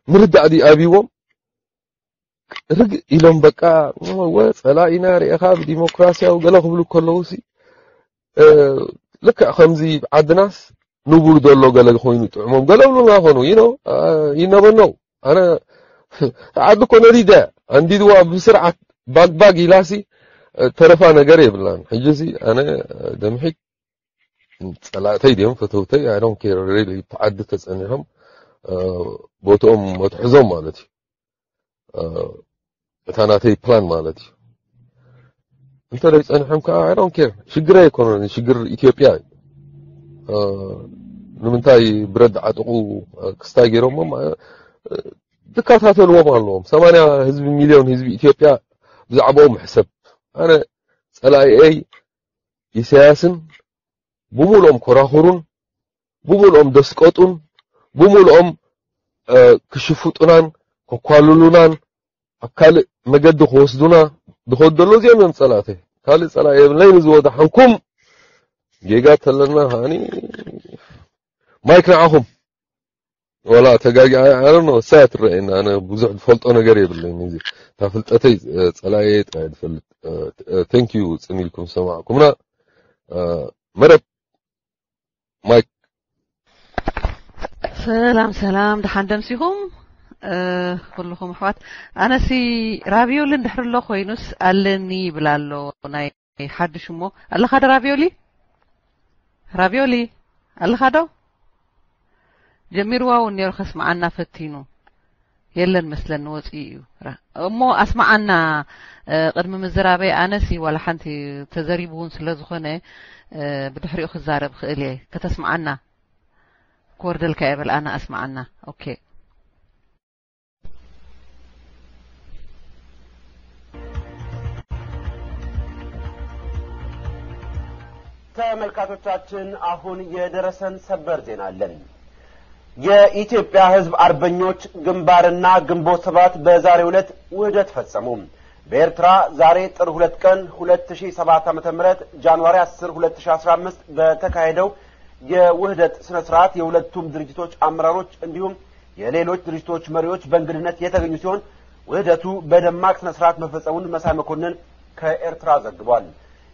ምርዳእ ድዩ ኣብይዎም? ርግእ ኢሎም በቃ ወ ጸላኢና ርኤኻ ብዲሞክራሲያዊ ገለ ክብሉ ከለዉ ሲ፣ እ፣ ልክዕ ከምዚ ዓድናስ ንቡር ዘሎ ገለ ኮይኑ ጥዕሞም ገለ ብሉና ኾኑ፣ you know፣ እ፣ you never know። ኣነ ዓዲ እኮ ነዲደ፣ ኣንዲድዋ ብስርዓት ባግ ባግ ኢላሲ፣ እ፣ ተረፋ ነገር የብላን። ሕጂ ሲ ኣነ፣ እ፣ ደምሒት ጸላእተይ ድዮም ፈተውተይ፣ I don't care really። እቲ ዓዲ ተጸኒሖም፣ እ፣ ቦትኦም መትሕዞም ማለት እዩ። እ፣ እታ ናተይ ፕላን ማለት እዩ። እንተ ደይ ጸኒሖም ከኣ I don't care። ሽግረይ ኣይኮነን፣ ሽግር ኢትዮጵያ እዩ። እ፣ ንምንታይ ብረት ዝዓጥቑ፣ እ፣ ክስታይ ገይሮሞም፣ እ፣ ዝከታተልዎም ኣለዎም። ሰማንያ ህዝቢ፣ ሚልዮን ህዝቢ ኢትዮጵያ ብዛዕባኦም ሕሰብ። ኣነ ጸላኢኤይ ኢሳያስን ብምልኦም ኮራኹሩን፣ ብምልኦም ደስቀጡን፣ ብምልኦም፣ እ፣ ክሽፍጡናን ከኳልሉናን ኣብ ካልእ መገዲ ክወስዱና ዝኸዱ ዘለዉ እዚኦም እዮም ጸላእተይ። ካልእ ጸላኢ የብለይን። እዚ ወዳሓንኩም ጌጋ ተለና ከኣኒ ማይክ ንዓኹም። ወላ ተጋጊ፣ I፣ I don't know፣ እሳ ትረኣየኒ። ኣነ ብዙሕ ዝፈልጦ ነገር የብለይን። እዚ እታ ፍልጠተይ፣ እ፣ ጸላእየ ጥራይ ዝፈልጥ። እ፣ እ፣ thank you ጽን ኢልኩም ዝሰማዕኩምና። እ፣ መረብ ማይክ። ሰላም፣ ሰላም፣ ደሓን ደምሲኹም፣ እ፣ ኩልኹም ኣሕዋት። ኣነሲ ራብዮሊ እንድሕር ኣሎ ኮይኑስ ኣለኒ ይብል ኣሎ። ናይ ሓድሽ እሞ ኣለኻ ዶ ራብዮሊ? ራብዮሊ ኣለኻ ዶ? ጀሚርዋ እውን ነይሩ ከስምዓና ፈቲኑ። የለን መስለኒ፣ ወፂኡ እዩ። ራ-፣ እሞ ኣስምዓና፣ እ፣ ቅድሚ ምዝራበይ ኣነሲ ዋላ ሓንቲ ተዘሪቡ እውን ስለ ዝኾነ፣ እ፣ ብድሕሪኡ ክዛረብ ክእል እየ። ከተስምዓና ክወርደልካ እየ በል ኣነ ኣስምዓና። ኦኬ። ተመልካቾቻችን፣ አሁን የደረሰን ሰበር ዜና አለን። የኢትዮጵያ ሕዝብ አርበኞች ግንባርና ግንቦት ሰባት በዛሬው ዕለት ውህደት ፈጸሙ። በኤርትራ ዛሬ ጥር ሁለት ቀን ሁለት ሺህ ሰባት ዓመተ ምህረት ጃንዋሪ አስር ሁለት ሺህ አስራ አምስት በተካሄደው የውህደት ስነ ስርዓት የሁለቱም ድርጅቶች አመራሮች እንዲሁም የሌሎች ድርጅቶች መሪዎች በእንግድነት የተገኙ ሲሆን፣ ውህደቱ በደማቅ ስነ ስርዓት መፈጸሙን መሳይ መኮንን ከኤርትራ ዘግቧል።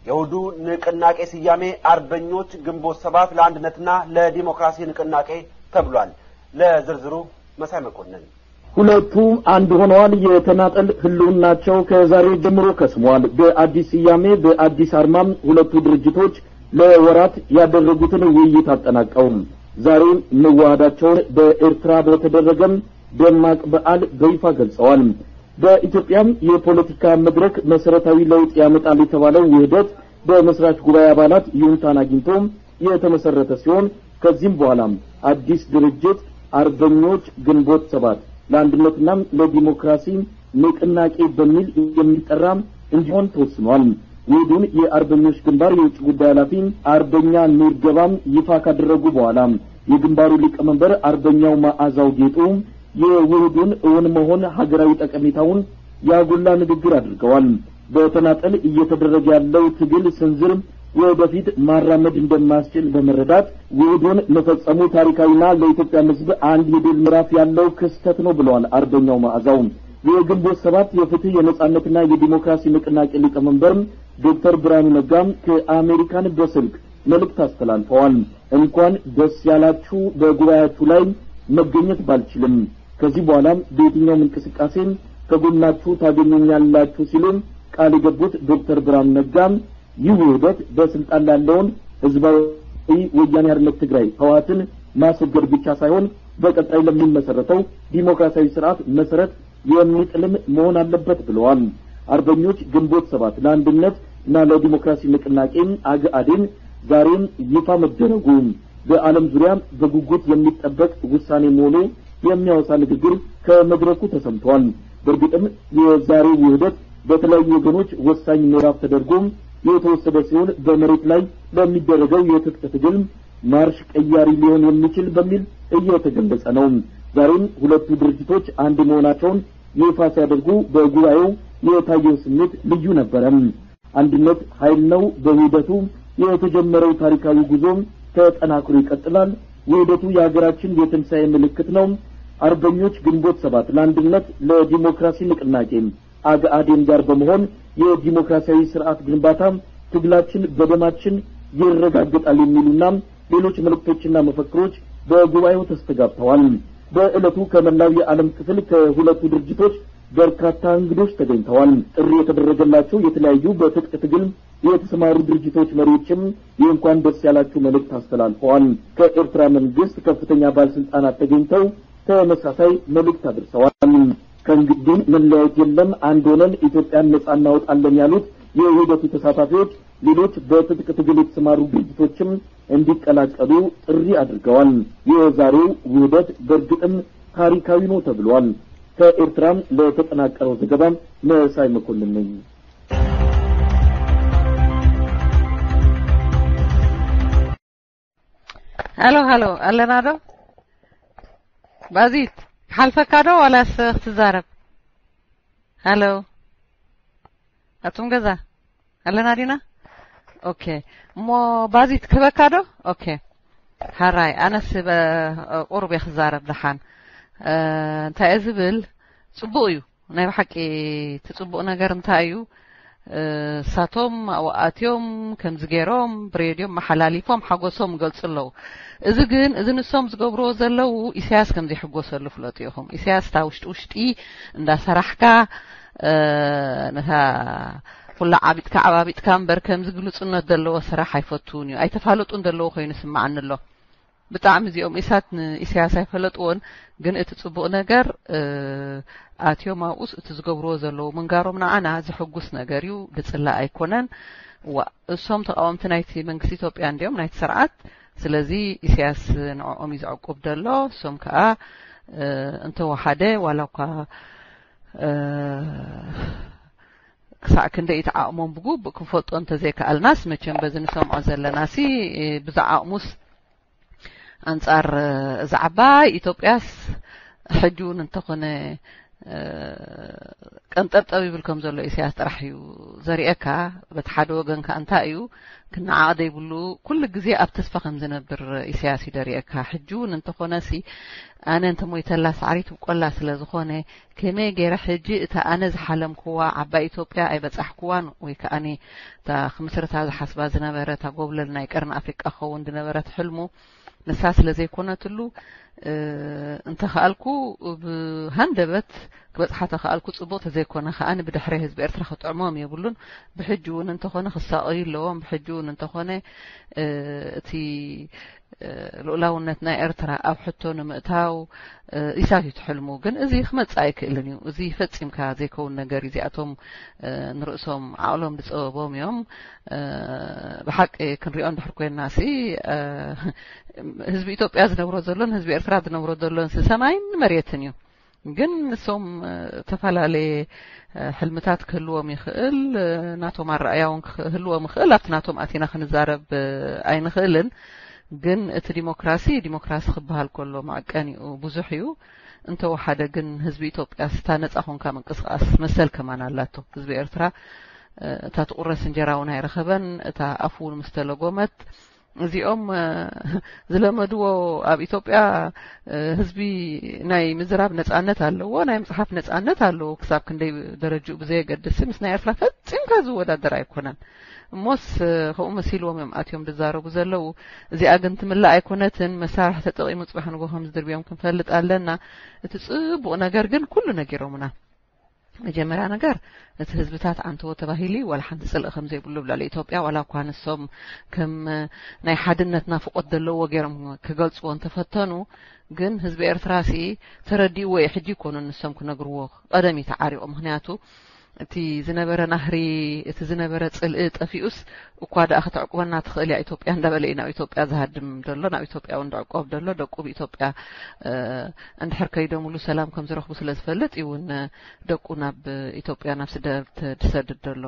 የውህዱ ንቅናቄ ስያሜ አርበኞች ግንቦት ሰባት ለአንድነትና ለዲሞክራሲ ንቅናቄ ተብሏል። ለዝርዝሩ መሳይ መኮንን። ሁለቱ አንድ ሆነዋል። የተናጠል ህልውናቸው ከዛሬ ጀምሮ ከስሟል። በአዲስ ስያሜ፣ በአዲስ አርማም ሁለቱ ድርጅቶች ለወራት ያደረጉትን ውይይት አጠናቀው ዛሬ መዋሃዳቸውን በኤርትራ በተደረገም ደማቅ በዓል በይፋ ገልጸዋል። በኢትዮጵያም የፖለቲካ መድረክ መሰረታዊ ለውጥ ያመጣል የተባለው ውህደት በመስራች ጉባኤ አባላት ይሁንታን አግኝቶ የተመሰረተ ሲሆን፣ ከዚህም በኋላም አዲስ ድርጅት አርበኞች ግንቦት ሰባት ለአንድነትና ለዲሞክራሲ ንቅናቄ በሚል የሚጠራ እንዲሆን ተወስኗል። ውህዱን የአርበኞች ግንባር የውጭ ጉዳይ ኃላፊ አርበኛ ኑር ገባም ይፋ ካደረጉ በኋላ፣ የግንባሩ ሊቀመንበር አርበኛው መዓዛው ጌጡ የውህዱን እውን መሆን ሀገራዊ ጠቀሜታውን ያጎላ ንግግር አድርገዋል። በተናጠል እየተደረገ ያለው ትግል ስንዝር ወደፊት ማራመድ እንደማያስችል በመረዳት፣ ውህዱን መፈጸሙ ታሪካዊና ለኢትዮጵያ ሕዝብ አንድ የድል ምዕራፍ ያለው ክስተት ነው ብለዋል አርበኛው መዓዛው። የግንቦት ሰባት የፍትህ የነጻነትና የዲሞክራሲ ንቅናቄ ሊቀመንበር ዶክተር ብርሃኑ ነጋ ከአሜሪካን በስልክ መልእክት አስተላልፈዋል። እንኳን ደስ ያላችሁ። በጉባኤያችሁ ላይ መገኘት ባልችልም ከዚህ በኋላም በየትኛውም እንቅስቃሴ ከጎናችሁ ታገኙኛላችሁ ሲሉ ቃል የገቡት ዶክተር ብርሃኑ ነጋ፣ ይህ ውህደት በስልጣን ላለውን ህዝባዊ ወያኔ ሓርነት ትግራይ ህወሓትን ማስወገድ ብቻ ሳይሆን በቀጣይ ለሚመሰረተው ዲሞክራሲያዊ ስርዓት መሰረት የሚጥልም መሆን አለበት ብለዋል። አርበኞች ግንቦት ሰባት ለአንድነት እና ለዲሞክራሲ ንቅናቄ አግአዴን ዛሬም ይፋ መደረጉ በዓለም ዙሪያ በጉጉት የሚጠበቅ ውሳኔ መሆኑ የሚያወሳ ንግግር ከመድረኩ ተሰምተዋል። በእርግጥም የዛሬው ውህደት በተለያዩ ወገኖች ወሳኝ ምዕራፍ ተደርጎ የተወሰደ ሲሆን በመሬት ላይ ለሚደረገው የትጥቅ ትግል ማርሽ ቀያሪ ሊሆን የሚችል በሚል እየተገለጸ ነው። ዛሬም ሁለቱ ድርጅቶች አንድ መሆናቸውን ይፋ ሲያደርጉ በጉባኤው የታየው ስሜት ልዩ ነበረ። አንድነት ኃይል ነው። በውህደቱ የተጀመረው ታሪካዊ ጉዞ ተጠናክሮ ይቀጥላል። ውህደቱ የሀገራችን የትንሣኤ ምልክት ነው። አርበኞች ግንቦት ሰባት ለአንድነት ለዲሞክራሲ ንቅናቄ አግአዴን ጋር በመሆን የዲሞክራሲያዊ ስርዓት ግንባታ ትግላችን በደማችን ይረጋገጣል የሚሉና ሌሎች መልእክቶችና መፈክሮች በጉባኤው ተስተጋብተዋል። በዕለቱ ከመላው የዓለም ክፍል ከሁለቱ ድርጅቶች በርካታ እንግዶች ተገኝተዋል። ጥሪ የተደረገላቸው የተለያዩ በትጥቅ ትግል የተሰማሩ ድርጅቶች መሪዎችም የእንኳን ደስ ያላችሁ መልእክት አስተላልፈዋል። ከኤርትራ መንግስት ከፍተኛ ባለስልጣናት ተገኝተው ተመሳሳይ መልእክት አድርሰዋል። ከእንግዲህ መለያየት የለም፣ አንድ ሆነን ኢትዮጵያን ነጻ እናወጣለን ያሉት የውህደቱ ተሳታፊዎች ሌሎች በትጥቅ ትግል የተሰማሩ ድርጅቶችም እንዲቀላቀሉ ጥሪ አድርገዋል። የዛሬው ውህደት በእርግጥም ታሪካዊ ነው ተብሏል። ከኤርትራም ለተጠናቀረው ዘገባ መሳይ መኮንን ነኝ። ሃሎ ሃሎ፣ ኣለና ዶ? ባዚት፣ ክሓልፈካ ዶ ዋላስ ክትዛረብ? ሃሎ፣ ኣቱም ገዛ ኣለና ዲና? ኦኬ። እሞ ባዚት ክህበካ ዶ? ኦኬ። ሃራይ፣ ኣነስ በ-፣ ቁሩብ እየ ክዛረብ ደሓን። እ፣ እንታይ እየ ዝብል? ጽቡቕ እዩ። ናይ ብሓቂ እቲ ጽቡቕ ነገር እንታይ እዩ? እ፣ እሳቶም ኣብኡ ኣትዮም ከምዚ ገይሮም ብሬድዮ መሓላሊፎም ሓጎሶም ይገልጹ ኣለዉ። እዚ ግን፣ እዚ ንሶም ዝገብርዎ ዘለዉ ኢሳያስ ከም ዘይሕጎሰሉ ፍለጡ ኢኹም። ኢሳያስ እታ ውሽጢ ውሽጢ እንዳሰራሕካ፣ እ፣ ነታ ኩላ ዓቢጥካ ዓባቢጥካ እምበር ከምዚ ግሉጽነት ዘለዎ ስራሕ ኣይፈቱን እዩ። ኣይተፋለጡን ዘለዉ ኮይኑ ይስምዓኒ ኣሎ። ብጣዕሚ እዚኦም ኢሳት ንኢሳያስ ኣይፈለጥዎን፣ ግን እቲ ጽቡቕ ነገር፣ እ፣ ኣትዮም ኣብኡስ እቲ ዝገብርዎ ዘለዉ ምንጋሮም ንዓና ዘሐጉስ ነገር እዩ፣ ድጽላ ኣይኮነን። ዋ፣ እሶም ተቃወምቲ ናይቲ መንግስቲ ኢትዮጵያ እንድዮም፣ ናይቲ ስርዓት። ስለዚ ኢሳያስ ንዕኦም እዩ ዘዕቁብ ዘሎ። እሶም ከኣ፣ እ፣ እንተወሓደ ዋላ እኳ፣ እ፣ ክሳዕ ክንደይ እቲ ዓቕሞም ብግቡእ ክንፈልጦ እንተዘይከኣልናስ፣ መቸም በዚ ንሰምዖ ዘለናሲ፣ እ፣ ብዛ ዓቕሙስ ኣንጻር፣ እ፣ እዛ ዓባይ ኢትዮጵያስ ሕጂ እውን እንተኾነ፣ እ፣ ቀንጠብጠብ ይብል ከም ዘሎ ኢሳያስ ጥራሕ እዩ ዘርእየካ። በቲ ሓደ ወገን ከኣ እንታይ እዩ ክነዓቕ ዘይብሉ፣ ኩሉ ግዜ ኣብ ተስፋ ከም ዝነብር ኢሳያስ እዩ ደርእየካ። ሕጂ እውን እንተኾነሲ ኣነ እንተ ሞይተላ ሳዕሪ ትብቆላ ስለ ዝኾነ፣ ከመይ ገይረ ሕጂ እታ ኣነ ዝሓለምክዋ ዓባይ ኢትዮጵያ ኣይበጻሕክዋን፣ ወይ ከኣኒ እታ ክምስርታ ዝሓስባ ዝነበረ፣ እታ ጎብለል ናይ ቀርኒ ኣፍሪቃ ክኸውን ዝነበረት ሕልሙ፣ ንሳ ስለ ዘይኮነትሉ፣ እ፣ እንተኸኣልኩ ብሃንደበት ክበጽሓ ተኸኣልኩ ጽቡቕ፣ ተዘይኮነ ከኣኒ ብድሕሪ ህዝቢ ኤርትራ ክጥዕሞም የብሉን። ብሕጂ እውን እንተኾነ ክሳቐዩ ኣለዎም። ብሕጂ እውን እንተኾነ፣ እ፣ እቲ፣ እ፣ ልኡላውነት ናይ ኤርትራ ኣብ ሕቶ ንምእታው፣ እ፣ ኢሳት እዩ ትሕልሙ። ግን እዚ ክመጽእ ኣይክእልን እዩ። እዚ ፈጺምካ ዘይከውን ነገር እዩ። እዚኣቶም፣ እ፣ ንርእሶም ዓቕሎም ዝጸበቦም እዮም። እ፣ ብሓቂ ክንሪኦ እንድሕር ኮይንና ሲ፣ እ፣ ህዝቢ ኢትዮጵያ ዝነብሮ ዘሎን ህዝቢ ኤርትራ ዝነብሮ ዘሎን ሲ ሰማይን መሬትን እዩ። ግን ንሶም፣ እ፣ ዝተፈላለየ፣ እ፣ ሕልምታት ክህልዎም ይኽእል፣ እ፣ ናቶም ኣረኣያ እውን ክህልዎም ይኽእል። ኣብቲ ናቶም ኣቲና ክንዛረብ፣ እ፣ ኣይንኽእልን። ግን እቲ ዲሞክራሲ፣ ዲሞክራሲ ክበሃል ከሎ መዐቀኒኡ ብዙሕ እዩ። እንተወሓደ ግን ህዝቢ ኢትዮጵያ ስታ ነጻ ኮንካ ምንቅስቃስ መሰል ከማን ኣላቶ። ህዝቢ ኤርትራ፣ እ፣ እታ ትቁረስ እንጀራ እውን ኣይረኸበን፣ እታ ኣፉ እውን ምስ ተለጎመት፣ እዚኦም ዝለመድዎ። ኣብ ኢትዮጵያ ህዝቢ ናይ ምዝራብ ነጻነት ኣለዎ፣ ናይ ምጽሓፍ ነጻነት ኣለዎ። ክሳብ ክንደይ ደረጅኡ ብዘየገድስ፣ ምስ ናይ ኤርትራ ፈጺምካ ዝወዳደር ኣይኮነን። እሞስ ከምኡ መሲልዎም እዮም ኣትዮም ዝዛረቡ ዘለዉ። እዚኣ ግን ትምላእ ኣይኮነትን። መሳርሒ ተጠቒሙ ጽባሕ ንግሆ ከም ዝድርብዮም ክንፈልጥ ኣለና። እቲ ጽቡቕ ነገር ግን ኩሉ ነጊሮምና። መጀመርያ ነገር፣ እቲ ህዝብታት ኣንተዎ ተባሂሊ ዋላ ሓንቲ ጽልኢ ከም ዘይብሉ ኣብ ልዕሊ ኢትዮጵያ፣ ዋላ እኳ ንሶም ከም ናይ ሓድነት ናፍቆት ዘለዎ ገይሮም ክገልጽዎ እንተፈተኑ፣ ግን ህዝቢ ኤርትራ ሲ ተረዲእዎ እዩ። ሕጂ ይኮኑን ንሶም ክነግርዎ፣ ቀደም እዩ ተዓሪቑ። ምክንያቱ እቲ ዝነበረ ናህሪ፣ እቲ ዝነበረ ጽልኢ ጠፊኡስ፣ እኳ ደኣ ከተዕቁበና ትኽእል እያ ኢትዮጵያ እንዳበለ እዩ ናብ ኢትዮጵያ ዝሃድም ዘሎ፣ ናብ ኢትዮጵያ እውን ድዕቆብ ዘሎ። ደቁ ብኢትዮጵያ እንድሕር ከይዶምሉ ሰላም ከም ዝረኽቡ ስለ ዝፈልጥ እዩ እውን ደቁ ናብ ኢትዮጵያ፣ ናብ ስደት ዝሰድድ ዘሎ።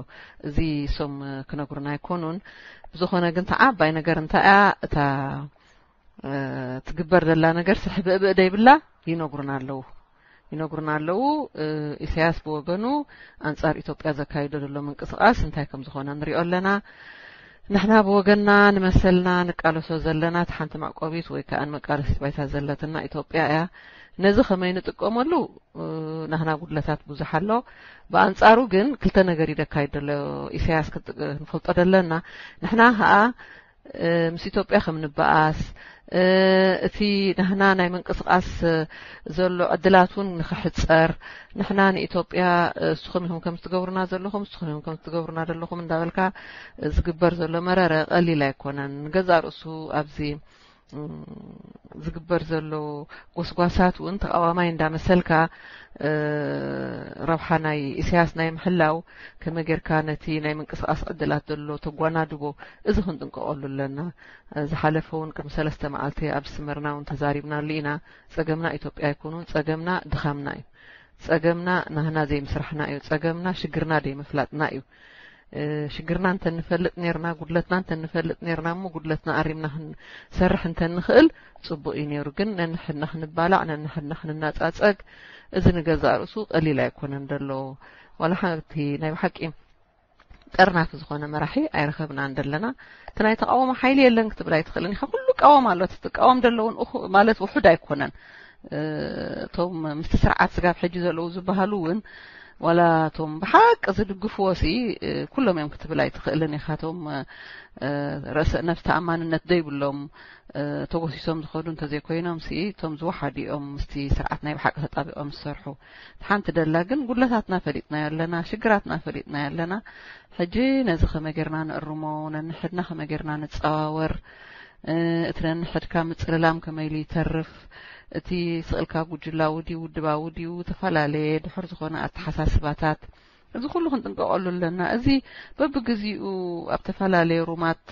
እዚ እሶም ክነግሩና ኣይኮኑን። ብዝኾነ ግን፣ ተዓባይ ነገር እንታይ እያ? እታ ትግበር ዘላ ነገር ስሕብእብእ ደይብላ ይነግሩና ኣለዉ፣ ይነግሩና ኣለዉ። ኢሳያስ ብወገኑ ኣንጻር ኢትዮጵያ ዘካይዶ ዘሎ ምንቅስቓስ እንታይ ከም ዝኾነ ንሪኦ ኣለና። ንሕና ብወገንና ንመሰልና ንቃለሶ ዘለና፣ እቲ ሓንቲ መዕቆቢት ወይ ከኣ ንመቃለሲት ባይታ ዘለትና ኢትዮጵያ እያ። ነዚ ከመይ ንጥቀመሉ? ናህና ጉድለታት ብዙሕ ኣሎ። ብኣንጻሩ ግን ክልተ ነገር እዩ ዘካይድ ዘሎ ኢሳያስ፣ ክንፈልጦ ዘለና። ንሕና ከኣ ምስ ኢትዮጵያ ከም ንበኣስ፣ እቲ ናህና ናይ ምንቅስቓስ ዘሎ ዕድላት እውን ንኽሕጸር፣ ንሕና ንኢትዮጵያ፣ እስኹም ኢኹም ከም ትገብሩና ዘለኹም፣ እስኹም ኢኹም ከም ትገብሩና ዘለኹም እንዳበልካ ዝግበር ዘሎ መረረ ቀሊል ኣይኮነን። ንገዛእ ርእሱ ኣብዚ ዝግበር ዘሎ ጎስጓሳት እውን ተቓዋማይ እንዳመሰልካ፣ ረብሓ ናይ ኢሳያስ ናይ ምሕላው፣ ከመይ ጌርካ ነቲ ናይ ምንቅስቓስ ዕድላት ዘሎ ተጓናድቦ፣ እዚ ክንጥንቀቐሉ ኣለና። ዝሓለፈ እውን ቅድሚ ሰለስተ መዓልቲ ኣብ ስመርና እውን ተዛሪብናሉ ኢና። ጸገምና ኢትዮጵያ ኣይኮኑን፣ ጸገምና ድኻምና እዩ። ጸገምና ናህና ዘይምስራሕና እዩ። ጸገምና ሽግርና ዘይምፍላጥና እዩ። ሽግርና እንተንፈልጥ ኔርና፣ ጉድለትና እንተንፈልጥ ኔርና፣ እሞ ጉድለትና ኣሪምና ክንሰርሕ እንተንኽእል ጽቡቕ እዩ ኔሩ። ግን ነንሕድና ክንባላዕ፣ ነንሕድና ክንናጻጸግ፣ እዚ ንገዛእ ርእሱ ቀሊል ኣይኮነን ዘሎ። ዋላ ሓንቲ ናይ ብሓቂ ጠርናፊ ዝኾነ መራሒ ኣይረኸብናን ዘለና። እቲ ናይ ተቃውሞ ሓይሊ የለን ክትብል ኣይትኽእልን ኢኻ። ኩሉ ቃወም ኣሎ። እቲ ትቃወም ዘለውን እኹ-፣ ማለት ውሑድ ኣይኮነን። እቶም ምስቲ ስርዓት ስጋብ ሕጂ ዘለዉ ዝበሃሉ እውን፣ ዋላ እቶም ብሓቂ ዝድግፍዎ ሲ፣ ኩሎም እዮም ክትብል ኣይትኽእልን ኢኻ። እቶም ርእሰ ነፍስ ተኣማንነት ዘይብሎም፣ ተጎሲሶም ዝኸዱ እንተዘይኮይኖም ሲ፣ እቶም ዝወሓዱ እዮም ምስቲ ስርዓት ናይ ብሓቂ ተጣቢቖም ዝሰርሑ። ሓንቲ ደላ ግን፣ ጉድለታትና ፈሊጥናዮ ኣለና፣ ሽግራትና ፈሊጥናዮ ኣለና። ሕጂ ነዚ ከመይ ጌርና ንእርሞ፣ ነንሕድና ከመይ ጌርና ንጸዋወር፣ እቲ ነንሕድካ ምጽልላም ከመይ ኢሉ ይተርፍ፣ እቲ ስቕ ኢልካ ጉጅላዊ ድዩ ውድባዊ ድዩ፣ ተፈላለየ ድሑር ዝኾነ ኣተሓሳስባታት፣ እዚ ኩሉ ክንጥንቀቐሉ ኣለና። እዚ በብግዚኡ ኣብ ተፈላለየ ሩማት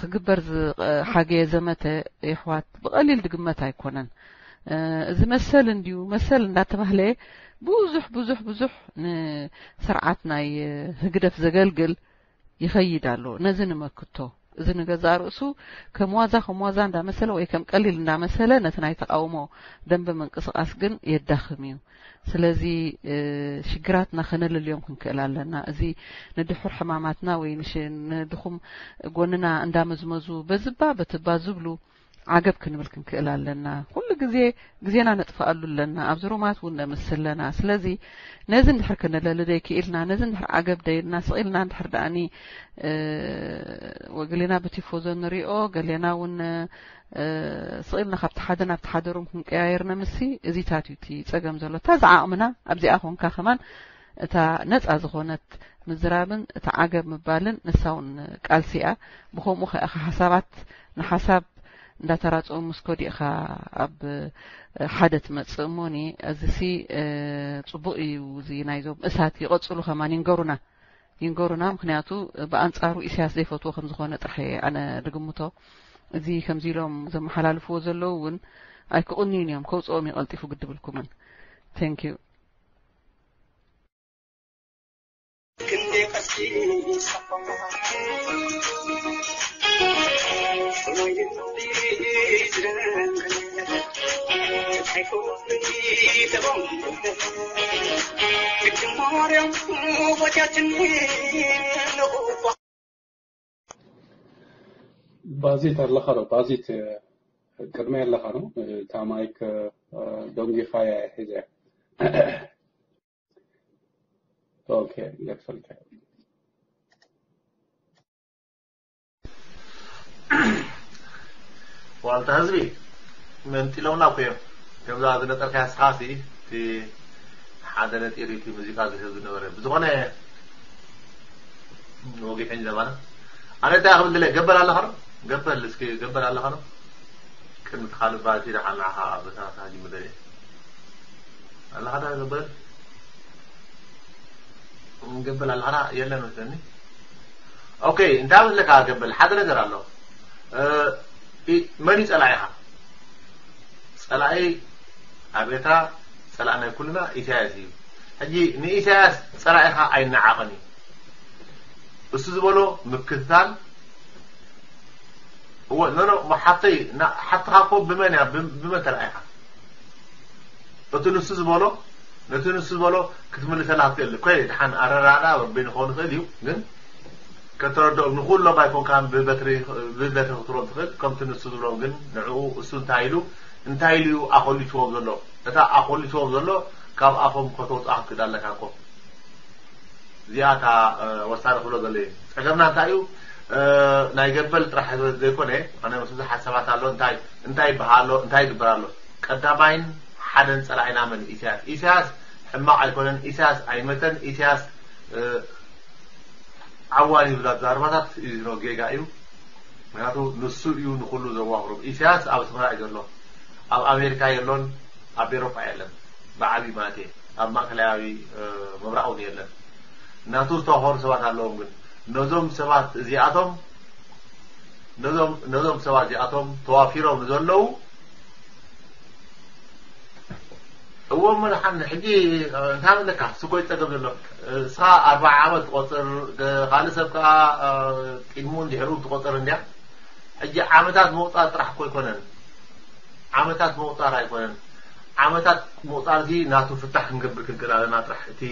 ክግበር ዝሓገየ ዘመተ፣ የሕዋት፣ ብቐሊል ዝግመት ኣይኮነን። እዚ መሰል እንድዩ፣ መሰል እንዳተባህለ ብዙሕ፣ ብዙሕ፣ ብዙሕ ንስርዓት ናይ ህግደፍ ዘገልግል ይኸይድ ኣሎ። ነዚ ንመክቶ። እዚ ንገዛእ ርእሱ ከም ዋዛ፣ ከም ዋዛ እንዳመሰለ ወይ ከም ቀሊል እንዳመሰለ ነቲ ናይ ተቃውሞ ደንበ ምንቅስቃስ ግን የዳኽም እዩ። ስለዚ ሽግራትና ከነልልዮም ክንክእል ኣለና። እዚ ንድሑር ሕማማትና ወይ ንሽ-፣ ንድኹም ጎንና እንዳመዝመዙ በዝባ በትባ ዝብሉ ዓገብ ክንብል ክንክእል ኣለና። ኩሉ ግዜ ግዜና ነጥፍኣሉ ኣለና። ኣብዚ ሩማት እውን ነምስ ኣለና። ስለዚ ነዚ እንድሕር ክነለሊ ደይክኢልና፣ ነዚ እንድሕር ዓገብ ደይልና፣ ስቕ ኢልና እንድሕር ደኣኒ፣ እ፣ ወገሌና ብቲፎዞ ንሪኦ፣ ገሌና እውን፣ እ፣ ስቕ ኢልና ካብቲ ሓደ ናብቲ ሓደ ሩም ክንቀያየር ነምሲ፣ እዚታት እዩ እቲ ጸገም ዘሎ። እታ ዝዓቕምና ኣብዚኣ ኮንካ ከማን እታ ነጻ ዝኾነት ምዝራብን እታ ዓገብ ምባልን ንሳ እውን ቃልሲ እያ። ብኸምኡ ከኣ ሓሳባት ንሓሳብ እንዳተራጸሙ ምስ ከዱ ኢኻ ኣብ ሓደ ትመጽእ። እሞኒ እዚሲ፣ እ፣ ጽቡቕ እዩ። እዚ ናይዞም እሳት ይቐጽሉ ከማን ይንገሩና፣ ይንገሩና። ምኽንያቱ ብኣንጻሩ ኢሳያስ ዘይፈትዎ ከም ዝኾነ ጥራሕ እየ ኣነ ድግምቶ። እዚ ከምዚ ኢሎም ዘመሓላልፍዎ ዘለዉ እውን ኣይክቕንዩን እዮም፣ ከውጽኦም እዩ ቀልጢፉ ግድብልኩምን። Thank you። ክንደይ ቀሲሶም ወይኒ ዝደንግል ኣይኮኑን ተቦም ግድማርያም ወጃትን ንቑቋ ባዚት ኣለኻ ዶ? ባዚት ቅድሚ ኣለኻ ዶ? እታ ማይክ ደንጊኻያ ሒዘ። ኦኬ፣ ገድፈልካ። ዋልታ ህዝቢ መንጢሎምና እኮ እዮም። ከምዛ ዝነጠርካያ ስኻሲ እቲ ሓደ ነጢሪ እቲ ሙዚቃ ዝህብ ዝነበረ ብዝኾነ ወጊሕን ዘባና ኣነ እንታይ ክብል ድለ ገበል ኣለኻ ዶ? ገበል እስኪ ገበል ኣለኻ ዶ? ቅድሚ ካልእ ባቲ ደሓን ንዓኻ ኣብ በታኻ ጅምር ኣለኻ ዶ ገበል? ገበል ኣለኻ የለን መስለኒ። ኦኬ እንታይ መስለካ ገበል ሓደ ነገር ኣሎ። መን እዩ ጸላኢኻ? ጸላኢ ኣብ ኤርትራ ጸላኢ ናይ ኩልና ኢሳያስ እዩ። ሕጂ ንኢሳያስ ጸላኢኻ ኣይነዓቕን እዩ። እሱ ዝበሎ ምክትታል እወ ኖ ኖ ሓፍተይ ሓፍትኻ እኮ ብመን እያ ብመን ተላኢኻ? እቲ ንሱ ዝበሎ ነቲ ንሱ ዝበሎ ክትምልሰላ ክትእል ኮይ ድሓን ኣረዳዳ በበይኑ ክኸውን ይኽእል እዩ ግን ከተረድኦም ንኩሎም ኣይኮንካን ብበትሪ ብበትሪ ክትብሎም ትኽእል ከምቲ ንሱ ዝብሎም ግን ንዕኡ እሱ እንታይ ኢሉ እንታይ ኢሉ እዩ ኣኾሊፍዎም ዘሎ እታ ኣኾሊፍዎም ዘሎ ካብ ኣፎም ከተውፅኣ ክትክእል ኣለካ እኮ እዚኣ እታ ወሳኒ ክብሎ ዘሎ እዩ ፀገምና እንታይ እዩ ናይ ገበል ጥራሕ ዘይኮነ ኣነ ምስ ብዙሓት ሰባት ኣሎ እንታይ እንታይ ይበሃል ኣሎ እንታይ ይግበር ኣሎ ቀዳማይን ሓደን ፀላኢና መን ኢሳያስ ኢሳያስ ሕማቕ ኣይኮነን ኢሳያስ ኣይመተን ኢሳያስ ዓዋን ይብላ ዛርባታት እዩ ዝኖ ጌጋ እዩ ምክንያቱ ንሱ እዩ ንኩሉ ዘዋቅሩ ኢሳያስ ኣብ ኣስመራ እዩ ዘሎ ኣብ ኣሜሪካ የሎን ኣብ ኤሮጳ የለን ብዓብዩ ማለት እየ ኣብ ማእከላያዊ ምብራቅ እውን የለን ናቱ ዝተዋፈሩ ሰባት ኣለዎም ግን ነዞም ሰባት እዚኣቶም ነዞም ሰባት እዚኣቶም ተዋፊሮም ዘለዉ እዎ መድሓን ሕጂ እንታይ ኣለካ ስኮይ ፀገም ዘሎ እስኻ ኣርባዓ ዓመት ትቆፅር ካልእ ሰብ ከዓ ቅድሙ እንድሕሩ ትቆፅር እንድያ ሕጂ ዓመታት ምቁፃር ጥራሕ እኮ ኣይኮነን ዓመታት ምቁፃር ኣይኮነን ዓመታት ምቁፃር እዚ ናቱ ፍታሕ ክንገብር ክንክእል ኣለና ጥራሕ እቲ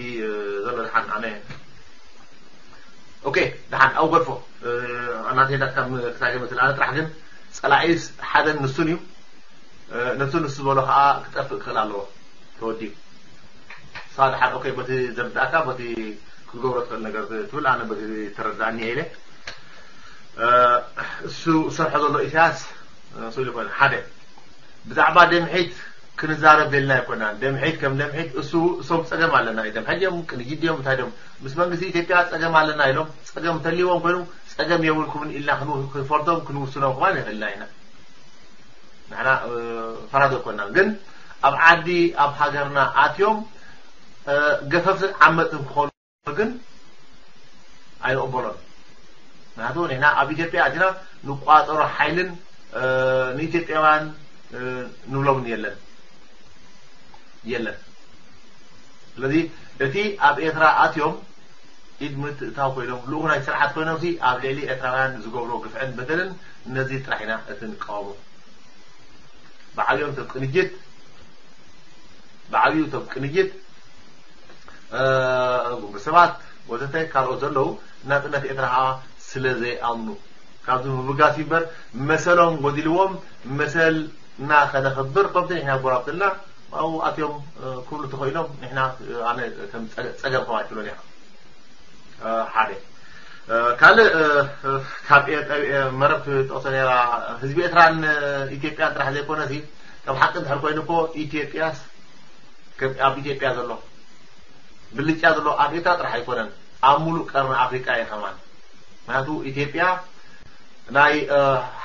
ዘሎ ድሓን ኣነ ኦኬ ድሓን ኣብ ገድፎ ናተይ ዳትካ ክሳይ ከይመስል ኣነ ጥራሕ ግን ፀላኢስ ሓደን ንሱን እዩ ነቲ ንሱ ዝበሎ ከዓ ክጠፍእ ክኽእል ኣለዎ ተወዲኡ ሳ ድሓን ኦኬ በቲ ዘርዳእካ በቲ ክትገብሮ ትኽእል ነገር ትብል ኣነ በቲ ተረዳእኒ ኢለ እሱ ዝሰርሖ ዘሎ ኢሳያስ ስሉ ይኮነ ሓደ ብዛዕባ ደምሒት ክንዛረብ ደልና ኣይኮናን ደምሒት ከም ደምሒት እሱ እሶም ፀገም ኣለና ኢሎም ሕጂ እዮም ቅንጅት ድዮም እንታይ ድዮም ምስ መንግስቲ ኢትዮጵያ ፀገም ኣለና ኢሎም ፀገም እንተልይዎም ኮይኑ ፀገም የብልኩምን ኢልና ክንፈልጦም ክንውስኖም ከማን ይኽእልና ኢና ንሕና ፈራዶ ኣይኮናን ግን ኣብ ዓዲ ኣብ ሃገርና ኣትዮም ገፈፍትን ዓመፅን ክኾኑ ግን ኣይንቕበሎን ምክንያቱ ንሕና ኣብ ኢትዮጵያ ኣቲና ንቋፀሮ ሓይልን ንኢትዮጵያውያን ንብሎምን የለን የለን ስለዚ እቲ ኣብ ኤርትራ ኣትዮም ኢድ ምትእታው ኮይኖም ልኡኹ ናይ ስርዓት ኮይኖም ሲ ኣብ ልዕሊ ኤርትራውያን ዝገብሮ ግፍዕን በደልን ነዚ ጥራሕ ኢና እቲ ንቃወሞ ብዓብዮም ሰብ ቅንጅት ብዓብዩ ሰብ ቅንጅት ጉንበት ሰባት ወዘተ ካልኦት ዘለዉ ናፅነት ኤርትራ ከዓ ስለ ዘይኣምኑ ካብዚ ምብጋስ እምበር መሰሎም ጎዲልዎም መሰልና ከነኽብር ከምቲ ንሕና ጎራብትና ኣብኡ ኣትዮም ክብሉ ተኽኢሎም ንሕና ኣነ ከም ፀገም ከም ኣይትብሎን ኢኻ ሓደ ካልእ ካብ መረብ ትጠቕሶ ነራ ህዝቢ ኤርትራን ኢትዮጵያን ጥራሕ ዘይኮነ ሲ ከም ሓቂ እንድሕር ኮይኑ እኮ ኢትዮጵያስ ኣብ ኢትዮጵያ ዘሎ ብልጫ ዘሎ ኣብ ኤርትራ ጥራሕ ኣይኮነን ኣብ ሙሉእ ቀርኒ ኣፍሪቃ እየ ከማን ምክንያቱ ኢትዮጵያ ናይ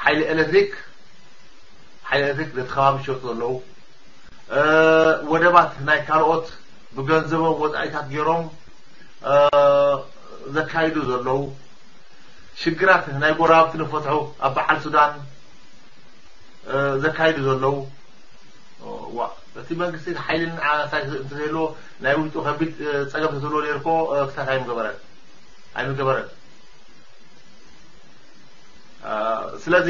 ሓይሊ ኤሌክትሪክ ሓይሊ ኤሌክትሪክ ነቲ ከባቢ ዝሸጡ ዘለዉ ወደባት ናይ ካልኦት ብገንዘቦም ወፃኢታት ገይሮም ዘካይዱ ዘለዉ ሽግራት ናይ ጎረባብቲ ንፈትሑ ኣብ በዓል ሱዳን ዘካይዱ ዘለዉ ዋ እቲ መንግስቲ ሓይልን ዓሳይ እንተዘይለዎ ናይ ውሽጡ ከቢድ ፀገም ተዝህልዎ ነይሩ እኮ ክሳት ኣይምገበረን ኣይምገበረን ስለዚ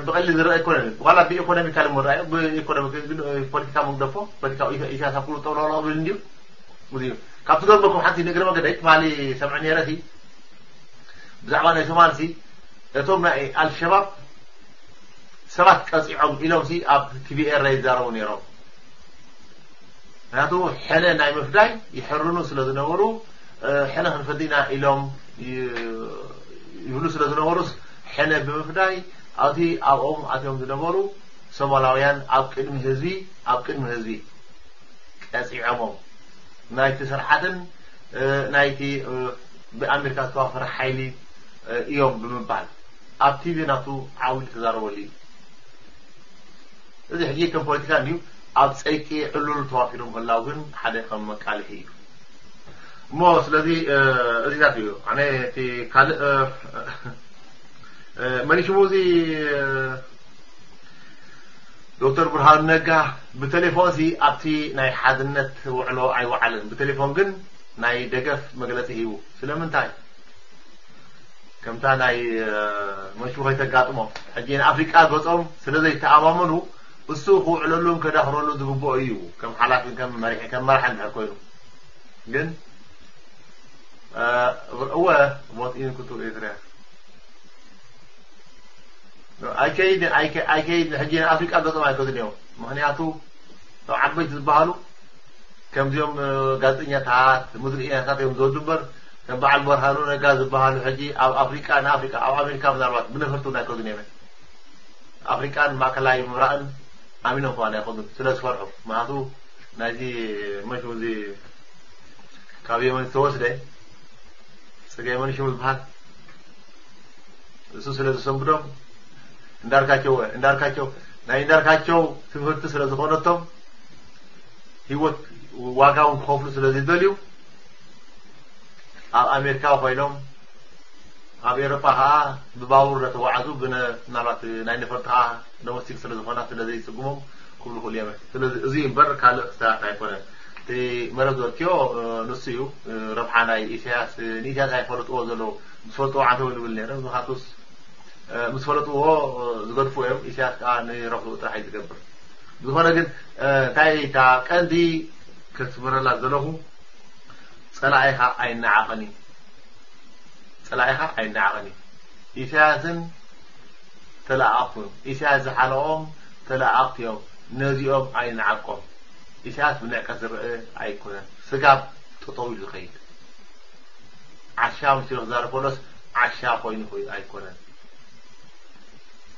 ብቐሊ ዝረአ ኣይኮነን ዋላ ብኢኮኖሚካል እሞ ረኣዮ ብኢኮኖሚ ግን ፖለቲካ መግደፎ ፖለቲካ ኢሳያስ ኣኩሉ ጠውላውላ ብል እንድዩ ካብቲ ገርበኩም ሓንቲ ንእግረ መገደይ ትማሊ ሰምዐ ነይረ ሲ ብዛዕባ ናይ ሶማል ሲ እቶም ናይ ኣልሸባብ ሰባት ቀፂዖም ኢሎም ሲ ኣብ ቲቪ ኤረ ይዛረቡ ነይሮም። ምክንያቱ ሕነ ናይ ምፍዳይ ይሕርኑ ስለ ዝነበሩ ሕነ ክንፈዲ ኢና ኢሎም ይብሉ ስለ ዝነበሩስ ሕነ ብምፍዳይ ኣብቲ ኣብኦም ኣትዮም ዝነበሩ ሶማላውያን ኣብ ቅድሚ ህዝቢ ኣብ ቅድሚ ህዝቢ ቀፂዖሞም ናይቲ ስርዓትን ናይቲ ብኣሜሪካ ዝተዋፈረ ሓይሊ እዮም ብምባል ኣብ ቲቪ ናቱ ዓውዲ ተዛረበሉ እዩ። እዚ ሕጂ ከም ፖለቲካ እንድዩ ኣብ ፀይቂ ዕሉል ተዋፊሮም ምህላው ግን ሓደ ከም መቃልሒ እዩ። እሞ ስለዚ እዚታት እዩ ኣነ እቲ ካልእ መኒሽሙ እዚ ዶክተር ብርሃኑ ነጋ ብቴሌፎን ሲ ኣብቲ ናይ ሓድነት ውዕሎ ኣይወዓለን። ብቴሌፎን ግን ናይ ደገፍ መግለፂ ሂቡ። ስለምንታይ? ከምታ ናይ መሽቡ ከይተጋጥሞ ሕጂ ንኣፍሪቃ ገጾም ስለ ዘይተኣማመኑ እሱ ክውዕለሉን ከዳኽረሉ ዝግብኦ እዩ። ከም ሓላፊን ከም መሪሒ ከም መራሒ እንድሕር ኮይኑ ግን እወ ሞት ኢንኩቱ ኤርትራ ኣይከይድን ኣይከይድን ሕጂ ንኣፍሪቃ ገጾም ኣይከዱን እዮም። ምክንያቱ እቶም ዓበይቲ ዝበሃሉ ከምዚኦም ጋዜጠኛታት ምድርኢናታት እዮም ዝወዱ እምበር ከም በዓል በርሃኑ ነጋ ዝበሃሉ ሕጂ ኣብ ኣፍሪቃ ንኣፍሪቃ ኣብ ኣሜሪካ ምናልባት ብነፈርቲ እውን ኣይከዱን እዮም። ኣፍሪቃን ማእከላይ ምብራቕን ኣሚኖም ከማን ኣይኸዱን ስለ ዝፈርሑ ምክንያቱ ናይዚ መሽሙ እዚ ካብ የመን ዝተወስደ ፅገ መን ሽሙ ዝበሃል እሱ ስለ ዝሰንብዶም እንዳርካቸው እንዳርካቸው ናይ እንዳርካቸው ትምህርቲ ስለ ዝኾነቶም ህይወት ዋጋ እውን ክኸፍሉ ስለ ዝደልዩ ኣብ ኣሜሪካ ኮይኖም ኣብ ኤሮጳ ከዓ ብባቡር እናተጓዓዙ ብነ ምናልባት ናይ ነፈርቲ ከዓ ዶሜስቲክ ስለ ዝኾና ስለ ዘይፅግሞም ክብሉ ክእሉ እዮም። ስለዚ እዚ እምበር ካልእ ክስተታት ኣይኮነን። እቲ መረብ ዝበልክዮ ንሱ እዩ ረብሓ ናይ ኢሳያስ ንኢሳያስ ኣይፈልጥዎ ዘለዉ ምስ ፈልጥዎ ዓንተው ንብል ነይረ ምክንያቱስ ምስ ፈለጥዎ ዝገድፉ እዮም። ኢሳያስ ከዓ ንረብሕኡ ጥራሕ እዩ ዝገብር። ዝኾነ ግን እንታይ እታ ቀንዲ ከስምረላ ዘለኹ ፀላኢኻ ኣይነዓቐን እዩ። ፀላኢኻ ኣይነዓቐን እዩ። ኢሳያስን ተለኣኣኽቱን ኢሳያስ ዝሓለቖም ተለኣኣኽቲ እዮም። ነዚኦም ኣይንዓቆም። ኢሳያስ ብንዕቀት ዝረአ ኣይኮነን። ስጋብ ጠጠው ኢሉ ዝኸይድ ዓሻ ምስ ክዛረብ ከሎስ ዓሻ ኮይኑ ኣይኮነን።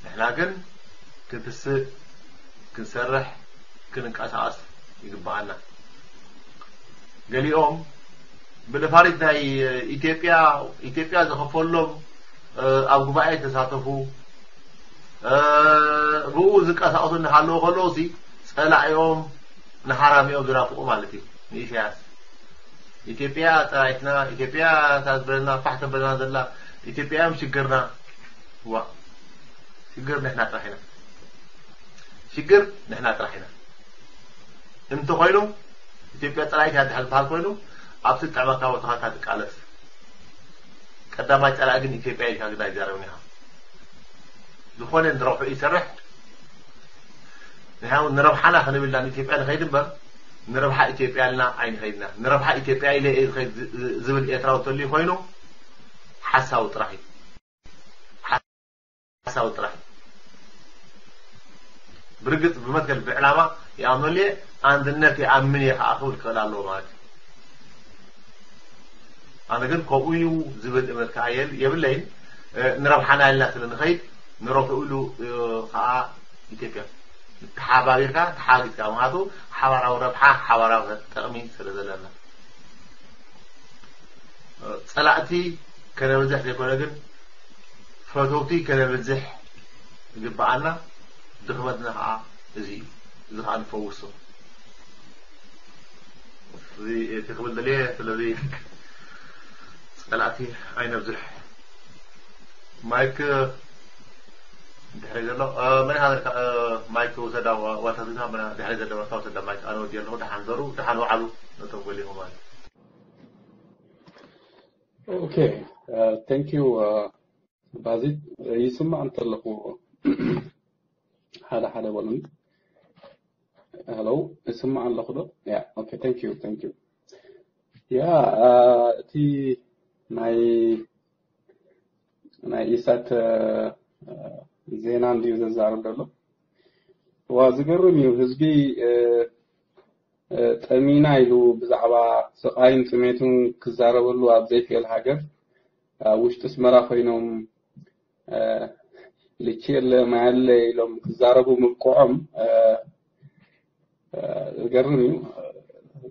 ንሕና ግን ክንትስእ ክንሰርሕ ክንንቀሳቐስ ይግብኣና። ገሊኦም ብነፋሪት ናይ ኢትዮጵያ ኢትዮጵያ ዝኸፈሎም ኣብ ጉባኤ ተሳተፉ ብኡ ዝንቀሳቐሱ እናሃለዉ ከለዉ ሲ ፀላኢኦም ንሓራሚኦም ዝናፍቑ ማለት እዩ ንኢሳያስ። ኢትዮጵያ ፀላኢትና ኢትዮጵያ እታ ዝበለና ፋሕ ተበለና ዘላ ኢትዮጵያ እዮም ሽግርና። ዋ ሽግር ንሕና ጥራሕ ኢና። ሽግር ንሕና ጥራሕ ኢና። እንተኾይኑ ኢትዮጵያ ፀላኢት እያ ድሕር ዝበሃል ኮይኑ ኣብቲ ዝጥዕመካ ቦታኻ ትቃለስ። ቀዳማይ ፀላኢ ግን ኢትዮጵያ ኢልካ ግዳ ይዛረብን ኢኻ። ዝኾነ ንረብሑ ይሰርሕ ንሕና እውን ንረብሓና ክንብል ኢና ንኢትዮጵያ ንኸይድ እምበር ንረብሓ ኢትዮጵያ ኢልና ኣይንኸይድና። ንረብሓ ኢትዮጵያ ኢለ እየ ዝኸይድ ዝብል ኤርትራዊ ተልዩ ኮይኑ ሓሳዊ ጥራሕ እዩ። ሓሳዊ ጥራሕ እዩ። ብርግፅ ብመትከል ብዕላማ ይኣምነሉ እየ። ኣንድነት ይኣምን እየ ከዓ ክብል ክኽእል ኣለዎ ማለት እዩ። ኣነ ግን ከምኡ እዩ ዝብል እምነት ከዓ የብለይን። ንረብሓና ኢልና ስለ ንኸይድ ንረብሕኡ ኢሉ ከዓ ኢትዮጵያ ተሓባቢርካ ተሓጊዝካ ምክንያቱ ሓባራዊ ረብሓ ሓባራዊ ጠቕሚ ስለ ዘለና ፀላእቲ ከነብዝሕ ዘይኮነ ግን ፈተውቲ ከነብዝሕ ዝግበኣና ድኽመትና ከዓ እዚ እዩ። እዚ ከዓ ንፈውሶ እዚ እቲ ክብል ደልየ ስለዚ ፀላእቲ ኣይነብዝሕ ማይክ ድሕሪ ዘሎ መሪኻ ማይክ ወሰዳ ዋልታ ዜና ድሕሪ ዘሎ ዋልታ ወሰዳ ማይክ ኣነ ወዲ ኣለኹ ደሓን ዘሩ ደሓን ወዓሉ ነቶም ጎሊኹ ማለት ኦኬ thank you ባዚት ይስማዕ እንተለኹ ሓደ ሓደ በሉኒ ሄሎ ይስማዕ ኣለኹ ዶ yeah okay thank you thank you yeah እቲ ናይ ናይ ኢሳት ዜና እንድዩ ዘዛርብ ዘሎ። ዋ፣ ዝገርም እዩ። ህዝቢ ጠሚና ኢሉ ብዛዕባ ስቓይን ጥሜቱን ክዛረበሉ ኣብ ዘይክእል ሃገር፣ ኣብ ውሽጢ ኣስመራ ኮይኖም ልቺ የለ ማይ የለ ኢሎም ክዛረቡ ምብቅዖም ዝገርም እዩ።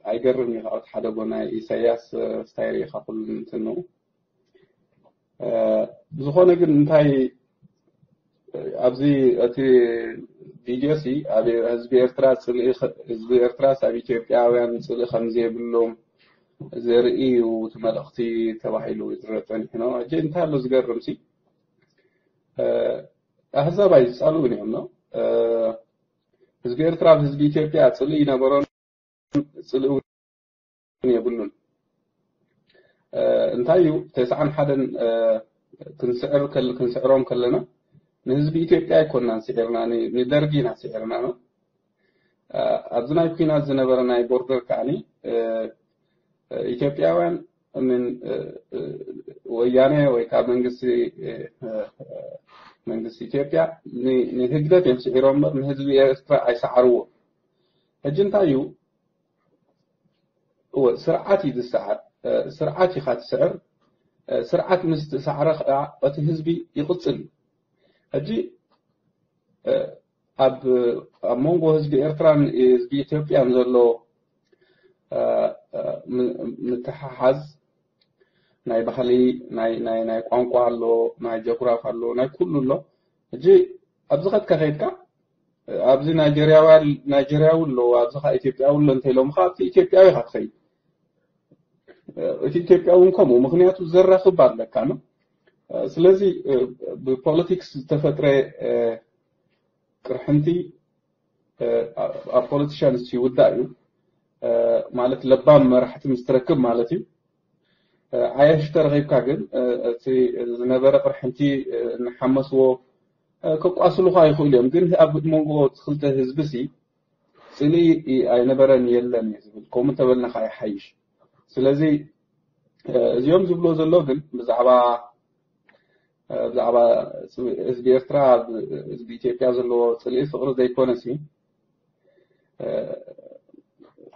ኣይገርም እዩ። ካብ ሓደ ጎና ኢሳያስ ስታይ ርኢኻ ኩሉ እንትን ነው። ብዝኾነ ግን እንታይ ኣብዚ እቲ ቪድዮ ሲ ኣብ ህዝቢ ኤርትራ ጽልኢ፣ ህዝቢ ኤርትራስ ኣብ ኢትዮጵያውያን ጽልኢ ከም ዘይብሎም ዘርኢ እዩ እቲ መልእኽቲ ተባሂሉ ዝረአ ጸኒሑ ነው። ሕጂ እንታይ ኣሎ ዝገርም ሲ ኣህዛብ ኣይጻልኡን እዮም ነው። ህዝቢ ኤርትራ ኣብ ህዝቢ ኢትዮጵያ ጽልኢ ይነበሮን ጽልኢ እውን የብሉን። እንታይ እዩ ተስዓን ሓደን ክንስዕር ክንስዕሮም ከለና ንህዝቢ ኢትዮጵያ ኣይኮናን ስዒርና፣ ንደርጊ ኢና ስዒርና ነው። ኣብዚ ናይ ኩናት ዝነበረ ናይ ቦርደር ከዓኒ ኢትዮጵያውያን ምን ወያነ ወይ ካብ መንግስቲ መንግስቲ ኢትዮጵያ ንህግደፍ እዮም ስዒሮም እምበር ንህዝቢ ኤርትራ ኣይሰዓርዎ። ሕጂ እንታይ እዩ? እወ፣ ስርዓት እዩ ዝሰዓር። ስርዓት ኢኻ ትስዕር። ስርዓት ምስ ተሳዕረ ከዓ እቲ ህዝቢ ይቕጽል እዩ። ሕጂ ኣብ ኣብ መንጎ ህዝቢ ኤርትራን ህዝቢ ኢትዮጵያን ዘሎ ምትሓሓዝ ናይ ባህሊ፣ ናይ ናይ ናይ ቋንቋ ኣሎ፣ ናይ ጀግራፍ ኣሎ፣ ናይ ኩሉ ኣሎ። ሕጂ ኣብዚ ኸድካ ኸይድካ ኣብዚ ናይጀርያዊ ናይጀርያዊ ኣሎ፣ ኣብዚ ኸዓ ኢትዮጵያዊ ኣሎ እንተ ኢሎምኻ ኣብቲ ኢትዮጵያዊ ኢኻ ትኸይድ። እቲ ኢትዮጵያዊ እውን ከምኡ፣ ምኽንያቱ ዘራኽብ ኣለካ ነው። ስለዚ ብፖለቲክስ ዝተፈጥረ ቅርሕንቲ ኣብ ፖለቲሽያንስ ይውዳእ እዩ። ማለት ለባም መራሕቲ ምስ ትረክብ ማለት እዩ። ዓያሽ ተረኺብካ ግን እቲ ዝነበረ ቅርሕንቲ እናሓመስዎ ከቋስሉኻ ይኽእሉ እዮም። ግን ኣብ መንጎ እቲ ክልተ ህዝቢ ሲ ጽልኢ ኣይነበረን የለን እዩ ዝብል። ከምኡ እንተበልና ከዓ ይሓይሽ። ስለዚ እዚኦም ዝብሎ ዘሎ ግን ብዛዕባ ብዛዕባ ህዝቢ ኤርትራ ህዝቢ ኢትዮጵያ ዘለዎ ጽልኢ ፍቕሪ ዘይኮነ ሲ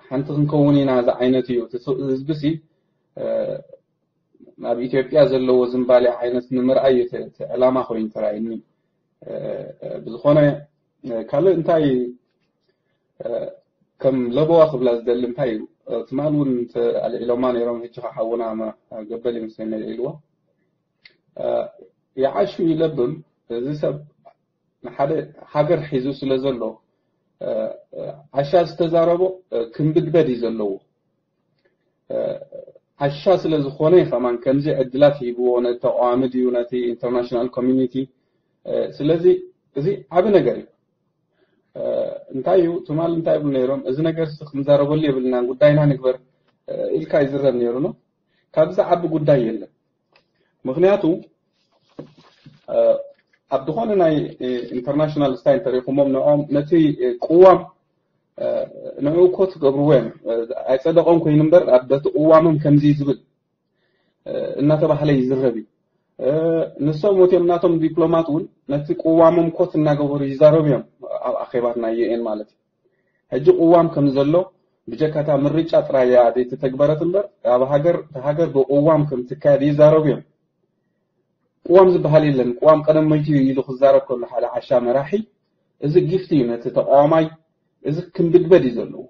ሓንቲ ክንከውን ኢና ዝዓይነት እዩ። ህዝቢ ሲ ናብ ኢትዮጵያ ዘለዎ ዝንባሌ ዓይነት ንምርኣይ እዩ እቲ ዕላማ ኮይኑ ተራእዩኒ። ብዝኾነ ካልእ እንታይ ከም ለበዋ ክብላ ዝደሊ እንታይ እዩ? ትማል እውን ኣልዒሎማ ነይሮም፣ ሕጂ ከዓ ሓውና ገበል ይመስለኒ ኣልዒልዎ። ይዓሹ ይለብም። እዚ ሰብ ንሓደ ሃገር ሒዙ ስለ ዘሎ ዓሻ ዝተዛረቦ ክንብድበድ እዩ ዘለዎ። ዓሻ ስለ ዝኾነ እዩ ከማን ከምዚ ዕድላት ሂብዎ ነቲ ተቃዋሚ ድዩ ነቲ ኢንተርናሽናል ኮሚኒቲ። ስለዚ እዚ ዓቢ ነገር እዩ። እንታይ እዩ ትማል እንታይ ይብሉ ነይሮም? እዚ ነገር ስ ክንዛረበሉ የብልናን፣ ጉዳይና ንግበር ኢልካ ይዝረብ ነይሩ ነው። ካብዚ ዓቢ ጉዳይ የለን። ምኽንያቱ ኣብ ዝኾነ ናይ ኢንተርናሽናል ስታይ እንተሪኹሞም ንኦም ነቲ ቅዋም ንዑ እኮ ትገብርዎ እዮም። ኣይጸደቆም ኮይኑ እምበር ኣብ በቲ ቅዋሞም ከምዚ ዝብል እናተባህለ ይዝረብ እዩ። ንሶም ወትዮም ናቶም ዲፕሎማት እውን ነቲ ቅዋሞም ኮት እናገበሩ ይዛረቡ እዮም ኣብ ኣኼባት ናይ ዩኤን ማለት እዩ። ሕጂ ቅዋም ከም ዘሎ ብጀካታ ምርጫ ጥራይ እያ ዘይተተግበረት እምበር ኣብ ሃገር ሃገር ብቅዋም ከም ትካየድ ይዛረቡ እዮም። ቅዋም ዝበሃል የለን። ቅዋም ቀደም መይቱ እዩ ኢሉ ክዛረብ ከሎ ሓደ ዓሻ መራሒ እዚ ጊፍቲ እዩ ነቲ ተቃዋማይ። እዚ ክንብድበድ እዩ ዘለዎ።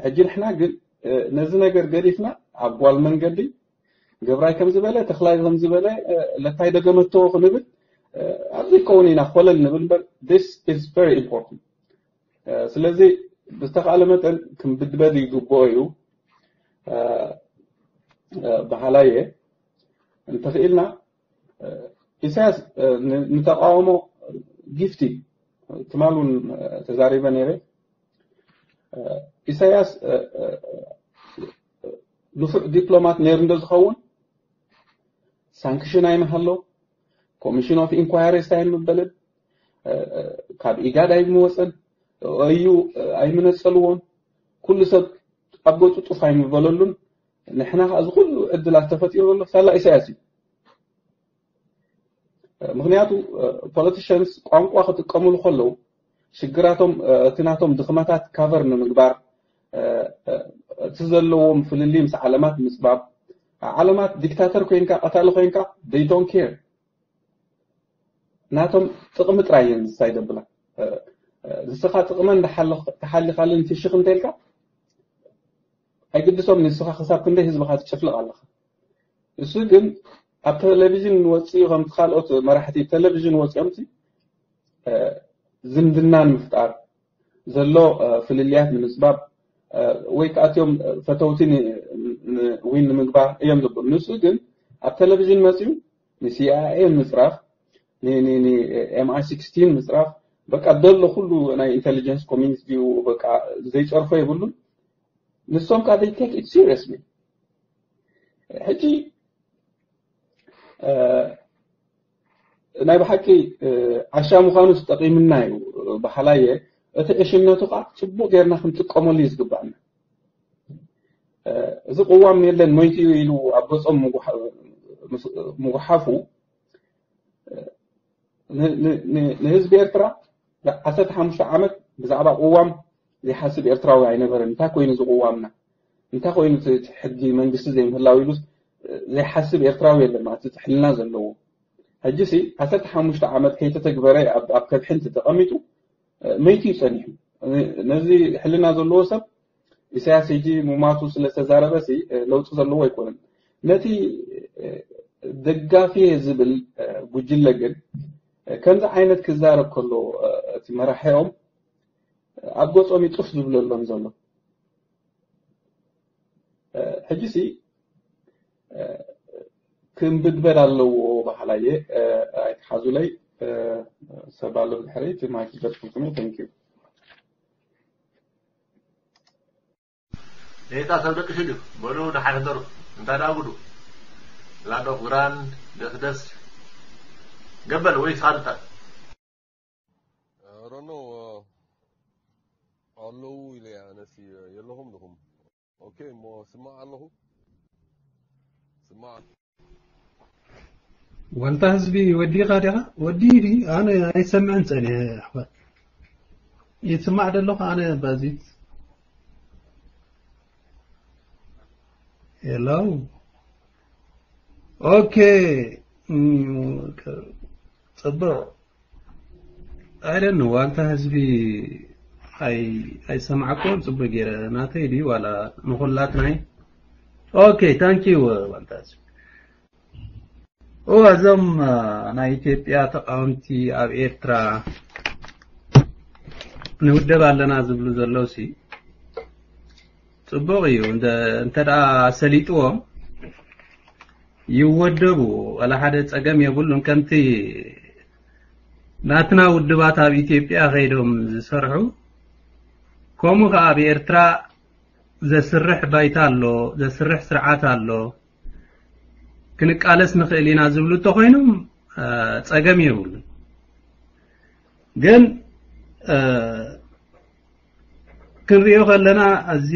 ሕጂ ንሕና ግን ነዚ ነገር ገዲፍና ኣብ ጓል መንገዲ ገብራይ ከም ዝበለ ተኽላይ ከም ዝበለ ለታይ ደገመቶ ክንብል ኣብ ዘይከውን ኢና ኮለል ንብል እምበር this is very important። ስለዚ ብዝተኻለ መጠን ክንብድበድ ይግብኦ እዩ። በሃላይ እየ። እንተኽኢልና ኢሳያስ ንተቃውሞ ጊፍቲ ትማል እውን ተዛሪበ ነይረ። ኢሳያስ ንፉዕ ዲፕሎማት ነይሩ እንዶ ዝኸውን ሳንክሽን ኣይምሃሎ፣ ኮሚሽን ኦፍ ኢንኳይሪስ ኣይምበልን፣ ካብ ኢጋድ ኣይምወፀን፣ ኦዩ ኣይምነፀልዎን፣ ኩሉ ሰብ ኣብ ገፁ ጡፍ ኣይምበለሉን። ንሕና ከዓ እዚ ኩሉ ዕድላት ተፈጢሩ ዘሎ ሳላ ኢሳያስ እዩ። ምክንያቱ politicians ቋንቋ ክጥቀሙሉ ከለዉ ሽግራቶም እቲ ናቶም ድኽመታት cover ንምግባር እቲ ዘለዎም ፍልልይ ምስ ዓለማት ምፅባብ ዓለማት dictator ኮይንካ ቀታሊ ኮይንካ they don't care ናቶም ጥቕሚ ጥራይ እየን ዝሳይ ዘብላ ንስኻ ጥቕመን ተሓሊኻልን ፍሽኽ እንተልካ ኣይግድሶም ንስኻ ክሳብ ክንደይ ህዝብኻ ትጭፍልቕ ኣለኻ እሱ ግን ኣብ ቴሌቪዥን ወፂኡ ከምቲ ካልኦት መራሕቲ ቴሌቪዥን ወፂኦም ዝምድና ንምፍጣር ዘሎ ፍልልያት ንምፅባብ ወይ ከኣትዮም ፈተውቲ ዊን ንምግባር እዮም ዘብሉ ንሱ ግን ኣብ ቴሌቪዥን መፂኡ ንሲኣይኤ ምፅራፍ ንኤምኣይ ሲክስቲን ምፅራፍ በቃ ዘሎ ኩሉ ናይ ኢንቴሊጀንስ ኮሚኒቲ በቃ ዘይፀርፎ የብሉን ንሶም ከዓ they take it seriously ሕጂ ናይ ብሓቂ ዓሻ ምዃኑ ዝጠቂምና እዩ በሓላየ እቲ ዕሽነቱ ከዓ ፅቡቅ ጌርና ክንጥቀመሉ እዩ ዝግባእና እዚ ቅዋም የለን ሞይቱ እዩ ኢሉ ኣብ ገፆም ምጉሓፉ ንህዝቢ ኤርትራ ዓሰርተ ሓሙሽተ ዓመት ብዛዕባ ቅዋም ዘይሓስብ ኤርትራዊ ኣይነበረን እንታይ ኮይኑ ዝቅዋምና እንታይ ኮይኑ ሕጊ መንግስቲ ዘይምህላው ኢሉ ዘይሓስብ ኤርትራዊ የለን ማለት እቲ ሕልና ዘለዎ ሕጂ ሲ ዓሰርተ ሓሙሽተ ዓመት ከይተተግበረ ኣብ ከብሒ እንተተቐሚጡ መይቱ እዩ ጸኒሑ ነዚ ሕልና ዘለዎ ሰብ ኢሳያስ ሕጂ ሙማቱ ስለተዛረበ ሲ ለውጢ ዘለዎ ኣይኮነን ነቲ ደጋፊ ዝብል ጉጅለ ግን ከምዚ ዓይነት ክዛረብ ከሎ እቲ መራሒኦም ኣብ ገጾም ይጥፍ ዝብለሎም ዘሎ ሕጂ ሲ ክምብድበድ ኣለዎ በሃላየ ኣይትሓዙለይ ሰብ ኣሎ ብድሕረይ እቲ ማይክ በጥፍልኩም እዩ thank you ሌጣ ሰብ ደቂ ሽዱ በሉ ደሓን ሕደሩ እንታይ ደኣ ጉዱ ላዶ ቁራን ደስደስ ገበል ወይ ሳልጣ I don't know. ኣለዉ ኢለ ኣነሲ የለኹም ድኹም ኦኬ እሞ ስማዕ ኣለኹ ስማዕ ዋልታ ህዝቢ ወዲኻ ዲኻ ወዲ ዲ ኣነ ኣይሰምዕን ጸኒሐ ኣሕዋት ይስማዕ ደለኹ ኣነ ባዚት ሄሎ ኦኬ ጽቡቅ ኣይደን ዋልታ ህዝቢ ኣይሰማዕኩም ጽቡቅ ገይረ ናተይ ድዩ ዋላ ንኩላትናይ ኦኬ ታንኪዩ ዋልታ ህዝቢ እዋ እዞም ናይ ኢትዮጵያ ተቃወምቲ ኣብ ኤርትራ ንውደብ ኣለና ዝብሉ ዘለውሲ ጽቡቅ እዩ እንተ ደኣ ሰሊጥዎም ይወደቡ ዋላ ሓደ ጸገም የብሉን ከምቲ ናትና ውድባት ኣብ ኢትዮጵያ ከይዶም ዝሰርሑ ከምኡ ከኣ ኣብ ኤርትራ ዘስርሕ ባይታ ኣሎ ዘስርሕ ስርዓት ኣሎ ክንቃለስ ንኽእል ኢና ዝብሉ እንተኾይኖም ጸገም የብሉን ግን ክንሪኦ ከለና እዚ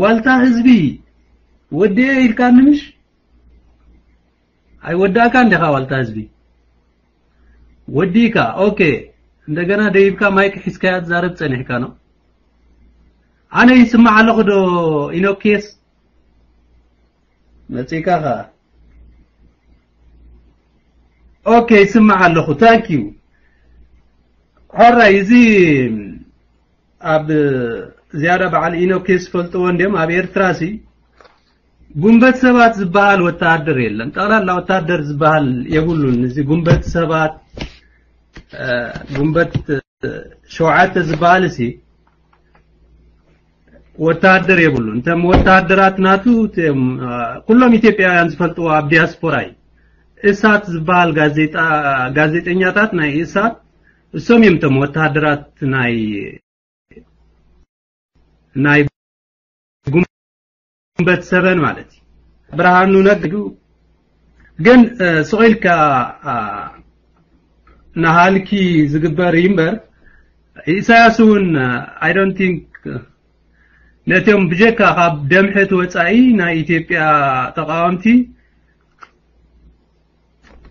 ዋልታ ህዝቢ ወዲኤ ኢልካ ንምሽ ኣይወዳእካ እንዲኻ ዋልታ ህዝቢ ወዲካ ኦኬ እንደገና ደይብካ ማይክ ሒዝካያ ትዛረብ ጸኒሕካ ነው ኣነ ይስማዕ ኣለኹ ዶ ኢኖኬስ መጺካ ኸ ኦኬ ይስማዕ ኣለኹ ታንክ ዩ ሐራይ እዚ ኣብ ዝያዳ በዓል ኢኖኬስ ፈልጥዎ እንዲም ኣብ ኤርትራ ሲ ጉንበት ሰባት ዝበሃል ወተሃደር የለን። ጠቕላላ ወተሃደር ዝበሃል የብሉን። እዚ ጉንበት ሰባት ጉንበት ሸውዓተ ዝበሃል እሲ ወተሃደር የብሉን። እቶም ወተሃደራት ናቱ ኩሎም ኢትዮጵያውያን ዝፈልጥዎ ኣብ ዲያስፖራ እዩ። እሳት ዝበሃል ጋዜጣ ጋዜጠኛታት ናይ እሳት እሶም እዮም እቶም ወተሃደራት ናይ ናይ ጉንበት ሰበን ማለት እዩ። ብርሃኑ ነግዱ ግን ስቕ ኢልካ ናሃልኪ ዝግበር እዩ እምበር ኢሳያስ እውን I don't think ነቲኦም ብጀካ ካብ ደምሕት ወጻኢ ናይ ኢትዮጵያ ተቃወምቲ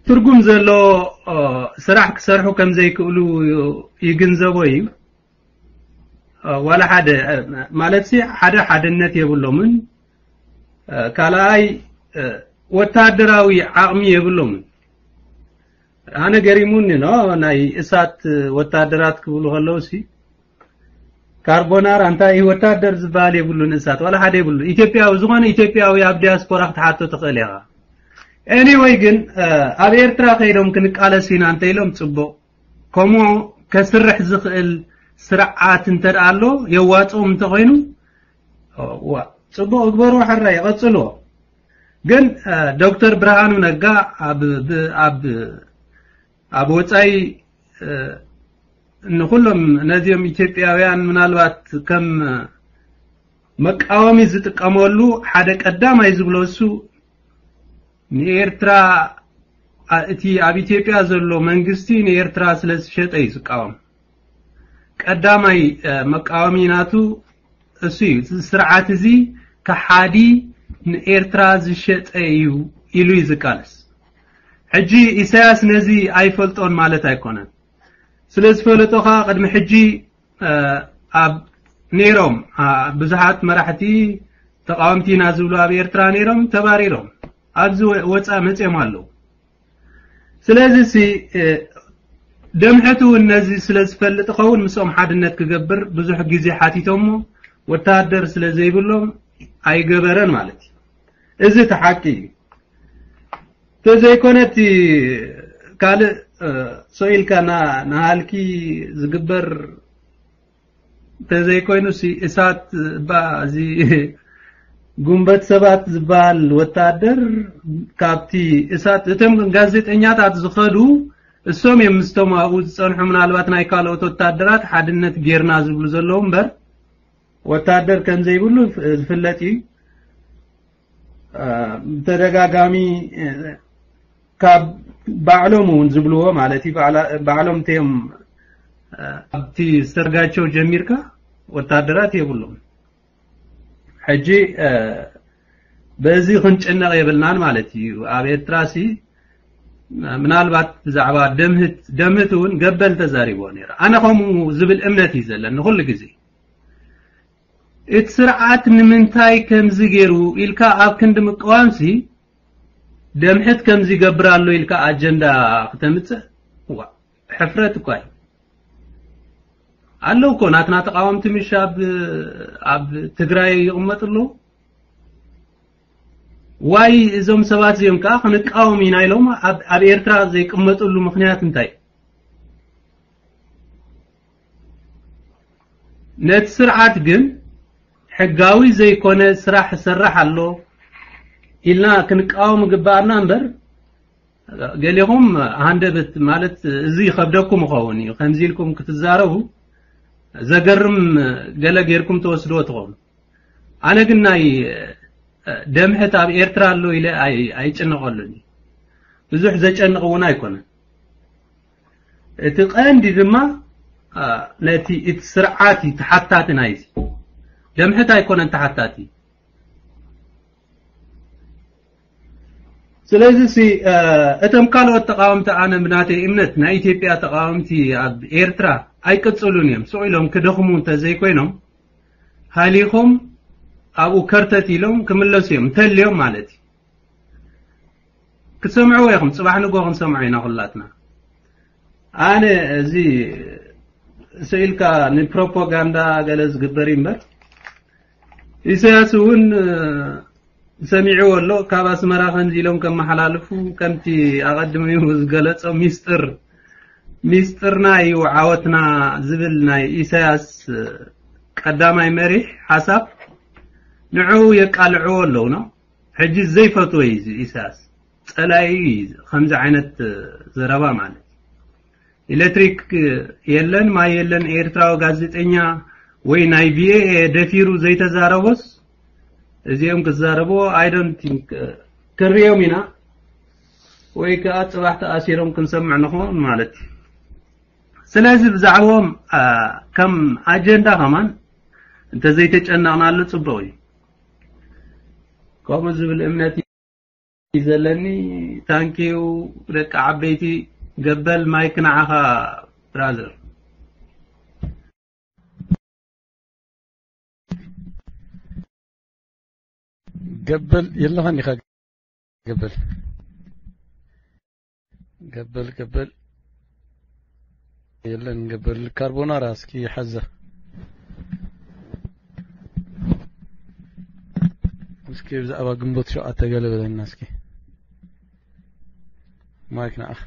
ትርጉም ዘሎ ስራሕ ክሰርሑ ከም ዘይክእሉ ይግንዘቦ እዩ። ዋላ ሓደ ማለት ሓደ ሓድነት የብሎምን። ካልኣይ ወታደራዊ ዓቕሚ የብሎምን። ኣነ ገሪሙኒ ኖ ናይ እሳት ወታደራት ክብሉ ከለውሲ ካርቦናራ እንታይ ወታደር ዝበሃል የብሉን። እሳት ዋላ ሓደ የብሉ። ኢትዮጵያዊ ዝኾነ ኢትዮጵያዊ ኣብ ዲያስፖራ ክትሓቶ ትኽእል ኢኻ። ኤኒወይ ግን ኣብ ኤርትራ ከይዶም ክንቃለስ ኢና እንተ ኢሎም ጽቡቕ። ከምኡ ከስርሕ ዝኽእል ስርዓት እንተ ደኣ ኣሎ የዋጽኦም እንተኾይኑ ጽቡቕ እግበሩ፣ ሕራ ይቐጽልዎ። ግን ዶክተር ብርሃኑ ነጋ ኣብ ኣብ ኣብ ወጻኢ ንኩሎም ነዚኦም ኢትዮጵያውያን ምናልባት ከም መቃወሚ ዝጥቀመሉ ሓደ ቀዳማይ ዝብሎ እሱ ንኤርትራ እቲ ኣብ ኢትዮጵያ ዘሎ መንግስቲ ንኤርትራ ስለ ዝሸጠ እዩ ዝቃወም። ቀዳማይ መቃወሚ ናቱ እሱ እዩ። እዚ ስርዓት እዚ ከሓዲ ንኤርትራ ዝሸጠ እዩ ኢሉ እዩ ዝቃለስ። ሕጂ ኢሳያስ ነዚ ኣይፈልጦን ማለት ኣይኮነን። ስለ ዝፈለጦ ከኣ ቅድሚ ሕጂ ኣብ ነይሮም ብዙሓት መራሕቲ ተቃወምቲ ኢና ዝብሉ ኣብ ኤርትራ ነይሮም፣ ተባሪሮም ኣብዚ ወፃ መፅኦም ኣለዉ። ስለዚ ሲ ደምሕት እውን ነዚ ስለ ዝፈልጥ ኸውን ምስኦም ሓድነት ክገብር ብዙሕ ግዜ ሓቲቶሞ ወተሃደር ስለ ዘይብሎም ኣይገበረን ማለት እዩ። እዚ እቲ ሓቂ እዩ። ተዘይኮነ እቲ ካልእ ሰው ኢልካ ንሃልኪ ዝግበር እንተዘይኮይኑ ሲ እሳት እባ እዚ ጉንበት ሰባት ዝበሃል ወታደር ካብቲ እሳት እቶም ጋዜጠኛታት ዝኸዱ እሶም እዮም ምስቶም ኣብኡ ዝፀንሑ ምናልባት ናይ ካልኦት ወታደራት ሓድነት ጌርና ዝብሉ ዘለዉ እምበር ወታደር ከም ዘይብሉ ዝፍለጥ እዩ። ብተደጋጋሚ ካብ ባዕሎም እውን ዝብልዎ ማለት እዩ። ባዕሎም እንተዮም ኣብቲ ሰርጋቸው ጀሚርካ ወታደራት የብሎም። ሕጂ በዚ ክንጭነቕ የብልናን ማለት እዩ። ኣብ ኤርትራ ሲ ምናልባት ብዛዕባ ደምህት ደምህት እውን ገበል ተዛሪቦ ነይሩ። ኣነ ከምኡ ዝብል እምነት እዩ ዘለኒ ኩሉ ግዜ። እቲ ስርዓት ንምንታይ ከምዚ ገይሩ ኢልካ ኣብ ክንዲ ምቅዋምሲ ደምሕት ከምዚ ይገብር ኣሎ ኢልካ ኣጀንዳ ክተምፅእ ዋ ሕፍረት እኳ እዩ። ኣለዉ እኮ ናትና ተቃወምቲ ምሽ ኣብ ኣብ ትግራይ ይቕመጡ ኣለዉ። ዋይ እዞም ሰባት እዚኦም ከዓ ክንቃወም ኢና ኢሎም ኣብ ኣብ ኤርትራ ዘይቅመጥሉ ምክንያት እንታይ? ነቲ ስርዓት ግን ሕጋዊ ዘይኮነ ስራሕ ይሰርሕ ኣሎ ኢልና ክንቃወም ይግበኣና እምበር ገሊኹም ሃንደበት ማለት እዚ ይኸብደኩም ይኸውን እዩ ከምዚ ኢልኩም ክትዛረቡ ዘገርም ገለ ጌርኩም ትወስድዎ ትኸውን። ኣነ ግን ናይ ደምሕት ኣብ ኤርትራ ኣሎ ኢለ ኣይጭነቐሉን እዩ። ብዙሕ ዘጨንቕ እውን ኣይኮነን። እቲ ቀንዲ ድማ ነቲ እቲ ስርዓት እዩ ተሓታቲ ናይዚ። ደምሕት ኣይኮነን ተሓታቲ። ስለዚ ሲ እቶም ካልኦት ተቃወምቲ ኣነ ብናተይ እምነት ናይ ኢትዮጵያ ተቃወምቲ ኣብ ኤርትራ ኣይቅጽሉን እዮም። ስቕ ኢሎም ክደኽሙ እንተዘይኮይኖም ሃሊኾም ኣብኡ ከርተት ኢሎም ክምለሱ እዮም እንተልዮም ማለት እዩ። ክትሰምዕዎ ኢኹም። ጽባሕ ንጎ ክንሰምዖ ኢና ኩላትና። ኣነ እዚ ስኢልካ ንፕሮፓጋንዳ ገለ ዝግበር እዩ እምበር ኢሳያስ እውን ሰሚዕዎ ኣሎ። ካብ ኣስመራ ከምዚ ኢሎም ከመሓላልፉ ከምቲ ኣቐድሚኡ ዝገለጾ ሚስጥር ሚስጥርና እዩ ዓወትና ዝብል ናይ ኢሳያስ ቀዳማይ መሪሕ ሓሳብ ንዕኡ የቃልዕዎ ኣለዉ ነው። ሕጂ ዘይፈትዎ እዩ እዚ ኢሳያስ። ጸላኢ እዩ ከምዚ ዓይነት ዘረባ ማለት። ኤሌክትሪክ የለን፣ ማይ የለን። ኤርትራዊ ጋዜጠኛ ወይ ናይ ቪኦኤ ደፊሩ ዘይተዛረቦስ እዚኦም ክዛረብዎ I don't think ክርእዮም ኢና ወይ ከዓ ጽባሕ ተኣሲሮም ክንሰምዕ ንኸውን ማለት እዩ። ስለዚ ብዛዕባኦም ከም ኣጀንዳ ከማን እንተዘይተጨነቕናሉ ጽቡቕ እዩ። ከምኡ ዝብል እምነት እዩ ዘለኒ። ታንኪዩ ደቂ ዓበይቲ። ገበል ማይክ ንዓኻ ብራዘር። ገበል የለኻን ኢኻ። ገበል ገበል ገበል የለን። ገበል ካርቦናራ እስኪ ሓዛ እስኪ ብዛዕባ ግንቦት ሸውዓተ ገለ በለና እስኪ። ማይክ ንዓኻ።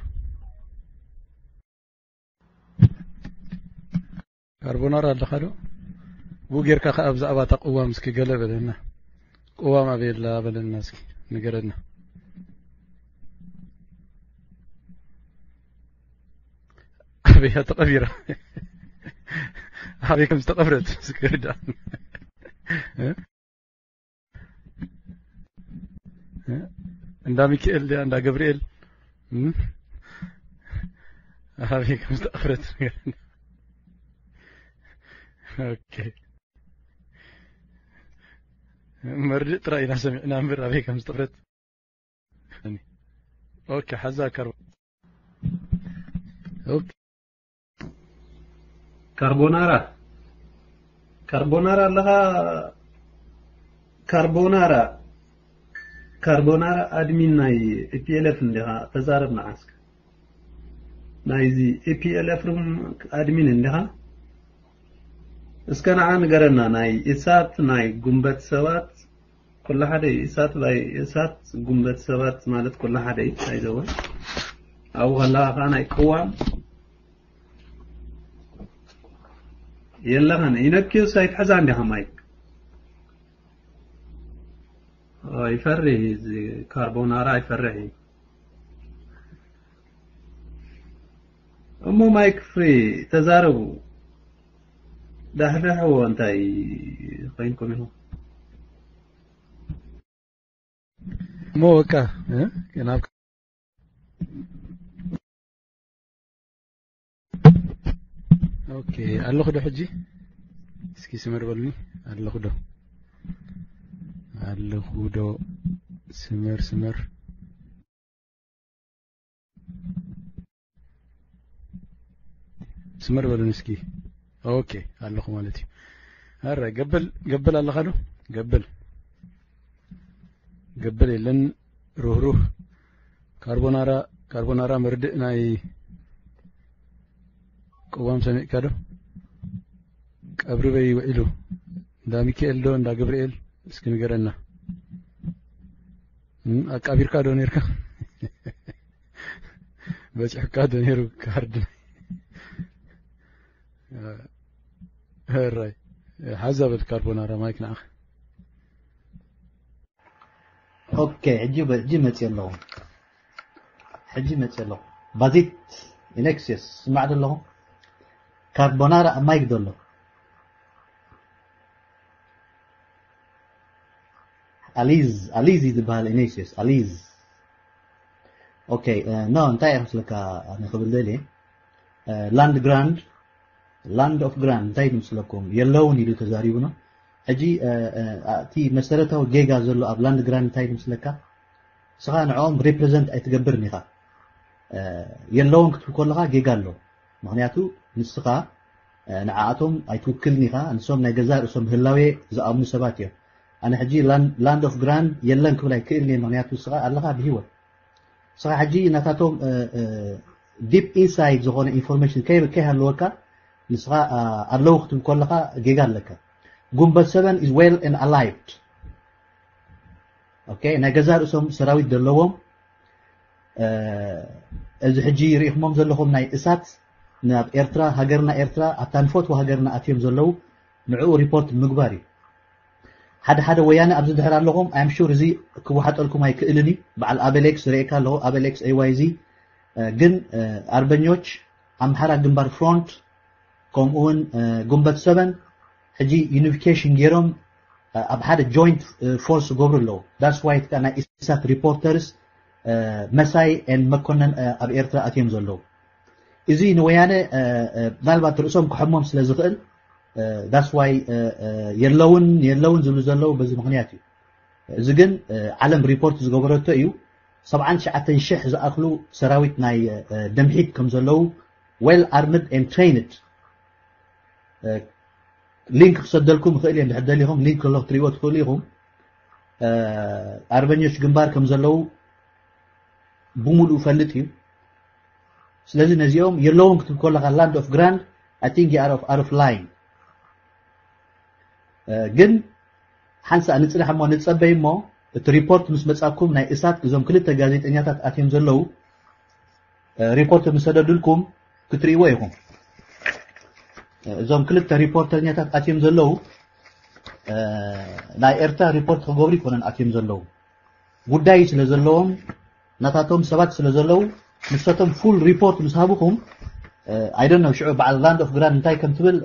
ካርቦናራ ኣለኻ ዶ? ብኡ ጌርካ ከኣ ብዛዕባ እታ ቅዋም እስኪ ገለ በለና። ቅዋም ኣበይ ኣላ በለና እስኪ፣ ንገረና። ኣበይ እያ ተቐቢራ? ኣበይ ከም ዝተቐብረት እስኪ ርዳእ። እ? እ? እንዳ ሚካኤል ድያ እንዳ ገብርኤል? እም? ኣበይ ከም ዝተቐብረት ንገረና። ኦኬ። መርድእ ጥራይ ኢና ሰሚዕና እምበር ኣበይ ከም ዝተቐብረት። ኦኬ፣ ሓዛ ካርቦ-፣ ኦኬ። ካርቦናራ፣ ካርቦናራ ኣለኻ? ካርቦናራ፣ ካርቦናራ ኣድሚን ናይ ቲ ፒ ኤል ኤፍ እንዲኻ? ተዛረብ ንዓስከ። ናይዚ ቲ ፒ ኤል ኤፍ ሩም ኣድሚን እንዲኻ? እስከ ንዓ ንገረና፣ ናይ ኢሳት፣ ናይ ጉንበት ሰባት፣ ኩሉ ሓደ እዩ። ኢሳት ላይ ኢሳት፣ ጉንበት ሰባት ማለት ኩሉ ሓደ እዩ። ኣይዘወን ኣብኡ ከለኻ ከዓ ናይ ቅዋም የለኻን። ኢነኪዩስ ኣይትሕዛ እንዲኻ ማይክ። ኦ፣ ይፈርህ እዚ ካርቦናራ፣ ይፈርህ እዩ። እሞ ማይክ ፍሪ ተዛረቡ። ዳሕዳሕዎ እንታይ ኮይንኩም ኢኹም? እሞ በቃ፣ እ? ናብ፣ ኦኬ፣ ኣለኹ ዶ ሕጂ? እስኪ ስመር በሉኒ። ኣለኹ ዶ? ኣለኹ ዶ? ስመር፣ ስመር። ስመር በሉን እስኪ። ኦኬ፣ ኣለኹ ማለት እዩ። ኣረ፣ ገበል፣ ገበል ኣለኻ ዶ? ገበል። ገበል የለን። ሩህሩህ። ካርቦናራ፣ ካርቦናራ መርድእ ናይ ቅዋም ሰሚዕካ ዶ? ቀብሪ በይ ውዒሉ? እንዳ ሚካኤል ዶ እንዳ ገብርኤል? እስኪ ንገረና። እም፣ ኣቃቢርካ ዶ ኔርካ? በጺሕካ ዶ ኔሩ ካርድ? ሕራይ። ሓዛ በል ካርቦናራ፣ ማይክ ንዓኻ። ኦኬ፣ ሕጂ በ-፣ ሕጂ መጽእ ኣለኹ። ሕጂ መጽእ ኣለኹ። ባዚት ኢነክሲየስ፣ ስማዕ ዶ ኣለኹ? ካርቦናራ ኣብ ማይክ ዶ ኣሎ? ኣሊዝ፣ ኣሊዝ እዩ ዝበሃል ኢነክሲየስ፣ ኣሊዝ። ኦኬ፣ እ፣ ኖ፣ እንታይ እየ ክስለካ ኣነ ክብል ደልየ? እ፣ ላንድ ግራንድ፣ ላንድ ኦፍ ግራንድ እንታይ ይመስለኩም? የለውን ኢሉ ተዛሪቡና። ሕጂ፣ እ፣ እ፣ እቲ መሰረታዊ ጌጋ ዘሎ ኣብ ላንድ ግራንድ እንታይ ይመስለካ? ንስኻ ንዕኦም ሪፕሬዘንት ኣይትገብርን ኢኻ። እ፣ የለውን ክትብል ከለኻ ጌጋ ኣሎ። ምኽንያቱ ንስኻ፣ እ፣ ንዓኣቶም ኣይትውክልን ኢኻ። ንሶም ናይ ገዛእ ርእሶም ህላዌ ዝኣምኑ ሰባት እዮም። ኣነ ሕጂ ላን-፣ ላንድ ኦፍ ግራንድ የለን ክብል ኣይክእልን እየ። ምኽንያቱ ንስኻ ኣለኻ ብህይወት። ንስኻ ሕጂ ናታቶም፣ እ፣ እ፣ ዲፕ ኢንሳይድ ዝኾነ ኢንፎርሜሽን ከይ-፣ ከይሃለወካ ንስኻ፣ እ፣ ኣለዉ ክትብል ከለኻ ጌጋ ኣለካ። ጉንበት ሰበን ኢዝ ዌል ኤንድ ኣላይቭድ። ኦኬ፣ ናይ ገዛ ርእሶም ሰራዊት ዘለዎም፣ እ፣ እዚ ሕጂ ርኢኹሞም ዘለኹም ናይ እሳት ናብ ኤርትራ፣ ሃገርና ኤርትራ፣ ኣብታ ንፈትዋ ሃገርና ኣትዮም ዘለዉ ንዕኡ ሪፖርት ምግባር እዩ። ሓደ ሓደ ወያነ ኣብዚ ድሕር ኣለኹም፣ ኣይ ኣም ሹር እዚ ክወሓጠልኩም ኣይክእልን እዩ። በዓል ኣበሌክስ ርኤካ ኣለኹ፣ ኣበሌክስ ኤ ዋይ ዚ፣ እ፣ ግን፣ እ፣ ኣርበኞች ኣምሓራ ግንባር ፍሮንት፣ ከምኡ እውን፣ እ፣ ጉንበት ሰበን ሕጂ ዩኒፊኬሽን ገይሮም፣ እ፣ ኣብ ሓደ ጆይንት፣ እ፣ ፎርስ ገብሩ ኣለዉ። ዳትስ ዋይ ከኣ ናይ ኢሳት ሪፖርተርስ፣ እ፣ መሳይ ኤን መኮነን፣ እ፣ ኣብ ኤርትራ ኣትዮም ዘለዉ። እዚ ንወያነ፣ እ፣ እ፣ ምናልባት ርእሶም ክሕሞም ስለ ዝኽእል፣ that's why የለውን የለውን ዝብሉ ዘለዉ በዚ ምክንያት እዩ። እዚ ግን ዓለም ሪፖርት ዝገበረቶ እዩ። ሰብዓን ትሽዓተን ሽሕ ዝኣክሉ ሰራዊት ናይ ደምሒት ከም ዘለዉ፣ well armed and trained። ሊንክ ክሰደልኩም ይኽእል እየ፣ እንድሕር ደሊኹም ሊንክ ከሎ ክትሪእዎ ትኽእሉ ኢኹም። ኣርበኞች ግንባር ከም ዘለዉ ብምሉእ ፈልጥ እዩ። ስለዚ ነዚኦም የለውን ክትብል ከለኻ land of grant, I think you are of, out of line። ግን ሓንሳእ ንፅናሕ እሞ ንፀበይ እሞ፣ እቲ ሪፖርት ምስ መፃኩም ናይ እሳት እዞም ክልተ ጋዜጠኛታት ኣትዮም ዘለዉ ሪፖርት ምስ ሰደዱልኩም ክትርእይዎ ኢኹም። እዞም ክልተ ሪፖርተኛታት ኣትዮም ዘለዉ ናይ ኤርትራ ሪፖርት ክገብሩ ይኮነን ኣትዮም ዘለዉ፣ ጉዳይ ስለ ዘለዎም፣ ናታቶም ሰባት ስለ ዘለዉ፣ ንሳቶም ፉል ሪፖርት ምስ ሃብኹም፣ I don't know፣ ሽዑ በዓል land of grant እንታይ ከም ትብል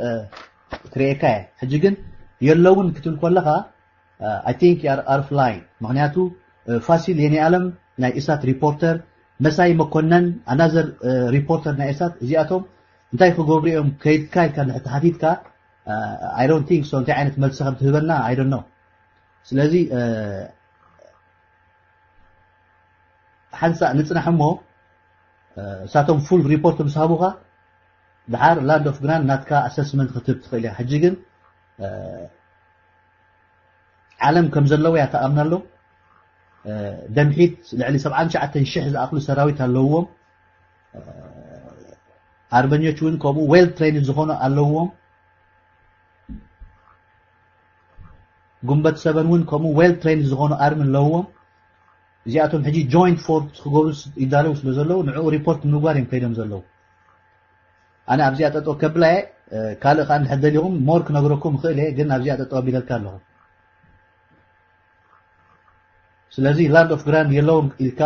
ክርእየካ እየ። ሕጂ ግን የለውን ክትብል ከለኻ I think you are out of line። ምክንያቱ ፋሲል የኔ ኣለም ናይ እሳት ሪፖርተር፣ መሳይ መኮነን ኣናዘር ሪፖርተር ናይ እሳት፣ እዚኣቶም እንታይ ክገብሩ እዮም ከይድካ ኢልካ እንድሕር ተሓቲትካ፣ I don't think so፣ እንታይ ዓይነት መልሲ ከም ትህበና I don't know። ስለዚ ሓንሳእ ንፅናሕ እሞ፣ እሳቶም ፉል ሪፖርት ምስ ሃቡኻ፣ ድሓር land of grant ናትካ ኣሰስመንት ክትህብ ትኽእል እያ። ሕጂ ግን ዓለም ከም ዘለዉ እያ ትኣምነሎም። ደምሒት ልዕሊ ሰብዓን ትሽዓተን ሽሕ ዝኣኽሉ ሰራዊት ኣለውዎም። ኣርበኞች እውን ከምኡ well trained ዝኾኑ ኣለውዎም። ጉንበት ሰበን እውን ከምኡ well trained ዝኾኑ ኣርሚ ኣለውዎም። እዚኣቶም ሕጂ joint force ክገብሩ ይዳለዉ ስለ ዘለዉ ንዕኡ ሪፖርት ንምግባር እዮም ከይዶም ዘለዉ። ኣነ ኣብዚኣ ጠጠው ከብላ እየ። ካልእ ከዓ እንድሕር ደሊኹም ሞር ክነግረኩም እኽእል እየ፣ ግን ኣብዚኣ ጠጠው ኣቢለልካ ኣለኹ። ስለዚ land of grant የለውን ኢልካ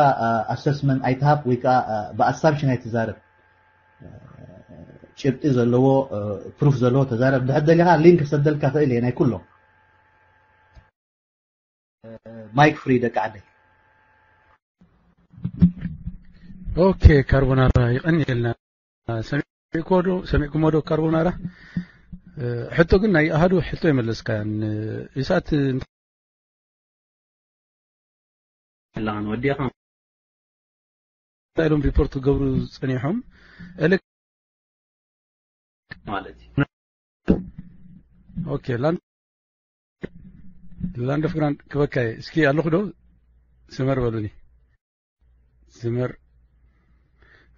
ኣሰስመንት ኣይትሃብ፣ ወይ ከዓ ብኣሳምሽን ኣይትዛረብ። ጭብጢ ዘለዎ ፕሩፍ ዘለዎ ተዛረብ። እንድሕር ደሊኻ ሊንክ ክሰደልካ ክእል እየ ናይ ኩሎም። ማይክ ፍሪ ደቂ ዓደይ። ኦኬ ካርቦናራ ይቐንየልና። ሰሚዕኩሞ ዶ ካርቦናራ? ሕቶ ግን ናይ ኣሃዱ ሕቶ የመለስካያን። እሳት ኣለኻን ወዲኻ እንታይ ኢሎም ሪፖርት ክገብሩ ጸኒሖም? ኤሌክ ማለት እዩ። ኦኬ ላንድ ላንድ ኦፍ ግራንድ ክበካይ እስኪ ኣለኹ ዶ? ስመር በሉኒ። ስመር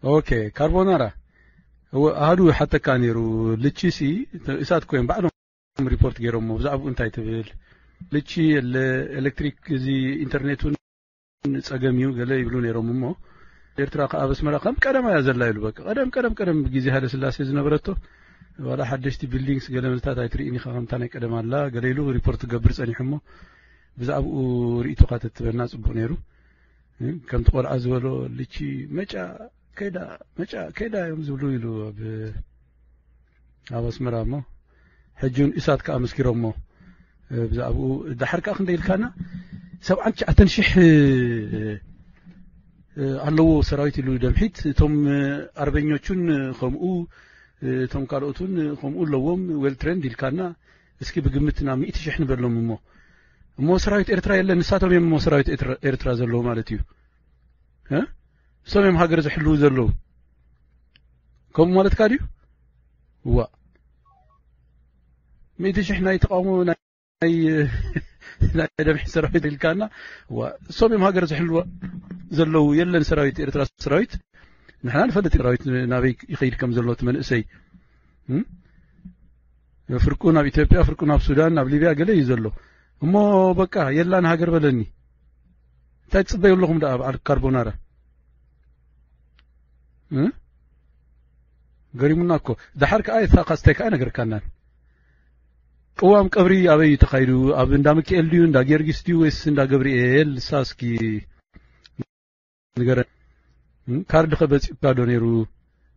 ኦኬ ካርቦናራ እወ ኣሃዱ ሓተካ ነይሩ። ልቺ ሲ እሳት ኮይም ባዕሎም ሪፖርት ገይሮሞ ብዛዕባኡ እንታይ ትብል? ልቺ የለ ኤሌክትሪክ እዚ ኢንተርኔት እውን ጸገም እዩ ገለ ይብሉ ነይሮም እሞ ኤርትራ ከኣ ኣብ ኣስመራ ከም ቀደማ እያ ዘላ ኢሉ በቃ ቀደም ቀደም ቀደም ግዜ ሃይለ ስላሴ ዝነበረቶ ዋላ ሓደሽቲ ቢልዲንግስ ገለ ምልታት ኣይትርእን ኢኻ ከምታ ናይ ቀደም ኣላ ገለ ኢሉ ሪፖርት ክገብር ጸኒሑ እሞ ብዛዕባኡ ርእይቶኻ ተትበና ጽቡቕ ነይሩ። ከምቲ ቆልዓ ዝበሎ ልቺ መጫ ከይዳ መጫ ከይዳ እዮም ዝብሉ ኢሉ ኣብ ኣብ ኣስመራ እሞ ሕጂ እውን እሳት ከኣ መስኪሮሞ ብዛዕባኡ ዳሕር ከኣ ክንደ ኢልካና ሰብዓን ትሽዓተን ሽሕ ኣለዎ ሰራዊት ኢሉ ደምሒት እቶም ኣርበኞቹን ከምኡ እቶም ካልኦቱን ከምኡ ኣለዎም well trained ኢልካና እስኪ ብግምት ናብ ሚእቲ ሽሕ ንበሎም እሞ እሞ ሰራዊት ኤርትራ የለን ንሳቶም እዮም እሞ ሰራዊት ኤርትራ ዘለዉ ማለት እዩ እሶም እዮም ሃገር ዝሕልዉ ዘለዉ ከምኡ ማለትካ ድዩ ዋ ሚእቲ ሽሕ ናይ ተቃውሞ ናይ ናይ ደምሒ ሰራዊት ኢልካና ዋ እሶም እዮም ሃገር ዝሕልዋ ዘለዉ የለን ሰራዊት ኤርትራ ሰራዊት ንሕና ንፈልጥ ሰራዊት ናበይ ይኸይድ ከም ዘሎ እቲ መንእሰይ ፍርቁ ናብ ኢትዮጵያ ፍርቁ ናብ ሱዳን ናብ ሊብያ ገለ እዩ ዘሎ እሞ በቃ የላን ሃገር በለኒ እንታይ ትፅበዩ ኣለኹም ደኣ በዓል ካርቦናራ ገሪሙና እኮ ደሓር ከዓ እታ ካስታይ ከዓ ነገርካናን ቅዋም ቀብሪ ኣበይ እዩ ተኻይዱ ኣብ እንዳ ሚካኤል ድዩ እንዳ ጊዮርጊስ ድዩ ወይስ እንዳ ገብርኤል ንሳ እስኪ ንገረ ካርድ ከበፂካ ዶ ነይሩ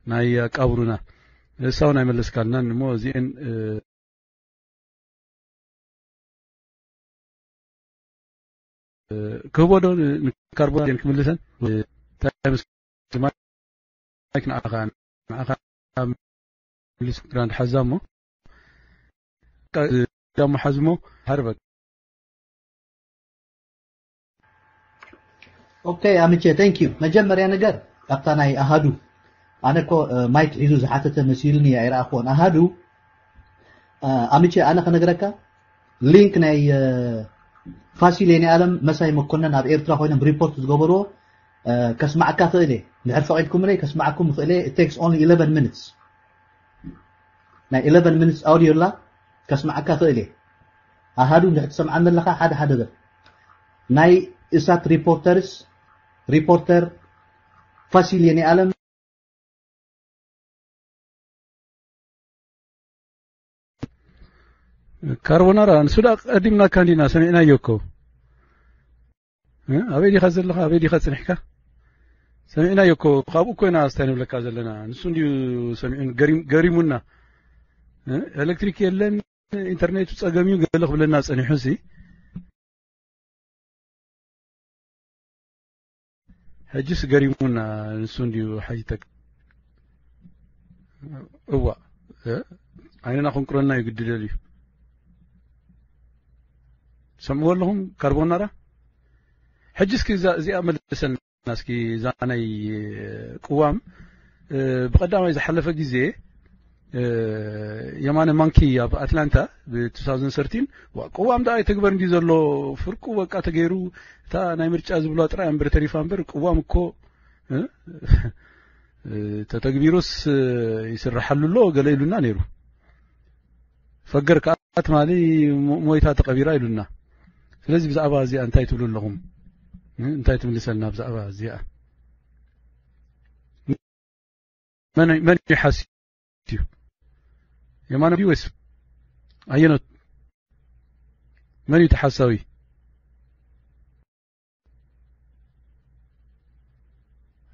ናይ ኣቃብሩና እሳውን ኣይመለስካልናን እሞ እዚአን ክህቦ ዶ ንካርቦን ክምልሰን እንታይ ምስ ማይክ ንዓኻ ንዓኻ ምልስ ግራንድ ሓዛ እሞ ዳሞ ሓዝሞ። ሃርበክ። ኦኬ ኣምቼ፣ thank you። መጀመርያ ነገር ኣብታ ናይ ኣሃዱ፣ ኣነ እኮ ማይክ ሒዙ ዝሓተተ መሲልኒ ኣይረኣኽዎን። ኣሃዱ ኣምቼ፣ ኣነ ከነግረካ፣ ሊንክ ናይ ፋሲል የኔ ኣለም መሳይ መኮነን ኣብ ኤርትራ ኮይኖም ሪፖርት ዝገበርዎ ከስማዕካ ክእል እየ። ድሕር ፈቒድኩምለይ ከስማዕኩም ክእል እየ። It takes only eleven minutes። ናይ eleven minutes ኣውዲዮ ኣላ፣ ከስማዕካ ክእል እየ። ኣሃዱ እንድሕር ትሰምዓኒ ኣለኻ ሓደ ሓደ በል። ናይ እሳት ሪፖርተርስ፣ ሪፖርተር ፋሲል የኔ ኣለም። ካርቦናራ፣ ንሱ ደኣ ቀዲምናካ እንዲና፣ ሰሚዕናዮ እኮ። እ? ኣበይ ዲኻ ዘለኻ? ኣበይ ዲኻ ጽኒሕካ? ሰሚዕናዮ እኮ፣ ካብኡ እኮ ኢና ኣስታይ ንብለካ ዘለና። ንሱ እንዲዩ ሰሚዑን ገሪም-፣ ገሪሙና። እ? ኤሌክትሪክ የለን፣ ኢንተርኔቱ ጸገም እዩ፣ ገለ ክብለና ጸኒሑ ሲ። ሕጅስ ገሪሙና፣ ንሱ እንዲዩ ሓይተክ-፣ እዋ፣ እ? ዓይንና ክንቁረና እዩ ግዲ ደልዩ። ሰምዕዎ ኣለኹም ካርቦናራ? ሕጂ እስኪ እዛ-፣ እዚኣ መልሰልና እስኪ፣ እዛ ናይ ቅዋም፣ እ፣ ብቐዳማይ ዝሓለፈ ግዜ፣ እ፣ የማነ ማንኪ ኣብ ኣትላንታ ብ two thousand thirteen፣ ዋ፣ ቅዋም ደኣ ኣይተግበር እንዲ ዘሎ፣ ፍርቁ በቃ ተገይሩ፣ እታ ናይ ምርጫ ዝብሏ ጥራይ እምበር ተሪፋ እምበር፣ ቅዋም እኮ፣ እ፣ እ፣ ተተግቢሩስ፣ እ፣ ይስረሓሉ ኣሎ ገለ ኢሉና ነይሩ። ፈገር ከኣ ትማሊ ሞ-፣ ሞይታ ተቐቢራ ኢሉና። ስለዚ ብዛዕባ እዚኣ እንታይ ትብሉ ኣለኹም? እ፣ እንታይ ትምልሰልና ብዛዕባ እዚኣ? መን፣ መን እዩ ሓስዩ? የማነ ድዩ ወይስ ኣየኖት? መን እዩ ተሓሳዊ?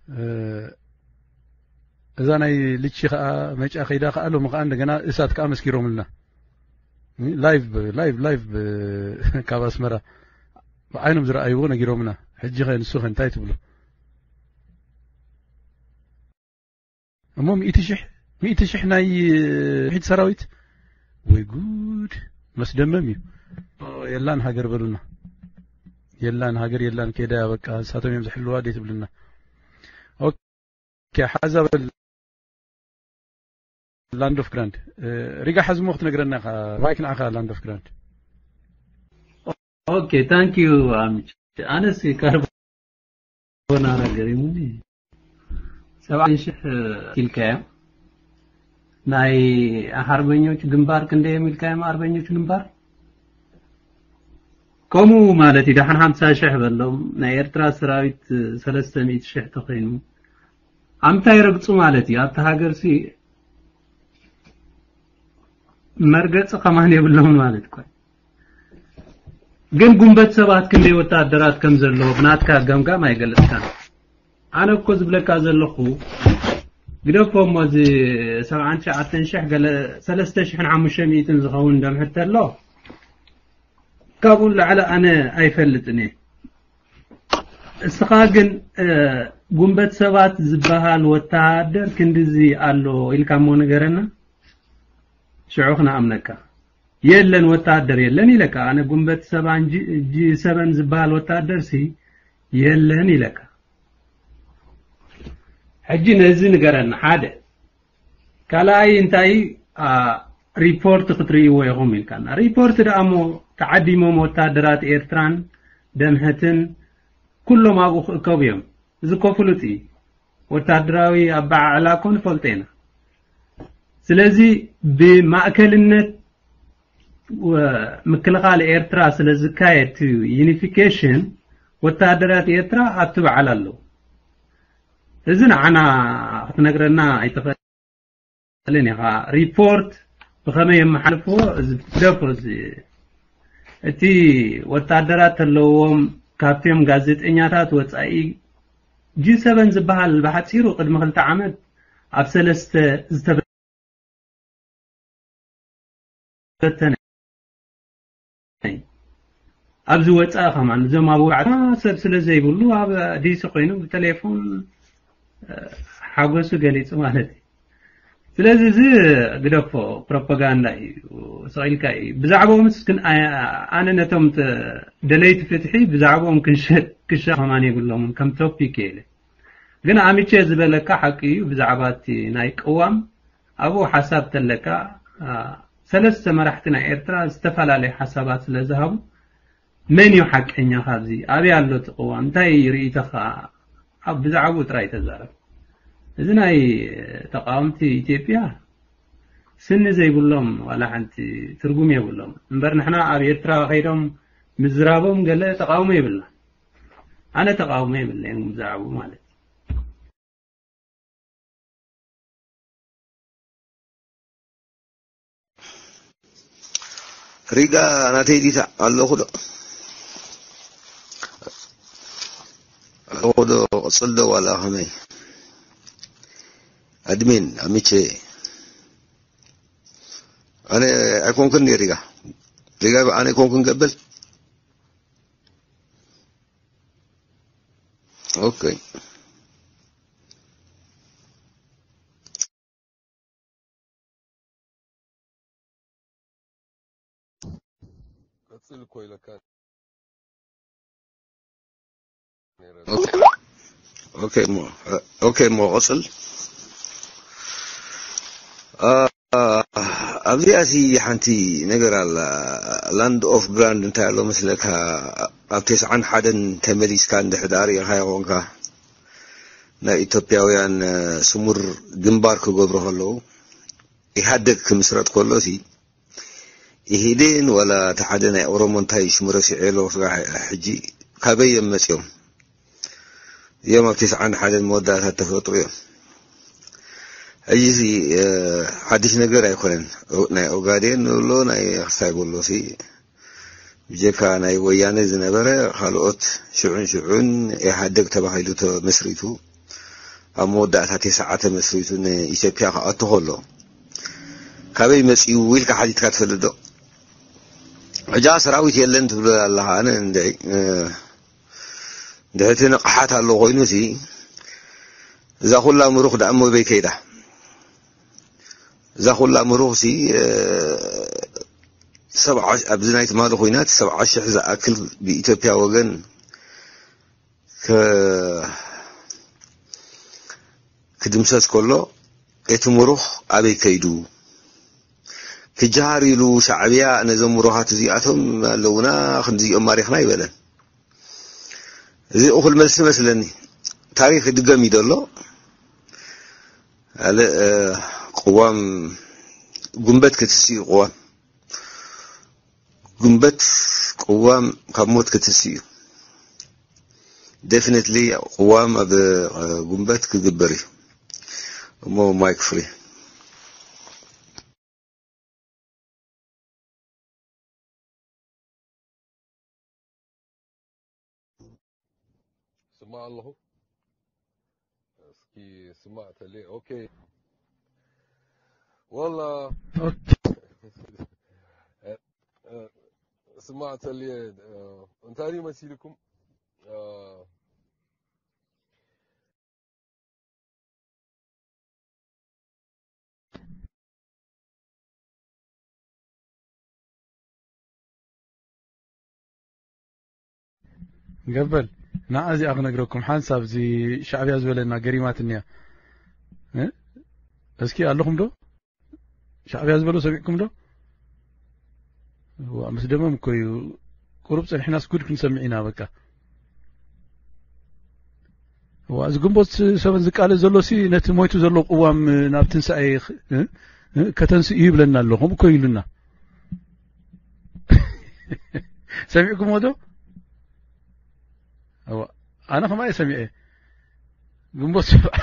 እ፣ እዛ ናይ ልቺ ከኣ መጫ ከይዳ ከኣ ሎሚ ከኣ እንደገና እሳት ከኣ መስኪሮምልና። ላይቭ፣ ላይቭ፣ ላይቭ ካብ ኣስመራ ብዓይኖም ዝረኣይዎ ነጊሮምና። ሕጂ ኸ ንሱ ኸ እንታይ ትብሉ? እሞ ሚእቲ ሽሕ፣ ሚእቲ ሽሕ ናይ ሕድ ሰራዊት፣ ወይ ጉድ፣ መስደመም እዩ። ኦ፣ የላን ሃገር በሉና። የላን ሃገር የላን፣ ከይዳ በቃ፣ ንሳቶም እዮም ዝሕልዋ ደይ ትብልና። ኦኬ፣ ሓዛ በል ላንድ ኦፍ ግራንድ። እ፣ ሪጋ ሓዝሞ ክትነግረና ኢኻ፣ ማይክ ንዓኻ ላንድ ኦፍ ግራንድ። ኦኬ፣ ታንክ ዩ ኣምች። ኣነስ ካርቦናራ ገሪሙኒ። ሰብዓ ሽሕ ኢልካዮ። ናይ ኣርበኞች ግንባር ክንደይ እዮም ኢልካዮም? ኣርበኞች ግንባር ከምኡ ማለት እዩ። ደሓን ሓምሳ ሽሕ በሎም። ናይ ኤርትራ ሰራዊት ሰለስተ ሚእቲ ሽሕ ተኾይኑ ኣምታይ ረግጹ ማለት እዩ። ኣብቲ ሃገር ሲ መርገጺ ከማን የብሎም ማለት እኮ። ግን ጉንበት ሰባት ክንደይ ወታደራት ከም ዘለዎ ብናትካ ገምጋም ኣይገልጽካን። ኣነ እኮ ዝብለካ ዘለኹ ግደፎ እሞ እዚ ሰብዓን ትሽዓተን ሽሕ ገለ ሰለስተ ሽሕን ሓሙሽተ ሚእትን ዝኸውን ደምሕት ተሎ ካብኡ ንላዕሊ ኣነ ኣይፈልጥን እየ። እስኻ ግን፣ እ፣ ጉንበት ሰባት ዝበሃል ወታደር ክንድዚ ኣሎ ኢልካ እሞ ንገረና። ሽዑ ክንኣምነካ። የለን ወታደር የለን ኢለካ። ኣነ ጉንበት ሰባን ጂ-፣ ጂ ሰበን ዝበሃል ወታደር ሲ የለን ኢለካ። ሕጂ ነዚ ንገረና ሓደ። ካልኣይ እንታይ፣ አ፣ ሪፖርት ክትርእይዎ ኢኹም ኢልካና። ሪፖርት ደኣ እሞ ተዓዲሞም ወታደራት ኤርትራን ደምሕትን ኩሎም ኣብኡ ክእከቡ እዮም። እዚ እኮ ፍሉጥ እዩ። ወታደራዊ ኣበዓዕላ እኮ ንፈልጦ ኢና። ስለዚ ብማእከልነት ወ-፣ ምክልኻል ኤርትራ ስለ ዝካየድ እቲ ዩኒፊኬሽን ወታደራት ኤርትራ ኣብቲ በዓል ኣለዉ። እዚ ንዓና ክትነግረና ኣይትኽእልን ኢኻ። ሪፖርት ብኸመይ የመሓልፍዎ እዚ ግደፎ። እዚ እቲ ወታደራት ተለዎም ካብቶም ጋዜጠኛታት ወጻኢ ጂ ሰቨን ዝበሃል ብሓጺሩ ቅድሚ ክልተ ዓመት ኣብ ሰለስተ ዝተበ-፣ በተነ። ኣብዚ ወጻኢ ከማን እዞም ኣብ ወግዓት ሰብ ስለ ዘይብሉ ኣብ ዲሲ ኮይኑ ብቴሌፎን፣ እ፣ ሓጎሱ ገሊጹ ማለት እዩ። ስለዚ እዚ ግደፎ፣ ፕሮፓጋንዳ እዩ፣ ስቕ ኢልካ እዩ። ብዛዕባኦምስ ክን-፣ ኣነ ነቶም ተ-፣ ደለይቲ ፍትሒ ብዛዕባኦም ክንሸ-፣ ክሻ ከማን የብሎምን ከም ቶፒክ እየ ኢለ። ግን ኣምቼ ዝበለካ ሓቂ እዩ። ብዛዕባ እቲ ናይ ቅዋም ኣብኡ ሓሳብ ተለካ፣ አ፣ ሰለስተ መራሕቲ ናይ ኤርትራ ዝተፈላለየ ሓሳባት ስለ ዝሃቡ፣ መን እዩ ሓቀኛ ካብዚ? ኣበይ ኣሎ እቲ ቅዋም? እንታይ እዩ ርእይቶኻ? ኣብ ብዛዕባኡ ጥራይ ተዛረብ። እዚ ናይ ተቃወምቲ ኢትዮጵያ ስኒ ዘይብሎም ዋላ ሓንቲ ትርጉም የብሎም። እምበር ንሕና ኣብ ኤርትራ ከይዶም ምዝራቦም ገለ ተቃውሞ የብልና። ኣነ ተቃውሞ የብለይን ብዛዕባኡ ማለት እዩ። ሪጋ ናተይ ዲታ ኣለኹ ዶ? ኣለኹ ዶ? ቅጽል ዶ ዋላ ከመይ? ኣድሚን ኣሚቼ፣ ኣነ ኣይኮንኩን ሪጋ። ሪጋ ኣነ ኣይኮንኩን ገብል። ኦኬ። ቀጽል እኮ ኢለካ ነይረ። ኦኬ። ኦኬ፣ እሞ፣ ኦኬ፣ እሞ፣ ቀጽል። አ-፣ አ-፣ ኣብዚኣ ሲ ሓንቲ ነገር ኣላ። ላንድ ኦፍ ግራንድ እንታይ ኣሎ መስለካ? ኣብ ተስዓን ሓደን ተመሊስካ እንድሕር ደኣ ርኢኻዮ ኮንካ፣ ናይ ኢትዮጵያውያን፣ እ፣ ስሙር ግንባር ክገብሩ ከለዉ፣ ኢህኣደግ ክምስረት ከሎ ሲ፣ ኢህዴን ዋላ እቲ ሓደ ናይ ኦሮሞ እንታይ ሽሙ ረሲዐ ኣለኹ፣ ስጋዕ ሕጂ ካበይ እዮም መጺኦም? እዮም ኣብ ተስዓን ሓደን መወዳእታ ተፈጥሩ እዮም። ሕጂ ሲ፣ እ፣ ሓድሽ ነገር ኣይኮነን። ኦ-፣ ናይ ኦጋዴን ንብሎ፣ ናይ ክሳይ በሎ ሲ፣ ብጀካ ናይ ወያነ ዝነበረ፣ ካልኦት ሽዑን ሽዑን ኢህኣደግ ተባሂሉ ተመስሪቱ፣ ኣብ መወዳእታ ተስዓ ተመስሪቱ ንኢትዮጵያ ክኣቱ ከሎ፣ ካበይ መጺኡ ኢልካ ሓቲትካ ትፈልጥ ዶ? ሕጃ ሰራዊት የለን ትብሎ ኣለኻ። ኣነ እንድዒ፣ እ፣ እንድሕር እቲ ንቕሓት ኣሎ ኮይኑሲ፣ እዛ ኩላ ምሩኽ ደኣ እሞ በይ ከይዳ? እዛ ኩላ ምሩኽሲ፣ እ፣ ሰብዓ፣ ኣብዚ ናይ ትማሊ ኹናት ሰብዓ ሽሕ ዝኣክል ብኢትዮጵያ ወገን ከ-፣ ክድምሰስ ከሎ፣ እቲ ምሩኽ ኣበይ ከይዱ? ክጀሃር ኢሉ ሻዕብያ ነዞም ምሩኻት እዚኣቶም ኣለውና፣ ክንዲዚኦም ማሪኽና ይበለን። እዚ እኹል መልሲ መስለኒ። ታሪኽ ይድገም እዩ ዘሎ። ኣለ፣ እ፣ ቅዋም ጉንበት ክትስኡ ቅዋም። ጉንበት ቅዋም ካብ ሞት ክትስኡ እዩ። ደፊኒትሊ ቅዋም ኣብ፣ እ፣ ጉንበት ክግበር እዩ። እሞ ማይክ ፍሪ። ስማዕ ኣለኹ። እስኪ ስማዕ ተሌ። ኦኬ። ወላ ኦኬ። እ፣ እ፣ ስማዕ ተሌ፣ እ፣ እንታይ እዩ መሲልኩም? እ፣ ገበል ንዓ እዚኣ ክነግረኩም ሓንሳብ እዚ ሻዕብያ ዝበለና ገሪማትኒ እያ። እ? እስኪ ኣለኹም ዶ? ሻዕብያ ዝበሎ ሰሚዕኩም ዶ? ዋ ምስ ደመም እኮ እዩ። ቁሩብ ጸኒሕናስ ጉድ ክንሰምዕ ኢና በቃ። ዋ እዚ ግንቦት ሰበን ዝቃለስ ዘሎ ሲ ነቲ ሞይቱ ዘሎ ቅዋም ናብ ትንሳኤ እ? እ? ከተንስእ እዩ ይብለና ኣሎ። ከምኡ እኮ ኢሉና። ሰሚዕኩምዎ ዶ? ኣነ ከማይ ሰሚዐ ግንቦት ሰብዓ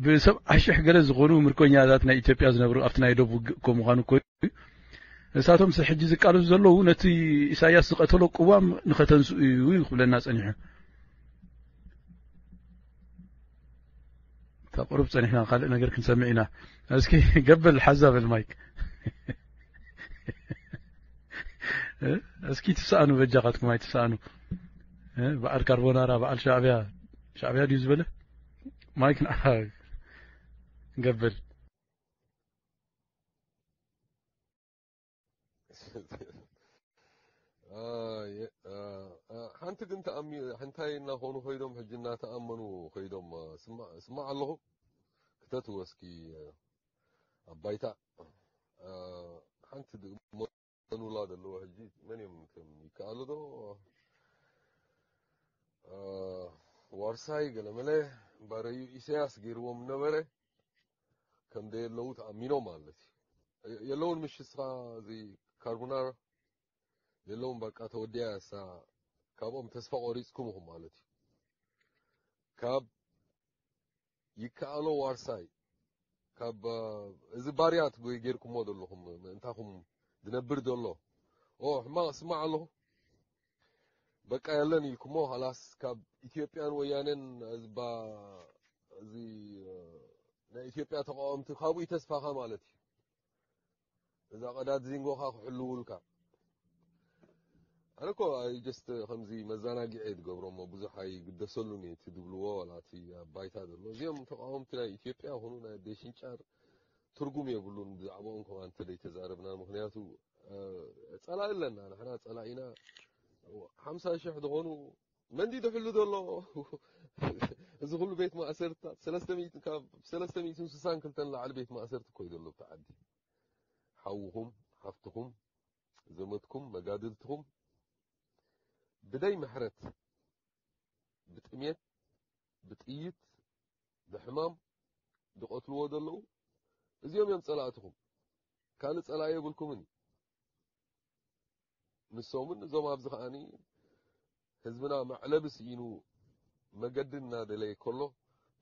ብሰብዓ ሽሕ ገለ ዝኾኑ ምርኮኛታት ናይ ኢትዮጵያ ዝነብሩ ኣብቲ ናይ ዶብ ውግእ እኮ ምዃኑ እኮ እዩ። እሳቶም ሕጂ ዝቃለሱ ዘለዉ ነቲ ኢሳያስ ዝቐተሎ ቅዋም ንኸተንስኡ እዩ ክብለና ጸኒሑ። እታ ቁሩብ ጸኒሕና ካልእ ነገር ክንሰምዕ ኢና። እስኪ ገበል ሓዛ በል ማይክ። እስኪ ትሰኣኑ በጃኻትኩም ኣይትሰኣኑ። በዓል ካርቦናራ በዓል ሻዕብያ ሻዕብያ ድዩ ዝበለ ማይክ ንዓ ንገብር። ሓንቲ ግን ተኣሚ እንታይ እናኾኑ ኮይዶም ሕጂ እናተኣመኑ ኮይዶም ስማዕ ኣለኹ። ክተትወስኪ ኣባይታ ሓንቲ መኑላ ዘለዎ ሕጂ መን እዮም ከም ይከኣሉ ዶ ዋርሳይ ገለመለ ባረዩ ኢሳያስ ገይርዎም ነበረ። ከም ደየለዉ ተኣሚኖም ማለት እዩ። የለውን ምሽ እስኻ እዚ ካርቡናራ የለውን በቃ ተወዲያ እሳ ካብኦም ተስፋ ቆሪጽኩም ኢኹም ማለት እዩ። ካብ ይከኣሎ ዋርሳይ ካብ እዚ ባርያት ጎይ ጌርኩሞ ዘለኹም ምእንታኹም ዝነብር ዘሎ ኦ ሕማቕ ስማዕ ኣለኹ በቃ የለን ኢልኩሞ ኻላስ ካብ ኢትዮጵያን ወያኔን እዝባ እዚ ናይ ኢትዮጵያ ተቃወምቲ ካብኡ ተስፋኻ ማለት እዩ። እዛ ቀዳድ ዚንጎኻ ክሕልውልካ ኣነ እኮ just ከምዚ መዘናግዒ ትገብሮ እሞ ብዙሕ ኣይግደሰሉን እዩ እቲ ዝብልዎ ዋላ እቲ ኣብ ባይታ ዘሎ እዚኦም ተቃወምቲ ናይ ኢትዮጵያ ይኹኑ ናይ ኣደይ ሽንጫር ትርጉም የብሉን። ብዛዕባኦም ከማ እንተደይ ተዛረብና ምክንያቱ ጸላኢ ኣለና ንሕና ጸላኢና ሓምሳ ሽሕ ዝኾኑ መንዲ ድሕሉ ዘሎ እዚ ኩሉ ቤት ማእሰርታት ሰለስተ ሚእቲ ካብ ሰለስተ ሚእትን ስሳን ክልተን ላዕሊ ቤት ማእሰርቲ ኮይ ዘሎ ብቲ ዓዲ ሓውኹም ሓፍትኹም ዘመድኩም መጋድልትኹም ብደይ ምሕረት ብጥሜት ብጥይት ብሕማም ዝቐትልዎ ዘለዉ እዚኦም እዮም ጸላእትኹም። ካልእ ጸላኢ የብልኩምን እዩ። ንሶምን እዞም ኣብዚ ከኣኒ ህዝብና መዕለቢ ስኢኑ መገዲ እናደለየ ከሎ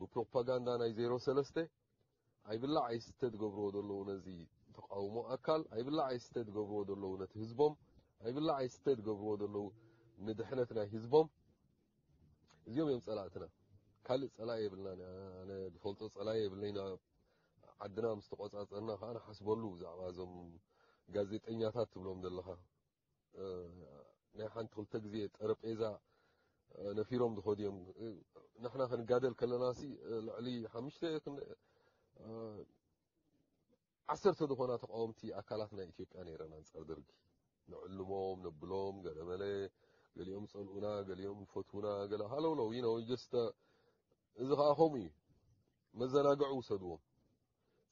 ብፕሮፓጋንዳ ናይ ዜሮ ሰለስተ ኣይብላዕ ኣይስተ ዝገብርዎ ዘለዉ ነዚ ተቃውሞ ኣካል ኣይብላዕ ኣይስተ ዝገብርዎ ዘለዉ ነቲ ህዝቦም ኣይብላዕ ኣይስተ ዝገብርዎ ዘለዉ ንድሕነት ናይ ህዝቦም እዚኦም እዮም ጸላእትና። ካልእ ጸላኢ የብልና። ኣነ ዝፈልጦ ጸላኢ የብለይ። ዓድና ምስ ተቆጻጸርና ከዓ ንሓስበሉ ብዛዕባ እዞም ጋዜጠኛታት ትብሎም ዘለኻ ናይ ሓንቲ ክልተ ግዜ ጠረጴዛ ነፊሮም ዝኸዱ እዮም። ንሕና ክንጋደል ከለና ሲ ልዕሊ ሓሙሽተ ዓሰርተ ዝኾና ተቃወምቲ ኣካላት ናይ ኢትዮጵያ ነይረን ኣንጻር ደርጊ። ንዕልሞም ነብሎም ገለመለ ገሊኦም ጸልኡና ገሊኦም ፈትውና ገለ ሃለውለው you know just እዚ ከዓ ከምኡ እዩ። መዘናግዒ ውሰድዎም።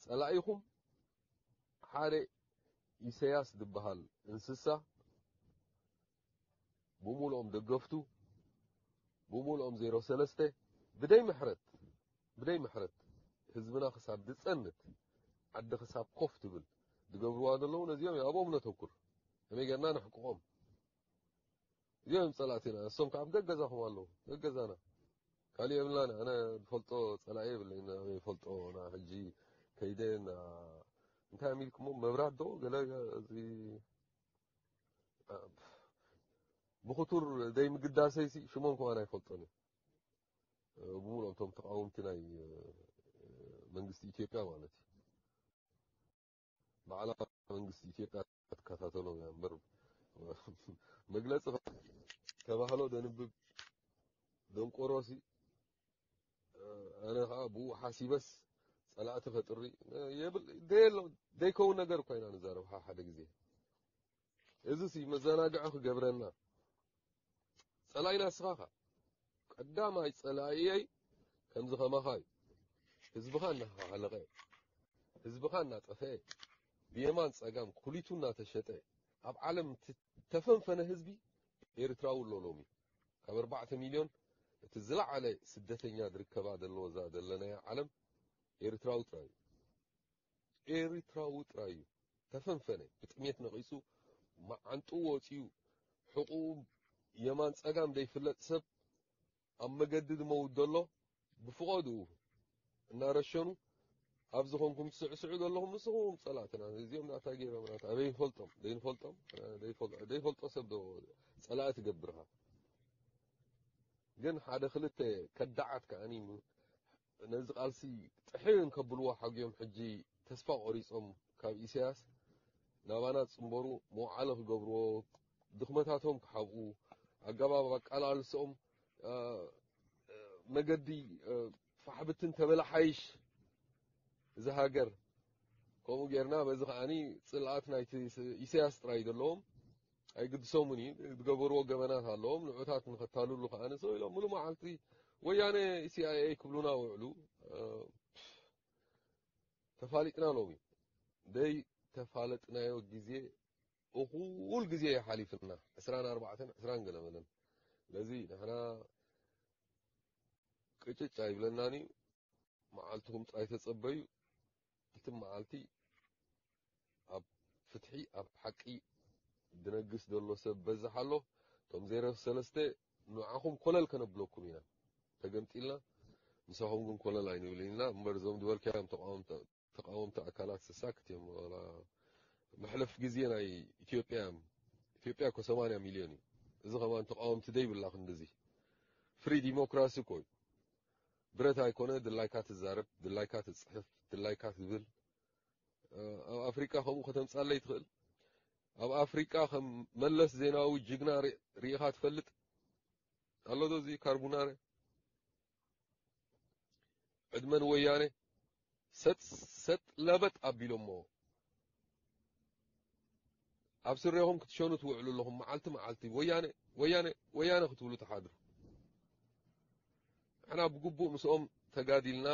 ጸላኢኹም ሓደ ኢሰያስ ዝበሃል እንስሳ ብሙሉኦም ደገፍቱ ብሙሉኦም ዜሮ ሰለስተ ብደይ ምሕረት ብደይ ምሕረት ህዝብና ክሳብ ዝጸንት ዓዲ ክሳብ ኮፍ ትብል ዝገብርዋ ዘለዉ ነዚኦም ኣብኦም ነተኩር። ከመይ ጌርና ነሕቅቖም? እዚኦም ጸላእቲና እሶም ካብ ገገዛኹም ኣለዉ ገገዛና ካልእ የብልናን። ኣነ ዝፈልጦ ጸላኢ የብለይ ይፈልጦ ና ሕጂ ከይደ ና እንታይ ኣሚልኩሞ መብራት ዶ ገለ እዚ ብክቱር ዘይምግዳሰይሲ ሽሞም ከማን ኣይፈልጦን እዩ። ብምሉኦም እቶም ተቃወምቲ ናይ መንግስቲ ኢትዮጵያ ማለት እዩ። ባዕላ መንግስቲ ኢትዮጵያ ትከታተሎም እያ እምበር መግለፂ ተባህሎ ደንብብ ደንቆሮሲ ኣነ ከዓ ብኡ ሓሲበስ ፀላእቲ ፈጥሪ የብል ደየሎ ዘይከውን ነገር እኳ ኢና ንዛረብ ሓደ ግዜ እዚ ሲ መዘናግዒ ክገብረና ጸላኢና እስኻ ኢኻ። ቀዳማይ ጸላኢየይ ከምዚ ከማኻ እዩ። ህዝብኻ እናሓለቐ፣ ህዝብኻ እናጠፍአ፣ ብየማን ጸጋም ኩሊቱ እናተሸጠ ኣብ ዓለም እቲ ተፈንፈነ ህዝቢ ኤርትራዊ ኣሎ ሎሚ። ካብ ኣርባዕተ ሚልዮን እቲ ዝለዓለ ስደተኛ ዝርከባ ዘለዎ እዛ ዘለናያ ዓለም ኤርትራዊ ጥራይ እዩ። ኤርትራዊ ጥራይ እዩ ተፈንፈነ ብጥሜት ነቒጹ መዓንጥኡ ወጺኡ ሕቑኡ የማን ጸጋም ዘይፍለጥ ሰብ ኣብ መገዲ ዝመውት ዘሎ ብፍቐድኡ እናረሸኑ ኣብዚ ኾንኩም ትስዕስዑ ዘለኹም ንስኹም ጸላእትና እዚኦም ናታ ገይሮም ናታ ኣበይ ንፈልጦም ዘይንፈልጦም ዘይፈልጦ ሰብ ዶ ጸላእ ትገብርኻ ግን ሓደ ክልተ ከዳዓት ከኣኒ ነዚ ቃልሲ ጥሕን ከብልዎ ሓጉዮም ሕጂ ተስፋ ቆሪጾም ካብ ኢሳያስ ናባና ዝጽንበሩ መውዓሎ ክገብርዎ ድኽመታቶም ክሓብኡ ኣገባብ ኣቃላልስኦም መገዲ ፋሕብትን ተበላሓይሽ እዚ ሃገር ከምኡ ጌርና፣ በዚ ከዓኒ ጽልኣት ናይቲ ኢሳያስ ጥራይ ዘለዎም ኣይግድሶምን እዩ። ዝገበርዎ ገበናት ኣለዎም። ንዑታት ንኸታልሉ ከዓኒ ሰው ኢሎም ሙሉ መዓልቲ ወያነ፣ ሲኣይኤ ክብሉና ውዕሉ። ተፋሊጥና ሎሚ። ደይ ተፋለጥናዮ ግዜ እኹል ግዜ እዩ ሓሊፍና። ዕስራን ኣርባዕተን ዕስራን ገለመለን። ስለዚ ንሕና ቅጭጭ ኣይብለናን እዩ። መዓልትኹም ጥራይ ተጸበዩ። እቲ መዓልቲ ኣብ ፍትሒ፣ ኣብ ሓቂ ድነግስ ዘሎ ሰብ በዝሕ ኣሎ። እቶም ዜሮ ሰለስተ ንዓኹም ኮለል ከነብለኩም ኢና። ተገምጢልና፣ ምሳኹም ግን ኮለል ኣይንብልን ኢና። እምበር እዞም ዝበልካዮም ተቃወምቲ፣ ተቃወምቲ ኣካላት ሰሳክት እዮም። ዋላ መሕለፍ ግዜ ናይ ኢትዮጵያ እዮም። ኢትዮጵያ እኮ ሰማንያ ሚልዮን እዩ። እዚ ከማን ተቃወምቲ ደይብላ ክንድዚ። ፍሪ ዲሞክራሲ እኮ እዩ። ብረት ኣይኮነ፣ ድላይካ ትዛረብ፣ ድላይካ ትጽሕፍ፣ ድላይካ ትብል። እ፣ ኣብ ኣፍሪቃ ከምኡ ከተምጻለይ ትኽእል? ኣብ ኣፍሪቃ ከም መለስ ዜናዊ ጅግና ሪ-፣ ሪኢኻ ትፈልጥ? ኣሎ ዶ እዚ ካርቡናረ? ዕድመ ንወያነ። ሰጥ፣ ሰጥ ለበጥ ኣቢሎሞ። ኣብ ስሬኹም ክትሸኑ ትውዕሉ ኣለኹም። መዓልቲ መዓልቲ ወያነ፣ ወያነ፣ ወያነ ክትብሉ ትሓድሩ። ንሕና ብግቡእ ምስኦም ተጋዲልና